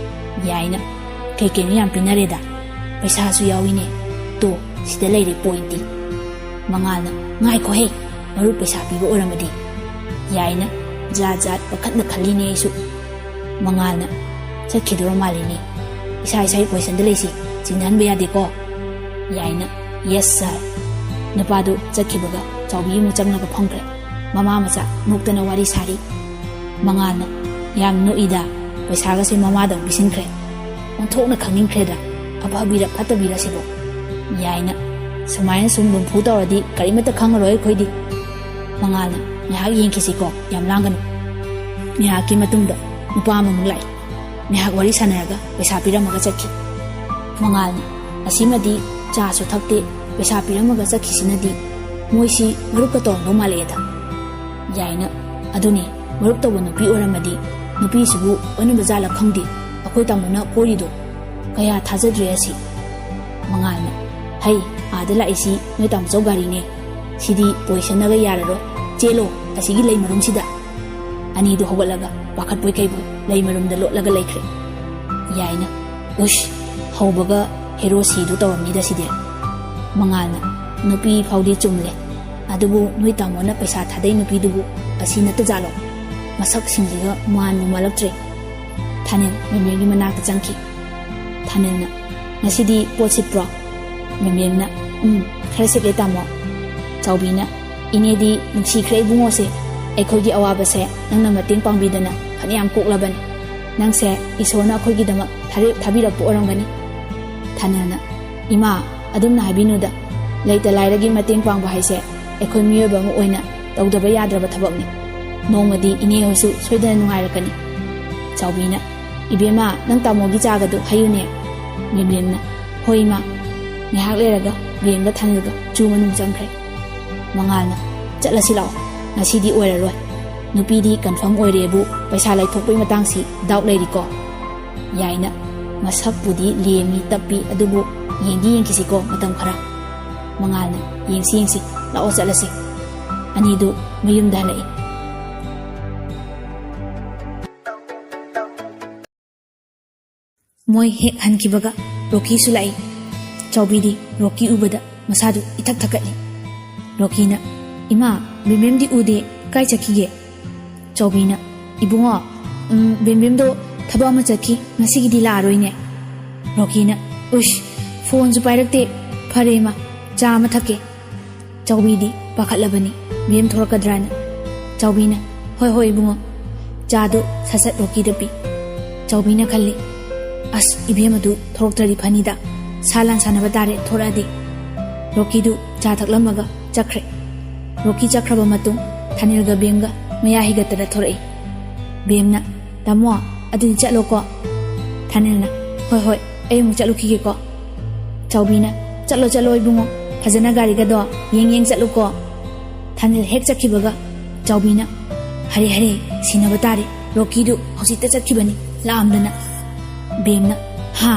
ꯌꯥꯏꯅ, "ꯀꯩ ꯀꯩꯅꯣ ꯌꯥꯝ ꯄꯤꯅꯔꯦꯗ, ꯄꯩꯁꯥꯁꯨ ꯌꯥꯎꯏꯅꯦ꯫ ꯇꯣ, ꯁꯤꯗ ꯂꯩꯔꯦ ꯄꯣꯏꯟꯇꯤ꯫" ꯃꯉꯥꯜꯅ, "ꯉꯥꯏꯈꯣꯍꯦ, ꯃꯔꯨꯞ ꯄꯩꯁꯥ ꯄꯤꯕ ꯑꯣꯏꯔꯝꯃꯗꯤ?" ꯌꯥꯏꯅ, "ꯖꯥꯠ ꯖꯥꯠ ꯄꯥꯈꯠꯅ ꯈꯜꯂꯤꯅꯦ ꯑꯩꯁꯨ꯫" ꯃꯉꯥꯜꯅ, "ꯆꯠꯈꯤꯗꯣꯔ ꯃꯥꯜꯂꯤꯅꯦ꯫ ꯏꯁꯥ ꯏꯁꯥꯒꯤ ꯄꯣꯖꯤꯁꯟꯗ ꯂꯩꯁꯤ, ꯆꯤꯡꯊꯍꯟꯕ ꯌꯥꯗꯦꯀꯣ꯫" ꯌꯥꯏꯅ, "ꯌꯦꯁ ꯁꯥꯔ꯫" ꯅꯨꯄꯥꯗꯨ ꯆꯠꯈꯤꯕꯒ ꯆꯥꯎꯕꯤ ꯑꯃꯨꯛ ꯆꯪꯂꯒ ꯐꯝꯈ꯭ꯔꯦ꯫ ꯃꯃꯥ ꯃꯆꯥ ꯅꯣꯛꯇꯅ ꯋꯥꯔꯤ ꯁꯥꯔꯤ꯫ ꯃꯉꯥꯜꯅ, "ꯌꯥꯝ ꯅꯣꯛꯏꯗ, ꯄꯩꯁꯥꯒꯁꯦ ꯃꯃꯥꯗ ꯑꯃꯨꯛ ꯄꯤꯁꯤꯟꯈ꯭ꯔꯦ꯫ ꯑꯣꯟꯊꯣꯛꯅ ꯈꯪꯅꯤꯡꯈ꯭ꯔꯦꯗ, ꯑꯐꯕꯤꯔ ꯐꯠꯇꯕꯤꯔ ꯁꯤꯕꯣ꯫" ꯌꯥꯏꯅ, "ꯁꯨꯃꯥꯏꯅ ꯁꯨꯝ ꯂꯨꯝꯐꯨ ꯇꯧꯔꯗꯤ ꯀꯔꯤꯃꯠꯇ ꯈꯪꯉꯔꯣꯏ ꯑꯩꯈꯣꯏꯗꯤ꯫" ꯃꯉꯥꯜꯅ, "ꯉꯥꯏꯍꯥꯛ ꯌꯦꯡꯈꯤꯁꯤꯀꯣ, ꯌꯥꯝ ꯂꯥꯡꯒꯅꯨ꯫" ꯉꯥꯏꯍꯥꯛꯀꯤ ꯃꯇꯨꯡꯗ ꯅꯨꯄꯥ ꯑꯃꯃꯨꯛ ꯂꯥꯛꯏ꯫ ꯉꯥꯏꯍꯥꯛ ꯋꯥꯔꯤ ꯁꯥꯟꯅꯔꯒ ꯄꯩꯁꯥ ꯄꯤꯔꯝꯃꯒ ꯆꯠꯈꯤ꯫ ꯃꯉꯥꯜꯅ, "ꯑꯁꯤꯃꯗꯤ ꯆꯥꯁꯨ ꯊꯛꯇꯦ, ꯄꯩꯁꯥ ꯄꯤꯔꯝꯃꯒ ꯆꯠꯈꯤꯁꯤꯅꯗꯤ ꯃꯣꯏꯁꯤ ꯃꯔꯨꯞꯀ ꯇꯧꯔꯝꯗꯧ ꯃꯥꯜꯂꯛꯑꯦꯗ꯫ ꯌꯥꯏꯅ, ꯑꯗꯨꯅꯦ, ꯃꯔꯨꯞ ꯇꯧꯕ ꯅꯨꯄꯤ ꯑꯣꯏꯔꯝꯃꯗꯤ ꯅꯨꯄꯤꯁꯤꯕꯨ ꯑꯣꯟꯅꯕ ꯖꯥꯠꯂ ꯈꯪꯗꯦ, ꯑꯩꯈꯣꯏ ꯇꯥꯃꯣꯅ ꯀꯣꯏꯔꯤꯗꯣ꯫ ꯀꯌꯥ ꯊꯥꯖꯗ꯭ꯔꯦ ꯑꯁꯤ꯫ ꯃꯉꯥꯜꯅ, ꯍꯩ, ꯑꯥꯗ ꯂꯥꯛꯏꯁꯤ ꯅꯣꯏ ꯇꯥꯃꯣꯆꯧ ꯒꯥꯔꯤꯅꯦ꯫ ꯁꯤꯗꯤ ꯄꯣꯖꯤꯁꯟꯅꯒ ꯌꯥꯔꯔꯣꯏ꯫ ꯆꯦꯜꯂꯣ ꯑꯁꯤꯒꯤ ꯂꯩ ꯃꯔꯨꯝꯁꯤꯗ꯫ ꯑꯅꯤꯗꯨ ꯍꯧꯒꯠꯂꯒ ꯄꯥꯈꯠꯄꯣꯏ ꯀꯩꯕꯣꯏ ꯂꯩ ꯃꯔꯨꯝꯗ ꯂꯣꯠꯂꯒ ꯂꯩꯈ꯭ꯔꯦ꯫ ꯌꯥꯏꯅ, ꯎꯁ, ꯍꯧꯕꯒ ꯍꯦꯔꯣ ꯁꯤꯗꯨ ꯇꯧꯔꯝꯅꯤꯗ ꯁꯤꯗꯤ꯫ ꯃꯉꯥꯜꯅ, ꯅꯨꯄꯤ ꯐꯥꯎꯗꯤ ꯆꯨꯝꯂꯦ, ꯑꯗꯨꯕꯨ ꯅꯣꯏ ꯇꯥꯃꯣꯅ ꯄꯩꯁꯥ ꯊꯥꯗꯩ ꯅꯨꯄꯤꯗꯨꯕꯨ ꯑꯁꯤ ꯅꯠꯇꯖꯥꯠꯂꯣ? ꯃꯁꯛꯁꯤꯡꯁꯤꯒ ꯃꯥꯟꯕꯨ ꯃꯥꯜꯂꯛꯇ꯭ꯔꯦ꯫ ꯊꯥꯅꯤꯜ ꯃꯦꯝꯕꯦꯝꯒꯤ ꯃꯅꯥꯛꯇ ꯆꯪꯈꯤ꯫ ꯊꯥꯅꯤꯜꯅ, ꯉꯁꯤꯗꯤ ꯄꯣꯠ ꯁꯤꯠꯄ꯭ꯔꯣ? ꯃꯦꯝꯕꯦꯝꯅ, ꯎꯝ, ꯈꯔ ꯁꯤꯠꯂꯦ ꯇꯥꯃꯣ꯫ ꯆꯥꯎꯕꯤꯅ, ꯏꯅꯦꯗꯤ ꯅꯨꯡꯁꯤꯈ꯭ꯔꯦ ꯏꯕꯨꯡꯉꯣꯁꯦ, ꯑꯩꯈꯣꯏꯒꯤ ꯑꯋꯥꯕꯁꯦ ꯅꯪꯅ ꯃꯇꯦꯡ ꯄꯥꯡꯕꯤꯗꯅ ꯐꯅꯌꯥꯝ ꯀꯣꯛꯂꯕꯅꯤ꯫ ꯅꯪꯁꯦ ꯏꯁꯣꯔꯅ ꯑꯩꯈꯣꯏꯒꯤꯗꯃꯛ ꯊꯥꯔꯦ-, ꯊꯥꯕꯤꯔꯛꯄ ꯑꯣꯏꯔꯝꯒꯅꯤ꯫ ꯊꯥꯅꯤꯜꯅ, ꯏꯃꯥ, ꯑꯗꯨꯝꯅ ꯍꯥꯏꯕꯤꯅꯨꯗ, ꯂꯩꯇ ꯂꯥꯏꯔꯒꯤ ꯃꯇꯦꯡ ꯄꯥꯡꯕ ꯍꯥꯏꯁꯦ ꯑꯩꯈꯣꯏ ꯃꯤꯑꯣꯏꯕ ꯑꯃ ꯑꯣꯏꯅ ꯇꯧꯗꯕ ꯌꯥꯗ꯭ꯔꯕ ꯊꯕꯛꯅꯤ꯫ ꯅꯣꯡꯃꯗꯤ ꯏꯅꯦ ꯍꯣꯏꯁꯨ ꯁꯣꯏꯗꯅ ꯅꯨꯡꯉꯥꯏꯔꯛꯀꯅꯤ꯫ ꯆꯥꯎꯕꯤꯅ, ꯏꯕꯦꯝꯃ, ꯅꯪ ꯇꯥꯃꯣꯒꯤ ꯆꯥꯒꯗꯨ ꯍꯩꯌꯨꯅꯦ꯫ ꯃꯦꯝꯕꯦꯝꯅ, ꯍꯣꯏ ꯏꯃꯥ꯫ ꯉꯥꯏꯍꯥꯛ ꯂꯩꯔꯒ ꯕꯦꯝꯒ ꯊꯥꯅꯤꯜꯒ ꯆꯨ ꯃꯅꯨꯡ ꯆꯪꯈ꯭ꯔꯦ꯫ ꯃꯉꯥꯜꯅ, ꯆꯠꯂꯁꯤ ꯂꯥꯛꯑꯣ, ꯉꯁꯤꯗꯤ ꯑꯣꯏꯔꯔꯣꯏ꯫ ꯅꯨꯄꯤꯗꯤ ꯀꯟꯐꯥꯔꯝ ꯑꯣꯏꯔꯦꯕꯨ ꯄꯩꯁꯥ ꯂꯩꯊꯣꯛꯄꯒꯤ ꯃꯇꯥꯡꯁꯤ ꯗꯥꯎꯠ ꯂꯩꯔꯤꯀꯣ꯫ ꯌꯥꯏꯅ, ꯃꯁꯛꯄꯨꯗꯤ ꯂꯦꯝꯃꯤ ꯇꯞꯄꯤ, ꯑꯗꯨꯕꯨ ꯌꯦꯡꯗꯤ ꯌꯦꯡꯈꯤꯁꯤꯀꯣ ꯃꯇꯝ ꯈꯔ꯫ ꯃꯉꯥꯜꯅ, ꯌꯦꯡꯁꯤ ꯌꯦꯡꯁꯤ, ꯂꯥꯛꯑꯣ ꯆꯠꯂꯁꯤ꯫ ꯑꯅꯤꯗꯨ ꯃꯌꯨꯝꯗ ꯍꯜꯂꯛꯏ꯫ ꯃꯣꯏ ꯍꯦꯛ ꯍꯟꯈꯤꯕꯒ ꯔꯣꯀꯤꯁꯨ ꯂꯥꯛꯏ꯫ ꯆꯥꯎꯕꯤꯗꯤ ꯔꯣꯀꯤ ꯎꯕꯗ ꯃꯁꯥꯗꯨ ꯏꯊꯛ ꯊꯛꯀꯠꯂꯤ꯫ ꯔꯣꯀꯤꯅ, ꯏꯃꯥ, ꯕꯦꯝꯕꯦꯝꯗꯤ ꯎꯗꯦ, ꯀꯥꯏ ꯆꯠꯈꯤꯒꯦ? ꯆꯥꯎꯕꯤꯅ, ꯏꯕꯨꯡꯉꯣ, ꯎꯝ, ꯕꯦꯝꯕꯦꯝꯗꯣ ꯊꯕꯛ ꯑꯃ ꯆꯠꯈꯤ, ꯉꯁꯤꯒꯤꯗꯤ ꯂꯥꯛꯑꯔꯣꯏꯅꯦ꯫ ꯔꯣꯀꯤꯅ, ꯎꯁ, ꯐꯣꯟꯁꯨ ꯄꯥꯏꯔꯛꯇꯦ, ꯐꯔꯦ ꯏꯃꯥ, ꯆꯥ ꯑꯃ ꯊꯛꯀꯦ꯫ ꯆꯥꯎꯕꯤꯗꯤ ꯄꯥꯈꯠꯂꯕꯅꯤ, ꯕꯦꯝ ꯊꯣꯔꯛꯀꯗ꯭ꯔꯥꯅ꯫ ꯆꯥꯎꯕꯤꯅ, ꯍꯣꯏ ꯍꯣꯏ ꯏꯕꯨꯡꯉꯣ꯫ ꯆꯥꯗꯨ ꯁꯠ ꯁꯠ ꯔꯣꯀꯤꯗ ꯄꯤ꯫ ꯆꯥꯎꯕꯤꯅ ꯈꯜꯂꯤ, ꯑꯁ, ꯏꯕꯦꯝ ꯑꯗꯨ ꯊꯣꯔꯛꯇ꯭ꯔꯗꯤ ꯐꯅꯤꯗ, ꯁꯥ ꯂꯥꯟ ꯁꯥꯟꯅꯕ ꯇꯥꯔꯦ ꯊꯣꯔꯛꯑꯗꯤ꯫ ꯔꯣꯀꯤꯗꯨ ꯆꯥ ꯊꯛꯂꯝꯃꯒ ꯆꯠꯈ꯭ꯔꯦ꯫ ꯔꯣꯀꯤ ꯆꯠꯈ꯭ꯔꯕ ꯃꯇꯨꯡ ꯊꯥꯅꯤꯜꯒ ꯕꯦꯝꯒ ꯃꯌꯥ ꯍꯤꯒꯠꯇꯅ ꯊꯣꯔꯛꯏ꯫ ꯕꯦꯝꯅ, ꯇꯥꯃꯣ, ꯑꯗꯨꯗꯤ ꯆꯠꯂꯣꯀꯣ꯫ ꯊꯥꯅꯤꯜꯅ, ꯍꯣꯏ ꯍꯣꯏ, ꯑꯩ ꯑꯃꯨꯛ ꯆꯠꯂꯨꯈꯤꯒꯦꯀꯣ꯫ ꯆꯥꯎꯕꯤꯅ, ꯆꯠꯂꯣ ꯆꯠꯂꯣ ꯏꯕꯨꯡꯉꯣ, ꯐꯖꯅ ꯒꯥꯔꯤꯒꯗꯣ ꯌꯦꯡ ꯌꯦꯡ ꯆꯠꯂꯨꯀꯣ꯫ ꯊꯥꯅꯤꯜ ꯍꯦꯛ ꯆꯠꯈꯤꯕꯒ ꯆꯥꯎꯕꯤꯅ, "ꯍꯔꯦ ꯍꯔꯦ, ꯁꯤꯟꯅꯕ ꯇꯥꯔꯦ, ꯔꯣꯀꯤꯗꯨ ꯍꯧꯖꯤꯛꯇ ꯆꯠꯈꯤꯕꯅꯤ" ꯂꯥꯛꯑꯝꯗꯅ꯫ ꯕꯦꯝꯅ, "ꯍꯥ?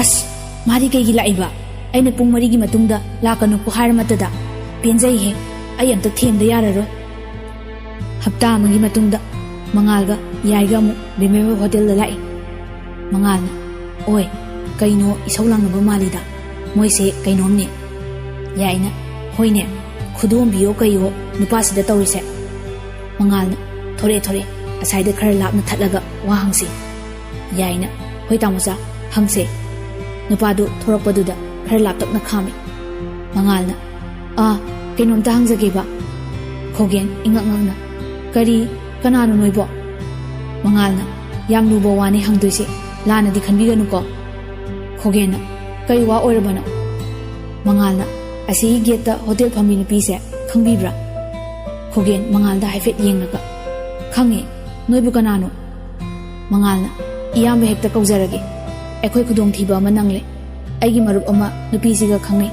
ꯑꯁ, ꯃꯥꯗꯤ ꯀꯩꯒꯤ ꯂꯥꯛꯏꯕ? ꯑꯩꯅ ꯄꯨꯡ ꯃꯔꯤꯒꯤ ꯃꯇꯨꯡꯗ ꯂꯥꯛꯀꯅꯨꯀꯣ ꯍꯥꯏꯔꯃꯠꯇꯗ꯫ ꯄꯦꯟꯖꯩꯍꯦ, ꯑꯩ ꯑꯝꯇ ꯊꯦꯝꯗ ꯌꯥꯔꯔꯣꯏ"꯫ ꯍꯞꯇꯥ ꯑꯃꯒꯤ ꯃꯇꯨꯡꯗ ꯃꯉꯥꯜꯒ ꯌꯥꯏꯒ ꯑꯃꯨꯛ ꯕꯦꯝꯕꯦꯝ ꯍꯣꯇꯦꯜꯗ ꯂꯥꯛꯏ꯫ ꯃꯉꯥꯜꯅ, "ꯑꯣꯏ, ꯀꯩꯅꯣ ꯏꯁꯧ ꯂꯥꯡꯅꯕ ꯃꯥꯜꯂꯤꯗ, ꯃꯣꯏꯁꯦ ꯀꯩꯅꯣꯝꯅꯦ"꯫ ꯌꯥꯏꯅ, "ꯍꯣꯏꯅꯦ, ꯈꯨꯗꯣꯝꯕꯤꯌꯣ ꯀꯩꯌꯣ ꯅꯨꯄꯥꯁꯤꯗ ꯇꯧꯔꯤꯁꯦ"꯫ ꯃꯉꯥꯜꯅ, "ꯊꯣꯔꯛꯑꯦ, ꯊꯣꯔꯛꯑꯦ, ꯑꯁꯥꯏꯗ ꯈꯔ ꯂꯥꯞꯅ ꯊꯠꯂꯒ ꯋꯥ ꯍꯪꯁꯤ"꯫ ꯌꯥꯏꯅ, "ꯍꯣꯏ ꯇꯥꯃꯣꯆꯥ, ꯍꯪꯁꯦ"꯫ ꯅꯨꯄꯥꯗꯨ ꯊꯣꯔꯛꯄꯗꯨꯗ ꯈꯔ ꯂꯥꯞꯇꯛꯅ ꯈꯥꯝꯃꯤ꯫ ꯃꯉꯥꯜꯅ, "ꯑꯥ, ꯀꯩꯅꯣꯝꯇ ꯍꯪꯖꯒꯦꯕ"꯫ ꯈꯣꯒꯦꯟ ꯏꯉꯛ ꯉꯛꯅ, "ꯀꯔꯤ, ꯀꯅꯥꯅꯣ ꯅꯣꯏꯕꯣ?" ꯃꯉꯥꯜꯅ, "ꯌꯥꯝ ꯂꯨꯕ ꯋꯥꯅꯤ ꯍꯪꯗꯣꯏꯁꯦ, ꯂꯥꯟꯅꯗꯤ ꯈꯟꯕꯤꯒꯅꯨꯀꯣ"꯫ ꯈꯣꯒꯦꯟꯅ, "ꯀꯔꯤ ꯋꯥ ꯑꯣꯏꯔꯕꯅꯣ?" ꯃꯉꯥꯜꯅ, "ꯑꯁꯤꯒꯤ ꯒꯦꯠꯇ ꯍꯣꯇꯦꯜ ꯐꯝꯕꯤ ꯅꯨꯄꯤꯁꯦ ꯈꯪꯕꯤꯕ꯭ꯔꯥ?" ꯈꯣꯒꯦꯟ ꯃꯉꯥꯜꯗ ꯍꯥꯏꯐꯦꯠ ꯌꯦꯡꯂꯒ, "ꯈꯪꯉꯤ, ꯅꯣꯏꯕꯨ ꯀꯅꯥꯅꯣ?" ꯃꯉꯥꯜꯅ, "ꯏꯌꯥꯝꯕ ꯍꯦꯛꯇ ꯀꯧꯖꯔꯒꯦ꯫ ꯑꯩꯈꯣꯏ ꯈꯨꯗꯣꯡꯊꯤꯕ ꯑꯃ ꯅꯪꯂꯦ꯫ ꯑꯩꯒꯤ ꯃꯔꯨꯞ ꯑꯃ ꯅꯨꯄꯤꯁꯤꯒ ꯈꯪꯅꯩ꯫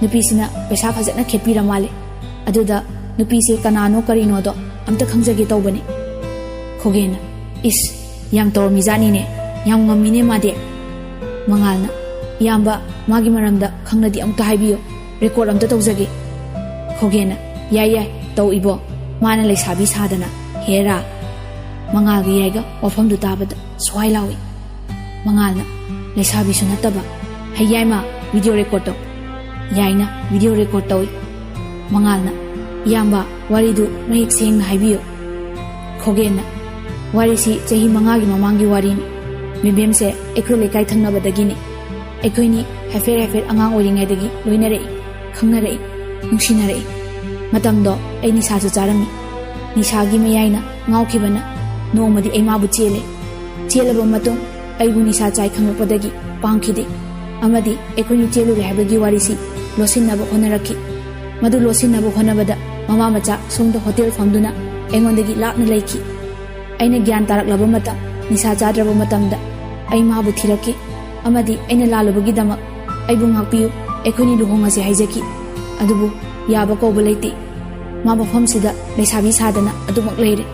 ꯅꯨꯄꯤꯁꯤꯅ ꯄꯩꯁꯥ ꯐꯖꯅ ꯈꯦꯠꯄꯤꯔ ꯃꯥꯜꯂꯦ꯫ ꯑꯗꯨꯗ ꯅꯨꯄꯤꯁꯦ ꯀꯅꯥꯅꯣ ꯀꯔꯤꯅꯣꯗꯣ ꯑꯝꯇ ꯈꯪꯖꯒꯦ ꯇꯧꯕꯅꯤ"꯫ ꯈꯣꯒꯦꯟꯅ, "ꯏꯁ, ꯌꯥꯝ ꯇꯧꯔꯝꯃꯤꯖꯥꯠꯅꯤꯅꯦ, ꯌꯥꯝ ꯉꯝꯃꯤꯅꯦ ꯃꯥꯗꯤ"꯫ ꯃꯉꯥꯜꯅ, "ꯏꯌꯥꯝꯕ, ꯃꯥꯒꯤ ꯃꯔꯝꯗ ꯈꯪꯂꯗꯤ ꯑꯃꯨꯛꯇ ꯍꯥꯏꯕꯤꯌꯨ, ꯔꯦꯀꯣꯔꯗ ꯑꯝꯇ ꯇꯧꯖꯒꯦ"꯫ ꯈꯣꯒꯦꯟꯅ, "ꯌꯥꯏ ꯌꯥꯏ, ꯇꯧ ꯏꯕꯣ, ꯃꯥꯅ ꯂꯩꯁꯥꯕꯤ ꯁꯥꯗꯅ, ꯍꯦꯔꯥ"꯫ ꯃꯉꯥꯜꯒ ꯌꯥꯏꯒ ꯋꯥꯐꯝꯗꯨ ꯇꯥꯕꯗ ꯁ꯭ꯋꯥꯏ ꯂꯥꯎꯏ꯫ ꯃꯉꯥꯜꯅ, "ꯂꯩꯁꯥꯕꯤꯁꯨ ꯅꯠꯇꯕ, ꯍꯩ ꯌꯥꯏꯃ, ꯚꯤꯗꯤꯑꯣ ꯔꯦꯀꯣꯔꯗ ꯇꯧ"꯫ ꯌꯥꯏꯅ ꯚꯤꯗꯤꯑꯣ ꯔꯦꯀꯣꯔꯗ ꯇꯧꯏ꯫ ꯃꯉꯥꯜꯅ, "ꯏꯌꯥꯝꯕ, ꯋꯥꯔꯤꯗꯨ ꯃꯌꯦꯛ ꯁꯦꯡꯅ ꯍꯥꯏꯕꯤꯌꯨ"꯫ ꯈꯣꯒꯦꯟꯅ, "ꯋꯥꯔꯤꯁꯤ ꯆꯍꯤ ꯃꯉꯥꯒꯤ ꯃꯃꯥꯡꯒꯤ ꯋꯥꯔꯤꯅꯤ꯫ ꯕꯦꯝꯕꯦꯝꯁꯦ ꯑꯩꯈꯣꯏ ꯂꯩꯀꯥꯏ ꯊꯪꯅꯕꯗꯒꯤꯅꯤ꯫ ꯑꯩꯈꯣꯏꯅꯤ ꯍꯥꯏꯐꯦꯠ ꯍꯥꯏꯐꯦꯠ ꯑꯉꯥꯡ ꯑꯣꯏꯔꯤꯉꯩꯗꯒꯤ ꯂꯣꯏꯅꯔꯛꯏ, ꯈꯪꯅꯔꯛꯏ, ꯅꯨꯡꯁꯤꯅꯔꯛꯏ꯫ ꯃꯇꯝꯗꯣ ꯑꯩ ꯅꯤꯁꯥꯁꯨ ꯆꯥꯔꯝꯃꯤ꯫ ꯅꯤꯁꯥꯒꯤ ꯃꯌꯥꯏꯅ ꯉꯥꯎꯈꯤꯕꯅ ꯅꯣꯡꯃꯗꯤ ꯑꯩ ꯃꯥꯕꯨ ꯆꯦꯜꯂꯦ꯫ ꯆꯦꯜꯂꯕ ꯃꯇꯨꯡ ꯑꯩꯕꯨ ꯅꯤꯁꯥ ꯆꯥꯏ ꯈꯪꯂꯛꯄꯗꯒꯤ ꯄꯥꯝꯈꯤꯗꯦ꯫ ꯑꯃꯗꯤ ꯑꯩꯈꯣꯏꯅꯤ ꯆꯦꯜꯂꯨꯔꯦ ꯍꯥꯏꯕꯒꯤ ꯋꯥꯔꯤꯁꯤ ꯂꯣꯠꯁꯤꯟꯅꯕ ꯍꯣꯠꯅꯔꯛꯈꯤ꯫ ꯃꯗꯨ ꯂꯣꯠꯁꯤꯟꯅꯕ ꯍꯣꯠꯅꯕꯗ ꯃꯃꯥ ꯃꯆꯥ ꯁꯣꯝꯗ ꯍꯣꯇꯦꯜ ꯐꯝꯗꯨꯅ ꯑꯩꯉꯣꯟꯗꯒꯤ ꯂꯥꯞꯅ ꯂꯩꯈꯤ꯫ ꯑꯩꯅ ꯒ꯭ꯌꯥꯟ ꯇꯥꯔꯛꯂꯕ ꯃꯇꯝ, ꯅꯤꯁꯥ ꯆꯥꯗ꯭ꯔꯕ ꯃꯇꯝꯗ ꯑꯩ ꯃꯥꯕꯨ ꯊꯤꯔꯛꯈꯤ ꯑꯃꯗꯤ ꯑꯩꯅ ꯂꯥꯜꯂꯨꯕꯒꯤꯗꯃꯛ ꯑꯩꯕꯨ ꯉꯥꯛꯄꯤꯌꯨ, ꯑꯩꯈꯣꯏꯅꯤ ꯂꯨꯍꯣꯡꯉꯁꯦ ꯍꯥꯏꯖꯈꯤ꯫ ꯑꯗꯨꯕꯨ ꯌꯥꯕ ꯀꯧꯕ ꯂꯩꯇꯦ꯫ ꯃꯥ ꯃꯐꯝꯁꯤꯗ ꯂꯩꯁꯥꯕꯤ ꯁꯥꯗꯅ ꯑꯗꯨꯃꯛ ꯂꯩꯔꯦ꯫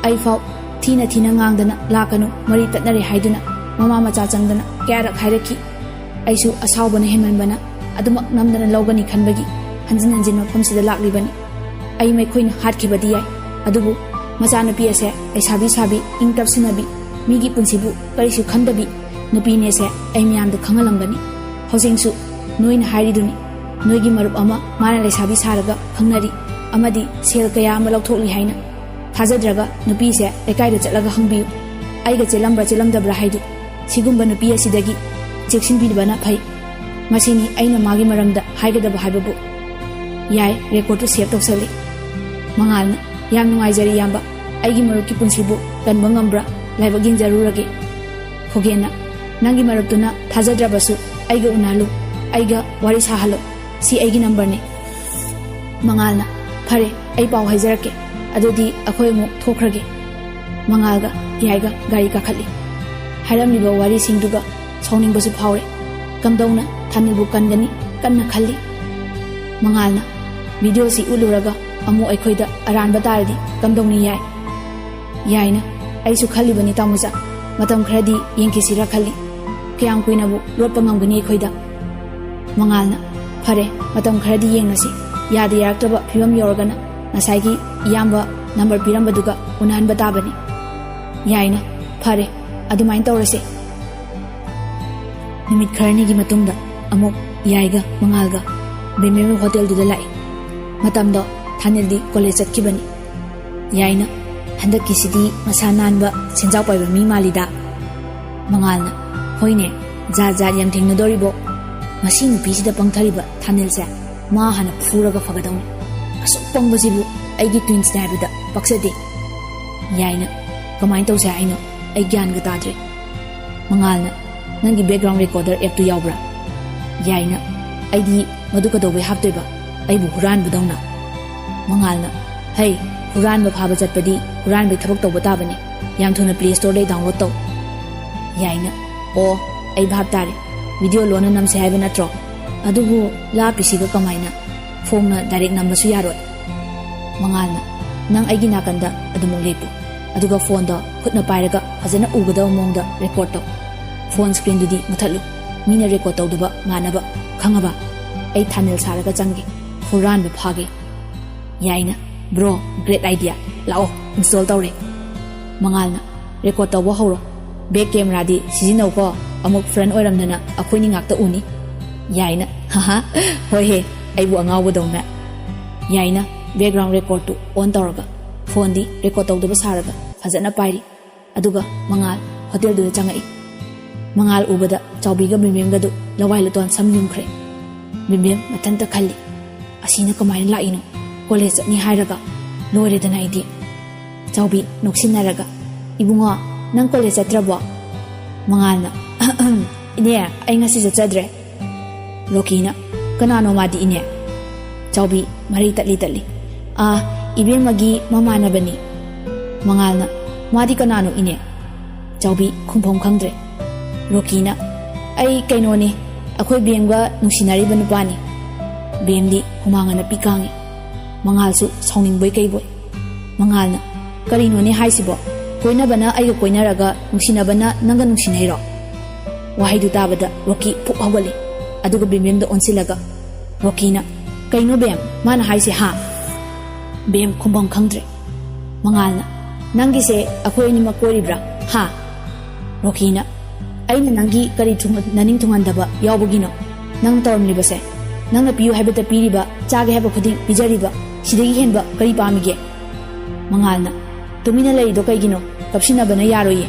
ꯑꯩꯐꯥꯎ ꯊꯤꯅ ꯊꯤꯅ ꯉꯥꯡꯗꯅ ꯂꯥꯛꯀꯅꯨ, ꯃꯔꯤ ꯇꯠꯅꯔꯦ ꯍꯥꯏꯗꯨꯅ ꯃꯃꯥ ꯃꯆꯥ ꯆꯪꯗꯅ ꯀꯌꯥꯔꯛ ꯍꯥꯏꯔꯛꯈꯤ꯫ ꯑꯩꯁꯨ ꯑꯁꯥꯎꯕꯅ ꯍꯦꯟꯃꯟꯕꯅ ꯑꯗꯨꯃꯛ ꯅꯝꯗꯅ ꯂꯧꯒꯅꯤ ꯈꯟꯕꯒꯤ ꯍꯟꯖꯤꯟ ꯍꯟꯖꯤꯟ ꯃꯐꯝꯁꯤꯗ ꯂꯥꯛꯂꯤꯕꯅꯤ꯫ ꯑꯩ ꯃꯩꯈꯣꯏꯅ ꯍꯥꯠꯈꯤꯕꯗꯤ ꯌꯥꯏ, ꯑꯗꯨꯕꯨ ꯃꯆꯥꯅꯨꯄꯤ ꯑꯁꯦ ꯂꯩꯁꯥꯕꯤ ꯁꯥꯕꯤ, ꯏꯪ ꯇꯞꯁꯤꯟꯅꯕꯤ, ꯃꯤꯒꯤ ꯄꯨꯟꯁꯤꯕꯨ ꯀꯔꯤꯁꯨ ꯈꯟꯗꯕꯤ ꯅꯨꯄꯤꯅꯦꯁꯦ ꯑꯩ ꯃꯤꯌꯥꯝꯗ ꯈꯪꯍꯜꯂꯝꯒꯅꯤ꯫ ꯍꯧꯖꯤꯛꯁꯨ ꯅꯣꯏꯅ ꯍꯥꯏꯔꯤꯗꯨꯅꯤ, ꯅꯣꯏꯒꯤ ꯃꯔꯨꯞ ꯑꯃ ꯃꯥꯅ ꯂꯩꯁꯥꯕꯤ ꯁꯥꯔꯒ ꯈꯪꯅꯔꯤ ꯑꯃꯗꯤ ꯁꯦꯜ ꯀꯌꯥ ꯑꯃ ꯂꯧꯊꯣꯛꯂꯤ ꯍꯥꯏꯅ꯫ ꯊꯥꯖꯗ꯭ꯔꯒ ꯅꯨꯄꯤꯁꯦ ꯂꯩꯀꯥꯏꯗ ꯆꯠꯂꯒ ꯍꯪꯕꯤꯌꯨ꯫ ꯑꯩꯒ ꯆꯦꯜꯂꯝꯕ꯭ꯔꯥ ꯆꯦꯜꯂꯝꯗꯕ꯭ꯔꯥ ꯍꯥꯏꯗꯨ꯫ ꯁꯤꯒꯨꯝꯕ ꯅꯨꯄꯤ ꯑꯁꯤꯗꯒꯤ ꯆꯦꯛꯁꯤꯟꯕꯤꯕꯅ ꯐꯩ꯫ ꯃꯁꯤꯅꯤ ꯑꯩꯅ ꯃꯥꯒꯤ ꯃꯔꯝꯗ ꯍꯥꯏꯒꯗꯕ ꯍꯥꯏꯕꯕꯨ꯫ ꯌꯥꯏ, ꯔꯦꯀꯣꯔꯗꯇꯨ ꯁꯦꯚ ꯇꯧꯁꯜꯂꯤ꯫ ꯃꯉꯥꯜꯅ, ꯌꯥꯝ ꯅꯨꯡꯉꯥꯏꯖꯔꯦ ꯏꯌꯥꯝꯕ, ꯑꯩꯒꯤ ꯃꯔꯨꯞꯀꯤ ꯄꯨꯟꯁꯤꯕꯨ ꯀꯟꯕ ꯉꯝꯕ꯭ꯔꯥ ꯂꯥꯏꯕꯛ ꯌꯦꯡꯖꯔꯨꯔꯒꯦ꯫ ꯈꯣꯒꯦꯟꯅ, ꯅꯪꯒꯤ ꯃꯔꯨꯞꯇꯨꯅ ꯊꯥꯖꯗ꯭ꯔꯕꯁꯨ ꯑꯩꯒ ꯎꯅꯍꯜꯂꯨ, ꯑꯩꯒ ꯋꯥꯔꯤ ꯁꯥꯍꯜꯂꯨ꯫ ꯁꯤ ꯑꯩꯒꯤ ꯅꯝꯕꯔꯅꯤ꯫ ꯃꯉꯥꯜꯅ, ꯐꯔꯦ, ꯑꯩ ꯄꯥꯎ ꯍꯥꯏꯖꯔꯛꯀꯦ, ꯑꯗꯨꯗꯤ ꯑꯩꯈꯣꯏ ꯑꯃꯨꯛ ꯊꯣꯛꯈ꯭ꯔꯒꯦ꯫ ꯃꯉꯥꯜꯒ ꯌꯥꯏꯒ ꯒꯥꯔꯤ ꯀꯥꯈꯠꯂꯤ꯫ ꯍꯥꯏꯔꯝꯂꯤꯕ ꯋꯥꯔꯤꯁꯤꯡꯗꯨꯒ ꯁꯥꯎꯅꯤꯡꯕꯁꯨ ꯐꯥꯎꯔꯦ꯫ ꯀꯝꯗꯧꯅ ꯊꯥꯅꯤꯜꯕꯨ ꯀꯟꯒꯅꯤ ꯀꯟꯅ ꯈꯜꯂꯤ꯫ ꯃꯉꯥꯜꯅ, ꯚꯤꯗꯤꯑꯣꯁꯤ ꯎꯠꯂꯨꯔꯒ ꯑꯃꯨꯛ ꯑꯩꯈꯣꯏꯗ ꯑꯔꯥꯟꯕ ꯇꯥꯔꯗꯤ ꯀꯝꯗꯧꯅꯤ ꯌꯥꯏ? ꯌꯥꯏꯅ, ꯑꯩꯁꯨ ꯈꯜꯂꯤꯕꯅꯤ ꯇꯥꯃꯣꯆꯥ, ꯃꯇꯝ ꯈꯔꯗꯤ ꯌꯦꯡꯈꯤꯁꯤꯔ ꯈꯜꯂꯤ꯫ ꯀꯌꯥꯝ ꯀꯨꯏꯅꯕꯨ ꯂꯣꯠꯄ ꯉꯝꯒꯅꯤ ꯑꯩꯈꯣꯏꯗ? ꯃꯉꯥꯜꯅ, ꯐꯔꯦ, ꯃꯇꯝ ꯈꯔꯗꯤ ꯌꯦꯡꯉꯁꯤ꯫ ꯌꯥꯗ ꯌꯥꯔꯛꯇ꯭ꯔꯕ ꯐꯤꯕꯝ ꯌꯧꯔꯒꯅ ꯉꯁꯥꯏꯒꯤ ꯏꯌꯥꯝꯕ ꯅꯝꯕꯔ ꯄꯤꯔꯝꯕꯗꯨꯒ ꯎꯅꯍꯟꯕ ꯇꯥꯕꯅꯤ꯫ ꯌꯥꯏꯅ, ꯐꯔꯦ, ꯑꯗꯨꯃꯥꯏꯅ ꯇꯧꯔꯁꯦ꯫ ꯅꯨꯃꯤꯠ ꯈꯔꯅꯤꯒꯤ ꯃꯇꯨꯡꯗ ꯑꯃꯨꯛ ꯌꯥꯏꯒ ꯃꯉꯥꯜꯒ ꯕꯦꯃꯦꯕ ꯍꯣꯇꯦꯜꯗꯨꯗ ꯂꯥꯛꯏ꯫ ꯃꯇꯝꯗꯣ ꯊꯥꯅꯤꯜꯗꯤ ꯀꯣꯂꯦꯖ ꯆꯠꯈꯤꯕꯅꯤ꯫ ꯌꯥꯏꯅ, ꯍꯟꯗꯛꯀꯤꯁꯤꯗꯤ ꯃꯁꯥ ꯅꯥꯟꯕ, ꯁꯦꯟꯖꯥꯎ ꯄꯥꯏꯕ ꯃꯤ ꯃꯥꯜꯂꯤꯗ꯫ ꯃꯉꯥꯜꯅ, ꯍꯣꯏꯅꯦ, ꯖꯥꯠ ꯖꯥꯠ ꯌꯥꯝ ꯊꯦꯡꯅꯗꯣꯔꯤꯕꯣ꯫ ꯃꯁꯤ ꯅꯨꯄꯤꯁꯤꯗ ꯄꯪꯊꯔꯤꯕ ꯊꯥꯅꯤꯜꯁꯦ ꯃꯥ ꯍꯥꯟꯅ ꯐꯨꯔꯒ ꯐꯒꯗꯧꯅꯤ꯫ ꯑꯁꯨꯛ ꯄꯪꯕꯁꯤꯕꯨ ꯑꯩꯒꯤ ꯇ꯭ꯋꯤꯟꯁꯅꯦ ꯍꯥꯏꯕꯗ ꯄꯛꯆꯗꯦ꯫ ꯌꯥꯏꯅ, ꯀꯃꯥꯏꯅ ꯇꯧꯁꯦ ꯍꯥꯏꯅꯣ? ꯑꯩ ꯒ꯭ꯌꯥꯟꯒ ꯇꯥꯗ꯭ꯔꯦ꯫ ꯃꯉꯥꯜꯅ, ꯅꯪꯒꯤ ꯕꯦꯛꯒ꯭ꯔꯥꯎꯟ ꯔꯦꯀꯣꯔꯗꯔ ꯑꯦꯞꯇꯨ ꯌꯥꯎꯕ꯭ꯔꯥ? ꯌꯥꯏꯅ, ꯑꯩꯗꯤ ꯃꯗꯨ ꯀꯩꯗꯧꯕꯩ ꯍꯥꯞꯇꯣꯏꯕ? ꯑꯩꯕꯨ ꯍꯨꯔꯥꯟꯕꯗꯧꯅ꯫ ꯃꯉꯥꯜꯅ, ꯍꯩ, ꯍꯨꯔꯥꯟꯕ ꯐꯥꯕ ꯆꯠꯄꯗꯤ ꯍꯨꯔꯥꯟꯕꯩ ꯊꯕꯛ ꯇꯧꯕ ꯇꯥꯕꯅꯤ꯫ ꯌꯥꯝ ꯊꯨꯅ ꯄ꯭ꯂꯦ ꯁ꯭ꯇꯣꯔꯗꯩ ꯗꯥꯎꯟꯂꯣꯗ ꯇꯧ꯫ ꯌꯥꯏꯅ, ꯑꯣ, ꯑꯩ ꯚꯥꯞ ꯇꯥꯔꯦ꯫ ꯚꯤꯗꯤꯑꯣ ꯂꯣꯟꯅ ꯅꯝꯁꯦ ꯍꯥꯏꯕ ꯅꯠꯇ꯭ꯔꯣ? ꯑꯗꯨꯕꯨ ꯂꯥꯞꯄꯤꯁꯤꯒ ꯀꯃꯥꯏꯅ? ꯐꯣꯟꯅ ꯗꯥꯏꯔꯦꯛ ꯅꯝꯕꯁꯨ ꯌꯥꯔꯣꯏ꯫ ꯃꯉꯥꯜꯅ, "ꯅꯪ ꯑꯩꯒꯤ ꯅꯥꯀꯟꯗ ꯑꯗꯨꯃꯛ ꯂꯦꯞꯄꯨ, ꯑꯗꯨꯒ ꯐꯣꯟꯗꯣ ꯈꯨꯠꯅ ꯄꯥꯏꯔꯒ ꯐꯖꯅ ꯎꯒꯗꯕ ꯃꯑꯣꯡꯗ ꯔꯦꯀꯣꯔꯗ ꯇꯧ꯫ ꯐꯣꯟ ꯁ꯭ꯀ꯭ꯔꯤꯟꯗꯨꯗꯤ ꯃꯨꯊꯠꯂꯨ, ꯃꯤꯅ ꯔꯦꯀꯣꯔꯗ ꯇꯧꯗꯕ ꯃꯥꯟꯅꯕ, ꯈꯪꯉꯕ? ꯑꯩ ꯊꯥꯅꯤꯜ ꯁꯥꯔꯒ ꯆꯪꯒꯦ, ꯍꯨꯔꯥꯟꯕ ꯐꯥꯒꯦ꯫" ꯌꯥꯏꯅ, "ꯕ꯭ꯔꯣ, ꯒ꯭ꯔꯦꯠ ꯑꯥꯏꯗꯤꯌꯥ, ꯂꯥꯛꯑꯣ, ꯏꯟꯁꯇꯣꯜ ꯇꯧꯔꯦ꯫" ꯃꯉꯥꯜꯅ, "ꯔꯦꯀꯣꯔꯗ ꯇꯧꯕ ꯍꯧꯔꯣ, ꯕꯦꯛ ꯀꯦꯃꯦꯔꯥꯗꯤ ꯁꯤꯖꯤꯟꯅꯧꯀꯣ, ꯑꯃꯨꯛ ꯐ꯭ꯔꯟ ꯑꯣꯏꯔꯝꯗꯅ ꯑꯩꯈꯣꯏꯅꯤ ꯉꯥꯛꯇ ꯎꯅꯤ꯫" ꯌꯥꯏꯅ, "ꯍꯥꯍꯥ, ꯍꯣꯏꯍꯦ, ꯑꯩꯕꯨ ꯑꯉꯥꯎꯕꯗꯧꯅ꯫" ꯌꯥꯏꯅ ꯕꯦꯛꯒ꯭ꯔꯥꯎꯟ ꯔꯦꯀꯣꯔꯗꯇꯨ ꯑꯣꯟ ꯇꯧꯔꯒ ꯐꯣꯟꯗꯤ ꯔꯦꯀꯣꯔꯗ ꯇꯧꯗꯕ ꯁꯥꯔꯒ ꯐꯖꯅ ꯄꯥꯏꯔꯤ꯫ ꯑꯗꯨꯒ ꯃꯉꯥꯜ ꯍꯣꯇꯦꯜꯗꯨꯗ ꯆꯪꯉꯛꯏ꯫ ꯃꯉꯥꯜ ꯎꯕꯗ ꯆꯥꯎꯕꯤꯒ ꯕꯤꯝꯕꯤꯝꯒꯗꯨ ꯂꯋꯥꯏ ꯂꯨꯇꯣꯟ ꯁꯝ ꯌꯨꯝꯈ꯭ꯔꯦ꯫ ꯕꯤꯝꯕꯤꯝ ꯃꯊꯟꯇ ꯈꯜꯂꯤ, "ꯑꯁꯤꯅ ꯀꯃꯥꯏꯅ ꯂꯥꯛꯏꯅꯣ? ꯀꯣꯂꯦꯖ ꯆꯠꯅꯤ ꯍꯥꯏꯔꯒ ꯂꯣꯏꯔꯦꯗꯅ ꯑꯩꯗꯤ꯫" ꯆꯥꯎꯕꯤ ꯅꯣꯛꯁꯤꯟꯅꯔꯒ, "ꯏꯕꯨꯡꯉꯣ, ꯅꯪ ꯀꯣꯂꯦꯖ ꯆꯠꯇ꯭ꯔꯕꯣ?" ꯃꯉꯥꯜꯅ, "ꯏꯅꯦ, ꯑꯩ ꯉꯁꯤ ꯆꯠꯆꯗ꯭ꯔꯦ꯫" ꯔꯣꯀꯤꯅ, "ꯀꯅꯥꯅꯣ ꯃꯥꯗꯤ, ꯏꯅꯦ?" ꯆꯥꯎꯕꯤ ꯃꯔꯩ ꯇꯠꯂꯤ ꯇꯠꯂꯤ, "ꯑꯥ, ꯏꯕꯦꯝꯃꯒꯤ ꯃꯃꯥꯟꯅꯕꯅꯤ꯫" ꯃꯉꯥꯜꯅ, "ꯃꯥꯗꯤ ꯀꯅꯥꯅꯣ, ꯏꯅꯦ?" ꯆꯥꯎꯕꯤ ꯈꯨꯝꯐꯝ ꯈꯪꯗ꯭ꯔꯦ꯫ ꯔꯣꯀꯤꯅ, "ꯑꯩ ꯀꯩꯅꯣꯅꯤ, ꯑꯩꯈꯣꯏ ꯕꯦꯝꯒ ꯅꯨꯡꯁꯤꯅꯔꯤꯕ ꯅꯨꯄꯥꯅꯤ꯫" ꯕꯦꯝꯗꯤ ꯍꯨꯃꯥꯡ ꯑꯅꯞꯄꯤ ꯀꯥꯡꯉꯤ꯫ ꯃꯉꯥꯜꯁꯨ ꯁꯥꯎꯅꯤꯡꯕꯣꯏ ꯀꯩꯕꯣꯏ꯫ ꯃꯉꯥꯜꯅ, "ꯀꯔꯤꯅꯣꯅꯦ ꯍꯥꯏꯁꯤꯕꯣ? ꯀꯣꯏꯅꯕꯅ ꯑꯩꯒ ꯀꯣꯏꯅꯔꯒ ꯅꯨꯡꯁꯤꯅꯕꯅ ꯅꯪꯒ ꯅꯨꯡꯁꯤꯅꯩꯔꯣ?" ꯋꯥꯍꯩꯗꯨ ꯇꯥꯕꯗ ꯔꯣꯀꯤ ꯐꯨꯛ ꯍꯧꯒꯠꯂꯤ, ꯑꯗꯨꯒ ꯕꯦꯝꯕꯦꯝꯗ ꯑꯣꯟꯁꯤꯜꯂꯒ꯫ ꯔꯣꯀꯤꯅ, "ꯀꯩꯅꯣ ꯕꯦꯝ, ꯃꯥꯅ ꯍꯥꯏꯁꯦ, ꯍꯥ?" ꯕꯦꯝ ꯈꯨꯝꯐꯝ ꯈꯪꯗ꯭ꯔꯦ꯫ ꯃꯉꯥꯜꯅ, "ꯅꯪꯒꯤꯁꯦ ꯑꯩꯈꯣꯏ ꯑꯅꯤꯃꯛ ꯀꯣꯏꯔꯤꯕ꯭ꯔꯥ, ꯍꯥ?" ꯔꯣꯀꯤꯅ, "ꯑꯩꯅ ꯅꯪꯒꯤ ꯀꯔꯤ ꯊꯨꯡ-, ꯅꯅꯤꯡ ꯊꯨꯡꯍꯟꯗꯕ ꯌꯥꯎꯕꯒꯤꯅꯣ? ꯅꯪ ꯇꯧꯔꯝꯂꯤꯕꯁꯦ, ꯅꯪꯅ ꯄꯤꯌꯨ ꯍꯥꯏꯕꯗ ꯄꯤꯔꯤꯕ, ꯆꯥꯒꯦ ꯍꯥꯏꯕ ꯈꯨꯗꯤꯡ ꯄꯤꯖꯔꯤꯕ, ꯁꯤꯗꯒꯤ ꯍꯦꯟꯕ ꯀꯔꯤ ꯄꯥꯝꯃꯤꯒꯦ?" ꯃꯉꯥꯜꯅ, "ꯇꯨꯃꯤꯟꯅ ꯂꯩꯔꯤꯗꯣ ꯀꯩꯒꯤꯅꯣ? ꯀꯞꯁꯤꯟꯅꯕꯅ ꯌꯥꯔꯣꯏꯌꯦ꯫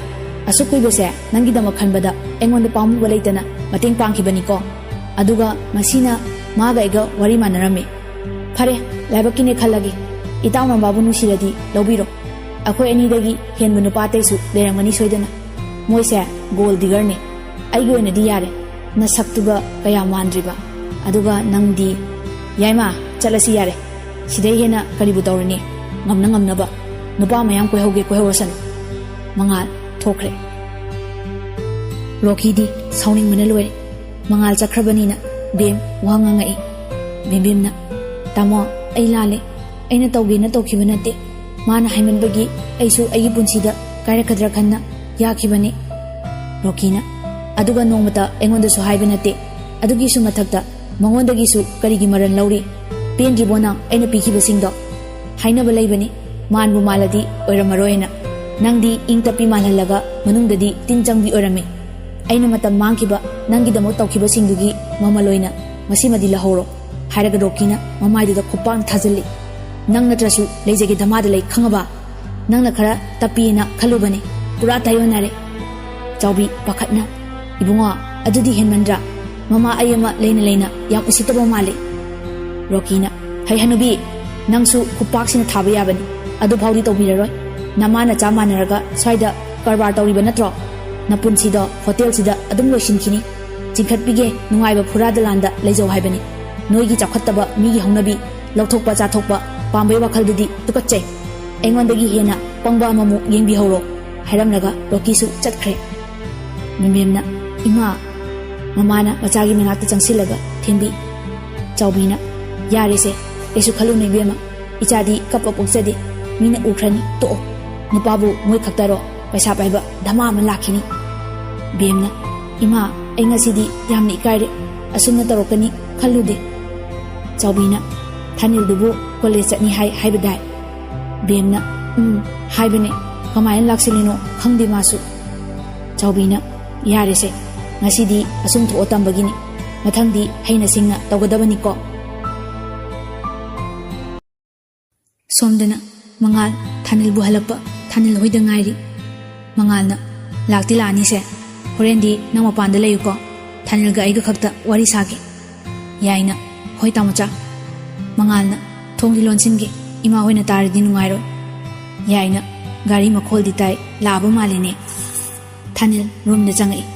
ꯑꯁꯨꯛ ꯀꯨꯏꯕꯁꯦ ꯅꯪꯒꯤꯗꯃꯛ ꯈꯟꯕꯗ ꯑꯩꯉꯣꯟꯗ ꯄꯥꯝꯃꯨꯕ ꯂꯩꯇꯅ ꯃꯇꯦꯡ ꯄꯥꯡꯈꯤꯕꯅꯤꯀꯣ꯫ ꯑꯗꯨꯒ ꯉꯁꯤꯅ ꯃꯥꯒ ꯑꯩꯒ ꯋꯥꯔꯤ ꯃꯥꯟꯅꯔꯝꯃꯤ꯫ ꯐꯔꯦ, ꯂꯥꯏꯕꯛꯀꯤꯅꯦ ꯈꯜꯂꯒꯦ꯫ ꯏꯇꯥꯎ ꯅꯝꯕꯥꯕꯨ ꯅꯨꯡꯁꯤꯔꯗꯤ ꯂꯧꯕꯤꯔꯣ꯫ ꯑꯩꯈꯣꯏ ꯑꯅꯤꯗꯒꯤ ꯍꯦꯟꯕ ꯅꯨꯄꯥ ꯑꯇꯩꯁꯨ ꯂꯩꯔꯝꯒꯅꯤ ꯁꯣꯏꯗꯅ꯫ ꯃꯣꯏꯁꯦ ꯒꯣꯜ ꯗꯤꯒꯔꯅꯦ꯫ ꯑꯩꯒꯤ ꯑꯣꯏꯅꯗꯤ ꯌꯥꯔꯦ꯫ ꯅꯁꯛꯇꯨꯒ ꯀꯌꯥ ꯃꯥꯟꯗ꯭ꯔꯤꯕ꯫ ꯑꯗꯨꯒ ꯅꯪꯗꯤ, ꯌꯥꯏꯃ, ꯆꯠꯂꯁꯤ ꯌꯥꯔꯦ꯫ ꯁꯤꯗꯩ ꯍꯦꯟꯅ ꯀꯔꯤꯕꯨ ꯇꯧꯔꯨꯅꯤ? ꯉꯝꯅ ꯉꯝꯅꯕ꯫ ꯅꯨꯄꯥ ꯃꯌꯥꯝ ꯀꯣꯏꯍꯧꯒꯦ ꯀꯣꯏꯍꯧꯔꯁꯅꯨ꯫" ꯃꯉꯥꯜ ꯊꯣꯛꯈ꯭ꯔꯦ꯫ ꯔꯣꯀꯤꯗꯤ ꯁꯥꯎꯅꯤꯡꯕꯅ ꯂꯣꯏꯔꯦ꯫ ꯃꯉꯥꯜ ꯆꯠꯈ꯭ꯔꯕꯅꯤꯅ ꯕꯦꯝ ꯋꯥ ꯉꯥꯡꯉꯛꯏ꯫ ꯕꯦꯝꯕꯦꯝꯅ, "ꯇꯥꯃꯣ, ꯑꯩ ꯂꯥꯜꯂꯦ꯫ ꯑꯩꯅ ꯇꯧꯒꯦꯅ ꯇꯧꯈꯤꯕ ꯅꯠꯇꯦ꯫ ꯃꯥꯅ ꯍꯥꯏꯃꯟꯕꯒꯤ ꯑꯩꯁꯨ ꯑꯩꯒꯤ ꯄꯨꯟꯁꯤꯗ ꯀꯥꯏꯔꯛꯀꯗ꯭ꯔꯥ ꯈꯟꯅ ꯌꯥꯈꯤꯕꯅꯤ꯫" ꯔꯣꯀꯤꯅ, "ꯑꯗꯨꯒ ꯅꯣꯡꯃꯇ ꯑꯩꯉꯣꯟꯗꯁꯨ ꯍꯥꯏꯕ ꯅꯠꯇꯦ꯫ ꯑꯗꯨꯒꯤꯁꯨ ꯃꯊꯛꯇ ꯃꯉꯣꯟꯗꯒꯤꯁꯨ ꯀꯔꯤꯒꯤ ꯃꯔꯜ ꯂꯧꯔꯤ? ꯄꯦꯟꯗ꯭ꯔꯤꯕꯣ ꯅꯪ ꯑꯩꯅ ꯄꯤꯈꯤꯕꯁꯤꯡꯗꯣ? ꯍꯥꯏꯅꯕ ꯂꯩꯕꯅꯤ, ꯃꯥꯟꯕꯨ ꯃꯥꯜꯂꯗꯤ ꯑꯣꯏꯔꯝꯃꯔꯣꯏꯅ꯫ ꯅꯪꯗꯤ ꯏꯪ ꯇꯞꯄꯤ ꯃꯥꯜꯍꯜꯂꯒ ꯃꯅꯨꯡꯗꯗꯤ ꯇꯤꯟ ꯆꯪꯕꯤ ꯑꯣꯏꯔꯝꯃꯤ꯫ ꯑꯩꯅ ꯃꯇꯝ ꯃꯥꯡꯈꯤꯕ ꯅꯪꯒꯤꯗꯃꯛ ꯇꯧꯈꯤꯕꯁꯤꯡꯗꯨꯒꯤ ꯃꯃꯜ ꯑꯣꯏꯅ ꯃꯁꯤꯃꯗꯤ ꯂꯧꯍꯧꯔꯣ꯫" ꯍꯥꯏꯔꯒ ꯔꯣꯀꯤꯅ ꯃꯃꯥꯏꯗꯨꯗ ꯈꯨꯄꯥꯛꯅ ꯊꯥꯖꯤꯜꯂꯤ꯫ "ꯅꯪ ꯅꯠꯇ꯭ꯔꯁꯨ ꯂꯩꯖꯒꯦ ꯙꯃꯥꯗ ꯂꯩ, ꯈꯪꯉꯕ? ꯅꯪꯅ ꯈꯔ ꯇꯞꯄꯤꯅ ꯈꯜꯂꯨꯕꯅꯤ, ꯄꯨꯔꯥ ꯇꯥꯏꯑꯣꯟꯅꯔꯦ꯫" ꯆꯥꯎꯕꯤ ꯄꯥꯈꯠꯅ, "ꯏꯕꯨꯡꯉꯣ, ꯑꯗꯨꯗꯤ ꯍꯦꯟꯃꯟꯗ꯭ꯔꯥ? ꯃꯃꯥ ꯑꯩ ꯑꯃ ꯂꯩꯅ ꯂꯩꯅ ꯌꯥꯝ ꯎꯁꯤꯠꯇꯕ ꯃꯥꯜꯂꯤ꯫" ꯔꯣꯀꯤꯅ, "ꯍꯩ ꯍꯅꯨꯕꯤ, ꯅꯪꯁꯨ ꯈꯨꯄꯥꯛꯁꯤꯅ ꯊꯥꯕ ꯌꯥꯕꯅꯤ, ꯑꯗꯨꯐꯥꯎꯗꯤ ꯇꯧꯕꯤꯔꯔꯣꯏ꯫ ꯅꯃꯥ ꯅꯆꯥ ꯃꯥꯟꯅꯔꯒ ꯁ꯭ꯋꯥꯏꯗ ꯀꯔꯕꯥꯔ ꯇꯧꯔꯤꯕ ꯅꯠꯇ꯭ꯔꯣ? ꯅꯄꯨꯟꯁꯤꯗꯣ ꯍꯣꯇꯦꯜꯁꯤꯗ ꯑꯗꯨꯝ ꯂꯣꯏꯁꯤꯟꯈꯤꯅꯤ꯫ ꯆꯤꯡꯈꯠꯄꯤꯒꯦ ꯅꯨꯡꯉꯥꯏꯕ ꯐꯨꯔꯥꯗ ꯂꯥꯟꯗ ꯂꯩꯖꯧ ꯍꯥꯏꯕꯅꯤ꯫ ꯅꯣꯏꯒꯤ ꯆꯥꯎꯈꯠꯇꯕ ꯃꯤꯒꯤ ꯍꯧꯅꯕꯤ, ꯂꯧꯊꯣꯛꯄ ꯆꯥꯊꯣꯛꯄ ꯄꯥꯝꯕꯩ ꯋꯥꯈꯜꯗꯨꯗꯤ ꯇꯨꯀꯠꯆꯩ꯫ ꯑꯩꯉꯣꯟꯗꯒꯤ ꯍꯦꯟꯅ ꯄꯪꯕ ꯑꯃꯃꯨꯛ ꯌꯦꯡꯕꯤꯍꯧꯔꯣ꯫" ꯍꯥꯏꯔꯝꯂꯒ ꯔꯣꯀꯤꯁꯨ ꯆꯠꯈ꯭ꯔꯦ꯫ ꯕꯦꯝꯕꯦꯝꯅ, "ꯏꯃꯥ!" ꯃꯃꯥꯅ ꯃꯆꯥꯒꯤ ꯃꯅꯥꯛꯇ ꯆꯪꯁꯤꯜꯂꯒ ꯊꯦꯝꯕꯤ꯫ ꯆꯥꯎꯕꯤꯅ, "ꯌꯥꯔꯦꯁꯦ, ꯀꯩꯁꯨ ꯈꯜꯂꯨꯅꯨ ꯏꯕꯦꯝꯃ꯫ ꯏꯆꯥꯗꯤ ꯀꯞꯄ ꯄꯣꯛꯆꯗꯦ꯫ ꯃꯤꯅ ꯎꯈ꯭ꯔꯅꯤ, ꯇꯣꯛꯑꯣ꯫ ꯅꯨꯄꯥꯕꯨ ꯃꯣꯏ ꯈꯛꯇꯔꯣ? ꯄꯩꯁꯥ ꯄꯥꯏꯕ ꯙꯃꯥ ꯑꯃ ꯂꯥꯛꯈꯤꯅꯤ꯫" ꯕꯦꯝꯅ, "ꯏꯃꯥ, ꯑꯩ ꯉꯁꯤꯗꯤ ꯌꯥꯝꯅ ꯏꯀꯥꯏꯔꯦ꯫ ꯑꯁꯨꯝꯅ ꯇꯧꯔꯛꯀꯅꯤ ꯈꯜꯂꯨꯗꯦ꯫" ꯆꯥꯎꯕꯤꯅ, "ꯊꯥꯅꯤꯜꯗꯨꯕꯨ ꯀꯣꯂꯦꯖ ꯆꯠꯅꯤ ꯍꯥꯏ ꯍꯥꯏꯕꯗꯥꯏ?" ꯕꯦꯝꯅ, "ꯎꯝ, ꯍꯥꯏꯕꯅꯦ꯫ ꯀꯃꯥꯏꯅ ꯂꯥꯛꯁꯤꯜꯂꯤꯅꯣ ꯈꯪꯗꯦ ꯃꯥꯁꯨ꯫" ꯆꯥꯎꯕꯤꯅ, "ꯌꯥꯔꯦꯁꯦ, ꯉꯁꯤꯗꯤ ꯑꯁꯨꯝ ꯊꯣꯛꯑ ꯇꯝꯕꯒꯤꯅꯤ꯫ ꯃꯊꯪꯗꯤ ꯍꯩꯅ ꯁꯤꯡꯅ ꯇꯧꯒꯗꯕꯅꯤꯀꯣ꯫" ꯁꯣꯝꯗꯅ ꯃꯉꯥꯜ ꯊꯥꯅꯤꯜꯕꯨ ꯍꯜꯂꯛꯄ ꯊꯥꯅꯤꯜ ꯍꯣꯏꯗ ꯉꯥꯏꯔꯤ꯫ ꯃꯉꯥꯜꯅ, "ꯂꯥꯛꯇꯤ ꯂꯥꯛꯑꯅꯤꯁꯦ, ꯍꯣꯔꯦꯟꯗꯤ ꯅꯪ ꯃꯄꯥꯟꯗ ꯂꯩꯌꯨꯀꯣ, ꯊꯥꯅꯤꯜꯒ ꯑꯩꯒ ꯈꯛꯇ ꯋꯥꯔꯤ ꯁꯥꯒꯦ꯫" ꯌꯥꯏꯅ, "ꯍꯣꯏ ꯇꯥꯃꯣꯆꯥ꯫" ꯃꯉꯥꯜꯅ, "ꯊꯣꯡꯗꯤ ꯂꯣꯟꯁꯤꯟꯒꯦ, ꯏꯃꯥ ꯍꯣꯏꯅ ꯇꯥꯔꯗꯤ ꯅꯨꯡꯉꯥꯏꯔꯣꯏ꯫" ꯌꯥꯏꯅ, "ꯒꯥꯔꯤ ꯃꯈꯣꯜꯗꯤ ꯇꯥꯏ, ꯂꯥꯛꯑꯕ ꯃꯥꯜꯂꯤꯅꯦ꯫" ꯊꯥꯅꯤꯜ ꯔꯨꯝꯗ ꯆꯪꯉꯛꯏ꯫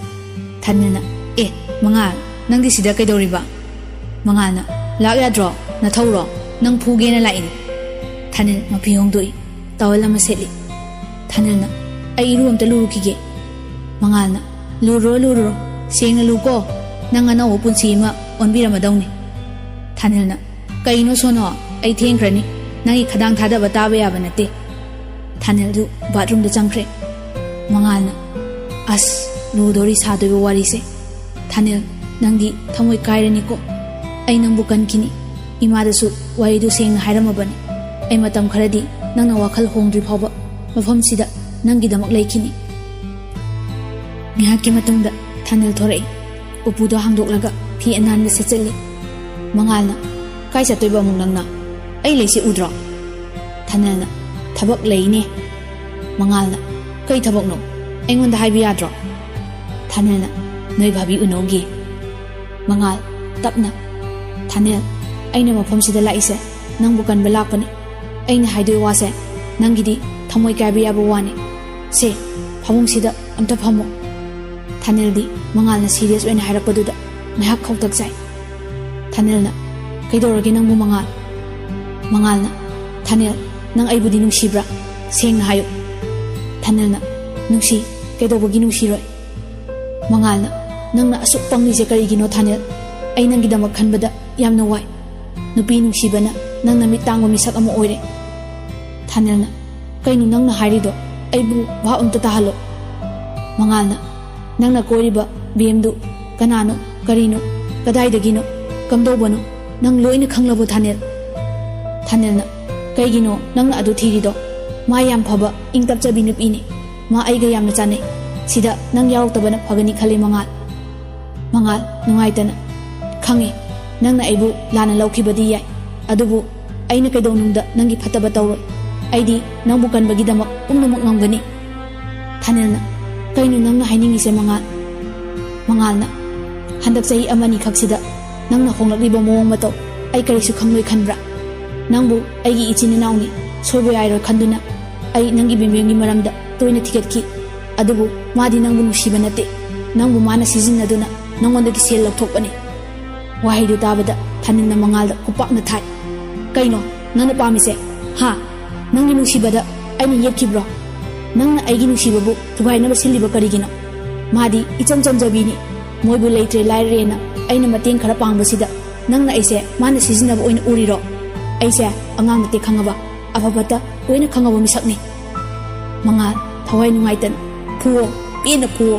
ꯊꯥꯅꯤꯜꯅ, "ꯑꯦ, ꯃꯉꯥꯜ, ꯅꯪꯗꯤ ꯁꯤꯗ ꯀꯩꯗꯧꯔꯤꯕ?" ꯃꯉꯥꯜꯅ, "ꯂꯥꯛ ꯌꯥꯗ꯭ꯔꯣ? ꯅꯊꯧꯔꯣ? ꯅꯪ ꯐꯨꯒꯦꯅ ꯂꯥꯛꯏꯅꯤ꯫" ꯊꯥꯅꯤꯜ ꯃꯐꯤ ꯍꯣꯡꯗꯣꯛꯏ꯫ ꯇꯥꯋꯦꯜ ꯑꯃ ꯁꯦꯠꯂꯤ꯫ ꯊꯥꯅꯤꯜꯅ, "ꯑꯩ ꯏꯔꯨ ꯑꯝꯇ ꯂꯨꯔꯨꯈꯤꯒꯦ꯫" ꯃꯉꯥꯜꯅ, "ꯂꯨꯔꯨꯔꯣ, ꯂꯨꯔꯨꯔꯣ꯫ ꯁꯦꯡꯅ ꯂꯨꯀꯣ꯫ ꯅꯪ ꯑꯅꯧꯕ ꯄꯨꯟꯁꯤ ꯑꯃ ꯑꯣꯟꯕꯤꯔꯝꯃꯗꯧꯅꯤ꯫ ꯊꯥꯅꯤꯜꯅ, "ꯀꯩꯅꯣ ꯁꯣꯅꯣ, ꯑꯩ ꯊꯦꯡꯈ꯭ꯔꯅꯤ, ꯅꯪꯒꯤ ꯈꯗꯥꯡ ꯊꯥꯗꯕ ꯇꯥꯕ ꯌꯥꯕ ꯅꯠꯇꯦ꯫" ꯊꯥꯅꯤꯜꯗꯨ ꯕꯥꯠꯔꯨꯝꯗ ꯆꯪꯈ꯭ꯔꯦ꯫ ꯃꯉꯥꯜꯅ, "ꯑꯁ, ꯂꯨꯗꯣꯔꯤ ꯁꯥꯗꯣꯏꯕ ꯋꯥꯔꯤꯁꯦ꯫ ꯊꯥꯅꯤꯜ, ꯅꯪꯗꯤ ꯊꯃꯣꯏ ꯀꯥꯏꯔꯅꯤꯀꯣ꯫ ꯑꯩ ꯅꯪꯕꯨ ꯀꯟꯈꯤꯅꯤ꯫ ꯏꯃꯥꯗꯁꯨ ꯋꯥꯔꯤꯗꯨ ꯁꯦꯡꯅ ꯍꯥꯏꯔꯝꯃꯕꯅꯤ꯫ ꯑꯩ ꯃꯇꯝ ꯈꯔꯗꯤ ꯅꯪꯅ ꯋꯥꯈꯜ ꯍꯣꯡꯗ꯭ꯔꯤ ꯐꯥꯎꯕ ꯃꯐꯝꯁꯤꯗ ꯅꯪꯒꯤꯗꯃꯛ ꯂꯩꯈꯤꯅꯤ꯫" ꯉꯥꯏꯍꯥꯛꯀꯤ ꯃꯇꯨꯡꯗ ꯊꯥꯅꯤꯜ ꯊꯣꯔꯛꯏ꯫ ꯎꯄꯨꯗꯣ ꯍꯥꯡꯗꯣꯛꯂꯒ ꯐꯤ ꯑꯅꯥꯟꯕ ꯁꯦꯠꯆꯜꯂꯤ꯫ ꯃꯉꯥꯜꯅ, "ꯀꯥꯏ ꯆꯠꯇꯣꯏꯕ ꯑꯃꯨꯛ ꯅꯪꯅ? ꯑꯩ ꯂꯩꯁꯤ ꯎꯗ꯭ꯔꯣ?" ꯊꯥꯅꯤꯜꯅ, "ꯊꯕꯛ ꯂꯩꯅꯦ꯫" ꯃꯉꯥꯜꯅ, "ꯀꯩ ꯊꯕꯛꯅꯣ? ꯑꯩꯉꯣꯟꯗ ꯍꯥꯏꯕ ꯌꯥꯗ꯭ꯔꯣ?" ꯊꯥꯅꯤꯜꯅ, "ꯅꯣꯏ ꯚꯥꯕꯤ ꯎꯅꯧꯒꯦ꯫" ꯃꯉꯥꯜ, ꯇꯞꯅ, "ꯊꯥꯅꯤꯜ, ꯑꯩꯅ ꯃꯐꯝꯁꯤꯗ ꯂꯥꯛꯏꯁꯦ ꯅꯪꯕꯨ ꯀꯟꯕ ꯂꯥꯛꯄꯅꯤ꯫ ꯑꯩꯅ ꯍꯥꯏꯗꯣꯏ ꯋꯥꯁꯦ ꯅꯪꯒꯤꯗꯤ ꯊꯃꯣꯏ ꯀꯥꯏꯕ ꯌꯥꯕ ꯋꯥꯅꯤ꯫ ꯁꯦ, ꯐꯃꯨꯡꯁꯤꯗ ꯑꯝꯇ ꯐꯝꯃꯨ꯫" ꯊꯥꯅꯤꯜꯗꯤ ꯃꯉꯥꯜꯅ ꯁꯤꯔꯤꯌꯁ ꯑꯣꯏꯅ ꯍꯥꯏꯔꯛꯄꯗꯨꯗ ꯉꯥꯏꯍꯥꯛ ꯈꯧꯇꯛ ꯆꯥꯏ꯫ ꯊꯥꯅꯤꯜꯅ, "ꯀꯩꯗꯧꯔꯒꯦ ꯅꯪꯕꯨ, ꯃꯉꯥꯜ?" ꯃꯉꯥꯜꯅ, "ꯊꯥꯅꯤꯜ, ꯅꯪ ꯑꯩꯕꯨꯗꯤ ꯅꯨꯡꯁꯤꯕ꯭ꯔꯥ? ꯁꯦꯡꯅ ꯍꯥꯏꯌꯨ꯫" ꯊꯥꯅꯤꯜꯅ, "ꯅꯨꯡꯁꯤ, ꯀꯩꯗꯧꯕꯒꯤ ꯅꯨꯡꯁꯤꯔꯣꯏ?" ꯃꯉꯥꯜꯅ, "ꯅꯪꯅ ꯑꯁꯨꯛ ꯄꯪꯂꯤꯁꯦ ꯀꯔꯤꯒꯤꯅꯣ ꯊꯥꯅꯤꯜ? ꯑꯩ ꯅꯪꯒꯤꯗꯃꯛ ꯈꯟꯕꯗ ꯌꯥꯝꯅ ꯋꯥꯏ꯫ ꯅꯨꯄꯤ ꯅꯨꯡꯁꯤꯕꯅ ꯅꯪꯅ ꯃꯤꯠ ꯇꯥꯡꯕ ꯃꯤꯁꯛ ꯑꯃ ꯑꯣꯏꯔꯦ꯫" ꯊꯥꯅꯤꯜꯅ, "ꯀꯩꯅꯣ ꯅꯪꯅ ꯍꯥꯏꯔꯤꯗꯣ? ꯑꯩꯕꯨ ꯚꯥꯞ ꯑꯝꯇ ꯇꯥꯍꯜꯂꯣ꯫" ꯃꯉꯥꯜꯅ, "ꯅꯪꯅ ꯀꯣꯏꯔꯤꯕ ꯕꯦꯝꯗꯨ ꯀꯅꯥꯅꯣ, ꯀꯔꯤꯅꯣ, ꯀꯗꯥꯏꯗꯒꯤꯅꯣ, ꯀꯝꯗꯧꯕꯅꯣ, ꯅꯪ ꯂꯣꯏꯅ ꯈꯪꯂꯕꯣ ꯊꯥꯅꯤꯜ?" ꯊꯥꯅꯤꯜꯅ, "ꯀꯩꯒꯤꯅꯣ ꯅꯪꯅ ꯑꯗꯨ ꯊꯤꯔꯤꯗꯣ? ꯃꯥ ꯌꯥꯝ ꯐꯕ, ꯏꯪ ꯇꯞꯆꯕꯤ ꯅꯨꯄꯤꯅꯤ꯫ ꯃꯥ ꯑꯩꯒ ꯌꯥꯝꯅ ꯆꯥꯟꯅꯩ꯫ ꯁꯤꯗ ꯅꯪ ꯌꯥꯎꯔꯛꯇꯕꯅ ꯐꯒꯅꯤ ꯈꯜꯂꯤ, ꯃꯉꯥꯜ꯫" ꯃꯉꯥꯜ, ꯅꯨꯡꯉꯥꯏꯇꯅ, "ꯈꯪꯉꯦ, ꯅꯪꯅ ꯑꯩꯕꯨ ꯂꯥꯟꯅ ꯂꯧꯈꯤꯕꯗꯤ ꯌꯥꯏ, ꯑꯗꯨꯕꯨ ꯑꯩꯅ ꯀꯩꯗꯧꯅꯨꯡꯗ ꯅꯪꯒꯤ ꯐꯠꯇꯕ ꯇꯧꯔꯣꯏ꯫ ꯑꯩꯗꯤ ꯅꯪꯕꯨ ꯀꯟꯕꯒꯤꯗꯃꯛ ꯄꯨꯝꯅꯃꯛ ꯉꯝꯒꯅꯤ꯫" ꯊꯥꯅꯤꯜꯅ, "ꯀꯩꯅꯣ ꯅꯪꯅ ꯍꯥꯏꯅꯤꯡꯉꯤꯁꯦ, ꯃꯉꯥꯜ?" ꯃꯉꯥꯜꯅ, "ꯍꯟꯗꯛ ꯆꯍꯤ ꯑꯃꯅꯤ ꯈꯛꯁꯤꯗ ꯅꯪꯅ ꯍꯣꯡꯂꯛꯂꯤꯕ ꯃꯑꯣꯡ ꯃꯇꯧ ꯑꯩ ꯀꯔꯤꯁꯨ ꯈꯪꯂꯣꯏ ꯈꯟꯕ꯭ꯔꯥ? ꯅꯪꯕꯨ ꯑꯩꯒꯤ ꯏꯆꯤꯟ ꯏꯅꯥꯎꯅꯤ, ꯁꯣꯏꯕ ꯌꯥꯏꯔꯣꯏ ꯈꯟꯗꯨꯅ ꯑꯩ ꯅꯪꯒꯤ ꯕꯦꯝꯕꯦꯝꯒꯤ ꯃꯔꯝꯗ ꯇꯣꯏꯅ ꯊꯤꯒꯠꯈꯤ꯫ ꯑꯗꯨꯕꯨ ꯃꯥꯗꯤ ꯅꯪꯕꯨ ꯅꯨꯡꯁꯤꯕ ꯅꯠꯇꯦ, ꯅꯪꯕꯨ ꯃꯥꯅ ꯁꯤꯖꯤꯟꯅꯗꯨꯅ ꯅꯪꯉꯣꯟꯗꯒꯤ ꯁꯦꯜ ꯂꯧꯊꯣꯛꯄꯅꯤ꯫" ꯋꯥꯍꯩꯗꯨ ꯇꯥꯕꯗ ꯊꯥꯅꯤꯜꯅ ꯃꯉꯥꯜꯗ ꯈꯨꯄꯥꯛꯅ ꯊꯥꯏ꯫ "ꯀꯩꯅꯣ ꯅꯪꯅ ꯄꯥꯝꯃꯤꯁꯦ? ꯍꯥ? ꯅꯪꯒꯤ ꯅꯨꯡꯁꯤꯕꯗ ꯑꯩꯅ ꯌꯦꯠꯈꯤꯕ꯭ꯔꯣ? ꯅꯪꯅ ꯑꯩꯒꯤ ꯅꯨꯡꯁꯤꯕꯕꯨ ꯊꯨꯒꯥꯏꯅꯕ ꯁꯤꯜꯂꯤꯕ ꯀꯔꯤꯒꯤꯅꯣ? ꯃꯥꯗꯤ ꯏꯆꯝ ꯆꯝꯖꯕꯤꯅꯤ꯫ ꯃꯣꯏꯕꯨ ꯂꯩꯇ꯭ꯔꯦ ꯂꯥꯏꯔꯦꯅ ꯑꯩꯅ ꯃꯇꯦꯡ ꯈꯔ ꯄꯥꯡꯕꯁꯤꯗ ꯅꯪꯅ ꯑꯩꯁꯦ ꯃꯥꯅ ꯁꯤꯖꯤꯟꯅꯕ ꯑꯣꯏꯅ ꯎꯔꯤꯔꯣ? ꯑꯩꯁꯦ ꯑꯉꯥꯡ ꯅꯠꯇꯦ ꯈꯪꯉꯕ, ꯑꯐ ꯐꯠꯇ ꯂꯣꯏꯅ ꯈꯪꯉꯕ ꯃꯤꯁꯛꯅꯤ꯫ ꯃꯉꯥꯜ, ꯊꯋꯥꯏ ꯅꯨꯡꯉꯥꯏꯇꯅ ꯐꯨꯋꯣ, ꯄꯦꯟꯅ ꯐꯨꯋꯣ꯫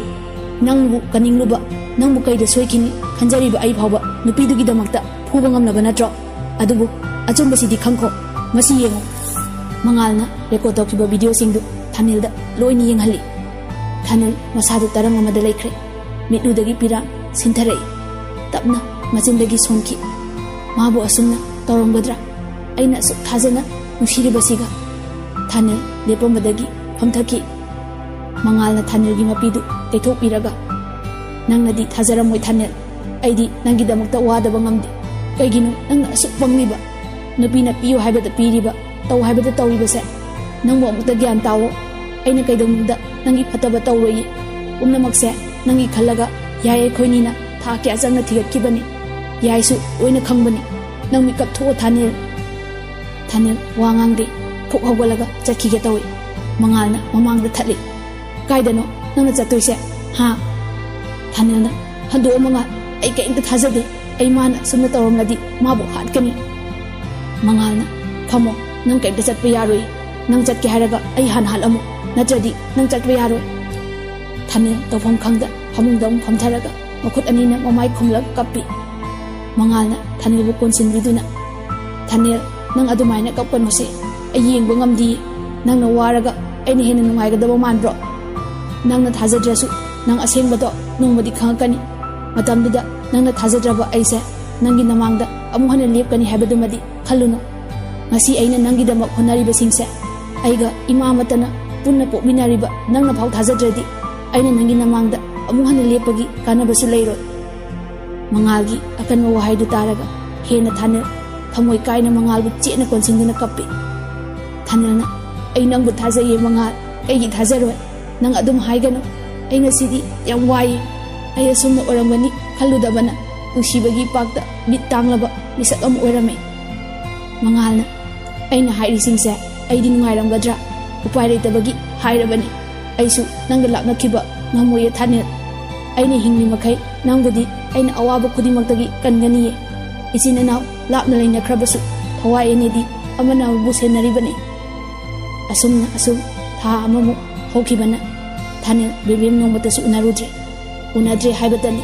ꯅꯪꯕꯨ ꯀꯅꯤꯡꯂꯨꯕ, ꯅꯪꯕꯨ ꯀꯩꯗ ꯁꯣꯏꯈꯤꯅꯤ ꯈꯟꯖꯔꯤꯕ ꯑꯩ ꯐꯥꯎꯕ ꯅꯨꯄꯤꯗꯨꯒꯤꯗꯃꯛꯇ ꯐꯨꯕ ꯉꯝꯂꯕ ꯅꯠꯇ꯭ꯔꯣ? ꯑꯗꯨꯕꯨ ꯑꯆꯨꯝꯕꯁꯤꯗꯤ ꯈꯪꯈꯣ, ꯃꯁꯤ ꯌꯦꯡꯉꯨ꯫ ꯃꯉꯥꯜꯅ ꯔꯦꯀꯣꯔꯗ ꯇꯧꯈꯤꯕ ꯚꯤꯗꯤꯑꯣꯁꯤꯡꯗꯨ ꯊꯥꯅꯤꯜꯗ ꯂꯣꯏꯅ ꯌꯦꯡꯍꯜꯂꯤ꯫ ꯊꯥꯅꯤꯜ ꯃꯁꯥꯗꯨ ꯇꯔꯪ ꯑꯃꯗ ꯂꯩꯈ꯭ꯔꯦ꯫ ꯃꯤꯠꯂꯨꯗꯒꯤ ꯄꯤꯔꯥꯡ ꯁꯤꯟꯊꯔꯛꯏ꯫ ꯇꯞꯅ ꯃꯆꯤꯟꯗꯒꯤ ꯁꯣꯟꯈꯤ꯫ ꯃꯥꯕꯨ ꯑꯁꯨꯝꯅ ꯇꯧꯔꯝꯒꯗ꯭ꯔꯥ? ꯑꯩꯅ ꯑꯁꯨꯛ ꯊꯥꯖꯅ ꯅꯨꯡꯁꯤꯔꯤꯕꯁꯤꯒ꯫ ꯊꯥꯅꯤꯜ ꯂꯦꯞꯄꯝꯕꯗꯒꯤ ꯐꯝꯊꯈꯤ꯫ ꯃꯉꯥꯜꯅ ꯊꯥꯅꯤꯜꯒꯤ ꯃꯄꯤꯗꯨ ꯇꯩꯊꯣꯛꯄꯤꯔꯒ, "ꯅꯪꯅꯗꯤ ꯊꯥꯖꯔꯝꯃꯣꯏ ꯊꯥꯅꯤꯜ, ꯑꯩꯗꯤ ꯅꯪꯒꯤꯗꯃꯛꯇ ꯋꯥꯗꯕ ꯉꯝꯗꯦ꯫ ꯀꯩꯒꯤꯅꯣ ꯅꯪꯅ ꯑꯁꯨꯛ ꯄꯪꯂꯤꯕ? ꯅꯨꯄꯤꯅ ꯄꯤꯌꯨ ꯍꯥꯏꯕꯗ ꯄꯤꯔꯤꯕ, ꯇꯧ ꯍꯥꯏꯕꯗ ꯇꯧꯔꯤꯕꯁꯦ꯫ ꯅꯪꯕꯨ ꯑꯃꯨꯛꯇ ꯒ꯭ꯌꯥꯟ ꯇꯥꯎꯑꯣ꯫ ꯑꯩꯅ ꯀꯩꯗꯧꯅꯨꯡꯗ ꯅꯪꯒꯤ ꯐꯠꯇꯕ ꯇꯧꯔꯣꯏꯌꯦ꯫ ꯄꯨꯝꯅꯃꯛꯁꯦ ꯅꯪꯒꯤ ꯈꯜꯂꯒ ꯌꯥꯏ ꯑꯩꯈꯣꯏꯅꯤꯅ ꯊꯥ ꯀꯌꯥ ꯆꯪꯅ ꯊꯤꯒꯠꯈꯤꯕꯅꯤ꯫ ꯌꯥꯏꯁꯨ ꯂꯣꯏꯅ ꯈꯪꯕꯅꯤ꯫ ꯅꯪ ꯃꯤꯀꯞ ꯊꯣꯛꯑꯣ ꯊꯥꯅꯤꯜ꯫" ꯊꯥꯅꯤꯜ ꯋꯥ ꯉꯥꯡꯗꯦ꯫ ꯈꯨꯛ ꯍꯧꯒꯠꯂꯒ ꯆꯠꯈꯤꯒꯦ ꯇꯧꯏ꯫ ꯃꯉꯥꯜꯅ ꯃꯃꯥꯡꯗ ꯊꯠꯂꯤ꯫ "ꯀꯥꯏꯗꯅꯣ ꯅꯪꯅ ꯆꯠꯇꯣꯏꯁꯦ? ꯍꯥ?" ꯊꯥꯅꯤꯜꯅ, "ꯍꯟꯗꯣꯛꯑꯣ ꯃꯉꯥꯜ, ꯑꯩ ꯀꯔꯤꯝꯇ ꯊꯥꯖꯗꯦ꯫ ꯑꯩ ꯃꯥꯅ ꯁꯨꯝꯅ ꯇꯧꯔꯝꯂꯗꯤ ꯃꯥꯕꯨ ꯍꯥꯠꯀꯅꯤ꯫" ꯃꯉꯥꯜꯅ, "ꯐꯝꯃꯣ, ꯅꯪ ꯀꯔꯤꯝꯇ ꯆꯠꯄ ꯌꯥꯔꯣꯏ꯫ ꯅꯪ ꯆꯠꯀꯦ ꯍꯥꯏꯔꯒ ꯑꯩ ꯍꯥꯟꯅ ꯍꯥꯠꯂꯝꯃꯨ, ꯅꯠꯇ꯭ꯔꯗꯤ ꯅꯪ ꯆꯠꯄ ꯌꯥꯔꯣꯏ꯫" ꯊꯥꯅꯤꯜ ꯇꯧꯐꯝ ꯈꯪꯗ ꯐꯃꯨꯡꯗ ꯑꯃꯨꯛ ꯐꯝꯊꯔꯒ ꯃꯈꯨꯠ ꯑꯅꯤꯅ ꯃꯃꯥꯏ ꯈꯨꯝꯂꯒ ꯀꯞꯄꯤ꯫ ꯃꯉꯥꯜꯅ ꯊꯥꯅꯤꯜꯕꯨ ꯀꯣꯟꯁꯤꯟꯕꯤꯗꯨꯅ, "ꯊꯥꯅꯤꯜ, ꯅꯪ ꯑꯗꯨꯃꯥꯏꯅ ꯀꯞꯀꯅꯨꯁꯦ꯫ ꯑꯩ ꯌꯦꯡꯕ ꯉꯝꯗꯤꯌꯦ꯫ ꯅꯪꯅ ꯋꯥꯔꯒ ꯑꯩꯅ ꯍꯦꯟꯅ ꯅꯨꯡꯉꯥꯏꯒꯗꯕ ꯃꯥꯟꯕ꯭ꯔꯣ? ꯅꯪꯅ ꯊꯥꯖꯗ꯭ꯔꯁꯨ ꯅꯪ ꯑꯁꯦꯡꯕꯗꯣ ꯅꯣꯡꯃꯗꯤ ꯈꯪꯉꯛꯀꯅꯤ꯫ ꯃꯇꯝꯗꯨꯗ ꯅꯪꯅ ꯊꯥꯖꯗ꯭ꯔꯕ ꯑꯩꯁꯦ ꯅꯪꯒꯤ ꯅꯃꯥꯡꯗ ꯑꯃꯨꯛ ꯍꯟꯅ ꯂꯦꯞꯀꯅꯤ ꯍꯥꯏꯕꯗꯨꯃꯗꯤ ꯈꯜꯂꯨꯅꯨ꯫ ꯉꯁꯤ ꯑꯩꯅ ꯅꯪꯒꯤꯗꯃꯛ ꯍꯣꯠꯅꯔꯤꯕꯁꯤꯡꯁꯦ, ꯑꯩꯒ ꯏꯃꯥ ꯑꯃꯠꯇꯅ ꯄꯨꯟꯅ ꯄꯣꯛꯃꯤꯟꯅꯔꯤꯕ ꯅꯪꯅ ꯐꯥꯎ ꯊꯥꯖꯗ꯭ꯔꯗꯤ ꯑꯩꯅ ꯅꯪꯒꯤ ꯅꯃꯥꯡꯗ ꯑꯃꯨꯛ ꯍꯟꯅ ꯂꯦꯞꯄꯒꯤ ꯀꯥꯟꯅꯕꯁꯨ ꯂꯩꯔꯣꯏ꯫" ꯃꯉꯥꯜꯒꯤ ꯑꯀꯟꯕ ꯋꯥꯍꯩꯗꯨ ꯇꯥꯔꯒ ꯍꯦꯟꯅ ꯊꯥꯅꯤꯜ ꯊꯃꯣꯏ ꯀꯥꯏꯅ ꯃꯉꯥꯜꯕꯨ ꯆꯦꯠꯅ ꯀꯣꯟꯁꯤꯟꯗꯨꯅ ꯀꯞꯄꯤ꯫ ꯊꯥꯅꯤꯜꯅ, "ꯑꯩ ꯅꯪꯕꯨ ꯊꯥꯖꯩꯌꯦ ꯃꯉꯥꯜ, ꯀꯩꯒꯤ ꯊꯥꯖꯔꯣꯏ? ꯅꯪ ꯑꯗꯨꯝ ꯍꯥꯏꯒꯅꯨ꯫ ꯑꯩ ꯉꯁꯤꯗꯤ ꯌꯥꯝ ꯋꯥꯏꯌꯦ꯫ ꯑꯩ ꯑꯁꯨꯝꯅ ꯑꯣꯏꯔꯝꯒꯅꯤ ꯈꯜꯂꯨꯗꯕꯅ ꯅꯨꯡꯁꯤꯕꯒꯤ ꯏꯄꯥꯛꯇ ꯃꯤꯠ ꯇꯥꯡꯂꯕ ꯃꯤꯁꯛ ꯑꯃ ꯑꯣꯏꯔꯝꯃꯦ꯫" ꯃꯉꯥꯜꯅ, "ꯑꯩꯅ ꯍꯥꯏꯔꯤꯁꯤꯡꯁꯦ ꯑꯩꯗꯤ ꯅꯨꯡꯉꯥꯏꯔꯝꯒꯗ꯭ꯔꯥ? ꯎꯄꯥꯏ ꯂꯩꯇꯕꯒꯤ ꯍꯥꯏꯔꯕꯅꯤ꯫ ꯑꯩꯁꯨ ꯅꯪꯒ ꯂꯥꯞꯅꯈꯤꯕ ꯉꯝꯃꯣꯏꯌꯦ ꯊꯥꯅꯤꯜ꯫ ꯑꯩꯅ ꯍꯤꯡꯂꯤ ꯃꯈꯩ ꯅꯪꯕꯨꯗꯤ ꯑꯩꯅ ꯑꯋꯥꯕ ꯈꯨꯗꯤꯡꯃꯛꯇꯒꯤ ꯀꯟꯒꯅꯤꯌꯦ꯫ ꯏꯆꯤꯟ ꯏꯅꯥꯎ ꯂꯥꯞꯅ ꯂꯩꯅꯈ꯭ꯔꯕꯁꯨ ꯊꯋꯥꯏ ꯑꯅꯤꯗꯤ ꯑꯃꯅ ꯑꯃꯕꯨ ꯁꯦꯟꯅꯔꯤꯕꯅꯤ꯫ ꯑꯁꯨꯝꯅ ꯑꯁꯨꯝ ꯊꯥ ꯑꯃꯃꯨꯛ ꯍꯧꯈꯤꯕꯅ ꯊꯥꯅꯤꯜ ꯕꯦꯝꯕꯦꯝ ꯅꯣꯡꯃꯇꯁꯨ ꯎꯅꯔꯨꯗ꯭ꯔꯦ꯫ ꯎꯅꯗ꯭ꯔꯦ ꯍꯥꯏꯕꯇꯅꯤ,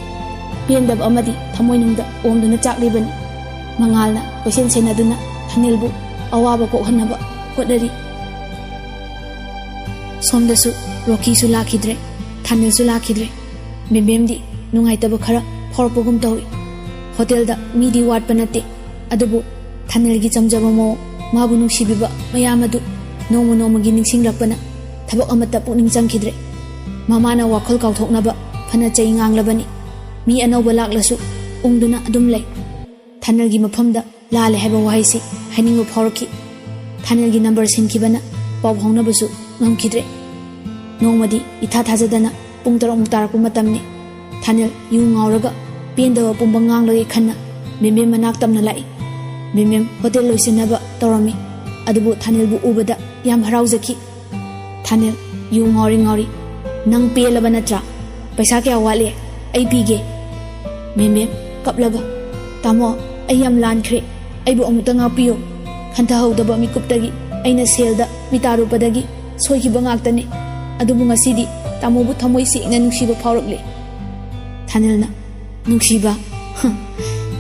ꯄꯦꯟꯗꯕ ꯑꯃꯗꯤ ꯊꯃꯣꯏꯅꯨꯡꯗ ꯑꯣꯝꯗꯨꯅ ꯆꯥꯛꯂꯤꯕꯅꯤ꯫ ꯃꯉꯥꯜꯅ ꯀꯣꯏꯁꯦꯟ ꯁꯦꯟꯅꯗꯨꯅ ꯊꯥꯅꯤꯜꯕꯨ ꯑꯋꯥꯕ ꯀꯣꯛꯍꯟꯅꯕ ꯍꯣꯠꯅꯔꯤ꯫ ꯁꯣꯝꯗꯁꯨ ꯔꯣꯀꯤꯁꯨ ꯂꯥꯛꯈꯤꯗ꯭ꯔꯦ, ꯊꯥꯅꯤꯜꯁꯨ ꯂꯥꯛꯈꯤꯗ꯭ꯔꯦ꯫ ꯕꯦꯝꯕꯦꯝꯗꯤ ꯅꯨꯡꯉꯥꯏꯇꯕ ꯈꯔ ꯐꯥꯎꯔꯛꯄꯒꯨꯝ ꯇꯧꯏ꯫ ꯍꯣꯇꯦꯜꯗ ꯃꯤꯗꯤ ꯋꯥꯠꯄ ꯅꯠꯇꯦ, ꯑꯗꯨꯕꯨ ꯊꯥꯅꯤꯜꯒꯤ ꯆꯝꯖꯕ ꯃꯑꯣꯡ, ꯃꯥꯕꯨ ꯅꯨꯡꯁꯤꯕꯤꯕ ꯃꯌꯥꯝ ꯑꯗꯨ ꯅꯣꯡꯃ ꯅꯣꯡꯃꯒꯤ ꯅꯤꯡꯁꯤꯡꯂꯛꯄꯅ ꯊꯕꯛ ꯑꯃꯠꯇ ꯄꯨꯛꯅꯤꯡ ꯆꯪꯈꯤꯗ꯭ꯔꯦ꯫ ꯃꯃꯥꯅ ꯋꯥꯈꯜ ꯀꯥꯎꯊꯣꯛꯅꯕ ꯐꯅ ꯆꯩ ꯉꯥꯡꯂꯕꯅꯤ꯫ ꯃꯤ ꯑꯅꯧꯕ ꯂꯥꯛꯂꯁꯨ ꯎꯪꯗꯨꯅ ꯑꯗꯨꯝ ꯂꯩ꯫ ꯊꯥꯅꯤꯜꯒꯤ ꯃꯐꯝꯗ ꯂꯥꯜꯂꯦ ꯍꯥꯏꯕ ꯋꯥꯍꯩꯁꯤ ꯍꯥꯏꯅꯤꯡꯕ ꯐꯥꯎꯔꯛꯈꯤ꯫ ꯊꯥꯅꯤꯜꯒꯤ ꯅꯝꯕꯔ ꯁꯤꯟꯈꯤꯕꯅ ꯄꯥꯎ ꯐꯥꯎꯅꯕꯁꯨ ꯉꯝꯈꯤꯗ꯭ꯔꯦ꯫ ꯅꯣꯡꯃꯗꯤ ꯏꯊꯥ ꯊꯥꯖꯗꯅ ꯄꯨꯡ ꯇꯔꯨꯛꯃꯨꯛ ꯇꯥꯔꯛꯄ ꯃꯇꯝꯅꯤ꯫ ꯊꯥꯅꯤꯜ ꯌꯨ ꯉꯥꯎꯔꯒ ꯄꯦꯟꯗꯕ ꯄꯨꯝꯕ ꯉꯥꯡꯂꯒꯦ ꯈꯟꯅ ꯕꯦꯝꯕꯦꯝ ꯃꯅꯥꯛ ꯇꯝꯅ ꯂꯥꯛꯏ꯫ ꯕꯦꯝꯕꯦꯝ ꯍꯣꯇꯦꯜ ꯂꯣꯏꯁꯤꯟꯅꯕ ꯇꯧꯔꯝꯃꯤ, ꯑꯗꯨꯕꯨ ꯊꯥꯅꯤꯜꯕꯨ ꯎꯕꯗ ꯌꯥꯝ ꯍꯔꯥꯎꯖꯈꯤ꯫ ꯊꯥꯅꯤꯜ, ꯌꯨ ꯉꯥꯎꯔꯤ ꯉꯥꯎꯔꯤ, "ꯅꯪ ꯄꯦꯜꯂꯕ ꯅꯠꯇ꯭ꯔꯥ? ꯄꯩꯁꯥ ꯀꯌꯥ ꯋꯥꯠꯂꯤ? ꯑꯩ ꯄꯤꯒꯦ꯫" ꯃꯦꯝ ꯃꯦꯝ, ꯀꯞꯂꯒ, "ꯇꯥꯃꯣ, ꯑꯩ ꯌꯥꯝ ꯂꯥꯟꯈ꯭ꯔꯦ, ꯑꯩꯕꯨ ꯑꯃꯨꯛꯇ ꯉꯥꯛꯄꯤꯌꯨ꯫ ꯈꯟꯊꯍꯧꯗꯕ ꯃꯤꯀꯨꯞꯇꯒꯤ ꯑꯩꯅ ꯁꯦꯜꯗ ꯃꯤꯇꯥꯔꯨꯄꯗꯒꯤ ꯁꯣꯏꯈꯤꯕ ꯉꯥꯛꯇꯅꯤ꯫ ꯑꯗꯨꯕꯨ ꯉꯁꯤꯗꯤ ꯇꯥꯃꯣꯕꯨ ꯊꯃꯣꯏ ꯁꯦꯡꯅ ꯅꯨꯡꯁꯤꯕ ꯐꯥꯎꯔꯛꯂꯦ꯫" ꯊꯥꯅꯤꯜꯅ, "ꯅꯨꯡꯁꯤꯕ, ꯍꯝ,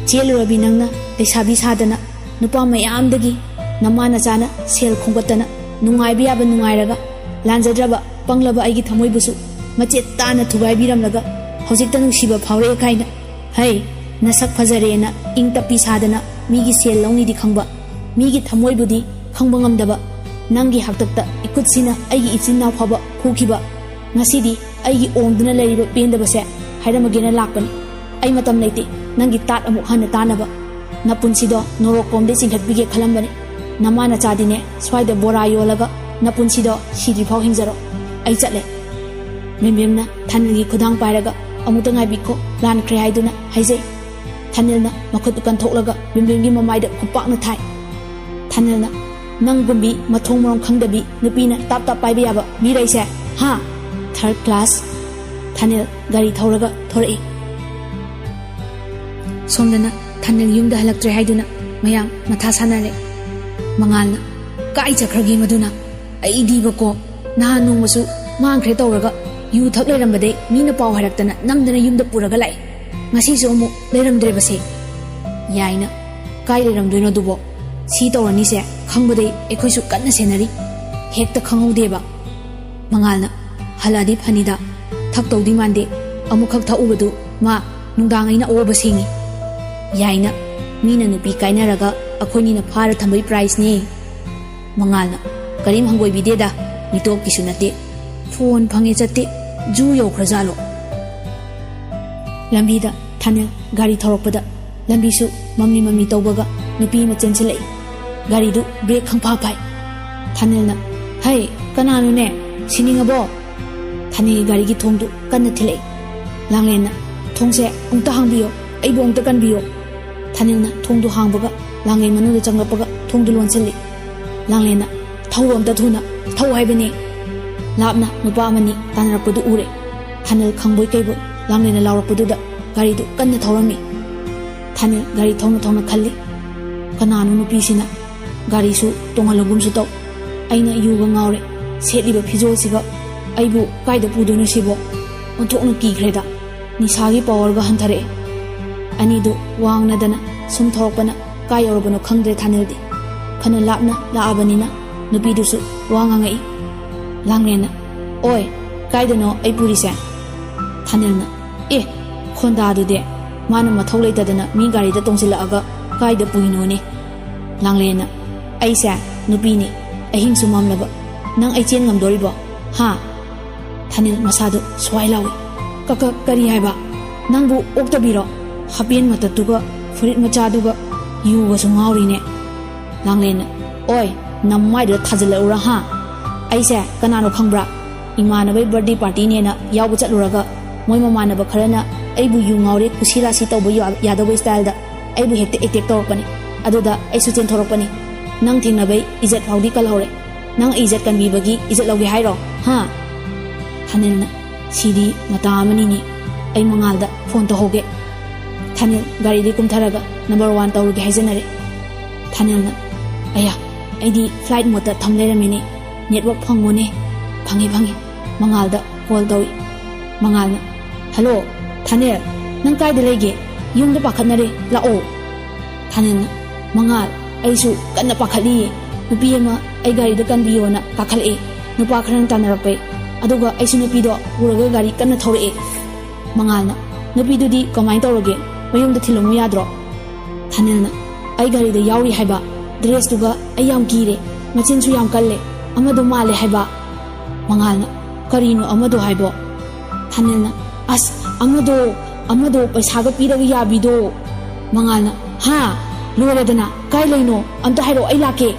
ꯆꯦꯜꯂꯨꯔꯕꯤ ꯅꯪꯅ ꯂꯩꯁꯥꯕꯤ ꯁꯥꯗꯅ ꯅꯨꯄꯥ ꯃꯌꯥꯝꯗꯒꯤ ꯅꯃꯥ ꯅꯆꯥꯅ ꯁꯦꯜ ꯈꯣꯝꯒꯠꯇꯅ ꯅꯨꯡꯉꯥꯏꯕ ꯌꯥꯕ ꯅꯨꯡꯉꯥꯏꯔꯒ, ꯂꯥꯟꯖꯗ꯭ꯔꯕ ꯄꯪꯂꯕ ꯑꯩꯒꯤ ꯊꯃꯣꯏꯕꯨꯁꯨ ꯃꯆꯦꯠ ꯇꯥꯅ ꯊꯨꯒꯥꯏꯕꯤꯔꯝꯂꯒ ꯍꯧꯖꯤꯛꯇ ꯅꯨꯡꯁꯤꯕ ꯐꯥꯎꯔꯛꯑꯦ ꯀꯥꯏꯅ꯫ ꯍꯩ, ꯅꯁꯛ ꯐꯖꯔꯦꯅ ꯏꯪ ꯇꯞꯄꯤ ꯁꯥꯗꯅ ꯃꯤꯒꯤ ꯁꯦꯜ ꯂꯧꯅꯤꯗꯤ ꯈꯪꯕ, ꯃꯤꯒꯤ ꯊꯃꯣꯏꯕꯨꯗꯤ ꯈꯪꯕ ꯉꯝꯗꯕ, ꯅꯪꯒꯤ ꯍꯥꯛꯇꯛꯇ ꯏꯈꯨꯠꯁꯤꯅ ꯑꯩꯒꯤ ꯏꯆꯤꯟ ꯏꯅꯥꯎ ꯐꯥꯎꯕ ꯐꯨꯈꯤꯕ, ꯉꯁꯤꯗꯤ ꯑꯩꯒꯤ ꯑꯣꯝꯗꯨꯅ ꯂꯩꯔꯤꯕ ꯄꯦꯟꯗꯕꯁꯦ ꯍꯥꯏꯔꯝꯃꯒꯦꯅ ꯂꯥꯛꯄꯅꯤ꯫ ꯑꯩ ꯃꯇꯝ ꯂꯩꯇꯦ ꯅꯪꯒꯤ ꯇꯥꯠ ꯑꯃꯨꯛ ꯍꯟꯅ ꯇꯥꯅꯕ꯫ ꯅꯄꯨꯟꯁꯤꯗꯣ ꯅꯣꯔꯣꯛ ꯀꯣꯝꯗꯩ ꯆꯤꯡꯈꯠꯄꯤꯒꯦ ꯈꯜꯂꯝꯕꯅꯤ꯫ ꯅꯃꯥ ꯅꯆꯥꯗꯤꯅꯦ ꯁ꯭ꯋꯥꯏꯗ ꯕꯣꯔꯥ ꯌꯣꯜꯂꯒ ꯅꯄꯨꯟꯁꯤꯗꯣ ꯁꯤꯗ꯭ꯔꯤꯐꯥꯎ ꯍꯤꯡꯖꯔꯣ꯫ ꯑꯩ ꯆꯠꯂꯦ꯫" ꯃꯦꯝꯕꯦꯝꯅ ꯊꯥꯅꯤꯜꯒꯤ ꯈꯨꯗꯥꯡ ꯄꯥꯏꯔꯒ, "ꯑꯃꯨꯛꯇ ꯉꯥꯏꯕꯤꯈꯣ, ꯂꯥꯟꯈ꯭ꯔꯦ ꯍꯥꯏꯗꯨꯅ ꯍꯥꯏꯖꯩ꯫" ꯊꯥꯅꯤꯜꯅ ꯃꯈꯨꯠ ꯀꯟꯊꯣꯛꯂꯒ ꯃꯦꯝꯕꯦꯝꯒꯤ ꯃꯃꯥꯏꯗ ꯈꯨꯄꯥꯛꯅ ꯊꯥꯏ꯫ ꯊꯥꯅꯤꯜꯅ, "ꯅꯪꯒꯨꯝꯕꯤ ꯃꯊꯣꯡ ꯃꯔꯝ ꯈꯪꯗꯕꯤ ꯅꯨꯄꯤꯅ ꯇꯥꯞ ꯇꯥꯞ ꯄꯥꯏꯕ ꯌꯥꯕ ꯃꯤꯔꯩꯁꯦ, ꯍꯥ? Third class꯫" ꯊꯥꯅꯤꯜ ꯒꯥꯔꯤ ꯊꯧꯔꯒ ꯊꯣꯔꯛꯏ꯫ ꯁꯣꯝꯗꯅ ꯊꯥꯅꯤꯜ ꯌꯨꯝꯗ ꯍꯜꯂꯛꯇ꯭ꯔꯦ ꯍꯥꯏꯗꯨꯅ ꯃꯌꯥꯝ ꯃꯊꯥ ꯁꯥꯟꯅꯔꯦ꯫ ꯃꯉꯥꯜꯅ, "ꯀꯥꯏ ꯆꯠꯈ꯭ꯔꯒꯦ ꯃꯗꯨꯅ? ꯑꯩꯗꯤꯕꯀꯣ, ꯅꯍꯥꯟ ꯅꯣꯡꯃꯁꯨ ꯃꯥꯡꯈ꯭ꯔꯦ ꯇꯧꯔꯒ ꯌꯨ ꯊꯛ ꯂꯩꯔꯝꯕꯗꯩ ꯃꯤꯅ ꯄꯥꯎ ꯍꯥꯏꯔꯛꯇꯅ ꯅꯝꯗꯅ ꯌꯨꯝꯗ ꯄꯨꯔꯒ ꯂꯥꯛꯏ꯫ ꯉꯁꯤꯁꯨ ꯑꯃꯨꯛ ꯂꯩꯔꯝꯗ꯭ꯔꯦꯕꯁꯦ꯫" ꯌꯥꯏꯅ, "ꯀꯥꯏ ꯂꯩꯔꯝꯗꯣꯏꯅꯣ ꯑꯗꯨꯕꯣ? ꯁꯤ ꯇꯧꯔꯅꯤꯁꯦ ꯈꯪꯕꯗꯩ ꯑꯩꯈꯣꯏꯁꯨ ꯀꯟꯅ ꯁꯦꯟꯅꯔꯤ꯫ ꯍꯦꯛꯇ ꯈꯪꯍꯧꯗꯦꯕ꯫" ꯃꯉꯥꯜꯅ, "ꯍꯜꯂꯛꯑꯗꯤ ꯐꯅꯤꯗ, ꯊꯛꯇꯧꯗꯤ ꯃꯥꯟꯗꯦ꯫ ꯑꯃꯨꯛꯈꯛ ꯊꯛꯎꯕꯗꯨ ꯃꯥ ꯅꯨꯡꯗꯥꯡ ꯑꯩꯅ ꯑꯣꯕ ꯁꯦꯡꯉꯤ꯫" ꯌꯥꯏꯅ, "ꯃꯤꯅ ꯅꯨꯄꯤ ꯀꯥꯏꯅꯔꯒ ꯑꯩꯈꯣꯏꯅꯤꯅ ꯐꯥꯔ ꯊꯝꯕꯩ prizeꯅꯦ꯫" ꯃꯉꯥꯜꯅ, "ꯀꯔꯤꯝ ꯍꯪꯒꯣꯏꯕꯤꯗꯦꯗ, ꯃꯤꯇꯣꯞꯀꯤꯁꯨ ꯅꯠꯇꯦ꯫ ꯐꯣꯟ ꯐꯪꯉꯦ ꯆꯠꯇꯦ, ꯖꯨ ꯌꯧꯈ꯭ꯔꯖꯥꯠꯂꯣ?" ꯂꯝꯕꯤꯗ ꯊꯥꯅꯤꯜ ꯒꯥꯔꯤ ꯊꯧꯔꯛꯄꯗ ꯂꯝꯕꯤꯁꯨ ꯃꯝꯂꯤ ꯃꯝꯂꯤ ꯇꯧꯕꯒ ꯅꯨꯄꯤ ꯑꯃ ꯆꯦꯟꯁꯤꯜꯂꯛꯏ꯫ ꯒꯥꯔꯤꯗꯨ ꯕ꯭ꯔꯦꯛ ꯈꯪꯐꯥ ꯐꯥꯏ꯫ ꯊꯥꯅꯤꯜꯅ, "ꯍꯩ, ꯀꯅꯥꯅꯣꯅꯦ? ꯁꯤꯅꯤꯡꯉꯕꯣ?" ꯊꯥꯅꯤꯜꯒꯤ ꯒꯥꯔꯤꯒꯤ ꯊꯣꯡꯗꯨ ꯀꯟꯅ ꯊꯤꯜꯂꯛꯏ꯫ ꯂꯥꯡꯂꯦꯟꯅ, "ꯊꯣꯡꯁꯦ ꯑꯃꯨꯛꯇ ꯍꯥꯡꯕꯤꯌꯣ, ꯑꯩꯕꯨ ꯑꯃꯨꯛꯇ ꯀꯟꯕꯤꯌꯣ꯫" ꯊꯥꯅꯤꯜꯅ ꯊꯣꯡꯗꯨ ꯍꯥꯡꯕꯒ ꯂꯥꯡꯂꯦꯟ ꯃꯅꯨꯡꯗ ꯆꯪꯂꯛꯄꯒ ꯊꯣꯡꯗꯨ ꯂꯣꯟꯁꯤꯜꯂꯤ꯫ ꯂꯥꯡꯂꯦꯟꯅ, "ꯊꯧꯔꯣ ꯑꯝꯇ ꯊꯨꯅ, ꯊꯧ ꯍꯥꯏꯕꯅꯦ꯫" ꯂꯥꯞꯅ ꯅꯨꯄꯥ ꯑꯃꯅꯤ ꯇꯥꯟꯅꯔꯛꯄꯗꯨ ꯎꯔꯦ꯫ ꯊꯥꯅꯤꯜ ꯈꯪꯕꯣꯏ ꯀꯩꯕꯣꯏ ꯂꯥꯡꯂꯦꯟꯅ ꯂꯥꯎꯔꯛꯄꯗꯨꯗ ꯒꯥꯔꯤꯗꯨ ꯀꯟꯅ ꯊꯧꯔꯝꯃꯤ꯫ ꯊꯥꯅꯤꯜ ꯒꯥꯔꯤ ꯊꯧꯅ ꯊꯧꯅ ꯈꯜꯂꯤ, "ꯀꯅꯥꯅꯣ ꯅꯨꯄꯤꯁꯤꯅ? ꯒꯥꯔꯤꯁꯨ ꯇꯣꯡꯍꯜꯂꯒꯨꯝꯁꯨ ꯇꯧ꯫ ꯑꯩꯅ ꯌꯨꯒ ꯉꯥꯎꯔꯦ, ꯁꯦꯠꯂꯤꯕ ꯐꯤꯖꯣꯜꯁꯤꯒ ꯑꯩꯕꯨ ꯀꯥꯏꯗ ꯄꯨꯗꯣꯏꯅꯣ ꯁꯤꯕꯣ? ꯑꯣꯟꯊꯣꯛꯅ ꯀꯤꯈ꯭ꯔꯦꯗ꯫ ꯅꯤꯁꯥꯒꯤ powerꯒ ꯍꯟꯊꯔꯛꯑꯦ꯫" ꯑꯅꯤꯗꯨ ꯋꯥ ꯉꯥꯡꯅꯗꯅ ꯁꯨꯝ ꯊꯧꯔꯛꯄꯅ ꯀꯥꯏ ꯌꯧꯔꯕꯅꯣ ꯈꯪꯗ꯭ꯔꯦ ꯊꯥꯅꯤꯜꯗꯤ꯫ ꯐꯅ ꯂꯥꯞꯅ ꯂꯥꯛꯑꯕꯅꯤꯅ ꯅꯨꯄꯤꯗꯨꯁꯨ ꯋꯥ ꯉꯥꯡꯉꯛꯏ꯫ ꯂꯥꯡꯂꯦꯟꯅ, "ꯑꯣꯏ, ꯀꯥꯏꯗꯅꯣ ꯑꯩ ꯄꯨꯔꯤꯁꯦ?" ꯊꯥꯅꯤꯜꯅ, "ꯑꯦ, ꯈꯣꯟꯗꯥꯗꯨꯗꯤ, ꯃꯥꯅ ꯃꯊꯧ ꯂꯩꯇꯗꯅ ꯃꯤ ꯒꯥꯔꯤꯗ ꯇꯣꯡꯁꯤꯜꯂꯛꯑꯒ ꯀꯥꯏꯗ ꯄꯨꯏꯅꯣꯅꯦ?" ꯂꯥꯡꯂꯦꯟꯅ, "ꯑꯩꯁꯦ ꯅꯨꯄꯤꯅꯤ, ꯑꯍꯤꯡꯁꯨ ꯃꯝꯂꯕ, ꯅꯪ ꯑꯩ ꯆꯦꯟ ꯉꯝꯗꯣꯔꯤꯕꯣ? ꯍꯥ?" ꯊꯥꯅꯤꯜ ꯃꯁꯥꯗꯨ ꯁ꯭ꯋꯥꯏ ꯂꯥꯎꯏ꯫ "ꯀ-, ꯀ-, ꯀꯔꯤ ꯍꯥꯏꯕ? ꯅꯪꯕꯨ ꯑꯣꯛꯇꯕꯤꯔꯣ? ꯍꯥꯄꯦꯟ ꯃꯇꯠꯇꯨꯒ, ꯐꯨꯔꯤꯠ ꯃꯆꯥꯗꯨꯒ, ꯌꯨꯒꯁꯨ ꯉꯥꯎꯔꯤꯅꯦ꯫" ꯂꯥꯡꯂꯦꯟꯅ, "ꯑꯣꯏ, ꯅꯃꯥꯏꯗꯨꯗ ꯊꯥꯖꯤꯜꯂꯛꯎꯔꯥ, ꯍꯥ? ꯑꯩꯁꯦ ꯀꯅꯥꯅꯣ ꯈꯪꯕ꯭ꯔꯥ? ꯏꯃꯥꯟꯅꯕꯩ birthday partyꯅꯦꯅ ꯌꯥꯎꯕ ꯆꯠꯂꯨꯔꯒ ꯃꯣꯏ ꯃꯃꯥꯟꯅꯕ ꯈꯔꯅ ꯑꯩꯕꯨ ꯌꯨ ꯉꯥꯎꯔꯦ, ꯀꯨꯁꯤ ꯔꯥꯁꯤ ꯇꯧꯕ ꯌꯥ-, ꯌꯥꯗꯧꯕꯩ styleꯗ ꯑꯩꯕꯨ ꯍꯦꯛꯇ attack ꯇꯧꯔꯛꯄꯅꯤ꯫ ꯑꯗꯨꯗ ꯑꯩꯁꯨ ꯆꯦꯟꯊꯣꯔꯛꯄꯅꯤ꯫ ꯅꯪ ꯊꯦꯡꯅꯕꯩ ꯏꯖꯠ ꯐꯥꯎꯗꯤ ꯀꯜꯍꯧꯔꯦ꯫ ꯅꯪ ꯑꯩ ꯏꯖꯠ ꯀꯟꯕꯤꯕꯒꯤ ꯏꯖꯠ ꯂꯧꯒꯦ ꯍꯥꯏꯔꯣ? ꯍꯥ?" ꯊꯥꯅꯤꯜꯅ, "ꯁꯤꯗꯤ ꯃꯇꯥ ꯑꯃꯅꯤꯅꯦ꯫ ꯑꯩ ꯃꯉꯥꯜꯗ phone ꯇꯧꯍꯧꯒꯦ꯫" ꯊꯥꯅꯤꯜ ꯒꯥꯔꯤꯗꯤ ꯀꯨꯝꯊꯔꯒ ꯅꯝꯕꯔ ꯋꯥꯟ ꯇꯧꯔꯒꯦ ꯍꯥꯏꯖꯅꯔꯦ꯫ ꯊꯥꯅꯤꯜꯅ, "ꯑꯌꯥ, ꯑꯩꯗꯤ ꯐ꯭ꯂꯥꯏꯠ ꯃꯣꯗꯇ ꯊꯝ ꯂꯩꯔꯝꯃꯤꯅꯦ꯫ ꯅꯦꯠꯋꯥꯛ ꯐꯪꯉꯣꯅꯦ꯫ ꯐꯪꯉꯤ, ꯐꯪꯉꯤ꯫" ꯃꯉꯥꯜꯗ ꯀꯣꯜ ꯇꯧꯏ꯫ ꯃꯉꯥꯜꯅ, "ꯍꯜꯂꯣ, ꯊꯥꯅꯤꯜ, ꯅꯪ ꯀꯥꯏꯗ ꯂꯩꯒꯦ? ꯌꯨꯝꯗ ꯄꯥꯈꯠꯅꯔꯦ, ꯂꯥꯛꯑꯣ꯫" ꯊꯥꯅꯤꯜꯅ, "ꯃꯉꯥꯜ, ꯑꯩꯁꯨ ꯀꯟꯅ ꯄꯥꯈꯠꯂꯤꯌꯦ꯫ ꯅꯨꯄꯤ ꯑꯃ ꯑꯩ ꯒꯥꯔꯤꯗ ꯀꯟꯕꯤꯌꯣꯅ ꯀꯥꯈꯠꯂꯛꯑꯦ꯫ ꯅꯨꯄꯥ ꯈꯔꯅ ꯇꯥꯟꯅꯔꯛꯄꯩ꯫ ꯑꯗꯨꯒ ꯑꯩꯁꯨ ꯅꯨꯄꯤꯗꯣ ꯄꯨꯔꯒ ꯒꯥꯔꯤ ꯀꯟꯅ ꯊꯧꯔꯛꯑꯦ꯫" ꯃꯉꯥꯜꯅ, "ꯅꯨꯄꯤꯗꯨꯗꯤ ꯀꯃꯥꯏꯅ ꯇꯧꯔꯒꯦ? ꯃꯌꯨꯝꯗ ꯊꯤꯜꯂꯝꯃꯨ ꯌꯥꯗ꯭ꯔꯣ?" ꯊꯥꯅꯤꯜꯅ, "ꯑꯩ ꯒꯥꯔꯤꯗ ꯌꯥꯎꯔꯤ ꯍꯥꯏꯕ꯫ ꯗ꯭ꯔꯦꯁꯇꯨꯒ ꯑꯩ ꯌꯥꯝ ꯀꯤꯔꯦ꯫ ꯃꯆꯤꯟꯁꯨ ꯌꯥꯝ ꯀꯜꯂꯦ꯫ ꯑꯃꯗꯣ ꯃꯥꯜꯂꯦ ꯍꯥꯏꯕ꯫" ꯃꯉꯥꯜꯅ, "ꯀꯔꯤꯅꯣ ꯑꯃꯗꯣ ꯍꯥꯏꯕꯣ?" ꯊꯥꯅꯤꯜꯅ, "ꯑꯁ, ꯑꯃꯗꯣ, ꯑꯃꯗꯣ ꯄꯩꯁꯥꯒ ꯄꯤꯔꯒ ꯌꯥꯕꯤꯗꯣ꯫" ꯃꯉꯥꯜꯅ, "ꯍꯥ? ꯂꯣꯏꯔꯦꯗꯅ꯫ ꯀꯥꯏ ꯂꯩꯅꯣ? ꯑꯝꯇ ꯍꯥꯏꯔꯛꯑꯣ, ꯑꯩ ꯂꯥꯛꯀꯦ꯫"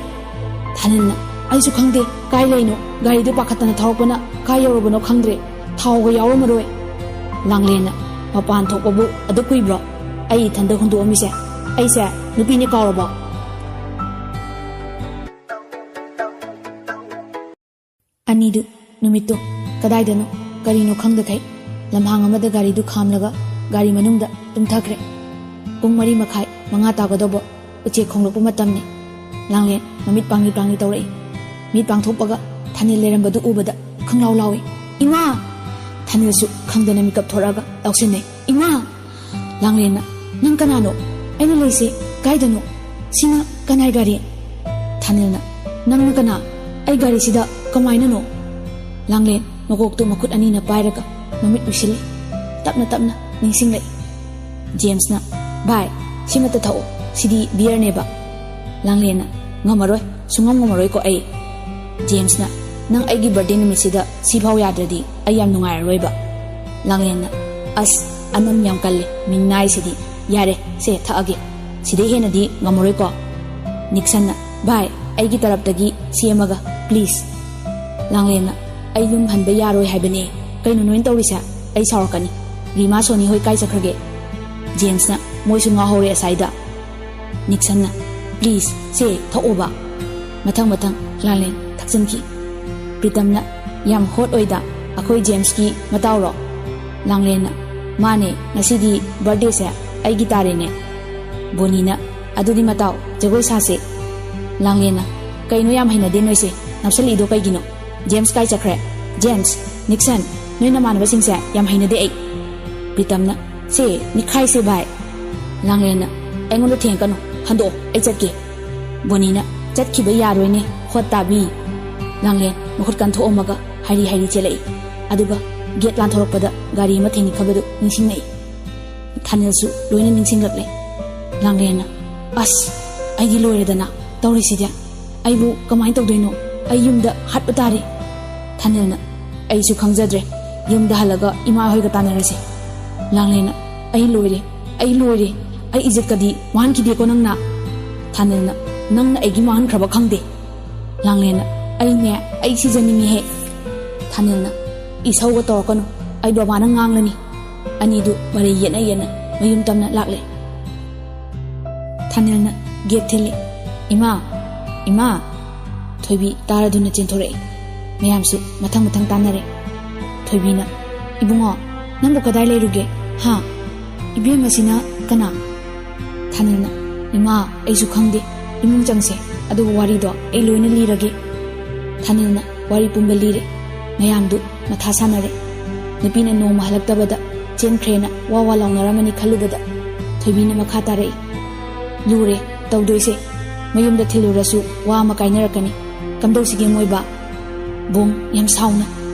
ꯊꯥꯅꯤꯜꯅ, "ꯑꯩꯁꯨ ꯈꯪꯗꯦ ꯀꯥꯏ ꯂꯩꯅꯣ꯫ ꯒꯥꯔꯤꯗꯨ ꯄꯥꯈꯠꯇꯅ ꯊꯧꯔꯛꯄꯅ ꯀꯥꯏ ꯌꯧꯔꯕꯅꯣ ꯈꯪꯗ꯭ꯔꯦ꯫ ꯊꯥꯎꯒ ꯌꯥꯎꯔꯝꯃꯔꯣꯏ꯫" ꯂꯥꯡꯂꯦꯟꯅ, "ꯃꯄꯥꯟ ꯊꯣꯛꯄꯕꯨ ꯑꯗꯨꯛ ꯀꯨꯏꯕ꯭ꯔꯣ? ꯑꯩ ꯏꯊꯟꯗ ꯍꯨꯟꯗꯣꯛꯑꯝꯃꯤꯁꯦ꯫ ꯑꯩꯁꯦ ꯅꯨꯄꯤꯅꯦ ꯀꯥꯎꯔꯕꯣ?" ꯑꯅꯤꯗꯨ ꯅꯨꯃꯤꯠꯇꯨ ꯀꯗꯥꯏꯗꯅꯣ ꯀꯔꯤꯅꯣ ꯈꯪꯗꯈꯩ ꯂꯝꯍꯥꯡ ꯑꯃꯗ ꯒꯥꯔꯤꯗꯨ ꯈꯥꯝꯂꯒ ꯒꯥꯔꯤ ꯃꯅꯨꯡꯗ ꯇꯨꯝꯊꯈ꯭ꯔꯦ꯫ ꯄꯨꯡ ꯃꯔꯤ ꯃꯈꯥꯏ, ꯃꯉꯥ ꯇꯥꯒꯗꯧꯕ ꯎꯆꯦꯛ ꯈꯣꯡꯂꯛꯄ ꯃꯇꯝꯅꯤ꯫ ꯂꯥꯡꯂꯦꯟ ꯃꯃꯤꯠ ꯄꯥꯡꯂꯤ ꯄꯥꯡꯂꯤ ꯇꯧꯔꯛꯏ꯫ ꯃꯤꯠ ꯄꯥꯡꯊꯣꯛꯄꯒ ꯊꯥꯅꯤꯜ ꯂꯩꯔꯝꯕꯗꯨ ꯎꯕꯗ ꯈꯪꯂꯥꯎ ꯂꯥꯎꯏ꯫ "ꯏꯃꯥ!" ꯊꯥꯅꯤꯜꯁꯨ ꯈꯪꯗꯅ ꯃꯤꯀꯞ ꯊꯣꯔꯛꯑꯒ ꯂꯥꯎꯁꯤꯟꯅꯩ꯫ "ꯏꯃꯥ!" ꯂꯥꯡꯂꯦꯟꯅ, "ꯅꯪ ꯀꯅꯥꯅꯣ? ꯑꯩꯅ ꯂꯩꯁꯦ ꯀꯥꯏꯗꯅꯣ? ꯁꯤꯅ ꯀꯅꯥꯏ ꯒꯥꯔꯤ?" ꯊꯥꯅꯤꯜꯅ, "ꯅꯪꯅ ꯀꯅꯥ? ꯑꯩ ꯒꯥꯔꯤꯁꯤꯗ ꯀꯃꯥꯏꯅꯅꯣ?" ꯂꯥꯡꯂꯦꯟ ꯃꯀꯣꯛꯇꯨ ꯃꯈꯨꯠ ꯑꯅꯤꯅ ꯄꯥꯏꯔꯒ ꯃꯃꯤꯠ ꯎꯏꯁꯤꯜꯂꯤ꯫ ꯇꯞꯅ ꯇꯞꯅ ꯅꯤꯡꯁꯤꯡꯂꯛꯏ꯫ ꯖꯦꯝꯁꯅ, "ꯚꯥꯏ, ꯁꯤꯃꯠꯇ ꯊꯛꯑꯣ꯫ ꯁꯤꯗꯤ ꯕꯤꯌꯔꯅꯦꯕ꯫" ꯂꯥꯡꯂꯦꯟꯅ, "ꯉꯝꯃꯔꯣꯏ, ꯁꯨꯡꯉꯝ ꯉꯝꯃꯔꯣꯏꯀꯣ ꯑꯩ꯫" ꯖꯦꯝꯁꯅ, "ꯅꯪ ꯑꯩꯒꯤ ꯕꯥꯔꯗꯦ ꯅꯨꯃꯤꯠꯁꯤꯗ ꯁꯤꯐꯥꯎ ꯌꯥꯗ꯭ꯔꯗꯤ ꯑꯩ ꯌꯥꯝ ꯅꯨꯡꯉꯥꯏꯔꯔꯣꯏꯕ꯫" ꯂꯥꯡꯂꯦꯟꯅ, "ꯑꯁ, ꯑꯅꯝ ꯌꯥꯝ ꯀꯜꯂꯦ, ꯃꯤꯡꯅꯥꯏꯁꯤꯗꯤ꯫ ꯌꯥꯔꯦ, ꯁꯦ, ꯊꯛꯑꯒꯦ꯫ ꯁꯤꯗꯩ ꯍꯦꯟꯅꯗꯤ ꯉꯝꯃꯔꯣꯏꯀꯣ꯫" ꯅꯤꯛꯁꯟꯅ, "ꯚꯥꯏ, ꯑꯩꯒꯤ ꯇꯔꯞꯇꯒꯤ ꯁꯤ ꯑꯃꯒ, please꯫" ꯂꯥꯡꯂꯦꯟꯅ, "ꯑꯩ ꯌꯨꯝ ꯍꯟꯕ ꯌꯥꯔꯣꯏ ꯍꯥꯏꯕꯅꯦ꯫ ꯀꯩꯅꯣ ꯅꯣꯏꯅ ꯇꯧꯔꯤꯁꯦ? ꯑꯩ ꯁꯥꯎꯔꯛꯀꯅꯤ꯫ ꯔꯤꯃꯥ, ꯁꯣꯅꯤ ꯍꯣꯏ ꯀꯥꯏ ꯆꯠꯈ꯭ꯔꯒꯦ?" ꯖꯦꯝꯁꯅ, "ꯃꯣꯏꯁꯨ ꯉꯥꯎꯍꯧꯔꯦ ꯑꯁꯥꯏꯗ꯫" ꯅꯤꯛꯁꯟꯅ, "Please, ꯁꯦ, ꯊꯛꯑꯣꯕ꯫" ꯃꯊꯪ ꯃꯊꯪ ꯂꯥꯡꯂꯦꯟ ꯊꯛꯆꯤꯟꯈꯤ꯫ ꯄ꯭ꯔꯤꯇꯝꯅ, "ꯌꯥꯝ ꯍꯣꯠ ꯑꯣꯏꯗ ꯑꯩꯈꯣꯏ ꯖꯦꯝꯁꯀꯤ ꯃꯇꯥꯎꯔꯣ?" ꯂꯥꯡꯂꯦꯟꯅ, "ꯃꯥꯅꯦ, ꯉꯁꯤꯗꯤ ꯕꯥꯔꯗꯦꯁꯦ "ꯑꯩꯒꯤ ꯇꯥꯔꯦꯅꯦ꯫" ꯕꯣꯅꯤꯅ, "ꯑꯗꯨꯗꯤ ꯃꯇꯥꯎ, ꯖꯒꯣꯏ ꯁꯥꯁꯦ꯫" ꯂꯥꯡꯂꯦꯟꯅ, "ꯀꯩꯅꯣ ꯌꯥꯝ ꯍꯩꯅꯗꯦ ꯅꯣꯏꯁꯦ, ꯅꯞꯁꯜꯂꯛꯏꯗꯣ ꯀꯩꯒꯤꯅꯣ? ꯖꯦꯝꯁ ꯀꯥꯏ ꯆꯠꯈ꯭ꯔꯦ? ꯖꯦꯝꯁ, ꯅꯤꯛꯁꯟ, ꯅꯣꯏ ꯅꯃꯥꯟꯅꯕꯁꯤꯡꯁꯦ ꯌꯥꯝ ꯍꯩꯅꯗꯦ ꯑꯩ꯫" ꯄ꯭ꯔꯤꯇꯝꯅ, "ꯁꯦ, ꯅꯤꯛꯈꯥꯏꯁꯦ ꯚꯥꯏ꯫" ꯂꯥꯡꯂꯦꯟꯅ, "ꯑꯩꯉꯣꯟꯗ ꯊꯦꯡꯉꯛꯀꯅꯨ, ꯍꯟꯗꯣꯛꯑꯣ, ꯑꯩ ꯆꯠꯀꯦ꯫" ꯕꯣꯅꯤꯅ ꯆꯠꯈꯤꯕ ꯌꯥꯔꯣꯏꯅꯦ, ꯍꯣꯠ ꯇꯥꯕꯤ꯫ ꯂꯥꯡꯂꯦꯟ ꯃꯈꯨꯠ ꯀꯟꯊꯣꯛꯑꯝꯃꯒ ꯍꯥꯏꯔꯤ ꯍꯥꯏꯔꯤ ꯆꯦꯜꯂꯛꯏ꯫ ꯑꯗꯨꯒ ꯒꯦꯠ ꯂꯥꯟꯊꯣꯔꯛꯄꯗ ꯒꯥꯔꯤ ꯑꯃ ꯊꯦꯡꯅꯈꯤꯕꯗꯨ ꯅꯤꯡꯁꯤꯡꯂꯛꯏ꯫ ꯊꯥꯅꯤꯜꯁꯨ ꯂꯣꯏꯅ ꯅꯤꯡꯁꯤꯡꯂꯛꯂꯦ꯫ ꯂꯥꯡꯂꯦꯟꯅ, "ꯑꯁ, ꯑꯩꯗꯤ ꯂꯣꯏꯔꯦꯗꯅ ꯇꯧꯔꯤꯁꯤꯗꯤ꯫ ꯑꯩꯕꯨ ꯀꯃꯥꯏꯅ ꯇꯧꯗꯣꯏꯅꯣ? ꯑꯩ ꯌꯨꯝꯗ ꯍꯥꯠꯄ ꯇꯥꯔꯦ꯫" ꯊꯥꯅꯤꯜꯅ, "ꯑꯩꯁꯨ ꯈꯪꯖꯗ꯭ꯔꯦ꯫ ꯌꯨꯝꯗ ꯍꯜꯂꯒ ꯏꯃꯥ ꯍꯣꯏꯒ ꯇꯥꯟꯅꯔꯁꯦ꯫" ꯂꯥꯡꯂꯦꯟꯅ, "ꯑꯩ ꯂꯣꯏꯔꯦ, ꯑꯩ ꯂꯣꯏꯔꯦ꯫ ꯑꯩ ꯏꯖꯠꯀꯗꯤ ꯃꯥꯡꯍꯟꯈꯤꯗꯦꯀꯣ ꯅꯪꯅ꯫" ꯊꯥꯅꯤꯜꯅ, "ꯅꯪꯅ ꯑꯩꯒꯤ ꯃꯥꯡꯍꯟꯈ꯭ꯔꯕ ꯈꯪꯗꯦ꯫" ꯂꯥꯡꯂꯦꯟꯅ, "ꯑꯩꯅꯦ, ꯑꯩ ꯁꯤꯖꯅꯤꯡꯉꯤꯍꯦ꯫" ꯊꯥꯅꯤꯜꯅ, "ꯏꯁꯧꯒ ꯇꯧꯔꯛꯀꯅꯨ, ꯑꯩ ꯕꯕꯥꯅ ꯉꯥꯡꯂꯅꯤ꯫" ꯑꯅꯤꯗꯨ ꯃꯔꯩ ꯌꯦꯠꯅ ꯌꯦꯠꯅ ꯃꯌꯨꯝ ꯇꯝꯅ ꯂꯥꯛꯂꯦ꯫ ꯊꯥꯅꯤꯜꯅ ꯒꯦꯠ ꯊꯤꯜꯂꯤ꯫ "ꯏꯃꯥ! ꯏꯃꯥ!" ꯊꯣꯏꯕꯤ ꯇꯥꯔꯗꯨꯅ ꯆꯦꯟꯊꯣꯔꯛꯏ꯫ ꯃꯌꯥꯝꯁꯨ ꯃꯊꯪ ꯃꯊꯪ ꯇꯥꯟꯅꯔꯦ꯫ ꯊꯣꯏꯕꯤꯅ, "ꯏꯕꯨꯡꯉꯣ, ꯅꯪꯕꯨ ꯀꯗꯥꯏ ꯂꯩꯔꯨꯒꯦ? ꯍꯥ? ꯏꯕꯦꯝꯃꯁꯤꯅ ꯀꯅꯥ?" ꯊꯥꯅꯤꯜꯅ, "ꯏꯃꯥ, ꯑꯩꯁꯨ ꯈꯪꯗꯦ꯫ ꯏꯃꯨꯡ ꯆꯪꯁꯦ, ꯑꯗꯨꯒ ꯋꯥꯔꯤꯗꯣ ꯑꯩ ꯂꯣꯏꯅ ꯂꯤꯔꯒꯦ꯫" ꯊꯥꯅꯤꯜꯅ ꯋꯥꯔꯤ ꯄꯨꯝꯕ ꯂꯤꯔꯦ꯫ ꯃꯌꯥꯝꯗꯨ ꯃꯊꯥ ꯁꯥꯟꯅꯔꯦ꯫ ꯅꯨꯄꯤꯅ ꯅꯣꯡꯃ ꯍꯜꯂꯛꯇꯕꯗ ꯆꯦꯟꯈ꯭ꯔꯦꯅ ꯋꯥ ꯋꯥ ꯂꯥꯎꯅꯔꯝꯃꯅꯤ ꯈꯜꯂꯨꯕꯗ ꯊꯣꯏꯕꯤꯅ ꯃꯈꯥ ꯇꯥꯔꯛꯏ꯫ "ꯂꯨꯔꯦ ꯇꯧꯗꯣꯏꯁꯦ꯫ ꯃꯌꯨꯝꯗ ꯊꯤꯜꯂꯨꯔꯁꯨ ꯋꯥ ꯑꯃ ꯀꯥꯏꯅꯔꯛꯀꯅꯤ꯫ ꯀꯝꯗꯧꯁꯤꯒꯦ ꯃꯣꯏꯕꯥ?" ꯕꯣꯡ ꯌꯥꯝ ꯁꯥꯎꯅ,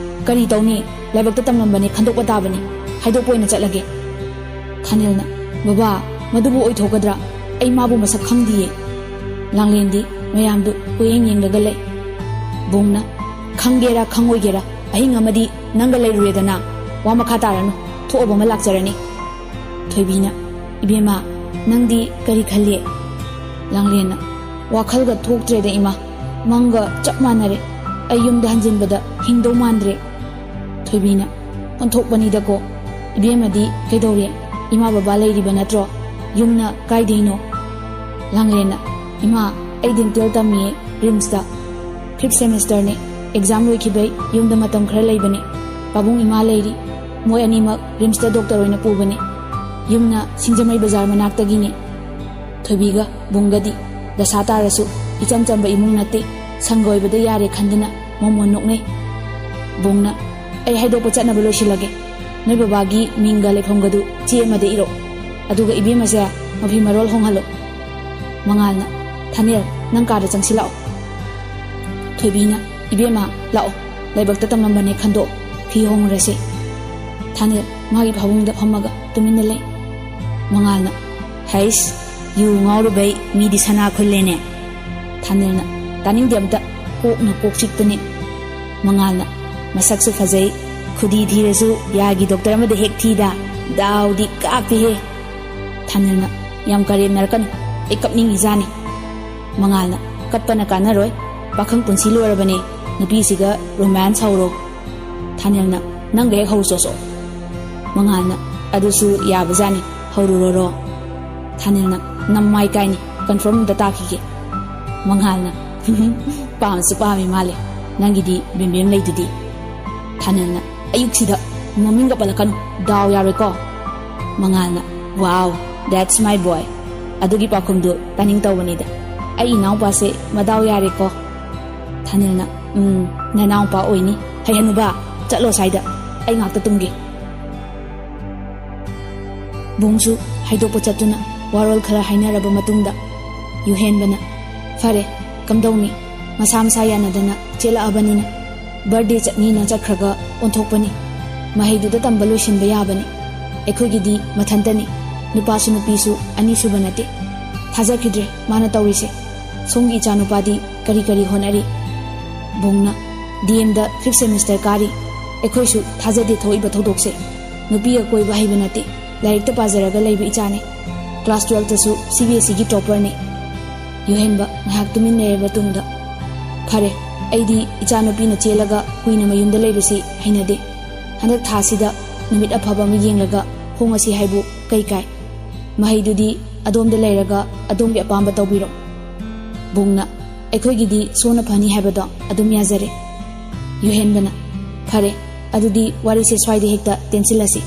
"ꯀꯔꯤ ꯇꯧꯅꯤ? ꯂꯥꯏꯕꯛꯇ ꯇꯝꯂꯝꯕꯅꯦ, ꯈꯟꯗꯣꯛꯄ ꯇꯥꯕꯅꯤ꯫ ꯍꯥꯏꯗꯣꯛꯄ ꯑꯣꯏꯅ ꯆꯠꯂꯒꯦ꯫" ꯊꯥꯅꯤꯜꯅ, "ꯕꯕꯥ, ꯃꯗꯨꯕꯨ ꯑꯣꯏꯊꯣꯛꯀꯗ꯭ꯔꯥ? ꯑꯩ ꯃꯥꯕꯨ ꯃꯁꯛ ꯈꯪꯗꯤꯌꯦ꯫" ꯂꯥꯡꯂꯦꯟꯗꯤ ꯃꯌꯥꯝꯗꯨ ꯀꯣꯏꯌꯦꯡ ꯌꯦꯡꯂꯒ ꯂꯩ꯫ ꯕꯣꯡꯅ, "ꯈꯪꯒꯦꯔꯥ ꯈꯪꯉꯣꯏꯒꯦꯔꯥ, ꯑꯍꯤꯡ ꯑꯃꯗꯤ ꯅꯪꯒ ꯂꯩꯔꯨꯔꯦꯗꯅ꯫ ꯋꯥ ꯃꯈꯥ ꯇꯥꯔꯅꯨ, ꯊꯣꯛꯑꯕ ꯑꯃ ꯂꯥꯛꯆꯔꯅꯤ꯫" ꯊꯣꯏꯕꯤꯅ, "ꯏꯕꯦꯝꯃ, ꯅꯪꯗꯤ ꯀꯔꯤ ꯈꯜꯂꯤ?" ꯂꯥꯡꯂꯦꯟꯅ, "ꯋꯥꯈꯜꯒ ꯊꯣꯛꯇ꯭ꯔꯦꯗ ꯏꯃꯥ, ꯃꯪꯒ ꯆꯞ ꯃꯥꯟꯅꯔꯦ꯫ ꯑꯩ ꯌꯨꯝꯗ ꯍꯟꯖꯤꯟꯕꯗ ꯍꯤꯡꯗꯧ ꯃꯥꯟꯗ꯭ꯔꯦ꯫" ꯊꯣꯏꯕꯤꯅ, "ꯑꯣꯟꯊꯣꯛꯄꯅꯤꯗꯀꯣ꯫ ꯏꯕꯦꯝꯃꯗꯤ ꯀꯩꯗꯧꯔꯦ? ꯏꯃꯥ ꯕꯕꯥ ꯂꯩꯔꯤꯕ ꯅꯠꯇ꯭ꯔꯣ? ꯌꯨꯝꯅ ꯀꯥꯏꯗꯩꯅꯣ?" ꯂꯥꯡꯂꯦꯟꯅ, "ꯏꯃꯥ, ꯑꯩ ꯗꯦꯟꯇꯦꯜ ꯇꯝꯃꯤꯌꯦ ꯔꯤꯝꯁꯇ꯫ ꯐꯤꯐ ꯁꯦꯃꯦꯁꯇꯔꯅꯦ꯫ ꯑꯦꯛꯖꯥꯝ ꯂꯣꯏꯈꯤꯕꯩ ꯌꯨꯝꯗ ꯃꯇꯝ ꯈꯔ ꯂꯩꯕꯅꯦ꯫ ꯄꯥꯕꯨꯡ ꯏꯃꯥ ꯂꯩꯔꯤ꯫ ꯃꯣꯏ ꯑꯅꯤꯃꯛ ꯔꯤꯝꯁꯇ ꯗꯣꯛꯇꯔ ꯑꯣꯏꯅ ꯄꯨꯕꯅꯦ꯫" ꯌꯨꯝꯅ ꯁꯤꯡꯖꯃꯩ ꯕꯖꯥꯔ ꯃꯅꯥꯛꯇꯒꯤꯅꯤ꯫ ꯊꯣꯏꯕꯤꯒ ꯕꯨꯡꯒꯗꯤ ꯗꯁꯥ ꯇꯥꯔꯁꯨ ꯏꯆꯝ ꯆꯝꯕ ꯏꯃꯨꯡ ꯅꯠꯇꯦ꯫ ꯁꯪꯒ ꯑꯣꯏꯕꯗ ꯌꯥꯔꯦ ꯈꯟꯗꯨꯅ ꯃꯣꯃꯣꯟ ꯅꯣꯛꯅꯩ꯫ ꯕꯨꯡꯅ, "ꯑꯩ ꯍꯥꯏꯗꯣꯛꯄ ꯆꯠꯅꯕ ꯂꯣꯏꯁꯤꯜꯂꯒꯦ꯫ ꯅꯣꯏ ꯕꯕꯥꯒꯤ ꯃꯤꯡꯒ ꯂꯩꯐꯝꯒꯗꯨ ꯆꯦ ꯑꯃꯗ ꯏꯔꯣ꯫ ꯑꯗꯨꯒ ꯏꯕꯦꯝꯃꯁꯦ ꯃꯐꯤ ꯃꯔꯣꯜ ꯍꯣꯡꯍꯜꯂꯣ꯫" ꯃꯉꯥꯜꯅ, "ꯊꯥꯅꯦꯜ, ꯅꯪ ꯀꯥꯗ ꯆꯪꯁꯤꯜꯂꯛꯑꯣ꯫" ꯊꯣꯏꯕꯤꯅ, "ꯏꯕꯦꯝꯃ, ꯂꯥꯛꯑꯣ꯫ ꯂꯥꯏꯕꯛꯇ ꯇꯝꯂꯝꯕꯅꯦ ꯈꯟꯗꯣꯛ꯫ ꯐꯤ ꯍꯣꯡꯉꯨꯔꯁꯦ꯫" ꯊꯥꯅꯦꯜ ꯃꯥꯒꯤ ꯐꯃꯨꯡꯗ ꯐꯝꯃꯒ ꯇꯨꯃꯤꯟꯅ ꯂꯩ꯫ ꯃꯉꯥꯜꯅ, "ꯍꯩꯁ, ꯌꯨ ꯉꯥꯎꯔꯨꯕꯩ ꯃꯤꯗꯤ ꯁꯅꯥ ꯈꯨꯜꯂꯦꯅꯦ꯫" ꯊꯥꯅꯦꯜꯅ, "ꯇꯥꯅꯤꯡꯗꯦ ꯑꯝꯇ, ꯀꯣꯛꯅ ꯀꯣꯛ ꯆꯤꯛꯄꯅꯦ꯫" ꯃꯉꯥꯜꯅ, "ꯃꯁꯛꯁꯨ ꯐꯖꯩ, ꯈꯨꯗꯤ ꯊꯤꯔꯁꯨ ꯌꯥꯒꯤ ꯗꯣꯛꯇꯔ ꯑꯃꯗ ꯍꯦꯛ ꯊꯤꯗ, ꯗꯥꯎꯗꯤ ꯀꯥꯞꯄꯤꯍꯦ꯫" ꯊꯥꯅꯦꯜꯅ, "ꯌꯥꯝ ꯀꯔꯦꯝꯅꯔꯛꯀꯅꯨ, ꯑꯩ ꯀꯞꯅꯤꯡꯉꯤꯖꯥꯅꯤ꯫" ꯃꯉꯥꯜꯅ, "ꯀꯞꯄꯅ ꯀꯥꯟꯅꯔꯣꯏ, ꯄꯥꯈꯪ ꯄꯨꯟꯁꯤ ꯂꯣꯏꯔꯕꯅꯦ, ꯅꯨꯄꯤꯁꯤꯒ ꯔꯣꯃꯥꯟꯁ ꯍꯧꯔꯣ꯫" ꯊꯥꯅꯦꯜꯅ, "ꯅꯪꯒ ꯍꯦꯛ ꯍꯧꯔꯨꯆꯣꯆꯣ꯫" ꯃꯉꯥꯜꯅ, "ꯑꯗꯨꯁꯨ ꯌꯥꯕꯖꯥꯅꯤ, ꯍꯧꯔꯨꯔꯣꯔꯣ?" ꯊꯥꯅꯦꯜꯅ, "ꯅꯃꯥꯏ ꯀꯥꯏꯅꯤ, ꯀꯟꯐꯥꯔꯝ ꯑꯝꯇ ꯇꯥꯈꯤꯒꯦ꯫" ꯃꯉꯥꯜꯅ, "ꯄꯥꯝꯁꯨ ꯄꯥꯝꯃꯤ ꯃꯥꯜꯂꯦ, ꯅꯪꯒꯤꯗꯤ ꯕꯦꯝꯕꯦꯝ ꯂꯩꯗꯨꯗꯤ꯫" ꯊꯥꯅꯦꯜꯅ, "ꯑꯌꯨꯛꯁꯤꯗ ꯃꯃꯤꯡꯒ ꯄꯜꯂꯛꯀꯅꯨ, ꯗꯥꯎ ꯌꯥꯔꯣꯏꯀꯣ꯫" ꯃꯉꯥꯜꯅ, "Wow, that's my boy꯫ ꯑꯗꯨꯒꯤ ꯄꯥꯎꯈꯨꯝꯗꯨ ꯇꯥꯅꯤꯡ ꯇꯧꯕꯅꯤꯗ꯫ ꯑꯩ ꯏꯅꯥꯎꯄꯥꯁꯦ ꯃꯗꯥꯎ ꯌꯥꯔꯦꯀꯣ꯫" ꯊꯥꯅꯦꯜꯅ, "ꯎꯝ, ꯅꯅꯥꯎꯄꯥ ꯑꯣꯏꯅꯤ꯫ ꯍꯩꯍꯟꯅꯨꯕ, ꯆꯠꯂꯣ ꯁ꯭ꯋꯥꯏꯗ, ꯑꯩ ꯉꯥꯛꯇ ꯇꯨꯝꯒꯦ꯫" ꯕꯨꯡꯁꯨ ꯍꯥꯏꯗꯣꯛꯄ ꯆꯠꯇꯨꯅ ꯋꯥꯔꯣꯜ ꯈꯔ ꯍꯥꯏꯅꯔꯕ ꯃꯇꯨꯡꯗ, ꯌꯨꯍꯦꯟꯕꯅ, "ꯐꯔꯦ, ꯀꯝꯗꯧꯅꯤ? ꯃꯁꯥ ꯃꯁꯥ ꯌꯥꯅꯗꯅ ꯆꯦꯜꯂꯛꯑꯕꯅꯤꯅ, ꯕꯔꯗꯦ ꯆꯠꯅꯤꯅ ꯆꯠꯈ꯭ꯔꯒ ꯑꯣꯟꯊꯣꯛꯄꯅꯤ꯫ ꯃꯍꯩꯗꯨꯗ ꯇꯝꯕ ꯂꯣꯏꯁꯤꯟꯕ ꯌꯥꯕꯅꯤ꯫ ꯑꯩꯈꯣꯏꯒꯤꯗꯤ ꯃꯊꯟꯇꯅꯤ, ꯅꯨꯄꯥꯁꯨ ꯅꯨꯄꯤꯁꯨ ꯑꯅꯤꯁꯨꯕ ꯅꯠꯇꯦ꯫ ꯊꯥꯖꯈꯤꯗ꯭ꯔꯦ ꯃꯥꯅ ꯇꯧꯔꯤꯁꯦ꯫ ꯁꯣꯝꯒꯤ ꯏꯆꯥꯅꯨꯄꯥꯗꯤ ꯀꯔꯤ ꯀꯔꯤ ꯍꯣꯠꯅꯔꯤ?" ꯕꯨꯡꯅ, "ꯗꯤ ꯑꯦꯝꯗ ꯐꯤꯐ ꯁꯦꯃꯤꯁꯇꯔ ꯀꯥꯔꯤ꯫ ꯑꯩꯈꯣꯏꯁꯨ ꯊꯥꯖꯗꯦ ꯊꯣꯛꯏꯕ ꯊꯧꯗꯣꯛꯁꯦ꯫ ꯅꯨꯄꯤꯒ ꯀꯣꯏꯕ ꯍꯩꯕ ꯅꯠꯇꯦ, ꯂꯥꯏꯔꯤꯛꯇ ꯄꯥꯖꯔꯒ ꯂꯩꯕ ꯏꯆꯥꯅꯤ꯫ ꯀ꯭ꯂꯥꯁ ꯇꯨꯋꯦꯜꯐꯇꯁꯨ ꯁꯤ ꯕꯤ ꯑꯦꯁ ꯏꯒꯤ ꯇꯣꯞꯄꯔꯅꯤ꯫" ꯌꯨꯍꯦꯟꯕ ꯉꯥꯏꯍꯥꯛ ꯇꯨꯃꯤꯟ ꯂꯩꯔꯕ ꯇꯨꯡꯗ, "ꯐꯔꯦ, ꯑꯩꯗꯤ ꯏꯆꯥꯅꯨꯄꯤꯅ ꯆꯦꯜꯂꯒ ꯀꯨꯏꯅ ꯃꯌꯨꯝꯗ ꯂꯩꯕꯁꯤ ꯍꯩꯅꯗꯦ꯫ ꯍꯟꯗꯛ ꯊꯥꯁꯤꯗ ꯅꯨꯃꯤꯠ ꯑꯐꯕ ꯑꯃ ꯌꯦꯡꯂꯒ ꯍꯣꯡꯉꯁꯤ ꯍꯥꯏꯕꯨ ꯀꯩ ꯀꯥꯏ? ꯃꯍꯩꯗꯨꯗꯤ ꯑꯗꯣꯝꯗ ꯂꯩꯔꯒ ꯑꯗꯣꯝꯒꯤ ꯑꯄꯥꯝꯕ ꯇꯧꯕꯤꯔꯣ꯫" ꯕꯨꯡꯅ, "ꯑꯩꯈꯣꯏꯒꯤꯗꯤ ꯁꯣꯝꯅ ꯐꯅꯤ ꯍꯥꯏꯕꯗꯣ ꯑꯗꯨꯝ ꯌꯥꯖꯔꯦ꯫" ꯌꯨꯍꯦꯟꯕꯅ, "ꯐꯔꯦ, ꯑꯗꯨꯗꯤ ꯋꯥꯔꯤꯁꯦ ꯁ꯭ꯋꯥꯏꯗ ꯍꯦꯛꯇ ꯇꯦꯟꯁꯤꯜꯂꯁꯤ꯫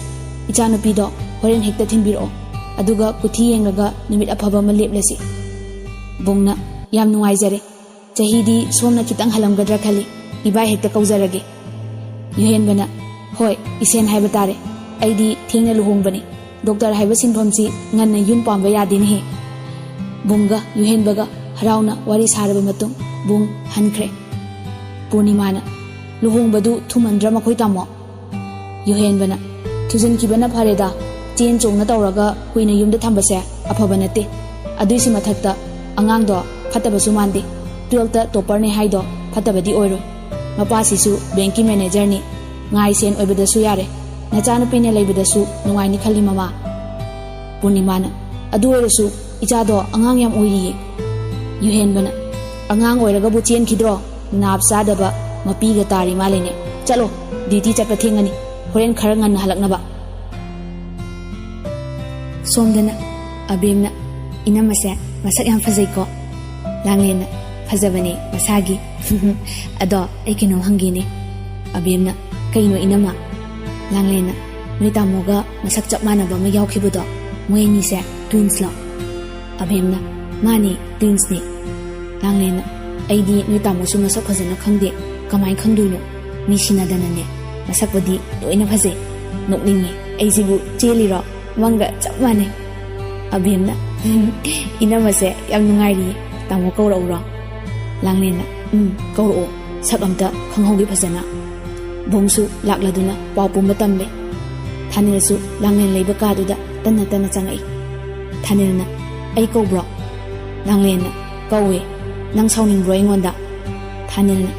ꯏꯆꯥꯅꯨꯄꯤꯗꯣ ꯍꯣꯔꯦꯟ ꯍꯦꯛꯇ ꯊꯤꯟꯕꯤꯔꯛꯑꯣ꯫ ꯑꯗꯨꯒ ꯀꯨꯊꯤ ꯌꯦꯡꯂꯒ ꯅꯨꯃꯤꯠ ꯑꯐꯕ ꯑꯃ ꯂꯦꯞꯂꯁꯤ꯫ ꯕꯨꯡꯅ, "ꯌꯥꯝ ꯅꯨꯡꯉꯥꯏꯖꯔꯦ꯫ ꯆꯍꯤꯗꯤ ꯁꯣꯝꯅ ꯈꯤꯇꯪ ꯍꯜꯂꯝꯒꯗ꯭ꯔꯥ ꯈꯜꯂꯤ꯫ ꯏꯕꯥꯏ ꯍꯦꯛꯇ ꯀꯧꯖꯔꯒꯦ꯫" ꯌꯨꯍꯦꯟꯕꯅ, "ꯍꯣꯏ, ꯏꯁꯦꯟ ꯍꯥꯏꯕ ꯇꯥꯔꯦ꯫ ꯑꯩꯗꯤ ꯊꯦꯡꯅ ꯂꯨꯍꯣꯡꯕꯅꯤ꯫ ꯗꯣꯛꯇꯔ ꯍꯥꯏꯕ ꯁꯤꯟꯐꯝꯁꯤ ꯉꯟꯅ ꯌꯨꯝ ꯄꯥꯟꯕ ꯌꯥꯗꯦꯅꯦꯍꯦ꯫" ꯕꯨꯡꯒ ꯌꯨꯍꯦꯟꯕꯒ ꯍꯔꯥꯎꯅ ꯋꯥꯔꯤ ꯁꯥꯔꯕ ꯃꯇꯨꯡ ꯕꯨꯡ ꯍꯟꯈ꯭ꯔꯦ꯫ ꯄꯨꯔꯅꯤꯃꯥꯅ, "ꯂꯨꯍꯣꯡꯕꯗꯨ ꯊꯨꯃꯟꯗ꯭ꯔ ꯃꯈꯣꯏ ꯇꯥꯃꯣ?" ꯌꯨꯍꯦꯟꯕꯅ, "ꯊꯨꯖꯤꯟꯈꯤꯕꯅ ꯐꯔꯦꯗ꯫ ꯆꯦꯟ ꯆꯣꯡꯅ ꯇꯧꯔꯒ ꯀꯨꯏꯅ ꯌꯨꯝꯗ ꯊꯝꯕꯁꯦ ꯑꯐꯕ ꯅꯠꯇꯦ꯫ ꯑꯗꯨꯏꯁꯨ ꯃꯊꯛꯇ ꯑꯉꯥꯡꯗꯣ ꯐꯠꯇꯕꯁꯨ ꯃꯥꯟꯗꯦ꯫ ꯇꯨꯋꯦꯜꯐꯇ ꯇꯣꯞꯄꯔꯅꯦ ꯍꯥꯏꯗꯣ ꯐꯠꯇꯕꯗꯤ ꯑꯣꯏꯔꯣꯏ꯫ ꯃꯄꯥꯁꯤꯁꯨ ꯕꯦꯡꯀꯤ ꯃꯦꯅꯦꯖꯔꯅꯤ꯫ ꯉꯥꯏ ꯁꯦꯟ ꯑꯣꯏꯕꯗꯁꯨ ꯌꯥꯔꯦ꯫ ꯅꯆꯥꯅꯨꯄꯤꯅ ꯂꯩꯕꯗꯁꯨ ꯅꯨꯡꯉꯥꯏꯅꯤ ꯈꯜꯂꯤ ꯃꯃꯥ꯫" ꯄꯨꯔꯅꯤꯃꯥꯅ, "ꯑꯗꯨ ꯑꯣꯏꯔꯁꯨ ꯏꯆꯥꯗꯣ ꯑꯉꯥꯡ ꯌꯥꯝ ꯑꯣꯏꯔꯤꯌꯦ꯫" ꯌꯨꯍꯦꯟꯕꯅ, "ꯑꯉꯥꯡ ꯑꯣꯏꯔꯒꯕꯨ ꯆꯦꯟꯈꯤꯗ꯭ꯔꯣ? ꯅꯥꯞ ꯆꯥꯗꯕ ꯃꯄꯤꯒ ꯇꯥꯔꯤ ꯃꯥꯜꯂꯦꯅꯦ꯫ ꯆꯠꯂꯣ, ꯗ꯭ꯌꯨꯇꯤ ꯆꯠꯄ ꯊꯦꯡꯉꯅꯤ꯫ ꯍꯣꯔꯦꯟ ꯈꯔ ꯉꯟꯅ ꯍꯜꯂꯛꯅꯕ꯫" ꯁꯣꯝꯗꯅ ꯑꯕꯦꯝꯅ, "ꯏꯅꯝꯃꯁꯦ ꯃꯁꯛ ꯌꯥꯝ ꯐꯖꯩꯀꯣ?" ꯂꯥꯡꯂꯦꯟꯅ, "ꯐꯖꯕꯅꯦ ꯃꯁꯥꯒꯤ꯫" "ꯑꯗꯣ ꯑꯩ ꯀꯩꯅꯣꯝ ꯍꯪꯒꯦꯅꯦ꯫" ꯑꯕꯦꯝꯅ, "ꯀꯩꯅꯣ ꯏꯅꯝꯃ?" ꯂꯥꯡꯂꯦꯟꯅ, "ꯅꯣꯏ ꯇꯥꯃꯣꯒ ꯃꯁꯛ ꯆꯞ ꯃꯥꯟꯅꯕ ꯑꯃ ꯌꯥꯎꯈꯤꯕꯗꯣ, ꯃꯣꯏ ꯑꯅꯤꯁꯦ ꯇ꯭ꯋꯤꯟꯁꯂꯣ?" ꯑꯕꯦꯝꯅ, "ꯃꯥꯅꯤ, ꯇ꯭ꯋꯤꯟꯁꯅꯤ꯫" ꯂꯥꯡꯂꯦꯟꯅ, "ꯑꯩꯗꯤ ꯅꯣꯏ ꯇꯥꯃꯣꯁꯨ ꯃꯁꯛ ꯐꯖꯅ ꯈꯪꯗꯦ꯫ ꯀꯃꯥꯏꯅ ꯈꯪꯗꯣꯏꯅꯣ? ꯃꯤ ꯁꯤꯟꯅꯗꯅꯅꯦ꯫ ꯃꯁꯛꯄꯨꯗꯤ ꯂꯣꯏꯅ ꯐꯖꯩ꯫" ꯅꯣꯛꯅꯤꯡꯉꯦ꯫ "ꯑꯩꯁꯤꯕꯨ ꯆꯦꯜꯂꯤꯔꯣ? ꯃꯪꯒ ꯆꯞ ꯃꯥꯟꯅꯩ꯫" ꯑꯕꯦꯝꯅ, "ꯏꯅꯝꯃꯁꯦ ꯌꯥꯝ ꯅꯨꯡꯉꯥꯏꯔꯤꯌꯦ꯫ ꯇꯥꯃꯣ ꯀꯧꯔꯛꯎꯔꯣ?" ꯂꯥꯡꯂꯦꯟꯅ, "ꯎꯝ, ꯀꯧꯔꯛꯑꯣ꯫ ꯁꯛ ꯑꯝꯇ ꯈꯪꯍꯧꯒꯦ ꯐꯖꯅ꯫" ꯕꯨꯡꯁꯨ ꯂꯥꯛꯂꯗꯨꯅ ꯄꯥꯎ ꯄꯨꯝꯕ ꯇꯝꯂꯦ꯫ ꯊꯥꯅꯤꯜꯁꯨ ꯂꯥꯡꯂꯦꯟ ꯂꯩꯕ ꯀꯥꯗꯨꯗ ꯇꯟꯅ ꯇꯟꯅ ꯆꯪꯉꯛꯏ꯫ ꯊꯥꯅꯤꯜꯅ, "ꯑꯩ ꯀꯧꯕ꯭ꯔꯣ?" ꯂꯥꯡꯂꯦꯟꯅ, "ꯀꯧꯋꯦ꯫ ꯅꯪ ꯁꯥꯎꯅꯤꯡꯕ꯭ꯔꯣ ꯑꯩꯉꯣꯟꯗ?" ꯊꯥꯅꯤꯜꯅ,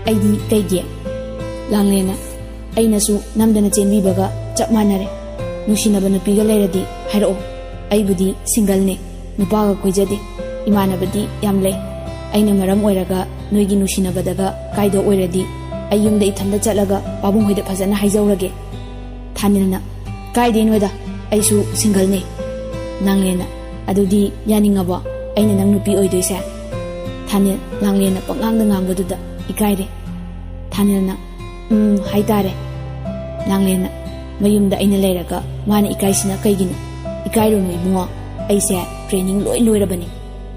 "ꯑꯩꯗꯤ ꯀꯩꯒꯤ?" ꯂꯥꯡꯂꯦꯟꯅ, "ꯑꯩꯅꯁꯨ ꯅꯝꯗꯅ ꯆꯦꯟꯕꯤꯕꯒ ꯆꯞ ꯃꯥꯟꯅꯔꯦ꯫ ꯅꯨꯡꯁꯤꯅꯕ ꯅꯨꯄꯤꯒ ꯂꯩꯔꯗꯤ ꯍꯥꯏꯔꯛꯑꯣ꯫ ꯑꯩꯕꯨꯗꯤ ꯁꯤꯡꯒꯜꯅꯦ꯫ ꯅꯨꯄꯥꯒ ꯀꯣꯏꯖꯗꯦ꯫ ꯏꯃꯥꯟꯅꯕꯗꯤ ꯌꯥꯝ ꯂꯩ꯫ ꯑꯩꯅ ꯃꯔꯝ ꯑꯣꯏꯔꯒ ꯅꯣꯏꯒꯤ ꯅꯨꯡꯁꯤꯅꯕꯗꯒ ꯀꯥꯏꯗꯧ ꯑꯣꯏꯔꯗꯤ ꯑꯩ ꯌꯨꯝꯗ ꯏꯊꯟꯗ ꯆꯠꯂꯒ ꯄꯥꯕꯨꯡ ꯍꯣꯏꯗ ꯐꯖꯅ ꯍꯥꯏꯖꯧꯔꯒꯦ꯫" ꯊꯥꯅꯤꯜꯅ, "ꯀꯥꯏꯗꯩꯅꯣꯗ, ꯑꯩꯁꯨ ꯁꯤꯡꯒꯜꯅꯦ꯫" ꯂꯥꯡꯂꯦꯟꯅ, "ꯑꯗꯨꯗꯤ ꯌꯥꯅꯤꯡꯉꯕꯣ, ꯑꯩꯅ ꯅꯪ ꯅꯨꯄꯤ ꯑꯣꯏꯗꯣꯏꯁꯦ?" ꯊꯥꯅꯤꯜ ꯂꯥꯡꯂꯦꯟꯅ ꯄꯉꯥꯡꯗ ꯉꯥꯡꯕꯗꯨꯗ ꯏꯀꯥꯏꯔꯦ꯫ ꯊꯥꯅꯤꯜꯅ, "ꯎꯝ, ꯍꯥꯏꯇꯥꯔꯦ꯫" ꯂꯥꯡꯂꯦꯟꯅ, ꯃꯌꯨꯝꯗ ꯑꯩꯅ ꯂꯩꯔꯒ ꯃꯥꯅ ꯏꯀꯥꯏꯁꯤꯅ ꯀꯩꯒꯤꯅꯣ? ꯏꯀꯥꯏꯔꯨꯅꯨ ꯏꯕꯨꯡꯉꯣ, ꯑꯩꯁꯦ training ꯂꯣꯏ ꯂꯣꯏꯔꯕꯅꯤ꯫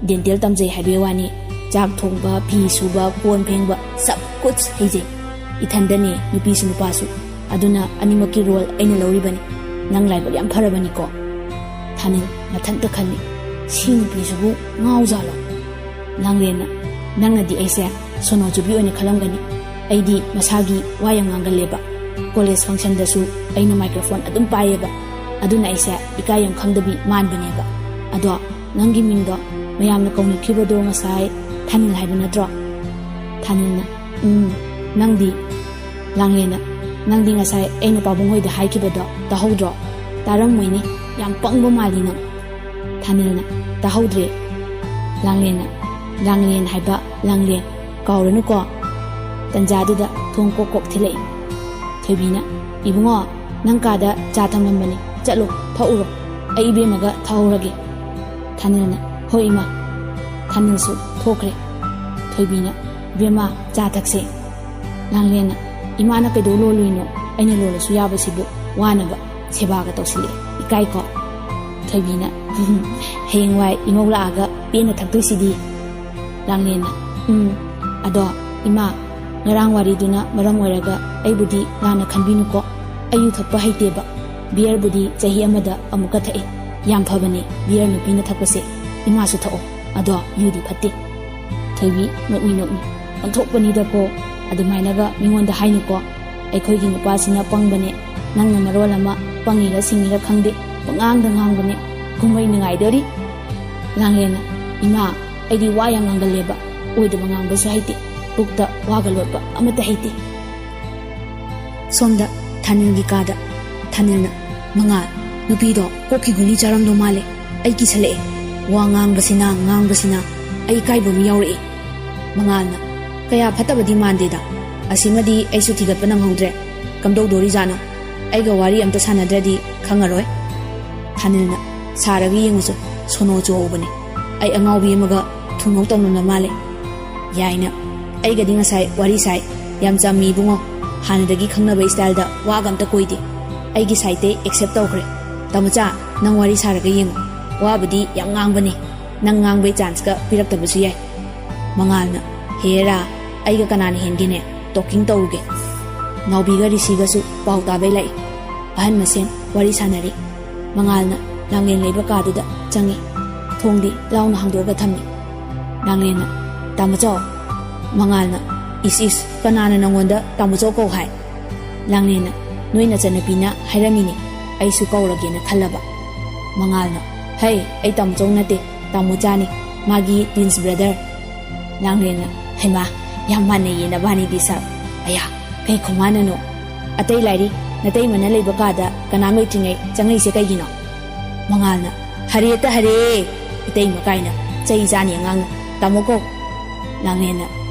Dental ꯇꯝꯖꯩ ꯍꯥꯏꯕꯩ ꯋꯥꯅꯤ, ꯆꯥꯛ ꯊꯣꯡꯕ, ꯐꯤ ꯁꯨꯕ, ꯀꯣꯟ ꯐꯦꯡꯕ, ꯁꯕ ꯀꯨꯠꯁ ꯍꯩꯖꯩ꯫ ꯏꯊꯟꯗꯅꯦ, ꯅꯨꯄꯤꯁꯨ ꯅꯨꯄꯥꯁꯨ꯫ ꯑꯗꯨꯅ ꯑꯅꯤꯃꯛꯀꯤ role ꯑꯩꯅ ꯂꯧꯔꯤꯕꯅꯤ꯫ ꯅꯪ ꯂꯥꯏꯕꯛ ꯌꯥꯝ ꯐꯔꯕꯅꯤꯀꯣ꯫ ꯊꯥꯅꯤꯜ ꯃꯊꯟꯇ ꯈꯜꯂꯤ, "ꯁꯤ ꯅꯨꯄꯤꯁꯤꯕꯨ ꯉꯥꯎꯖꯥꯠꯂꯣ?" ꯂꯥꯡꯂꯦꯟꯅ, "ꯅꯪꯅꯗꯤ ꯑꯩꯁꯦ ꯁꯣꯅꯣ ꯆꯨꯕꯤ ꯑꯣꯏꯅ ꯈꯜꯂꯝꯒꯅꯤ꯫ ꯑꯩꯗꯤ ꯃꯁꯥꯒꯤ ꯋꯥ ꯌꯥꯝ ꯉꯥꯡꯒꯜꯂꯦꯕ꯫ College function ꯗꯁꯨ ꯑꯩꯅ microphone ꯑꯗꯨꯝ ꯄꯥꯏꯌꯦꯕ꯫ ꯑꯗꯨꯅ ꯑꯩꯁꯦ ꯏꯀꯥꯏ ꯌꯥꯝ ꯈꯪꯗꯕꯤ ꯃꯥꯟꯕꯅꯦꯕ꯫ ꯑꯗꯣ ꯅꯪꯒꯤ ꯃꯤꯡꯗꯣ ꯃꯌꯥꯝꯅ ꯀꯧꯅꯈꯤꯕꯗꯣ ꯉꯁꯥꯏ ꯊꯥꯅꯤꯜ ꯍꯥꯏꯕ ꯅꯠꯇ꯭ꯔꯣ?" ꯊꯥꯅꯤꯜꯅ, "ꯎꯝ, ꯅꯪꯗꯤ?" ꯂꯥꯡꯂꯦꯟꯅ, "ꯅꯪꯗꯤ ꯉꯁꯥꯏ ꯑꯩꯅ ꯄꯥꯕꯨꯡ ꯍꯣꯏꯗ ꯍꯥꯏꯈꯤꯕꯗꯣ ꯇꯥꯍꯧꯗ꯭ꯔꯣ? ꯇꯥꯔꯝꯃꯣꯏꯅꯦ, ꯌꯥꯝ ꯄꯪꯕ ꯃꯥꯜꯂꯤ ꯅꯪ꯫" ꯊꯥꯅꯤꯜꯅ, "ꯇꯥꯍꯧꯗ꯭ꯔꯦ꯫" ꯂꯥꯡꯂꯦꯟꯅ, "ꯂꯥꯡꯂꯦꯟ ꯍꯥꯏꯕ ꯂꯥꯡꯂꯦꯟ, ꯀꯥꯎꯔꯅꯨꯀꯣ꯫" ꯇꯟꯖꯥꯗꯨꯗ ꯊꯣꯡ ꯀꯣꯛ ꯀꯣꯛ ꯊꯤꯜꯂꯛꯏ꯫ ꯊꯣꯏꯕꯤꯅ, "ꯏꯕꯨꯡꯉꯣ, ꯅꯪ ꯀꯥꯗ ꯆꯥ ꯊꯝꯂꯝꯕꯅꯤ, ꯆꯠꯂꯣ, ꯊꯛꯎꯔꯣ꯫ ꯑꯩ ꯏꯕꯦꯝꯃꯒ ꯊꯛꯍꯧꯔꯒꯦ꯫" ꯊꯥꯅꯤꯜꯅ, "ꯍꯣꯏ ꯏꯃꯥ꯫" ꯊꯥꯅꯤꯜꯁꯨ ꯊꯣꯛꯈ꯭ꯔꯦ꯫ ꯊꯣꯏꯕꯤꯅ, "ꯏꯕꯦꯝꯃ, ꯆꯥ ꯊꯛꯁꯦ꯫" ꯂꯥꯡꯂꯦꯟꯅ, "ꯏꯃꯥꯅ ꯀꯩꯗꯧ ꯂꯣꯜꯂꯨꯏꯅꯣ? ꯑꯩꯅ ꯂꯣꯜꯂꯁꯨ ꯌꯥꯕꯁꯤꯕꯨ, ꯋꯥꯅꯕ ꯁꯦꯕꯥꯒ ꯇꯧꯁꯤꯜꯂꯛꯑꯦ, ꯏꯀꯥꯏꯀꯣ꯫" ꯊꯣꯏꯕꯤꯅ, "ꯍꯌꯦꯡꯋꯥꯏ ꯏꯃꯧ ꯂꯥꯛꯑꯒ ꯄꯦꯟꯅ ꯊꯛꯇꯣꯏꯁꯤꯗꯤ꯫" ꯂꯥꯡꯂꯦꯟꯅ, "ꯎꯝ, ꯑꯗꯣ ꯏꯃꯥ, ꯉꯔꯥꯡ ꯋꯥꯔꯤꯗꯨꯅ ꯃꯔꯝ ꯑꯣꯏꯔꯒ ꯑꯩꯕꯨꯗꯤ ꯂꯥꯟꯅ ꯈꯟꯕꯤꯅꯨꯀꯣ꯫ ꯑꯩ ꯌꯨ ꯊꯛꯄ ꯍꯩꯇꯦꯕ꯫ Beer ꯕꯨꯗꯤ ꯆꯍꯤ ꯑꯃꯗ ꯑꯃꯨꯛꯀ ꯊꯛꯑꯦ꯫ ꯌꯥꯝ ꯐꯕꯅꯦ beer ꯅꯨꯄꯤꯅ ꯊꯛꯄꯁꯦ꯫ ꯏꯃꯥꯁꯨ ꯊꯛꯑꯣ꯫ ꯑꯗꯣ ꯌꯨꯗꯤ ꯐꯠꯇꯦ꯫" ꯊꯣꯏꯕꯤ ꯅꯣꯛꯃꯤ ꯅꯣꯛꯃꯤ, "ꯑꯣꯟꯊꯣꯛꯄꯅꯤꯗꯀꯣ, ꯑꯗꯨꯃꯥꯏꯅꯒ ꯃꯤꯉꯣꯟꯗ ꯍꯥꯏꯅꯨꯀꯣ꯫ ꯑꯩꯈꯣꯏꯒꯤ ꯅꯨꯄꯥꯁꯤꯅ ꯄꯪꯕꯅꯦ, ꯅꯪꯅ ꯃꯔꯣꯜ ꯑꯃ ꯄꯪꯉꯤꯔ ꯁꯤꯡꯉꯤꯔ ꯈꯪꯗꯦ, ꯄꯉꯥꯡꯗ ꯉꯥꯡꯕꯅꯦ꯫ ꯀꯨꯝꯍꯩ ꯅꯨꯡꯉꯥꯏꯗꯣꯔꯤ꯫" ꯂꯥꯡꯂꯦꯟꯅ, "ꯏꯃꯥ, ꯑꯩꯗꯤ ꯋꯥ ꯌꯥꯝ ꯉꯥꯡꯒꯜꯂꯦꯕ, ꯑꯣꯏꯗꯕ ꯉꯥꯡꯕꯁꯨ ꯍꯩꯇꯦ, ꯄꯨꯛꯇ ꯋꯥꯒ ꯂꯣꯠꯄ ꯑꯃꯠꯇ ꯍꯩꯇꯦ꯫" ꯁꯣꯝꯗ ꯊꯥꯅꯤꯜꯒꯤ ꯀꯥꯗ ꯊꯥꯅꯤꯜꯅ, "ꯃꯉꯥꯜ, ꯅꯨꯄꯤꯗꯣ ꯀꯣꯛꯀꯤ ꯒꯨꯂꯤ ꯆꯥꯔꯝꯗꯧ ꯃꯥꯜꯂꯦ꯫ ꯑꯩ ꯀꯤꯁꯜꯂꯛꯑꯦ꯫ ꯋꯥ ꯉꯥꯡꯕꯁꯤꯅ, ꯉꯥꯡꯕꯁꯤꯅ ꯑꯩ ꯏꯀꯥꯏꯕ ꯑꯃ ꯌꯥꯎꯔꯛꯑꯦ꯫" ꯃꯉꯥꯜꯅ, "ꯀꯌꯥ ꯐꯠꯇꯕꯗꯤ ꯃꯥꯟꯗꯦꯗ꯫ ꯑꯁꯤꯃꯗꯤ ꯑꯩꯁꯨ ꯊꯤꯒꯠꯄ ꯅꯪꯍꯧꯗ꯭ꯔꯦ꯫ ꯀꯝꯗꯧꯗꯣꯔꯤꯖꯥꯠꯅꯣ? ꯑꯩꯒ ꯋꯥꯔꯤ ꯑꯝꯇ ꯁꯥꯟꯅꯗ꯭ꯔꯗꯤ ꯈꯪꯉꯔꯣꯏ꯫" ꯊꯥꯅꯤꯜꯅ, "ꯁꯥꯔꯒ ꯌꯦꯡꯉꯨꯆꯣ, ꯁꯣꯅꯣ ꯆꯨꯍꯧꯕꯅꯦ꯫ ꯑꯩ ꯑꯉꯥꯎꯕꯤ ꯑꯃꯒ ꯊꯨꯡꯉꯧ ꯇꯧꯅꯅ ꯃꯥꯜꯂꯦ꯫" ꯌꯥꯏꯅ, "ꯑꯩꯒꯗꯤ ꯉꯁꯥꯏ ꯋꯥꯔꯤ ꯁꯥꯏ꯫ ꯌꯥꯝ ꯆꯝꯃꯤ ꯏꯕꯨꯡꯉꯣ꯫ ꯍꯥꯟꯅꯗꯒꯤ ꯈꯪꯅꯕ style ꯗ ꯋꯥꯒ ꯑꯝꯇ ꯀꯣꯏꯗꯦ꯫" ꯑꯩꯒꯤ ꯁꯥꯏꯠꯇꯩ ꯑꯦꯛꯁꯦꯞ ꯇꯧꯈ꯭ꯔꯦ꯫ ꯇꯥꯃꯣꯆꯥ, ꯅꯪ ꯋꯥꯔꯤ ꯁꯥꯔꯒ ꯌꯦꯡꯉꯨ꯫ ꯋꯥꯕꯨꯗꯤ ꯌꯥꯝ ꯉꯥꯡꯕꯅꯦ꯫ ꯅꯪ ꯉꯥꯡꯕꯩ ꯆꯥꯟꯁꯀ ꯄꯤꯔꯛꯇꯕꯁꯨ ꯌꯥꯏ꯫ ꯃꯉꯥꯜꯅ, ꯍꯦꯔꯥ, ꯑꯩꯒ ꯀꯅꯥꯅ ꯍꯦꯟꯒꯦꯅꯦ? ꯇꯣꯀꯤꯡ ꯇꯧꯔꯨꯒꯦ꯫ ꯅꯥꯎꯕꯤꯒ ꯔꯤꯁꯤꯒꯁꯨ ꯄꯥꯎ ꯇꯥꯕꯩ ꯂꯥꯛꯏ꯫ ꯑꯍꯟ ꯃꯁꯦꯟ ꯋꯥꯔꯤ ꯁꯥꯟꯅꯔꯤ꯫ ꯃꯉꯥꯜꯅ ꯂꯥꯡꯂꯦꯟ ꯂꯩꯕ ꯀꯥꯗꯨꯗ ꯆꯪꯉꯤ꯫ ꯊꯣꯡꯗꯤ ꯂꯥꯎꯅ ꯍꯥꯡꯗꯣꯛꯑꯒ ꯊꯝꯃꯤ꯫ ꯂꯥꯡꯂꯦꯟꯅ, "ꯇꯥꯃꯣꯆꯧ?" ꯃꯉꯥꯜꯅ, "ꯏꯁ ꯏꯁ, ꯀꯅꯥꯅ ꯅꯪꯉꯣꯟꯗ ꯇꯥꯃꯣꯆꯧ ꯀꯧ ꯍꯥꯏ?" ꯂꯥꯡꯂꯦꯟꯅ, "ꯅꯣꯏ ꯅꯆꯟꯅꯨꯄꯤꯅ ꯍꯥꯏꯔꯝꯃꯤꯅꯦ, ꯑꯩꯁꯨ ꯀꯧꯔꯒꯦꯅ ꯈꯜꯂꯕ꯫" ꯃꯉꯥꯜꯅ, "ꯍꯩ, ꯑꯩ ꯇꯥꯃꯣꯆꯧ ꯅꯠꯇꯦ, ꯇꯥꯃꯣꯆꯥꯅꯤ, ꯃꯥꯒꯤ ꯇ꯭ꯋꯤꯟꯁ ꯕ꯭ꯔꯗꯔ꯫" ꯂꯥꯡꯂꯦꯟꯅ, "ꯍꯩꯃꯥ, ꯌꯥꯝ ꯃꯥꯟꯅꯩꯌꯦ ꯅꯕꯥꯅꯤꯗꯤ ꯁꯛ꯫ ꯑꯌꯥ, ꯀꯩ ꯈꯨꯃꯥꯟꯅꯅꯣ? ꯑꯇꯩ ꯂꯥꯏꯔꯤ, ꯅꯇꯩꯃꯅ ꯂꯩꯕ ꯀꯥꯗ ꯀꯅꯥꯝ ꯂꯩꯇ꯭ꯔꯤꯉꯩ ꯆꯪꯉꯛꯏꯁꯦ ꯀꯩꯒꯤꯅꯣ?" ꯃꯉꯥꯜꯅ, "ꯍꯔꯦ ꯇ ꯍꯔꯦ, ꯏꯇꯩꯃ ꯀꯥꯏꯅ ꯆꯩ ꯆꯥꯅꯤ ꯑꯉꯥꯡꯅ꯫ ꯇꯥꯃꯣ ꯀꯧ꯫" ꯂꯥꯡꯂꯦꯟꯅ,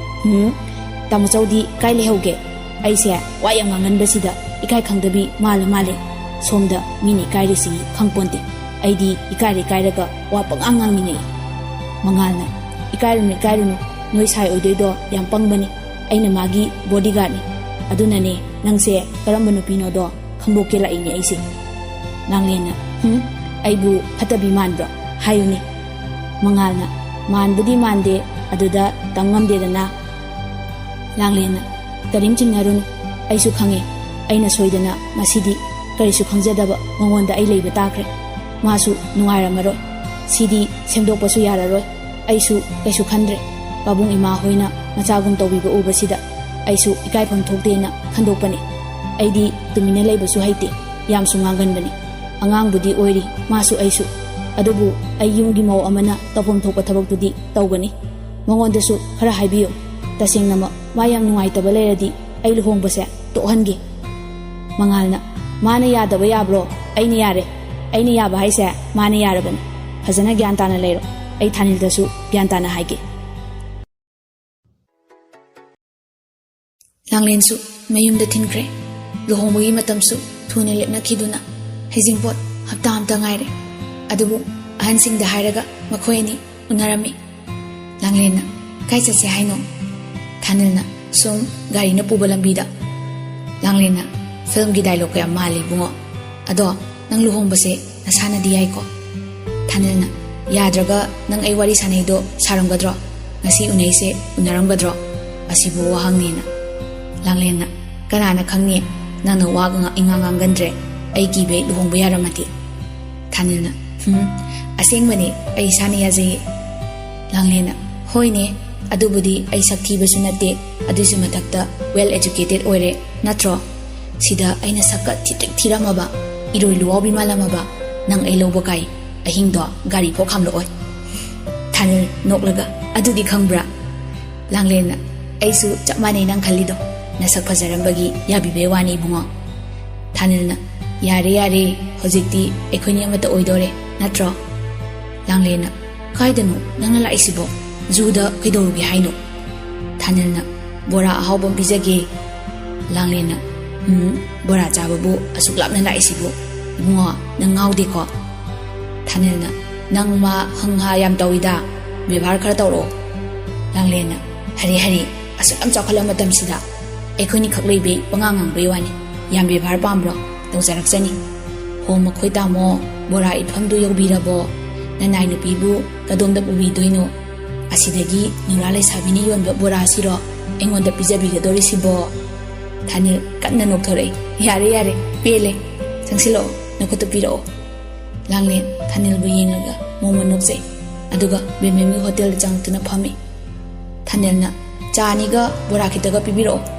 "ꯎꯝ, ꯇꯥꯃꯣꯆꯧꯗꯤ ꯀꯥꯏ ꯂꯩꯍꯧꯒꯦ? ꯑꯩꯁꯦ ꯋꯥ ꯌꯥꯝ ꯉꯥꯡꯒꯟꯕꯁꯤꯗ ꯏꯀꯥꯏ ꯈꯪꯗꯕꯤ ꯃꯥꯜꯂ ꯃꯥꯜꯂꯦ꯫ ꯁꯣꯝꯗ ꯃꯤꯅ ꯏꯀꯥꯏꯔꯤꯁꯤ ꯈꯪꯄꯣꯟꯇꯦ꯫ ꯑꯩꯗꯤ ꯏꯀꯥꯏꯔ ꯏꯀꯥꯏꯔꯒ ꯋꯥ ꯄꯉꯥꯡ ꯉꯥꯡꯅꯤꯡꯉꯛꯏ꯫" ꯃꯉꯥꯜꯅ, "ꯏꯀꯥꯏꯔꯨꯅꯨ, ꯏꯀꯥꯏꯔꯨꯅꯨ, ꯅꯣꯏ ꯁꯥꯏ ꯑꯣꯏꯗꯣꯏꯗꯣ ꯌꯥꯝ ꯄꯪꯕꯅꯤ꯫ ꯑꯩꯅ ꯃꯥꯒꯤ ꯕꯣꯗꯤꯒꯥꯔꯗꯅꯤ꯫ ꯑꯗꯨꯅꯅꯦ ꯅꯪꯁꯦ ꯀꯔꯝꯕ ꯅꯨꯄꯤꯅꯣꯗꯣ ꯈꯪꯗꯣꯛꯀꯦ ꯂꯥꯛꯏꯅꯦ ꯑꯩꯁꯦ꯫" ꯂꯥꯡꯂꯦꯟꯅ, "ꯍꯨꯝ, ꯑꯩꯕꯨ ꯐꯠꯇꯕꯤ ꯃꯥꯟꯕ꯭ꯔꯣ? ꯍꯥꯏꯌꯨꯅꯦ꯫" ꯃꯉꯥꯜꯅ, "ꯃꯥꯟꯕꯨꯗꯤ ꯃꯥꯟꯗꯦ, ꯑꯗꯨꯗ ꯇꯝ ꯉꯝꯗꯦꯗꯅ꯫" ꯂꯥꯡꯂꯦꯟꯅ, "ꯀꯔꯤꯝ ꯆꯤꯡꯅꯔꯨꯅꯨ, ꯑꯩꯁꯨ ꯈꯪꯉꯦ꯫ ꯑꯩꯅ ꯁꯣꯏꯗꯅ ꯉꯁꯤꯗꯤ ꯀꯔꯤꯁꯨ ꯈꯪꯖꯗꯕ ꯃꯉꯣꯟꯗ ꯑꯩ ꯂꯩꯕ ꯇꯥꯈ꯭ꯔꯦ꯫ ꯃꯥꯁꯨ ꯅꯨꯡꯉꯥꯏꯔꯝꯃꯔꯣꯏ꯫ ꯁꯤꯗꯤ ꯁꯦꯝꯗꯣꯛꯄꯁꯨ ꯌꯥꯔꯔꯣꯏ꯫ ꯑꯩꯁꯨ ꯀꯩꯁꯨ ꯈꯟꯗ꯭ꯔꯦ꯫ ꯄꯥꯕꯨꯡ ꯏꯃꯥ ꯍꯣꯏꯅ ꯃꯆꯥꯒꯨꯝ ꯇꯧꯕꯤꯕ ꯎꯕꯁꯤꯗ ꯑꯩꯁꯨ ꯏꯀꯥꯏꯐꯝ ꯊꯣꯛꯇꯦꯅ ꯈꯟꯗꯣꯛꯄꯅꯦ꯫ ꯑꯩꯗꯤ ꯇꯨꯃꯤꯟꯅ ꯂꯩꯕꯁꯨ ꯍꯩꯇꯦ, ꯌꯥꯝꯁꯨ ꯉꯥꯡꯒꯟꯕꯅꯤ꯫ ꯑꯉꯥꯡꯕꯨꯗꯤ ꯑꯣꯏꯔꯤ ꯃꯥꯁꯨ ꯑꯩꯁꯨ, ꯑꯗꯨꯕꯨ ꯑꯩ ꯌꯨꯝꯒꯤ ꯃꯧ ꯑꯃꯅ ꯇꯧꯐꯝ ꯊꯣꯛꯄ ꯊꯕꯛꯇꯨꯗꯤ ꯇꯧꯒꯅꯤ꯫ ꯃꯉꯣꯟꯗꯁꯨ ꯈꯔ ꯍꯥꯏꯕꯤꯌꯨ꯫ ꯇꯁꯦꯡꯅꯃꯛ ꯃꯥ ꯌꯥꯝ ꯅꯨꯡꯉꯥꯏꯇꯕ ꯂꯩꯔꯗꯤ ꯑꯩ ꯂꯨꯍꯣꯡꯕꯁꯦ ꯇꯣꯛꯍꯟꯒꯦ꯫" ꯃꯉꯥꯜꯅ, "ꯃꯥꯅ ꯌꯥꯗꯕ ꯌꯥꯕ꯭ꯔꯣ? ꯑꯩꯅ ꯌꯥꯔꯦ꯫ ꯑꯩꯅ ꯌꯥꯕ ꯍꯥꯏꯁꯦ ꯃꯥꯅ ꯌꯥꯔꯕꯅꯤ꯫ ꯐꯖꯅ ꯒ꯭ꯌꯥꯟ ꯇꯥꯅ ꯂꯩꯔꯣ꯫ ꯑꯩ ꯊꯥꯅꯤꯜꯗꯁꯨ ꯒ꯭ꯌꯥꯟ ꯇꯥꯅ ꯍꯥꯏꯒꯦ꯫" ꯂꯥꯡꯂꯦꯟꯁꯨ ꯃꯌꯨꯝꯗ ꯊꯤꯟꯈ꯭ꯔꯦ꯫ ꯂꯨꯍꯣꯡꯕꯒꯤ ꯃꯇꯝꯁꯨ ꯊꯨꯅ ꯂꯦꯞꯅꯈꯤꯗꯨꯅ ꯍꯩꯖꯤꯡꯄꯣꯠ ꯍꯞꯇꯥ ꯑꯝꯇ ꯉꯥꯏꯔꯦ꯫ ꯑꯗꯨꯕꯨ ꯑꯍꯟꯁꯤꯡꯗ ꯍꯥꯏꯔꯒ ꯃꯈꯣꯏ ꯑꯅꯤ ꯎꯅꯔꯝꯃꯤ꯫ ꯂꯥꯡꯂꯦꯟꯅ, "ꯀꯥꯏ ꯆꯠꯁꯦ ꯍꯥꯏꯅꯣ?" ꯊꯥꯅꯤꯜꯅ, "ꯁꯨꯝ ꯒꯥꯔꯤꯅ ꯄꯨꯕ ꯂꯝꯕꯤꯗ꯫" ꯂꯥꯡꯂꯦꯟꯅ, ꯐꯤꯂꯝꯒꯤ ꯗꯥꯏꯂꯣꯛꯀ ꯌꯥꯝ ꯃꯥꯜꯂꯤ ꯏꯕꯨꯡꯉꯣ꯫ ꯑꯗꯣ ꯅꯪ ꯂꯨꯍꯣꯡꯕꯁꯦ ꯅꯁꯥꯅꯗꯤ ꯌꯥꯏꯀꯣ? ꯊꯥꯅꯤꯜꯅ, ꯌꯥꯗ꯭ꯔꯒ ꯅꯪ ꯑꯩ ꯋꯥꯔꯤ ꯁꯥꯟꯅꯩꯗꯣ ꯁꯥꯔꯝꯒꯗ꯭ꯔꯣ? ꯉꯁꯤ ꯎꯅꯩꯁꯦ ꯎꯅꯔꯝꯒꯗ꯭ꯔꯣ? ꯑꯁꯤꯕꯨ ꯋꯥꯍꯪꯅꯦꯅ꯫ ꯂꯥꯡꯂꯦꯟꯅ, ꯀꯅꯥꯅ ꯈꯪꯅꯤ? ꯅꯪꯅ ꯋꯥꯒ ꯏꯉꯥꯡ ꯉꯥꯡꯒꯟꯗ꯭ꯔꯦ꯫ ꯑꯩ ꯀꯤꯕꯩ ꯂꯨꯍꯣꯡꯕ ꯌꯥꯔꯝꯃꯗꯤ꯫ ꯊꯥꯅꯤꯜꯅ, ꯍꯨꯝ, ꯑꯁꯦꯡꯕꯅꯦ, ꯑꯩ ꯏꯁꯥꯅ ꯌꯥꯖꯩꯌꯦ꯫ ꯂꯥꯡꯂꯦꯟꯅ, ꯍꯣꯏꯅꯦ, ꯑꯗꯨꯕꯨꯗꯤ ꯑꯩ ꯁꯛ ꯊꯤꯕꯁꯨ ꯅꯠꯇꯦ, ꯑꯗꯨꯏꯁꯨ ꯃꯊꯛꯇ well educated ꯑꯣꯏꯔꯦ, ꯅꯠꯇ꯭ꯔꯣ? ꯁꯤꯗ ꯑꯩꯅ ꯁꯛꯀ ꯊꯤꯇ꯭ꯔꯤꯛ ꯊꯤꯔꯝꯃꯕ, ꯏꯔꯣꯏ ꯂꯨꯋꯥꯎꯕꯤ ꯃꯥꯜꯂꯝꯃꯕ, ꯅꯪ ꯑꯩ ꯂꯧꯕ ꯀꯥꯏ ꯑꯍꯤꯡꯗꯣ ꯒꯥꯔꯤ ꯐꯥꯎ ꯈꯥꯝꯂꯛꯑꯣꯏ꯫ ꯊꯥꯅꯤꯜ ꯅꯣꯛꯂꯒ, ꯑꯗꯨꯗꯤ ꯈꯪꯕ꯭ꯔꯥ? ꯂꯥꯡꯂꯦꯟꯅ, ꯑꯩꯁꯨ ꯆꯞ ꯃꯥꯟꯅꯩ ꯅꯪ ꯈꯜꯂꯤꯗꯣ, ꯅꯁꯛ ꯐꯖꯔꯝꯕꯒꯤ ꯌꯥꯕꯤꯕꯩ ꯋꯥꯅꯤ ꯏꯕꯨꯡꯉꯣ꯫ ꯊꯥꯅꯤꯜꯅ, ꯌꯥꯔꯦ ꯌꯥꯔꯦ, ꯍꯧꯖꯤꯛꯇꯤ ꯑꯩꯈꯣꯏꯅꯤ ꯑꯃꯠꯇ ꯑꯣꯏꯗꯣꯔꯦ, ꯅꯠꯇ꯭ꯔꯣ? ꯂꯥꯡꯂꯦꯟꯅ, ꯀꯥꯏꯗꯅꯣ ꯅꯪꯅ ꯂꯥꯛꯏꯁꯤꯕꯣ? ꯖꯨꯗ ꯀꯩꯗꯧꯔꯨꯒꯦ ꯍꯥꯏꯅꯣ? ꯊꯥꯅꯤꯜꯅ, ꯕꯣꯔꯥ ꯑꯍꯥꯎꯕ ꯑꯃ ꯄꯤꯖꯒꯦ꯫ ꯂꯥꯡꯂꯦꯟꯅ, ꯎꯝ, ꯕꯣꯔꯥ ꯆꯥꯕꯕꯨ ꯑꯁꯨꯛ ꯂꯥꯞꯅ ꯂꯥꯛꯏꯁꯤꯕꯨ? ꯏꯕꯨꯡꯉꯣ, ꯅꯪ ꯉꯥꯎꯗꯦꯀꯣ? ꯊꯥꯅꯤꯜꯅ, ꯅꯪ ꯃꯥ ꯍꯪ ꯍꯥ ꯌꯥꯝ ꯇꯧꯏꯗ, ꯕꯦꯕꯥꯔ ꯈꯔ ꯇꯧꯔꯛꯑꯣ꯫ ꯂꯥꯡꯂꯦꯟꯅ, ꯍꯔꯦ ꯍꯔꯦ, ꯑꯁꯨꯛ ꯌꯥꯝ ꯆꯥꯎꯈꯠꯂ ꯃꯇꯝꯁꯤꯗ ꯑꯩꯈꯣꯏꯅꯤꯈꯛ ꯂꯩꯕꯩ ꯄꯉꯥꯡ ꯉꯥꯡꯕꯩ ꯋꯥꯅꯤ꯫ ꯌꯥꯝ ꯕꯦꯕꯥꯔ ꯄꯥꯝꯕ꯭ꯔꯣ? ꯇꯧꯖꯔꯛꯆꯅꯤ꯫ ꯍꯣ, ꯃꯈꯣꯏ ꯇꯥꯃꯣ, ꯕꯣꯔꯥ ꯏꯠꯐꯝꯗꯨ ꯌꯧꯕꯤꯔꯕꯣ? ꯅꯅꯥꯏ ꯅꯨꯄꯤꯕꯨ ꯀꯗꯣꯝꯗ ꯄꯨꯕꯤꯗꯣꯏꯅꯣ? ꯑꯁꯤꯗꯒꯤ ꯅꯨꯔꯥ ꯂꯩꯁꯥꯕꯤꯅ ꯌꯣꯟꯕ ꯕꯣꯔꯥꯁꯤꯔꯣ ꯑꯩꯉꯣꯟꯗ ꯄꯤꯖꯕꯤꯒꯗꯧꯔꯤꯁꯤꯕꯣ? ꯊꯥꯅꯤꯜ ꯀꯟꯅ ꯅꯣꯛꯊꯣꯔꯛꯏ꯫ ꯌꯥꯔꯦ, ꯌꯥꯔꯦ, ꯄꯦꯜꯂꯦ꯫ ꯆꯪꯁꯤꯜꯂꯛꯑꯣ, ꯅꯈꯨꯠꯇꯨ ꯄꯤꯔꯛꯑꯣ꯫ ꯂꯥꯡꯂꯦꯟ ꯊꯥꯅꯤꯜꯕꯨ ꯌꯦꯡꯂꯒ ꯃꯣꯃꯣꯟ ꯅꯣꯛꯆꯩ꯫ ꯑꯗꯨꯒ ꯕꯦꯝꯕꯦꯝꯒꯤ ꯍꯣꯇꯦꯜꯗ ꯆꯪꯂꯛꯇꯨꯅ ꯐꯝꯃꯤ꯫ ꯊꯥꯅꯤꯜꯅ, ꯆꯥ ꯑꯅꯤꯒ ꯕꯣꯔꯥ ꯈꯤꯇꯒ ꯄꯤꯕꯤꯔꯛꯑꯣ꯫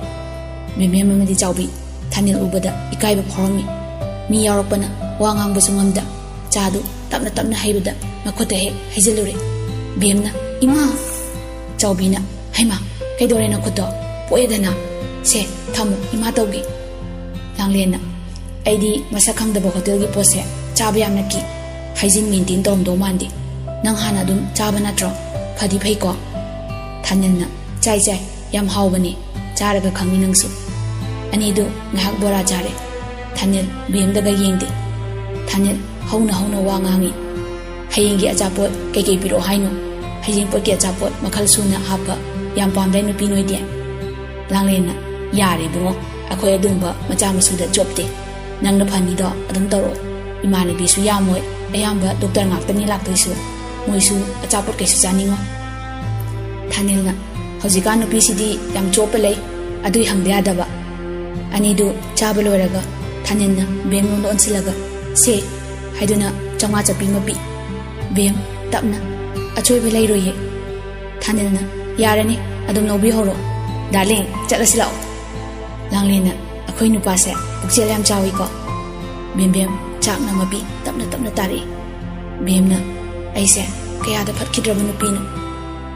ꯕꯦꯝꯕꯦꯝ ꯑꯃꯗꯤ ꯆꯥꯎꯕꯤ ꯊꯥꯅꯤꯜ ꯎꯕꯗ ꯏꯀꯥꯏꯕ ꯐꯥꯎꯔꯝꯃꯤ꯫ ꯃꯤ ꯌꯥꯎꯔꯛꯄꯅ ꯋꯥ ꯉꯥꯡꯕꯁꯨ ꯉꯝꯗ ꯆꯥꯗꯨ ꯇꯞꯅ ꯇꯞꯅ ꯍꯩꯕꯗ ꯃꯈꯨꯠꯇ ꯍꯦꯛ ꯍꯩꯖꯤꯜꯂꯨꯔꯦ꯫ ꯕꯦꯝꯅ, ꯏꯃꯥ! ꯆꯥꯎꯕꯤꯅ, ꯍꯩꯃꯥ, ꯀꯩꯗꯧꯔꯦ ꯅꯈꯨꯠꯇꯣ? ꯄꯣꯛꯑꯦꯗꯅ꯫ ꯁꯦ, ꯊꯝꯃꯨ, ꯏꯃꯥ ꯇꯧꯒꯦ꯫ ꯂꯥꯡꯂꯦꯟꯅ, ꯑꯩꯗꯤ ꯃꯁꯛ ꯈꯪꯗꯕ ꯍꯣꯇꯦꯜꯒꯤ ꯄꯣꯠꯁꯦ ꯆꯥꯕ ꯌꯥꯝꯅ ꯀꯤ꯫ ꯍꯥꯏꯖꯤꯟ ꯃꯦꯟꯇꯦꯟ ꯇꯧꯔꯝꯗꯧ ꯃꯥꯟꯗꯦ꯫ ꯅꯪ ꯍꯥꯟꯅ ꯑꯗꯨꯝ ꯆꯥꯕ ꯅꯠꯇ꯭ꯔꯣ? ꯐꯗꯤ ꯐꯩꯀꯣ? ꯊꯥꯅꯤꯜꯅ, ꯆꯥꯏ ꯆꯥꯏ, ꯌꯥꯝ ꯍꯥꯎꯕꯅꯦ꯫ ꯆꯥꯔꯒ ꯈꯪꯅꯤ ꯅꯪꯁꯨ꯫ ꯑꯅꯤꯗꯨ ꯉꯥꯏꯍꯥꯛ ꯕꯣꯔꯥ ꯆꯥꯔꯦ꯫ ꯊꯥꯅꯤꯜ ꯕꯦꯝꯗꯒ ꯌꯦꯡꯗꯦ꯫ ꯊꯥꯅꯤꯜ ꯍꯧꯅ ꯍꯧꯅ ꯋꯥ ꯉꯥꯡꯉꯤ꯫ ꯍꯌꯦꯡꯒꯤ ꯑꯆꯥꯄꯣꯠ ꯀꯩꯀꯩ ꯄꯤꯔꯛꯑꯣ ꯍꯥꯏꯅꯣ? ꯍꯌꯦꯡ ꯄꯣꯠꯀꯤ ꯑꯆꯥꯄꯣꯠ ꯃꯈꯜ ꯁꯨꯅ ꯍꯥꯞꯄ ꯌꯥꯝ ꯄꯥꯝꯗꯥꯏ ꯅꯨꯄꯤ ꯅꯣꯏꯗꯤ? ꯂꯥꯡꯂꯦꯟꯅ, ꯌꯥꯔꯦ ꯏꯕꯨꯡꯉꯣ, ꯑꯩꯈꯣꯏ ꯑꯗꯨꯝꯕ ꯃꯆꯥ ꯃꯁꯨꯗ ꯆꯣꯞꯇꯦ꯫ ꯅꯪꯅ ꯐꯅꯤꯗꯣ ꯑꯗꯨꯝ ꯇꯧꯔꯛꯑꯣ꯫ ꯏꯃꯥꯟꯅꯕꯤꯁꯨ ꯌꯥꯝꯃꯣꯏ, ꯑꯌꯥꯝꯕ ꯗꯣꯛꯇꯔ ꯉꯥꯛꯇꯅꯤ ꯂꯥꯛꯇꯣꯏꯁꯨ꯫ ꯃꯣꯏꯁꯨ ꯑꯆꯥꯄꯣꯠ ꯀꯩꯁꯨ ꯆꯥꯅꯤꯡꯉꯣꯏ꯫ ꯊꯥꯅꯤꯜꯅ, "ꯍꯧꯖꯤꯛꯀꯥꯟ ꯅꯨꯄꯤꯁꯤꯗꯤ ꯌꯥꯝ ꯆꯣꯞꯄ ꯂꯩ, ꯑꯗꯨꯏ ꯍꯪꯗ ꯌꯥꯗꯕ"꯫ ꯑꯅꯤꯗꯨ ꯆꯥꯕ ꯂꯣꯏꯔꯒ ꯊꯥꯅꯤꯜꯅ ꯕꯦꯝꯂꯣꯝꯗ ꯑꯣꯟꯁꯤꯜꯂꯒ, "ꯁꯦ" ꯍꯥꯏꯗꯨꯅ ꯆꯥꯝꯃꯉꯥ ꯆꯠꯄꯤ ꯑꯃ ꯄꯤ꯫ ꯕꯦꯝ ꯇꯞꯅ, "ꯑꯆꯣꯏꯕ ꯂꯩꯔꯣꯏꯌꯦ"꯫ ꯊꯥꯅꯤꯜꯅ, "ꯌꯥꯔꯅꯤ, ꯑꯗꯨꯝ ꯂꯧꯕꯤꯍꯧꯔꯣ꯫ ꯗꯥꯔꯂꯤꯡ, ꯆꯠꯂꯁꯤ ꯂꯥꯛꯑꯣ"꯫ ꯂꯥꯡꯂꯦꯟꯅ, "ꯑꯩꯈꯣꯏ ꯅꯨꯄꯥꯁꯦ ꯄꯨꯛꯆꯦꯜ ꯌꯥꯝ ꯆꯥꯎꯏꯀꯣ"꯫ ꯕꯦꯝꯕꯦꯝ ꯆꯥꯛꯅ ꯃꯄꯤ ꯇꯞꯅ ꯇꯞꯅ ꯇꯥꯔꯛꯏ꯫ ꯕꯦꯝꯅ, "ꯑꯩꯁꯦ ꯀꯌꯥꯗ ꯐꯠꯈꯤꯗ꯭ꯔꯕ ꯅꯨꯄꯤꯅꯣ꯫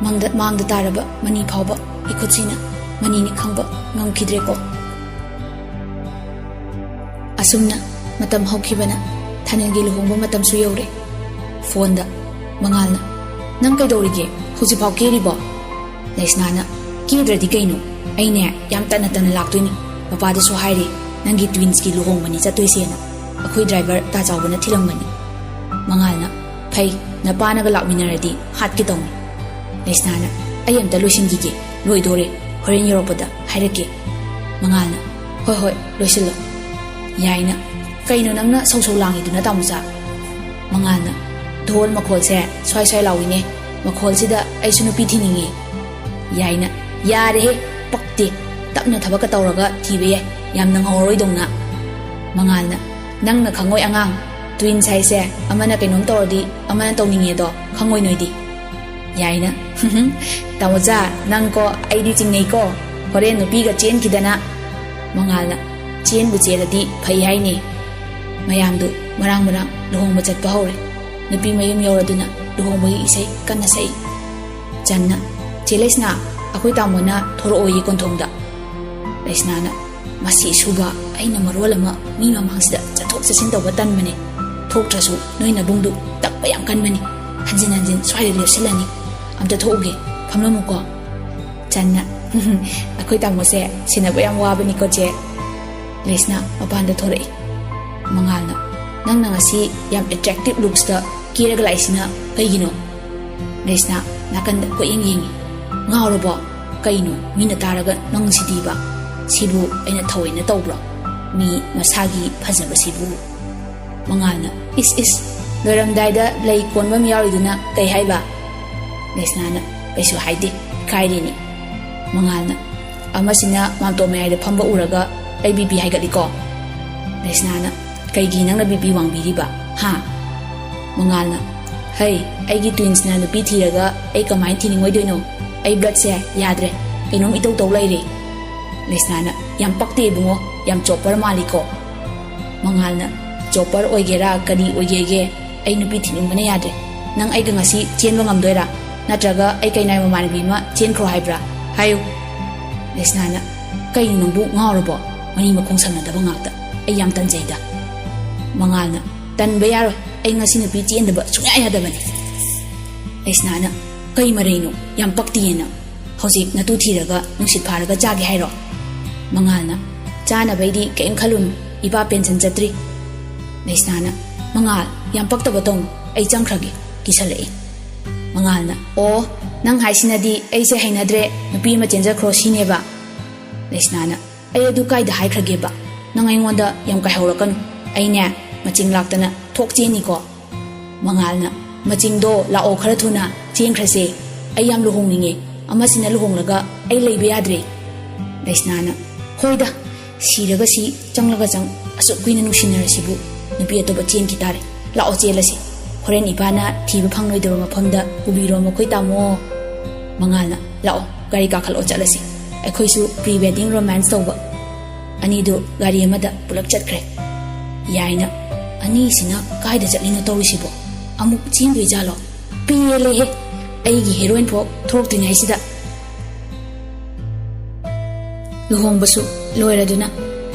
ꯃꯪꯗ, ꯃꯥꯡꯗ ꯇꯥꯔꯕ ꯃꯅꯤ ꯐꯥꯎꯕ ꯏꯈꯨꯠꯁꯤꯅ ꯃꯅꯤꯅꯤ ꯈꯪꯕ ꯉꯝꯈꯤꯗ꯭ꯔꯦꯀꯣ"꯫ ꯑꯁꯨꯝꯅ ꯃꯇꯝ ꯍꯧꯈꯤꯕꯅ ꯊꯥꯅꯤꯜꯒꯤ ꯂꯨꯍꯣꯡꯕ ꯃꯇꯝꯁꯨ ꯌꯧꯔꯦ꯫ ꯐꯣꯟꯗ ꯃꯉꯥꯜꯅ, "ꯅꯪ ꯀꯩꯗꯧꯔꯤꯒꯦ? ꯍꯧꯖꯤꯛꯐꯥꯎ ꯀꯦꯔꯤꯕꯣ?" ꯂꯩꯁꯅꯥꯅ, "ꯀꯦꯗ꯭ꯔꯗꯤ ꯀꯩꯅꯣ? ꯑꯩꯅꯦ ꯌꯥꯝ ꯇꯟꯅ ꯇꯟꯅ ꯂꯥꯛꯇꯣꯏꯅꯤ꯫ ꯄꯄꯥꯗꯁꯨ ꯍꯥꯏꯔꯦ, ꯅꯪꯒꯤ ꯇ꯭ꯋꯤꯟꯁꯀꯤ ꯂꯨꯍꯣꯡꯕꯅꯤ ꯆꯠꯇꯣꯏꯁꯦꯅ꯫ ꯑꯩꯈꯣꯏ ꯗ꯭ꯔꯥꯏꯚꯔ ꯇꯥ ꯆꯥꯎꯕꯅ ꯊꯤꯜꯂꯝꯕꯅꯤ"꯫ ꯃꯉꯥꯜꯅ, "ꯐꯩ, ꯅꯄꯥꯅꯒ ꯂꯥꯛꯃꯤꯟꯅꯔꯗꯤ ꯍꯥꯠꯀꯦ ꯇꯧꯅꯤ"꯫ ꯂꯩꯁꯅꯥꯅ, "ꯑꯩ ꯑꯝꯇ ꯂꯣꯏꯁꯤꯟꯈꯤꯒꯦ, ꯂꯣꯏꯗꯣꯔꯦ, ꯍꯣꯔꯦꯟ ꯌꯧꯔꯛꯄꯗ ꯍꯥꯏꯔꯛꯀꯦ"꯫ ꯃꯉꯥꯜꯅ, "ꯍꯣꯏ ꯍꯣꯏ, ꯂꯣꯏꯁꯤꯜꯂꯣ"꯫ ꯌꯥꯏꯅ, "ꯀꯩꯅꯣ ꯅꯪꯅ ꯁꯧ ꯁꯧ ꯂꯥꯡꯉꯤꯗꯨꯅ, ꯇꯥꯃꯣꯆꯥ?" ꯃꯉꯥꯜꯅ, "ꯙꯣꯜ ꯃꯈꯣꯜꯁꯦ ꯁ꯭ꯋꯥꯏ ꯁ꯭ꯋꯥꯏ ꯂꯥꯎꯏꯅꯦ, ꯃꯈꯣꯜꯁꯤꯗ ꯑꯩꯁꯨ ꯅꯨꯄꯤ ꯊꯤꯅꯤꯡꯉꯦ"꯫ ꯌꯥꯏꯅ, "ꯌꯥꯔꯦꯍꯦ, ꯄꯛꯇꯦ, ꯇꯞꯅ ꯊꯕꯛꯀ ꯇꯧꯔꯒ ꯊꯤꯕ ꯌꯥꯏ, ꯌꯥꯝꯅ ꯉꯧꯔꯔꯣꯏꯗꯧꯅ"꯫ ꯃꯉꯥꯜꯅ, "ꯅꯪꯅ ꯈꯪꯉꯣꯏ ꯑꯉꯥꯡ, ꯇ꯭ꯋꯤꯟꯁ ꯍꯥꯏꯁꯦ ꯑꯃꯅ ꯀꯩꯅꯣꯝ ꯇꯧꯔꯗꯤ ꯑꯃꯅ ꯇꯧꯅꯤꯡꯉꯦꯗꯣ ꯈꯪꯉꯣꯏ ꯅꯣꯏꯗꯤ"꯫ ꯌꯥꯏꯅ, "ꯇꯥꯃꯣꯆꯥ, ꯅꯪꯀꯣ ꯑꯩꯗꯤ ꯆꯤꯡꯅꯩꯀꯣ, ꯍꯣꯔꯦꯟ ꯅꯨꯄꯤꯒ ꯆꯦꯟꯈꯤꯗꯅ"꯫ ꯃꯉꯥꯜꯅ, "ꯆꯦꯟꯕꯨ ꯆꯦꯜꯂꯗꯤ ꯐꯩ ꯍꯥꯏꯅꯤ"꯫ ꯃꯌꯥꯝꯗꯨ ꯃꯔꯥꯡ ꯃꯔꯥꯡ ꯂꯨꯍꯣꯡꯕ ꯆꯠꯄ ꯍꯧꯔꯦ꯫ ꯅꯨꯄꯤ ꯃꯌꯨꯝ ꯌꯧꯔꯗꯨꯅ ꯂꯨꯍꯣꯡꯕꯒꯤ ꯏꯁꯩ ꯀꯟꯅ ꯁꯛꯏ꯫ ꯆꯟꯅ, "ꯆꯦ ꯂꯩꯁꯅꯥ, ꯑꯩꯈꯣꯏ ꯇꯥꯃꯣꯅ ꯊꯣꯔꯛꯑꯣꯌꯦ ꯀꯣꯟꯊꯣꯡꯗ"꯫ ꯂꯩꯁꯅꯥꯅ, "ꯃꯁꯤ ꯁꯨꯕ ꯑꯩꯅ ꯃꯔꯣꯜ ꯑꯃ ꯃꯤ ꯃꯃꯥꯡꯁꯤꯗ ꯆꯠꯊꯣꯛ ꯆꯠꯁꯤꯟ ꯇꯧꯕ ꯇꯟꯕꯅꯦ꯫ ꯊꯣꯛꯇ꯭ꯔꯁꯨ ꯅꯣꯏ ꯅꯕꯨꯡꯗꯨ ꯇꯞꯄ ꯌꯥꯝ ꯀꯟꯕꯅꯤ꯫ ꯍꯟꯖꯤꯟ ꯍꯟꯖꯤꯟ ꯁ꯭ꯋꯥꯏꯗ ꯂꯦꯞꯁꯤꯜꯂꯅꯤ꯫ ꯑꯝꯇ ꯊꯣꯛꯎꯒꯦ, ꯐꯝꯂꯝꯃꯨꯀꯣ"꯫ ꯆꯟꯅ, "ꯑꯩꯈꯣꯏ ꯇꯥꯃꯣꯁꯦ ꯁꯦꯟꯅꯕ ꯌꯥꯝ ꯋꯥꯕꯅꯤꯀꯣ ꯆꯦ"꯫ ꯂꯩꯁꯅꯥ ꯃꯄꯥꯟꯗ ꯊꯣꯔꯛꯏ꯫ ꯃꯉꯥꯜꯅ, "ꯅꯪꯅ ꯉꯁꯤ ꯌꯥꯝ ꯑꯦꯇ꯭ꯔꯦꯛꯇꯤꯞ ꯂꯨꯛꯁꯇ ꯀꯦꯔꯒ ꯂꯥꯛꯏꯁꯤꯅ ꯀꯩꯒꯤꯅꯣ?" ꯂꯩꯁꯅꯥ ꯅꯥꯀꯟꯗ ꯀꯣꯏꯌꯦꯡ ꯌꯦꯡꯉꯤ꯫ "ꯉꯥꯎꯔꯕꯣ? ꯀꯩꯅꯣ ꯃꯤꯅ ꯇꯥꯔꯒ ꯅꯪꯁꯤꯗꯤꯕ? ꯁꯤꯕꯨ ꯑꯩꯅ ꯊꯑꯣꯏꯅ ꯇꯧꯕ꯭ꯔꯣ? ꯃꯤ ꯃꯁꯥꯒꯤ ꯐꯖꯕꯁꯤꯕꯨ꯫ ꯃꯉꯥꯜꯅ, "ꯏꯁ ꯏꯁ, ꯂꯣꯏꯔꯝꯗꯥꯏꯗ ꯂꯩ ꯀꯣꯟꯕ ꯑꯃ ꯌꯥꯎꯔꯤꯗꯨꯅ ꯀꯩ ꯍꯥꯏꯕ?" ꯂꯩꯁꯅꯥꯅ, "ꯀꯩꯁꯨ ꯍꯥꯏꯗꯦ, ꯏꯀꯥꯏꯔꯤꯅꯤ꯫" ꯃꯉꯥꯜꯅ, "ꯑꯃꯁꯤꯅ ꯃꯥꯝꯇꯣꯞ ꯃꯌꯥꯏꯗ ꯐꯝꯕ ꯎꯔꯒ ꯑꯩ ꯕꯤ ꯄꯤ ꯍꯥꯏꯒꯠꯂꯤꯀꯣ?" ꯂꯩꯁꯅꯥꯅ, "ꯀꯩꯒꯤ ꯅꯪꯅ ꯕꯤ ꯄꯤ ꯋꯥꯡꯕꯤꯔꯤꯕ, ꯍꯥ?" ꯃꯉꯥꯜꯅ, "ꯍꯩ, ꯑꯩꯒꯤ ꯇ꯭ꯋꯤꯟꯁꯅ ꯅꯨꯄꯤ ꯊꯤꯔꯒ ꯑꯩ ꯀꯃꯥꯏꯅ ꯊꯤꯅꯤꯡꯉꯣꯏꯗꯣꯏꯅꯣ? ꯑꯩ ꯕ꯭ꯂꯗꯁꯦ ꯌꯥꯗ꯭ꯔꯦ, ꯀꯩꯅꯣꯝ ꯏꯇꯧ ꯇꯧ ꯂꯩꯔꯦ꯫" ꯂꯩꯁꯅꯥꯅ, "ꯌꯥꯝ ꯄꯛꯇꯦ ꯏꯕꯨꯡꯉꯣ, ꯌꯥꯝ ꯆꯣꯞꯄꯔ ꯃꯥꯜꯂꯤꯀꯣ꯫" ꯃꯉꯥꯜꯅ, "ꯆꯣꯞꯄꯔ ꯑꯣꯏꯒꯦꯔꯥ ꯀꯔꯤ ꯑꯣꯏꯒꯦꯒꯦ, ꯑꯩ ꯅꯨꯄꯤ ꯊꯤꯅꯤꯡꯕꯅ ꯌꯥꯗ꯭ꯔꯦ꯫ ꯅꯪ ꯑꯩꯒ ꯉꯁꯤ ꯆꯦꯟꯕ ꯉꯝꯗꯣꯏꯔꯥ? ꯅꯠꯇ꯭ꯔꯒ ꯑꯩ ꯀꯩꯅꯥꯏ ꯃꯃꯥꯟꯅꯕꯤ ꯑꯃ ꯆꯦꯟꯈ꯭ꯔꯣ ꯍꯥꯏꯕ꯭ꯔꯥ? ꯍꯥꯏꯌꯨ꯫" ꯂꯩꯁꯅꯥꯅ, "ꯀꯩꯅꯣ ꯅꯪꯕꯨ ꯉꯥꯎꯔꯕꯣ? ꯃꯔꯤ ꯃꯈꯣꯡ ꯁꯝꯅꯗꯕ ꯉꯥꯛꯇ꯫ ꯑꯩ ꯌꯥꯝ ꯇꯟꯖꯩꯗ꯫" ꯃꯉꯥꯜꯅ, "ꯇꯟꯕ ꯌꯥꯔꯣꯏ꯫ ꯑꯩ ꯉꯁꯤ ꯅꯨꯄꯤ ꯆꯦꯟꯗꯕ ꯁꯨꯡꯌꯥ ꯌꯥꯗꯕꯅꯤ꯫" ꯂꯩꯁꯅꯥꯅ, "ꯀꯩ ꯃꯔꯩꯅꯣ? ꯌꯥꯝ ꯄꯛꯇꯤꯌꯦꯅ꯫ ꯍꯧꯖꯤꯛ ꯅꯇꯨ ꯊꯤꯔꯒ ꯅꯨꯡꯁꯤꯠ ꯐꯥꯔꯒ ꯆꯥꯒꯦ ꯍꯥꯏꯔꯣ?" ꯃꯉꯥꯜꯅ, "ꯆꯥꯅꯕꯩꯗꯤ ꯀꯔꯤꯝ ꯈꯜꯂꯨꯅꯨ, ꯏꯄꯥ ꯄꯦꯟꯁꯟ ꯆꯠꯇ꯭ꯔꯤ꯫" ꯂꯩꯁꯅꯥꯅ, "ꯃꯉꯥꯜ, ꯌꯥꯝ ꯄꯛꯇꯕ ꯇꯧꯅꯨ, ꯑꯩ ꯆꯪꯈ꯭ꯔꯒꯦ, ꯀꯤꯁꯜꯂꯛꯑꯦ꯫" ꯃꯉꯥꯜꯅ, "ꯑꯣ, ꯅꯪ ꯍꯥꯏꯁꯤꯅꯗꯤ ꯑꯩꯁꯦ ꯍꯩꯅꯗ꯭ꯔꯦ, ꯅꯨꯄꯤ ꯑꯃ ꯆꯦꯟꯖꯈ꯭ꯔꯣ ꯁꯤꯅꯦꯕ?" ꯂꯩꯁꯅꯥꯅ, "ꯑꯩ ꯑꯗꯨ ꯀꯥꯏꯗ ꯍꯥꯏꯈ꯭ꯔꯒꯦꯕ? ꯅꯪ ꯑꯩꯉꯣꯟꯗ ꯌꯥꯝ ꯀꯥꯏꯍꯧꯔꯛꯀꯅꯨ꯫ ꯑꯩꯅꯦ, ꯃꯆꯤꯡ ꯂꯥꯛꯇꯅ ꯊꯣꯛ ꯆꯦꯟꯅꯤꯀꯣ꯫" ꯃꯉꯥꯜꯅ, "ꯃꯆꯤꯡꯗꯣ ꯂꯥꯛꯑꯣ, ꯈꯔ ꯊꯨꯅ ꯆꯦꯟꯈ꯭ꯔꯁꯦ꯫ ꯑꯩ ꯌꯥꯝ ꯂꯨꯍꯣꯡꯅꯤꯡꯉꯦ꯫ ꯑꯃꯁꯤꯅ ꯂꯨꯍꯣꯡꯂꯒ ꯑꯩ ꯂꯩꯕ ꯌꯥꯗ꯭ꯔꯦ꯫" ꯂꯩꯁꯅꯥꯅ, "ꯍꯣꯏꯗ, ꯁꯤꯔꯒ ꯁꯤ, ꯆꯪꯂꯒ ꯆꯪ, ꯑꯁꯨꯛ ꯀꯨꯏꯅ ꯅꯨꯡꯁꯤꯅꯔꯁꯤꯕꯨ ꯅꯨꯄꯤ ꯑꯇꯣꯞꯄ ꯆꯦꯟꯈꯤ ꯇꯥꯔꯦ꯫ ꯂꯥꯛꯑꯣ, ꯆꯦꯜꯂꯁꯤ꯫ ꯍꯣꯔꯦꯟ ꯏꯄꯥꯅ ꯊꯤꯕ ꯐꯪꯂꯣꯏꯗꯕ ꯃꯐꯝꯗ ꯄꯨꯕꯤꯔꯣ ꯃꯈꯣꯏ ꯇꯥꯃꯣ꯫" ꯃꯉꯥꯜꯅ, "ꯂꯥꯛꯑꯣ, ꯒꯥꯔꯤ ꯀꯥꯈꯠꯂꯛꯑꯣ, ꯆꯠꯂꯁꯤ꯫ ꯑꯩꯈꯣꯏꯁꯨ pre wedding romance ꯇꯧꯕ꯫" ꯑꯅꯤꯗꯨ ꯒꯥꯔꯤ ꯑꯃꯗ ꯄꯨꯂꯞ ꯆꯠꯈ꯭ꯔꯦ꯫ ꯌꯥꯏꯅ, "ꯑꯅꯤꯁꯤꯅ ꯀꯥꯏꯗ ꯆꯠꯂꯤꯅꯣ ꯇꯧꯔꯤꯁꯤꯕꯣ? ꯑꯃꯨꯛ ꯆꯦꯟꯗꯣꯏ ꯖꯥꯠꯂꯣ? ꯄꯦꯜꯂꯦꯍꯦ, ꯑꯩꯒꯤ heroine ꯐꯥꯎ ꯊꯣꯛꯇ꯭ꯔꯤꯉꯩꯁꯤꯗ꯫" ꯂꯨꯍꯣꯡꯕꯁꯨ ꯂꯣꯏꯔꯗꯨꯅ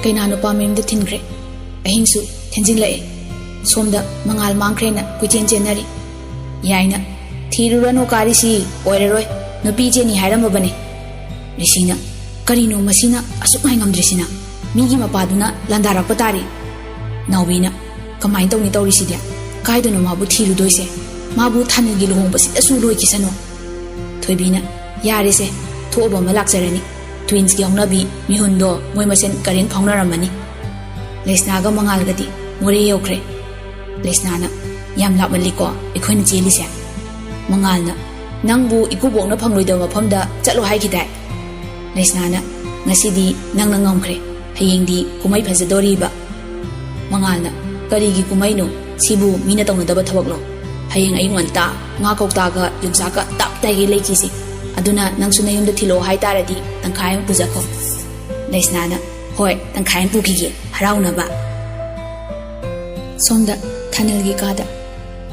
ꯀꯩꯅꯥ ꯅꯨꯄꯥ ꯃꯌꯨꯝꯗ ꯊꯤꯟꯈ꯭ꯔꯦ꯫ ꯑꯍꯤꯡꯁꯨ ꯊꯦꯡꯖꯤꯜꯂꯛꯑꯦ꯫ ꯁꯣꯝꯗ ꯃꯉꯥꯜ ꯃꯥꯡꯈ꯭ꯔꯦꯅ ꯀꯣꯏꯆꯦꯟ ꯆꯦꯟꯅꯔꯤ꯫ ꯌꯥꯏꯅ, "ꯊꯤꯔꯨꯔꯅꯨ ꯀꯥꯔꯤꯁꯤ, ꯑꯣꯏꯔꯔꯣꯏ, ꯅꯨꯄꯤ ꯆꯦꯅꯤ ꯍꯥꯏꯔꯝꯃꯕꯅꯦ꯫" ꯔꯤꯁꯤꯅ, "ꯀꯔꯤꯅꯣ ꯃꯁꯤꯅ ꯑꯁꯨꯛ ꯉꯥꯏꯉꯝꯗ꯭ꯔꯤꯁꯤꯅ? ꯃꯤꯒꯤ ꯃꯄꯥꯗꯨꯅ ꯂꯥꯟꯗꯥꯔꯛꯄ ꯇꯥꯔꯦ꯫" ꯅꯥꯎꯕꯤꯅ, "ꯀꯃꯥꯏꯅ ꯇꯧꯅꯤ ꯇꯧꯔꯤꯁꯤꯗꯤ? ꯀꯥꯏꯗꯅꯣ ꯃꯥꯕꯨ ꯊꯤꯔꯨꯗꯣꯏꯁꯦ? ꯃꯥꯕꯨ ꯊꯥꯅꯤꯜꯒꯤ ꯂꯨꯍꯣꯡꯕꯁꯤꯗꯁꯨ ꯂꯣꯏꯈꯤꯁꯅꯨ꯫" ꯊꯣꯏꯕꯤꯅ, "ꯌꯥꯔꯦꯁꯦ, ꯊꯣꯛꯑꯕ ꯑꯃ ꯂꯥꯛꯆꯔꯅꯤ꯫ ꯇ꯭ꯋꯤꯟꯁꯀꯤ ꯍꯧꯅꯕꯤ ꯃꯤꯍꯨꯟꯗꯣ ꯃꯣꯏ ꯃꯁꯦꯟ ꯀꯔꯦꯟ ꯐꯥꯎꯅꯔꯝꯃꯅꯤ꯫ ꯂꯩꯁꯅꯥꯒ ꯃꯉꯥꯜꯒꯗꯤ ꯃꯣꯔꯦ ꯌꯧꯈ꯭ꯔꯦ꯫ ꯂꯩꯁꯅꯥꯅ, "ꯌꯥꯝ ꯂꯥꯞꯃꯜꯂꯤꯀꯣ ꯑꯩꯈꯣꯏꯅ ꯆꯦꯜꯂꯤꯁꯦ?" ꯃꯉꯥꯜꯅ, "ꯅꯪꯕꯨ ꯏꯀꯨꯕꯣꯛꯅ ꯐꯪꯂꯣꯏꯗꯕ ꯃꯐꯝꯗ ꯆꯠꯂꯣ ꯍꯥꯏꯈꯤꯗꯥꯏ?" ꯂꯩꯁꯅꯥꯅ, "ꯉꯁꯤꯗꯤ ꯅꯪꯅ ꯉꯝꯈ꯭ꯔꯦ, ꯍꯌꯦꯡꯗꯤ ꯀꯨꯝꯍꯩ ꯐꯖꯗꯣꯔꯤꯕ꯫" ꯃꯉꯥꯜꯅ, "ꯀꯔꯤꯒꯤ ꯀꯨꯝꯍꯩꯅꯣ? ꯁꯤꯕꯨ ꯃꯤꯅ ꯇꯧꯅꯗꯕ ꯊꯕꯛꯂꯣ? ꯍꯌꯦꯡ ꯑꯌꯨꯛ ꯉꯟꯇꯥ ꯉꯥ ꯀꯧꯇꯥꯒ ꯌꯣꯡꯆꯥꯛꯀ ꯇꯞ ꯇꯥꯏꯒꯩ ꯂꯩꯈꯤꯁꯤ꯫ ꯑꯗꯨꯅ ꯅꯪꯁꯨ ꯅꯌꯨꯝꯗ ꯊꯤꯜꯂꯛꯑꯣ ꯍꯥꯏ ꯇꯥꯔꯗꯤ ꯇꯪꯈꯥꯏ ꯑꯃ ꯄꯨꯖꯈꯣ꯫" ꯂꯩꯁꯅꯥꯅ, "ꯍꯣꯏ, ꯇꯪꯈꯥꯏ ꯑꯃ ꯄꯨꯈꯤꯒꯦ, ꯍꯔꯥꯎꯅꯕ꯫" ꯁꯣꯝꯗ ꯊꯥꯅꯤꯜꯒꯤ ꯀꯥꯗ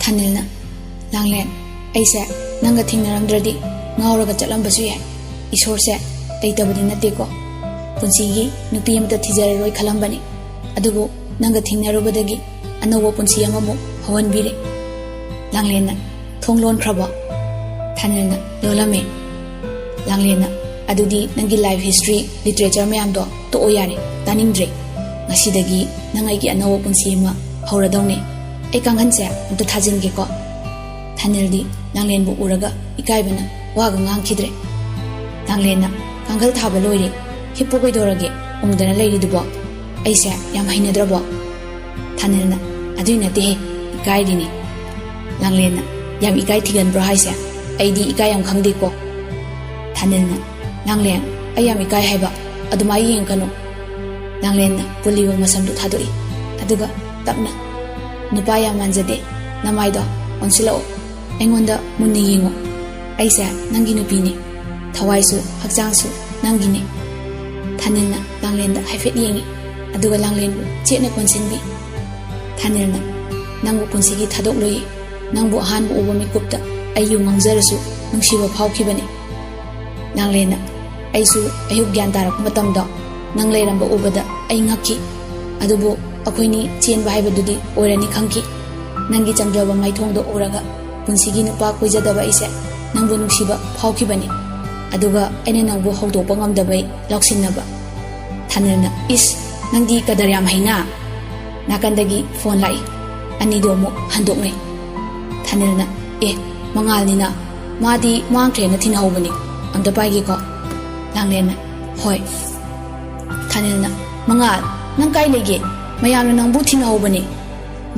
ꯊꯥꯅꯤꯜꯅ, "ꯂꯥꯡꯂꯦꯟ, ꯑꯩꯁꯦ ꯅꯪꯒ ꯊꯦꯡꯅꯔꯝꯗ꯭ꯔꯗꯤ ꯉꯥꯎꯔꯒ ꯆꯠꯂꯝꯕꯁꯨ ꯌꯥꯏ꯫ ꯏꯁꯣꯔꯁꯦ ꯂꯩꯇꯕꯗꯤ ꯅꯠꯇꯦꯀꯣ꯫ ꯄꯨꯟꯁꯤꯒꯤ ꯅꯨꯄꯤ ꯑꯃꯇ ꯊꯤꯖꯔꯔꯣꯏ ꯈꯜꯂꯝꯕꯅꯤ꯫ ꯑꯗꯨꯕꯨ ꯅꯪꯒ ꯊꯦꯡꯅꯔꯨꯕꯗꯒꯤ ꯑꯅꯧꯕ ꯄꯨꯟꯁꯤ ꯑꯃꯃꯨꯛ ꯍꯧꯍꯟꯕꯤꯔꯦ꯫" ꯂꯥꯡꯂꯦꯟꯅ, "ꯊꯣꯡ ꯂꯣꯟꯈ꯭ꯔꯕꯣ?" ꯊꯥꯅꯤꯜꯅ, "ꯂꯣꯜꯂꯝꯃꯦ꯫" ꯂꯥꯡꯂꯦꯟꯅ, "ꯑꯗꯨꯗꯤ ꯅꯪꯒꯤ life history, literature ꯃꯌꯥꯝꯗꯣ ꯇꯣꯛꯑꯣ ꯌꯥꯔꯦ, ꯇꯥꯅꯤꯡꯗ꯭ꯔꯦ꯫ ꯉꯁꯤꯗꯒꯤ ꯅꯪ ꯑꯩꯒꯤ ꯑꯅꯧꯕ ꯄꯨꯟꯁꯤ ꯑꯃ ꯍꯧꯔꯗꯧꯅꯦ꯫ ꯑꯩ ꯀꯥꯡꯈꯟꯁꯦ ꯑꯝꯇ ꯊꯥꯖꯤꯟꯒꯦꯀꯣ꯫" ꯊꯥꯅꯤꯜꯗꯤ ꯂꯥꯡꯂꯦꯟꯕꯨ ꯎꯔꯒ ꯏꯀꯥꯏꯕꯅ ꯋꯥꯒ ꯉꯥꯡꯈꯤꯗ꯭ꯔꯦ꯫ ꯂꯥꯡꯂꯦꯟꯅ, "ꯀꯥꯡꯈꯜ ꯊꯥꯕ ꯂꯣꯏꯔꯦ, ꯍꯤꯞꯄꯨ ꯀꯩꯗꯧꯔꯒꯦ ꯎꯪꯗꯅ ꯂꯩꯔꯤꯗꯨꯕꯣ? ꯑꯩꯁꯦ ꯌꯥꯝ ꯍꯩꯅꯗ꯭ꯔꯕꯣ?" ꯊꯥꯅꯤꯜꯅ, "ꯑꯗꯨꯏ ꯅꯠꯇꯦꯍꯦ, ꯏꯀꯥꯏꯔꯤꯅꯦ꯫" ꯂꯥꯡꯂꯦꯟꯅ, "ꯌꯥꯝ ꯏꯀꯥꯏ ꯊꯤꯒꯟꯕ꯭ꯔꯣ ꯍꯥꯏꯁꯦ? ꯑꯩꯗꯤ ꯏꯀꯥꯏ ꯌꯥꯝ ꯈꯪꯗꯦꯀꯣ꯫" ꯊꯥꯅꯤꯜꯅ, "ꯂꯥꯡꯂꯦꯟ, ꯑꯩ ꯌꯥꯝ ꯏꯀꯥꯏ ꯍꯥꯏꯕ, ꯑꯗꯨꯃꯥꯏ ꯌꯦꯡꯉꯛꯀꯅꯨ꯫" ꯂꯥꯡꯂꯦꯟꯅ ꯄꯨꯜꯂꯤꯕ ꯃꯁꯝꯗꯨ ꯊꯥꯗꯣꯛꯏ, ꯑꯗꯨꯒ ꯇꯞꯅ, "ꯅꯨꯄꯥ ꯌꯥꯝ ꯃꯥꯟꯖꯗꯦ, ꯅꯃꯥꯏꯗꯣ ꯑꯣꯟꯁꯤꯜꯂꯛꯑꯣ, ꯑꯩꯉꯣꯟꯗ ꯃꯨꯟꯅ ꯌꯦꯡꯉꯣ꯫ ꯑꯩꯁꯦ ꯅꯪꯒꯤ ꯅꯨꯄꯤꯅꯦ, ꯊꯋꯥꯏꯁꯨ ꯍꯛꯆꯥꯡꯁꯨ ꯅꯪꯒꯤꯅꯦ꯫" ꯊꯥꯅꯤꯜꯅ ꯂꯥꯡꯂꯦꯟꯗ ꯍꯥꯏꯐꯦꯠ ꯌꯦꯡꯉꯤ, ꯑꯗꯨꯒ ꯂꯥꯡꯂꯦꯟꯕꯨ ꯆꯦꯠꯅ ꯀꯣꯟꯁꯤꯟꯕꯤ꯫ ꯊꯥꯅꯤꯜꯅ, "ꯅꯪꯕꯨ ꯄꯨꯟꯁꯤꯒꯤ ꯊꯥꯗꯣꯛꯂꯣꯏꯌꯦ꯫ ꯅꯪꯕꯨ ꯑꯍꯥꯟꯕ ꯎꯕ ꯃꯤꯀꯨꯞꯇ ꯑꯩ ꯌꯨ ꯉꯥꯎꯖꯔꯁꯨ ꯅꯨꯡꯁꯤꯕ ꯐꯥꯎꯈꯤꯕꯅꯤ꯫" ꯂꯥꯡꯂꯦꯟꯅ, "ꯑꯩꯁꯨ ꯑꯌꯨꯛ ꯒ꯭ꯌꯥꯟ ꯇꯥꯔꯛꯄ ꯃꯇꯝꯗꯣ ꯅꯪ ꯂꯩꯔꯝꯕ ꯎꯕꯗ ꯑꯩ ꯉꯛꯈꯤ꯫ ꯑꯗꯨꯕꯨ ꯑꯩꯈꯣꯏꯅꯤ ꯆꯦꯟꯕ ꯍꯥꯏꯕꯗꯨꯗꯤ ꯑꯣꯏꯔꯅꯤ ꯈꯪꯈꯤ꯫ ꯅꯪꯒꯤ ꯆꯝꯖꯕ ꯃꯥꯏꯊꯣꯡꯗꯣ ꯎꯔꯒ ꯄꯨꯟꯁꯤꯒꯤ ꯅꯨꯄꯥ ꯀꯣꯏꯖꯗꯕ ꯑꯩꯁꯦ ꯅꯪꯕꯨ ꯅꯨꯡꯁꯤꯕ ꯐꯥꯎꯈꯤꯕꯅꯤ꯫ ꯑꯗꯨꯒ ꯑꯩꯅ ꯅꯪꯕꯨ ꯍꯧꯗꯣꯛꯄ ꯉꯝꯗꯕꯩ ꯂꯧꯁꯤꯟꯅꯕ꯫" ꯊꯥꯅꯤꯜꯅ, "ꯏꯁ, ꯅꯪꯗꯤ ꯀꯗꯔ ꯌꯥꯝ ꯍꯩꯅ!" ꯅꯥꯀꯟꯗꯒꯤ ꯐꯣꯟ ꯂꯥꯛꯏ꯫ ꯑꯅꯤꯗꯣ ꯑꯃꯨꯛ ꯍꯟꯗꯣꯛꯅꯩ꯫ ꯊꯥꯅꯤꯜꯅ, "ꯑꯦ, ꯃꯉꯥꯜꯅꯤꯅ, ꯃꯥꯗꯤ ꯃꯥꯡꯈ꯭ꯔꯦꯅ ꯊꯤꯅꯍꯧꯕꯅꯤ, ꯑꯝꯇ ꯄꯥꯏꯒꯦꯀꯣ꯫" ꯂꯥꯡꯂꯦꯟꯅ, "ꯍꯣꯏ꯫" ꯊꯥꯅꯤꯜꯅ, "ꯃꯉꯥꯜ, ꯅꯪ ꯀꯥꯏ ꯂꯩꯒꯦ? ꯃꯌꯥꯝꯅ ꯅꯪꯕꯨ ꯊꯤꯅꯍꯧꯕꯅꯦ꯫"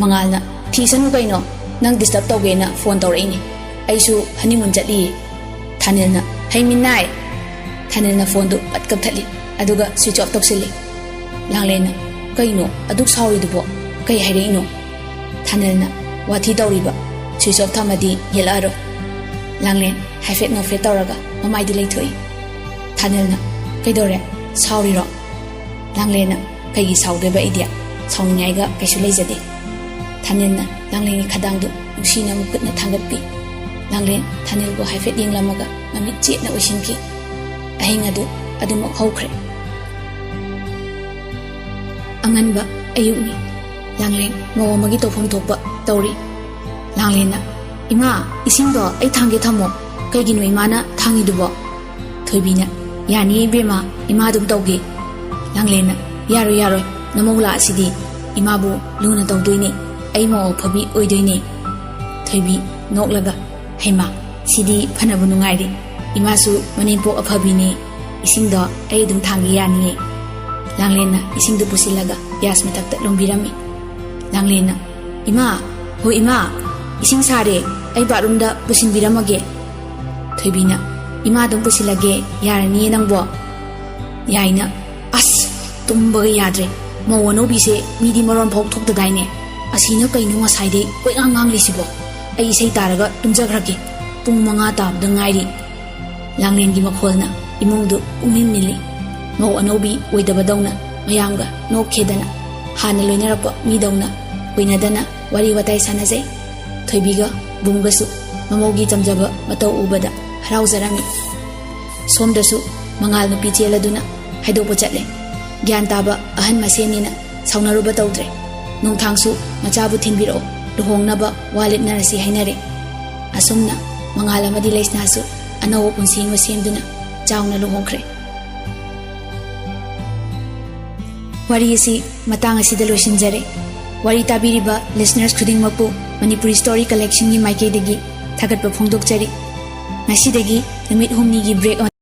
ꯃꯉꯥꯜꯅ, "ꯊꯤꯁꯅꯨ ꯀꯩꯅꯣ, ꯅꯪ ꯗꯤꯁꯇꯔꯕ ꯇꯧꯒꯦꯅ ꯐꯣꯟ ꯇꯧꯔꯛꯏꯅꯦ꯫ ꯑꯩꯁꯨ ꯍꯅꯤꯃꯨꯟ ꯆꯠꯂꯤꯌꯦ꯫" ꯊꯥꯅꯤꯜꯅ, "ꯍꯩ ꯃꯤꯅꯥꯏ!" ꯊꯥꯅꯤꯜꯅ ꯐꯣꯟꯗꯨ ꯄꯠ ꯀꯛꯊꯠꯂꯤ, ꯑꯗꯨꯒ ꯁ꯭ꯋꯤꯆ ꯑꯣꯐ ꯇꯧꯁꯤꯜꯂꯤ꯫ ꯂꯥꯡꯂꯦꯟꯅ, "ꯀꯩꯅꯣ ꯑꯗꯨꯛ ꯁꯥꯎꯔꯤꯗꯨꯕꯣ? ꯀꯩ ꯍꯥꯏꯔꯛꯏꯅꯣ?" ꯊꯥꯅꯤꯜꯅ, "ꯋꯥꯊꯤ ꯇꯧꯔꯤꯕ꯫ ꯁ꯭ꯋꯤꯆ ꯑꯣꯐ ꯊꯝꯃꯗꯤ ꯌꯦꯜꯂꯛꯑꯔꯣꯏ꯫" ꯂꯥꯡꯂꯦꯟ ꯍꯥꯏꯐꯦꯠ ꯅꯣꯛꯐꯦꯠ ꯇꯧꯔꯒ ꯃꯃꯥꯏꯗꯤ ꯂꯩꯊꯣꯛꯏ꯫ ꯊꯥꯅꯤꯜꯅ, "ꯀꯩꯗꯧꯔꯦ? ꯁꯥꯎꯔꯤꯔꯣ?" ꯂꯥꯡꯂꯦꯟꯅ, "ꯀꯩꯒꯤ ꯁꯥꯎꯗꯣꯏꯕ ꯑꯩꯗꯤ? ꯁꯥꯎꯅꯤꯡꯉꯥꯏꯒ ꯀꯩꯁꯨ ꯂꯩꯖꯗꯦ꯫" ꯊꯥꯅꯤꯜꯅ ꯂꯥꯡꯂꯦꯟꯒꯤ ꯈꯗꯥꯡꯗꯨ ꯅꯨꯡꯁꯤꯅ ꯃꯈꯨꯠꯅ ꯊꯥꯡꯒꯠꯄꯤ꯫ ꯂꯥꯡꯂꯦꯟ ꯊꯥꯅꯤꯜꯕꯨ ꯍꯥꯏꯐꯦꯠ ꯌꯦꯡꯂꯝꯃꯒ ꯃꯃꯤꯠ ꯆꯦꯠꯅ ꯎꯏꯁꯤꯟꯈꯤ꯫ ꯑꯍꯤꯡ ꯑꯗꯨ ꯑꯗꯨꯃꯛ ꯍꯧꯈ꯭ꯔꯦ꯫ ꯑꯉꯟꯕ ꯑꯌꯨꯛꯅꯤ꯫ ꯂꯥꯡꯂꯦꯟ ꯃꯧ ꯑꯃꯒꯤ ꯇꯧꯐꯝ ꯊꯣꯛꯄ ꯇꯧꯔꯤ꯫ ꯂꯥꯡꯂꯦꯟꯅ, "ꯏꯃꯥ, ꯏꯁꯤꯡꯗꯣ ꯑꯩ ꯊꯥꯡꯒꯦ ꯊꯝꯃꯣ꯫ ꯀꯩꯒꯤꯅꯣ ꯏꯃꯥꯅ ꯊꯥꯡꯉꯤꯗꯨꯕꯣ?" ꯊꯣꯏꯕꯤꯅ, "ꯌꯥꯅꯤꯌꯦ ꯏꯕꯦꯝꯃ, ꯏꯃꯥ ꯑꯗꯨꯝ ꯇꯧꯒꯦ꯫" ꯂꯥꯡꯂꯦꯟꯅ, "ꯌꯥꯔꯣꯏ, ꯌꯥꯔꯣꯏ, ꯅꯃꯧ ꯂꯥꯛꯑꯁꯤꯗꯤ ꯏꯃꯥꯕꯨ ꯂꯨꯅ ꯇꯧꯗꯣꯏꯅꯦ, ꯑꯩ ꯃꯧ ꯑꯐꯕꯤ ꯑꯣꯏꯗꯣꯏꯅꯦ꯫" ꯊꯣꯏꯕꯤ ꯅꯣꯛꯂꯒ, "ꯍꯩꯃꯥ, ꯁꯤꯗꯤ ꯐꯅꯕꯨ ꯅꯨꯡꯉꯥꯏꯔꯤ, ꯏꯃꯥꯁꯨ ꯃꯅꯦꯝꯄꯣꯛ ꯑꯐꯕꯤꯅꯦ, ꯏꯁꯤꯡꯗꯣ ꯑꯩ ꯑꯗꯨꯝ ꯊꯥꯡꯒꯦ ꯌꯥꯅꯤꯌꯦ꯫" ꯂꯥꯡꯂꯦꯟꯅ ꯏꯁꯤꯡꯗꯨ ꯄꯨꯁꯤꯜꯂꯒ ꯒ꯭ꯌꯥꯁ ꯃꯊꯛꯇ ꯂꯨꯝꯕꯤꯔꯝꯃꯤ꯫ ꯂꯥꯡꯂꯦꯟꯅ, "ꯏꯃꯥ, ꯍꯣ ꯏꯃꯥ, ꯏꯁꯤꯡ ꯁꯥꯔꯦ, ꯑꯩ ꯕꯥꯠꯔꯨꯝꯗ ꯄꯨꯁꯤꯟꯕꯤꯔꯝꯃꯒꯦ꯫" ꯊꯣꯏꯕꯤꯅ, "ꯏꯃꯥ ꯑꯗꯨꯝ ꯄꯨꯁꯤꯜꯂꯒꯦ, ꯌꯥꯔꯅꯤꯌꯦ ꯅꯪꯕꯣ?" ꯌꯥꯏꯅ, "ꯑꯁ, ꯇꯨꯝꯕꯒ ꯌꯥꯗ꯭ꯔꯦ꯫ ꯃꯧ ꯑꯅꯧꯕꯤꯁꯦ ꯃꯤꯗꯤ ꯃꯔꯣꯟ ꯐꯥꯎ ꯊꯣꯛꯇꯗꯥꯏꯅꯦ꯫ ꯑꯁꯤꯅ ꯀꯩꯅꯣ ꯉꯁꯥꯏꯗꯩ ꯀꯣꯏꯉꯥꯡ ꯉꯥꯡꯂꯤꯁꯤꯕꯣ? ꯑꯩ ꯏꯁꯩ ꯇꯥꯔꯒ ꯇꯨꯝꯖꯈ꯭ꯔꯒꯦ꯫ ꯄꯨꯡ ꯃꯉꯥ ꯇꯥꯕꯗ ꯉꯥꯏꯔꯤ꯫" ꯂꯥꯡꯂꯦꯟꯒꯤ ꯃꯈꯣꯜꯅ ꯏꯃꯨꯡꯗꯨ ꯄꯨꯡꯅꯤꯜ ꯅꯤꯜꯂꯤ꯫ ꯃꯧ ꯑꯅꯧꯕꯤ ꯑꯣꯏꯗꯕꯗꯧꯅ ꯃꯌꯥꯝꯒ ꯅꯣꯛꯈꯦꯗꯅ, ꯍꯥꯟꯅ ꯂꯣꯏꯅꯔꯛꯄ ꯃꯤꯗꯧꯅ ꯀꯣꯏꯅꯗꯅ ꯋꯥꯔꯤ ꯋꯥꯇꯥꯏ ꯁꯥꯟꯅꯖꯩ꯫ ꯊꯣꯏꯕꯤꯒ ꯕꯨꯡꯒꯁꯨ ꯃꯃꯧꯒꯤ ꯆꯝꯖꯕ ꯃꯇꯧ ꯎꯕꯗ ꯍꯔꯥꯎꯖꯔꯝꯃꯤ꯫ ꯁꯣꯝꯗꯁꯨ ꯃꯉꯥꯜ ꯅꯨꯄꯤ ꯆꯦꯜꯂꯗꯨꯅ ꯍꯥꯏꯗꯣꯛꯄ ꯆꯠꯂꯦ꯫ ꯒ꯭ꯌꯥꯟ ꯇꯥꯕ ꯑꯍꯟ ꯃꯁꯦꯟꯅꯤꯅ ꯁꯥꯎꯅꯔꯨꯕ ꯇꯧꯗ꯭ꯔꯦ꯫ ꯅꯣꯡꯊꯥꯡꯁꯨ ꯃꯆꯥꯕꯨ ꯊꯤꯟꯕꯤꯔꯛꯑꯣ, ꯂꯨꯍꯣꯡꯅꯕ ꯋꯥ ꯂꯦꯞꯅꯔꯁꯤ ꯍꯥꯏꯅꯔꯦ꯫ ꯑꯁꯨꯝꯅ ꯃꯉꯥꯜ ꯑꯃꯗꯤ ꯂꯩꯁꯅꯥꯁꯨ ꯑꯅꯧꯕ ꯄꯨꯟꯁꯤ ꯑꯃ ꯁꯦꯝꯗꯨꯅ ꯆꯥꯎꯅ ꯂꯨꯍꯣꯡꯈ꯭ꯔꯦ꯫ ꯋꯥꯔꯤ ꯑꯁꯤ ꯃꯇꯥꯡ ꯑꯁꯤꯗ ꯂꯣꯏꯁꯤꯟꯖꯔꯦ꯫ ꯋꯥꯔꯤ ꯇꯥꯕꯤꯔꯤꯕ listeners ꯈꯨꯗꯤꯡꯃꯛꯄꯨ ꯃꯅꯤꯄꯨꯔꯤ story collectionꯒꯤ ꯃꯥꯏꯀꯩꯗꯒꯤ ꯊꯥꯒꯠꯄ ꯐꯣꯡꯗꯣꯛꯆꯔꯤ꯫ ꯉꯁꯤꯗꯒꯤ ꯅꯨꯃꯤꯠ ꯍꯨꯝꯅꯤꯒꯤ break